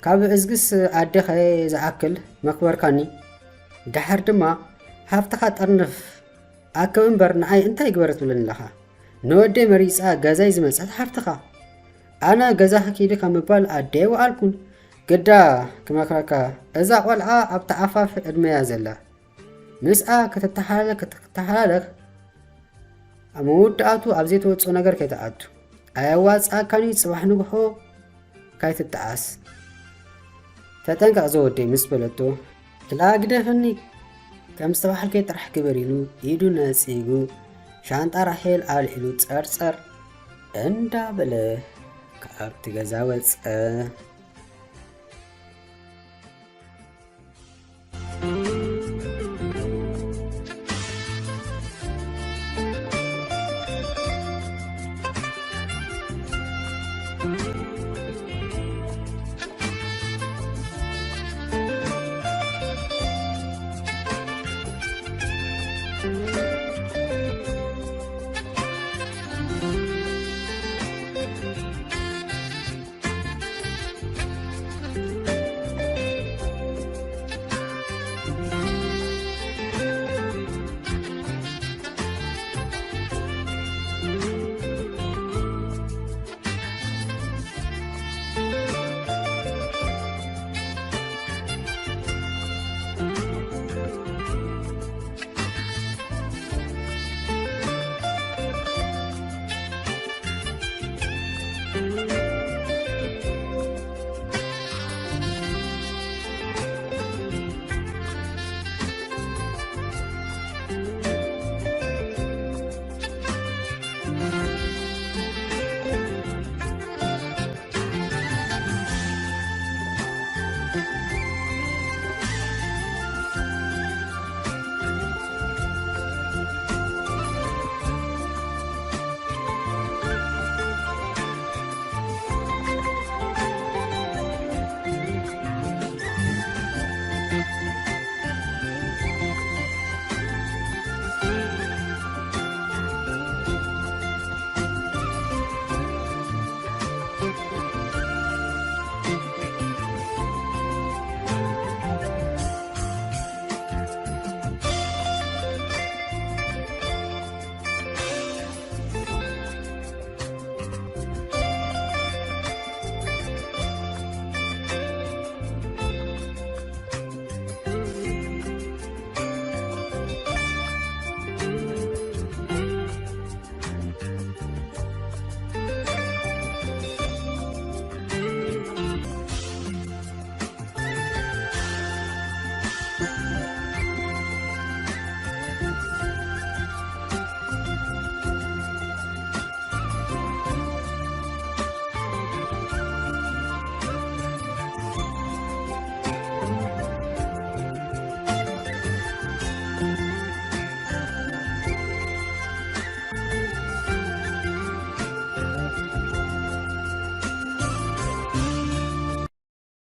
ካብ እዝግስ ኣዴኸ ዝኣክል መኽበርካኒ። ደሓር ድማ ሃፍትኻ ጠርንፍ ኣክብ እምበር ንዓይ እንታይ ግበር ትብለኒ ኣለኻ? ንወደይ መሪጻ ገዛይ ዝመጸት ሓፍትኻ። ኣነ ገዛኺ ኪዲ ካብ ምባል ኣደይ ወኣልኩን። ግዳ ክመኽረካ፣ እዛ ቆልዓ ኣብቲ ዓፋፍ ዕድመያ ዘላ። ምስኣ ክትተሓላለኽ፣ ክትተሓላለኽ፣ ኣብ መወዳእቱ ኣብ ዘይትወጾ ነገር ከይትኣቱ። ኣየዋጽኣካን እዩ፣ ጽባሕ ንግሆ ካይትጠዓስ። ተጠንቀቕ ዘወደይ ምስ በለቶ፣ ክላ ግደፍኒ፣ ከም ዝተባህልከ ጥራሕ ግበር ኢሉ ኢዱ ነጺጉ ሻንጣ ራሄል ኣልዒሉ ጸርጸር እንዳበለ ካብቲ ገዛ ወጸ።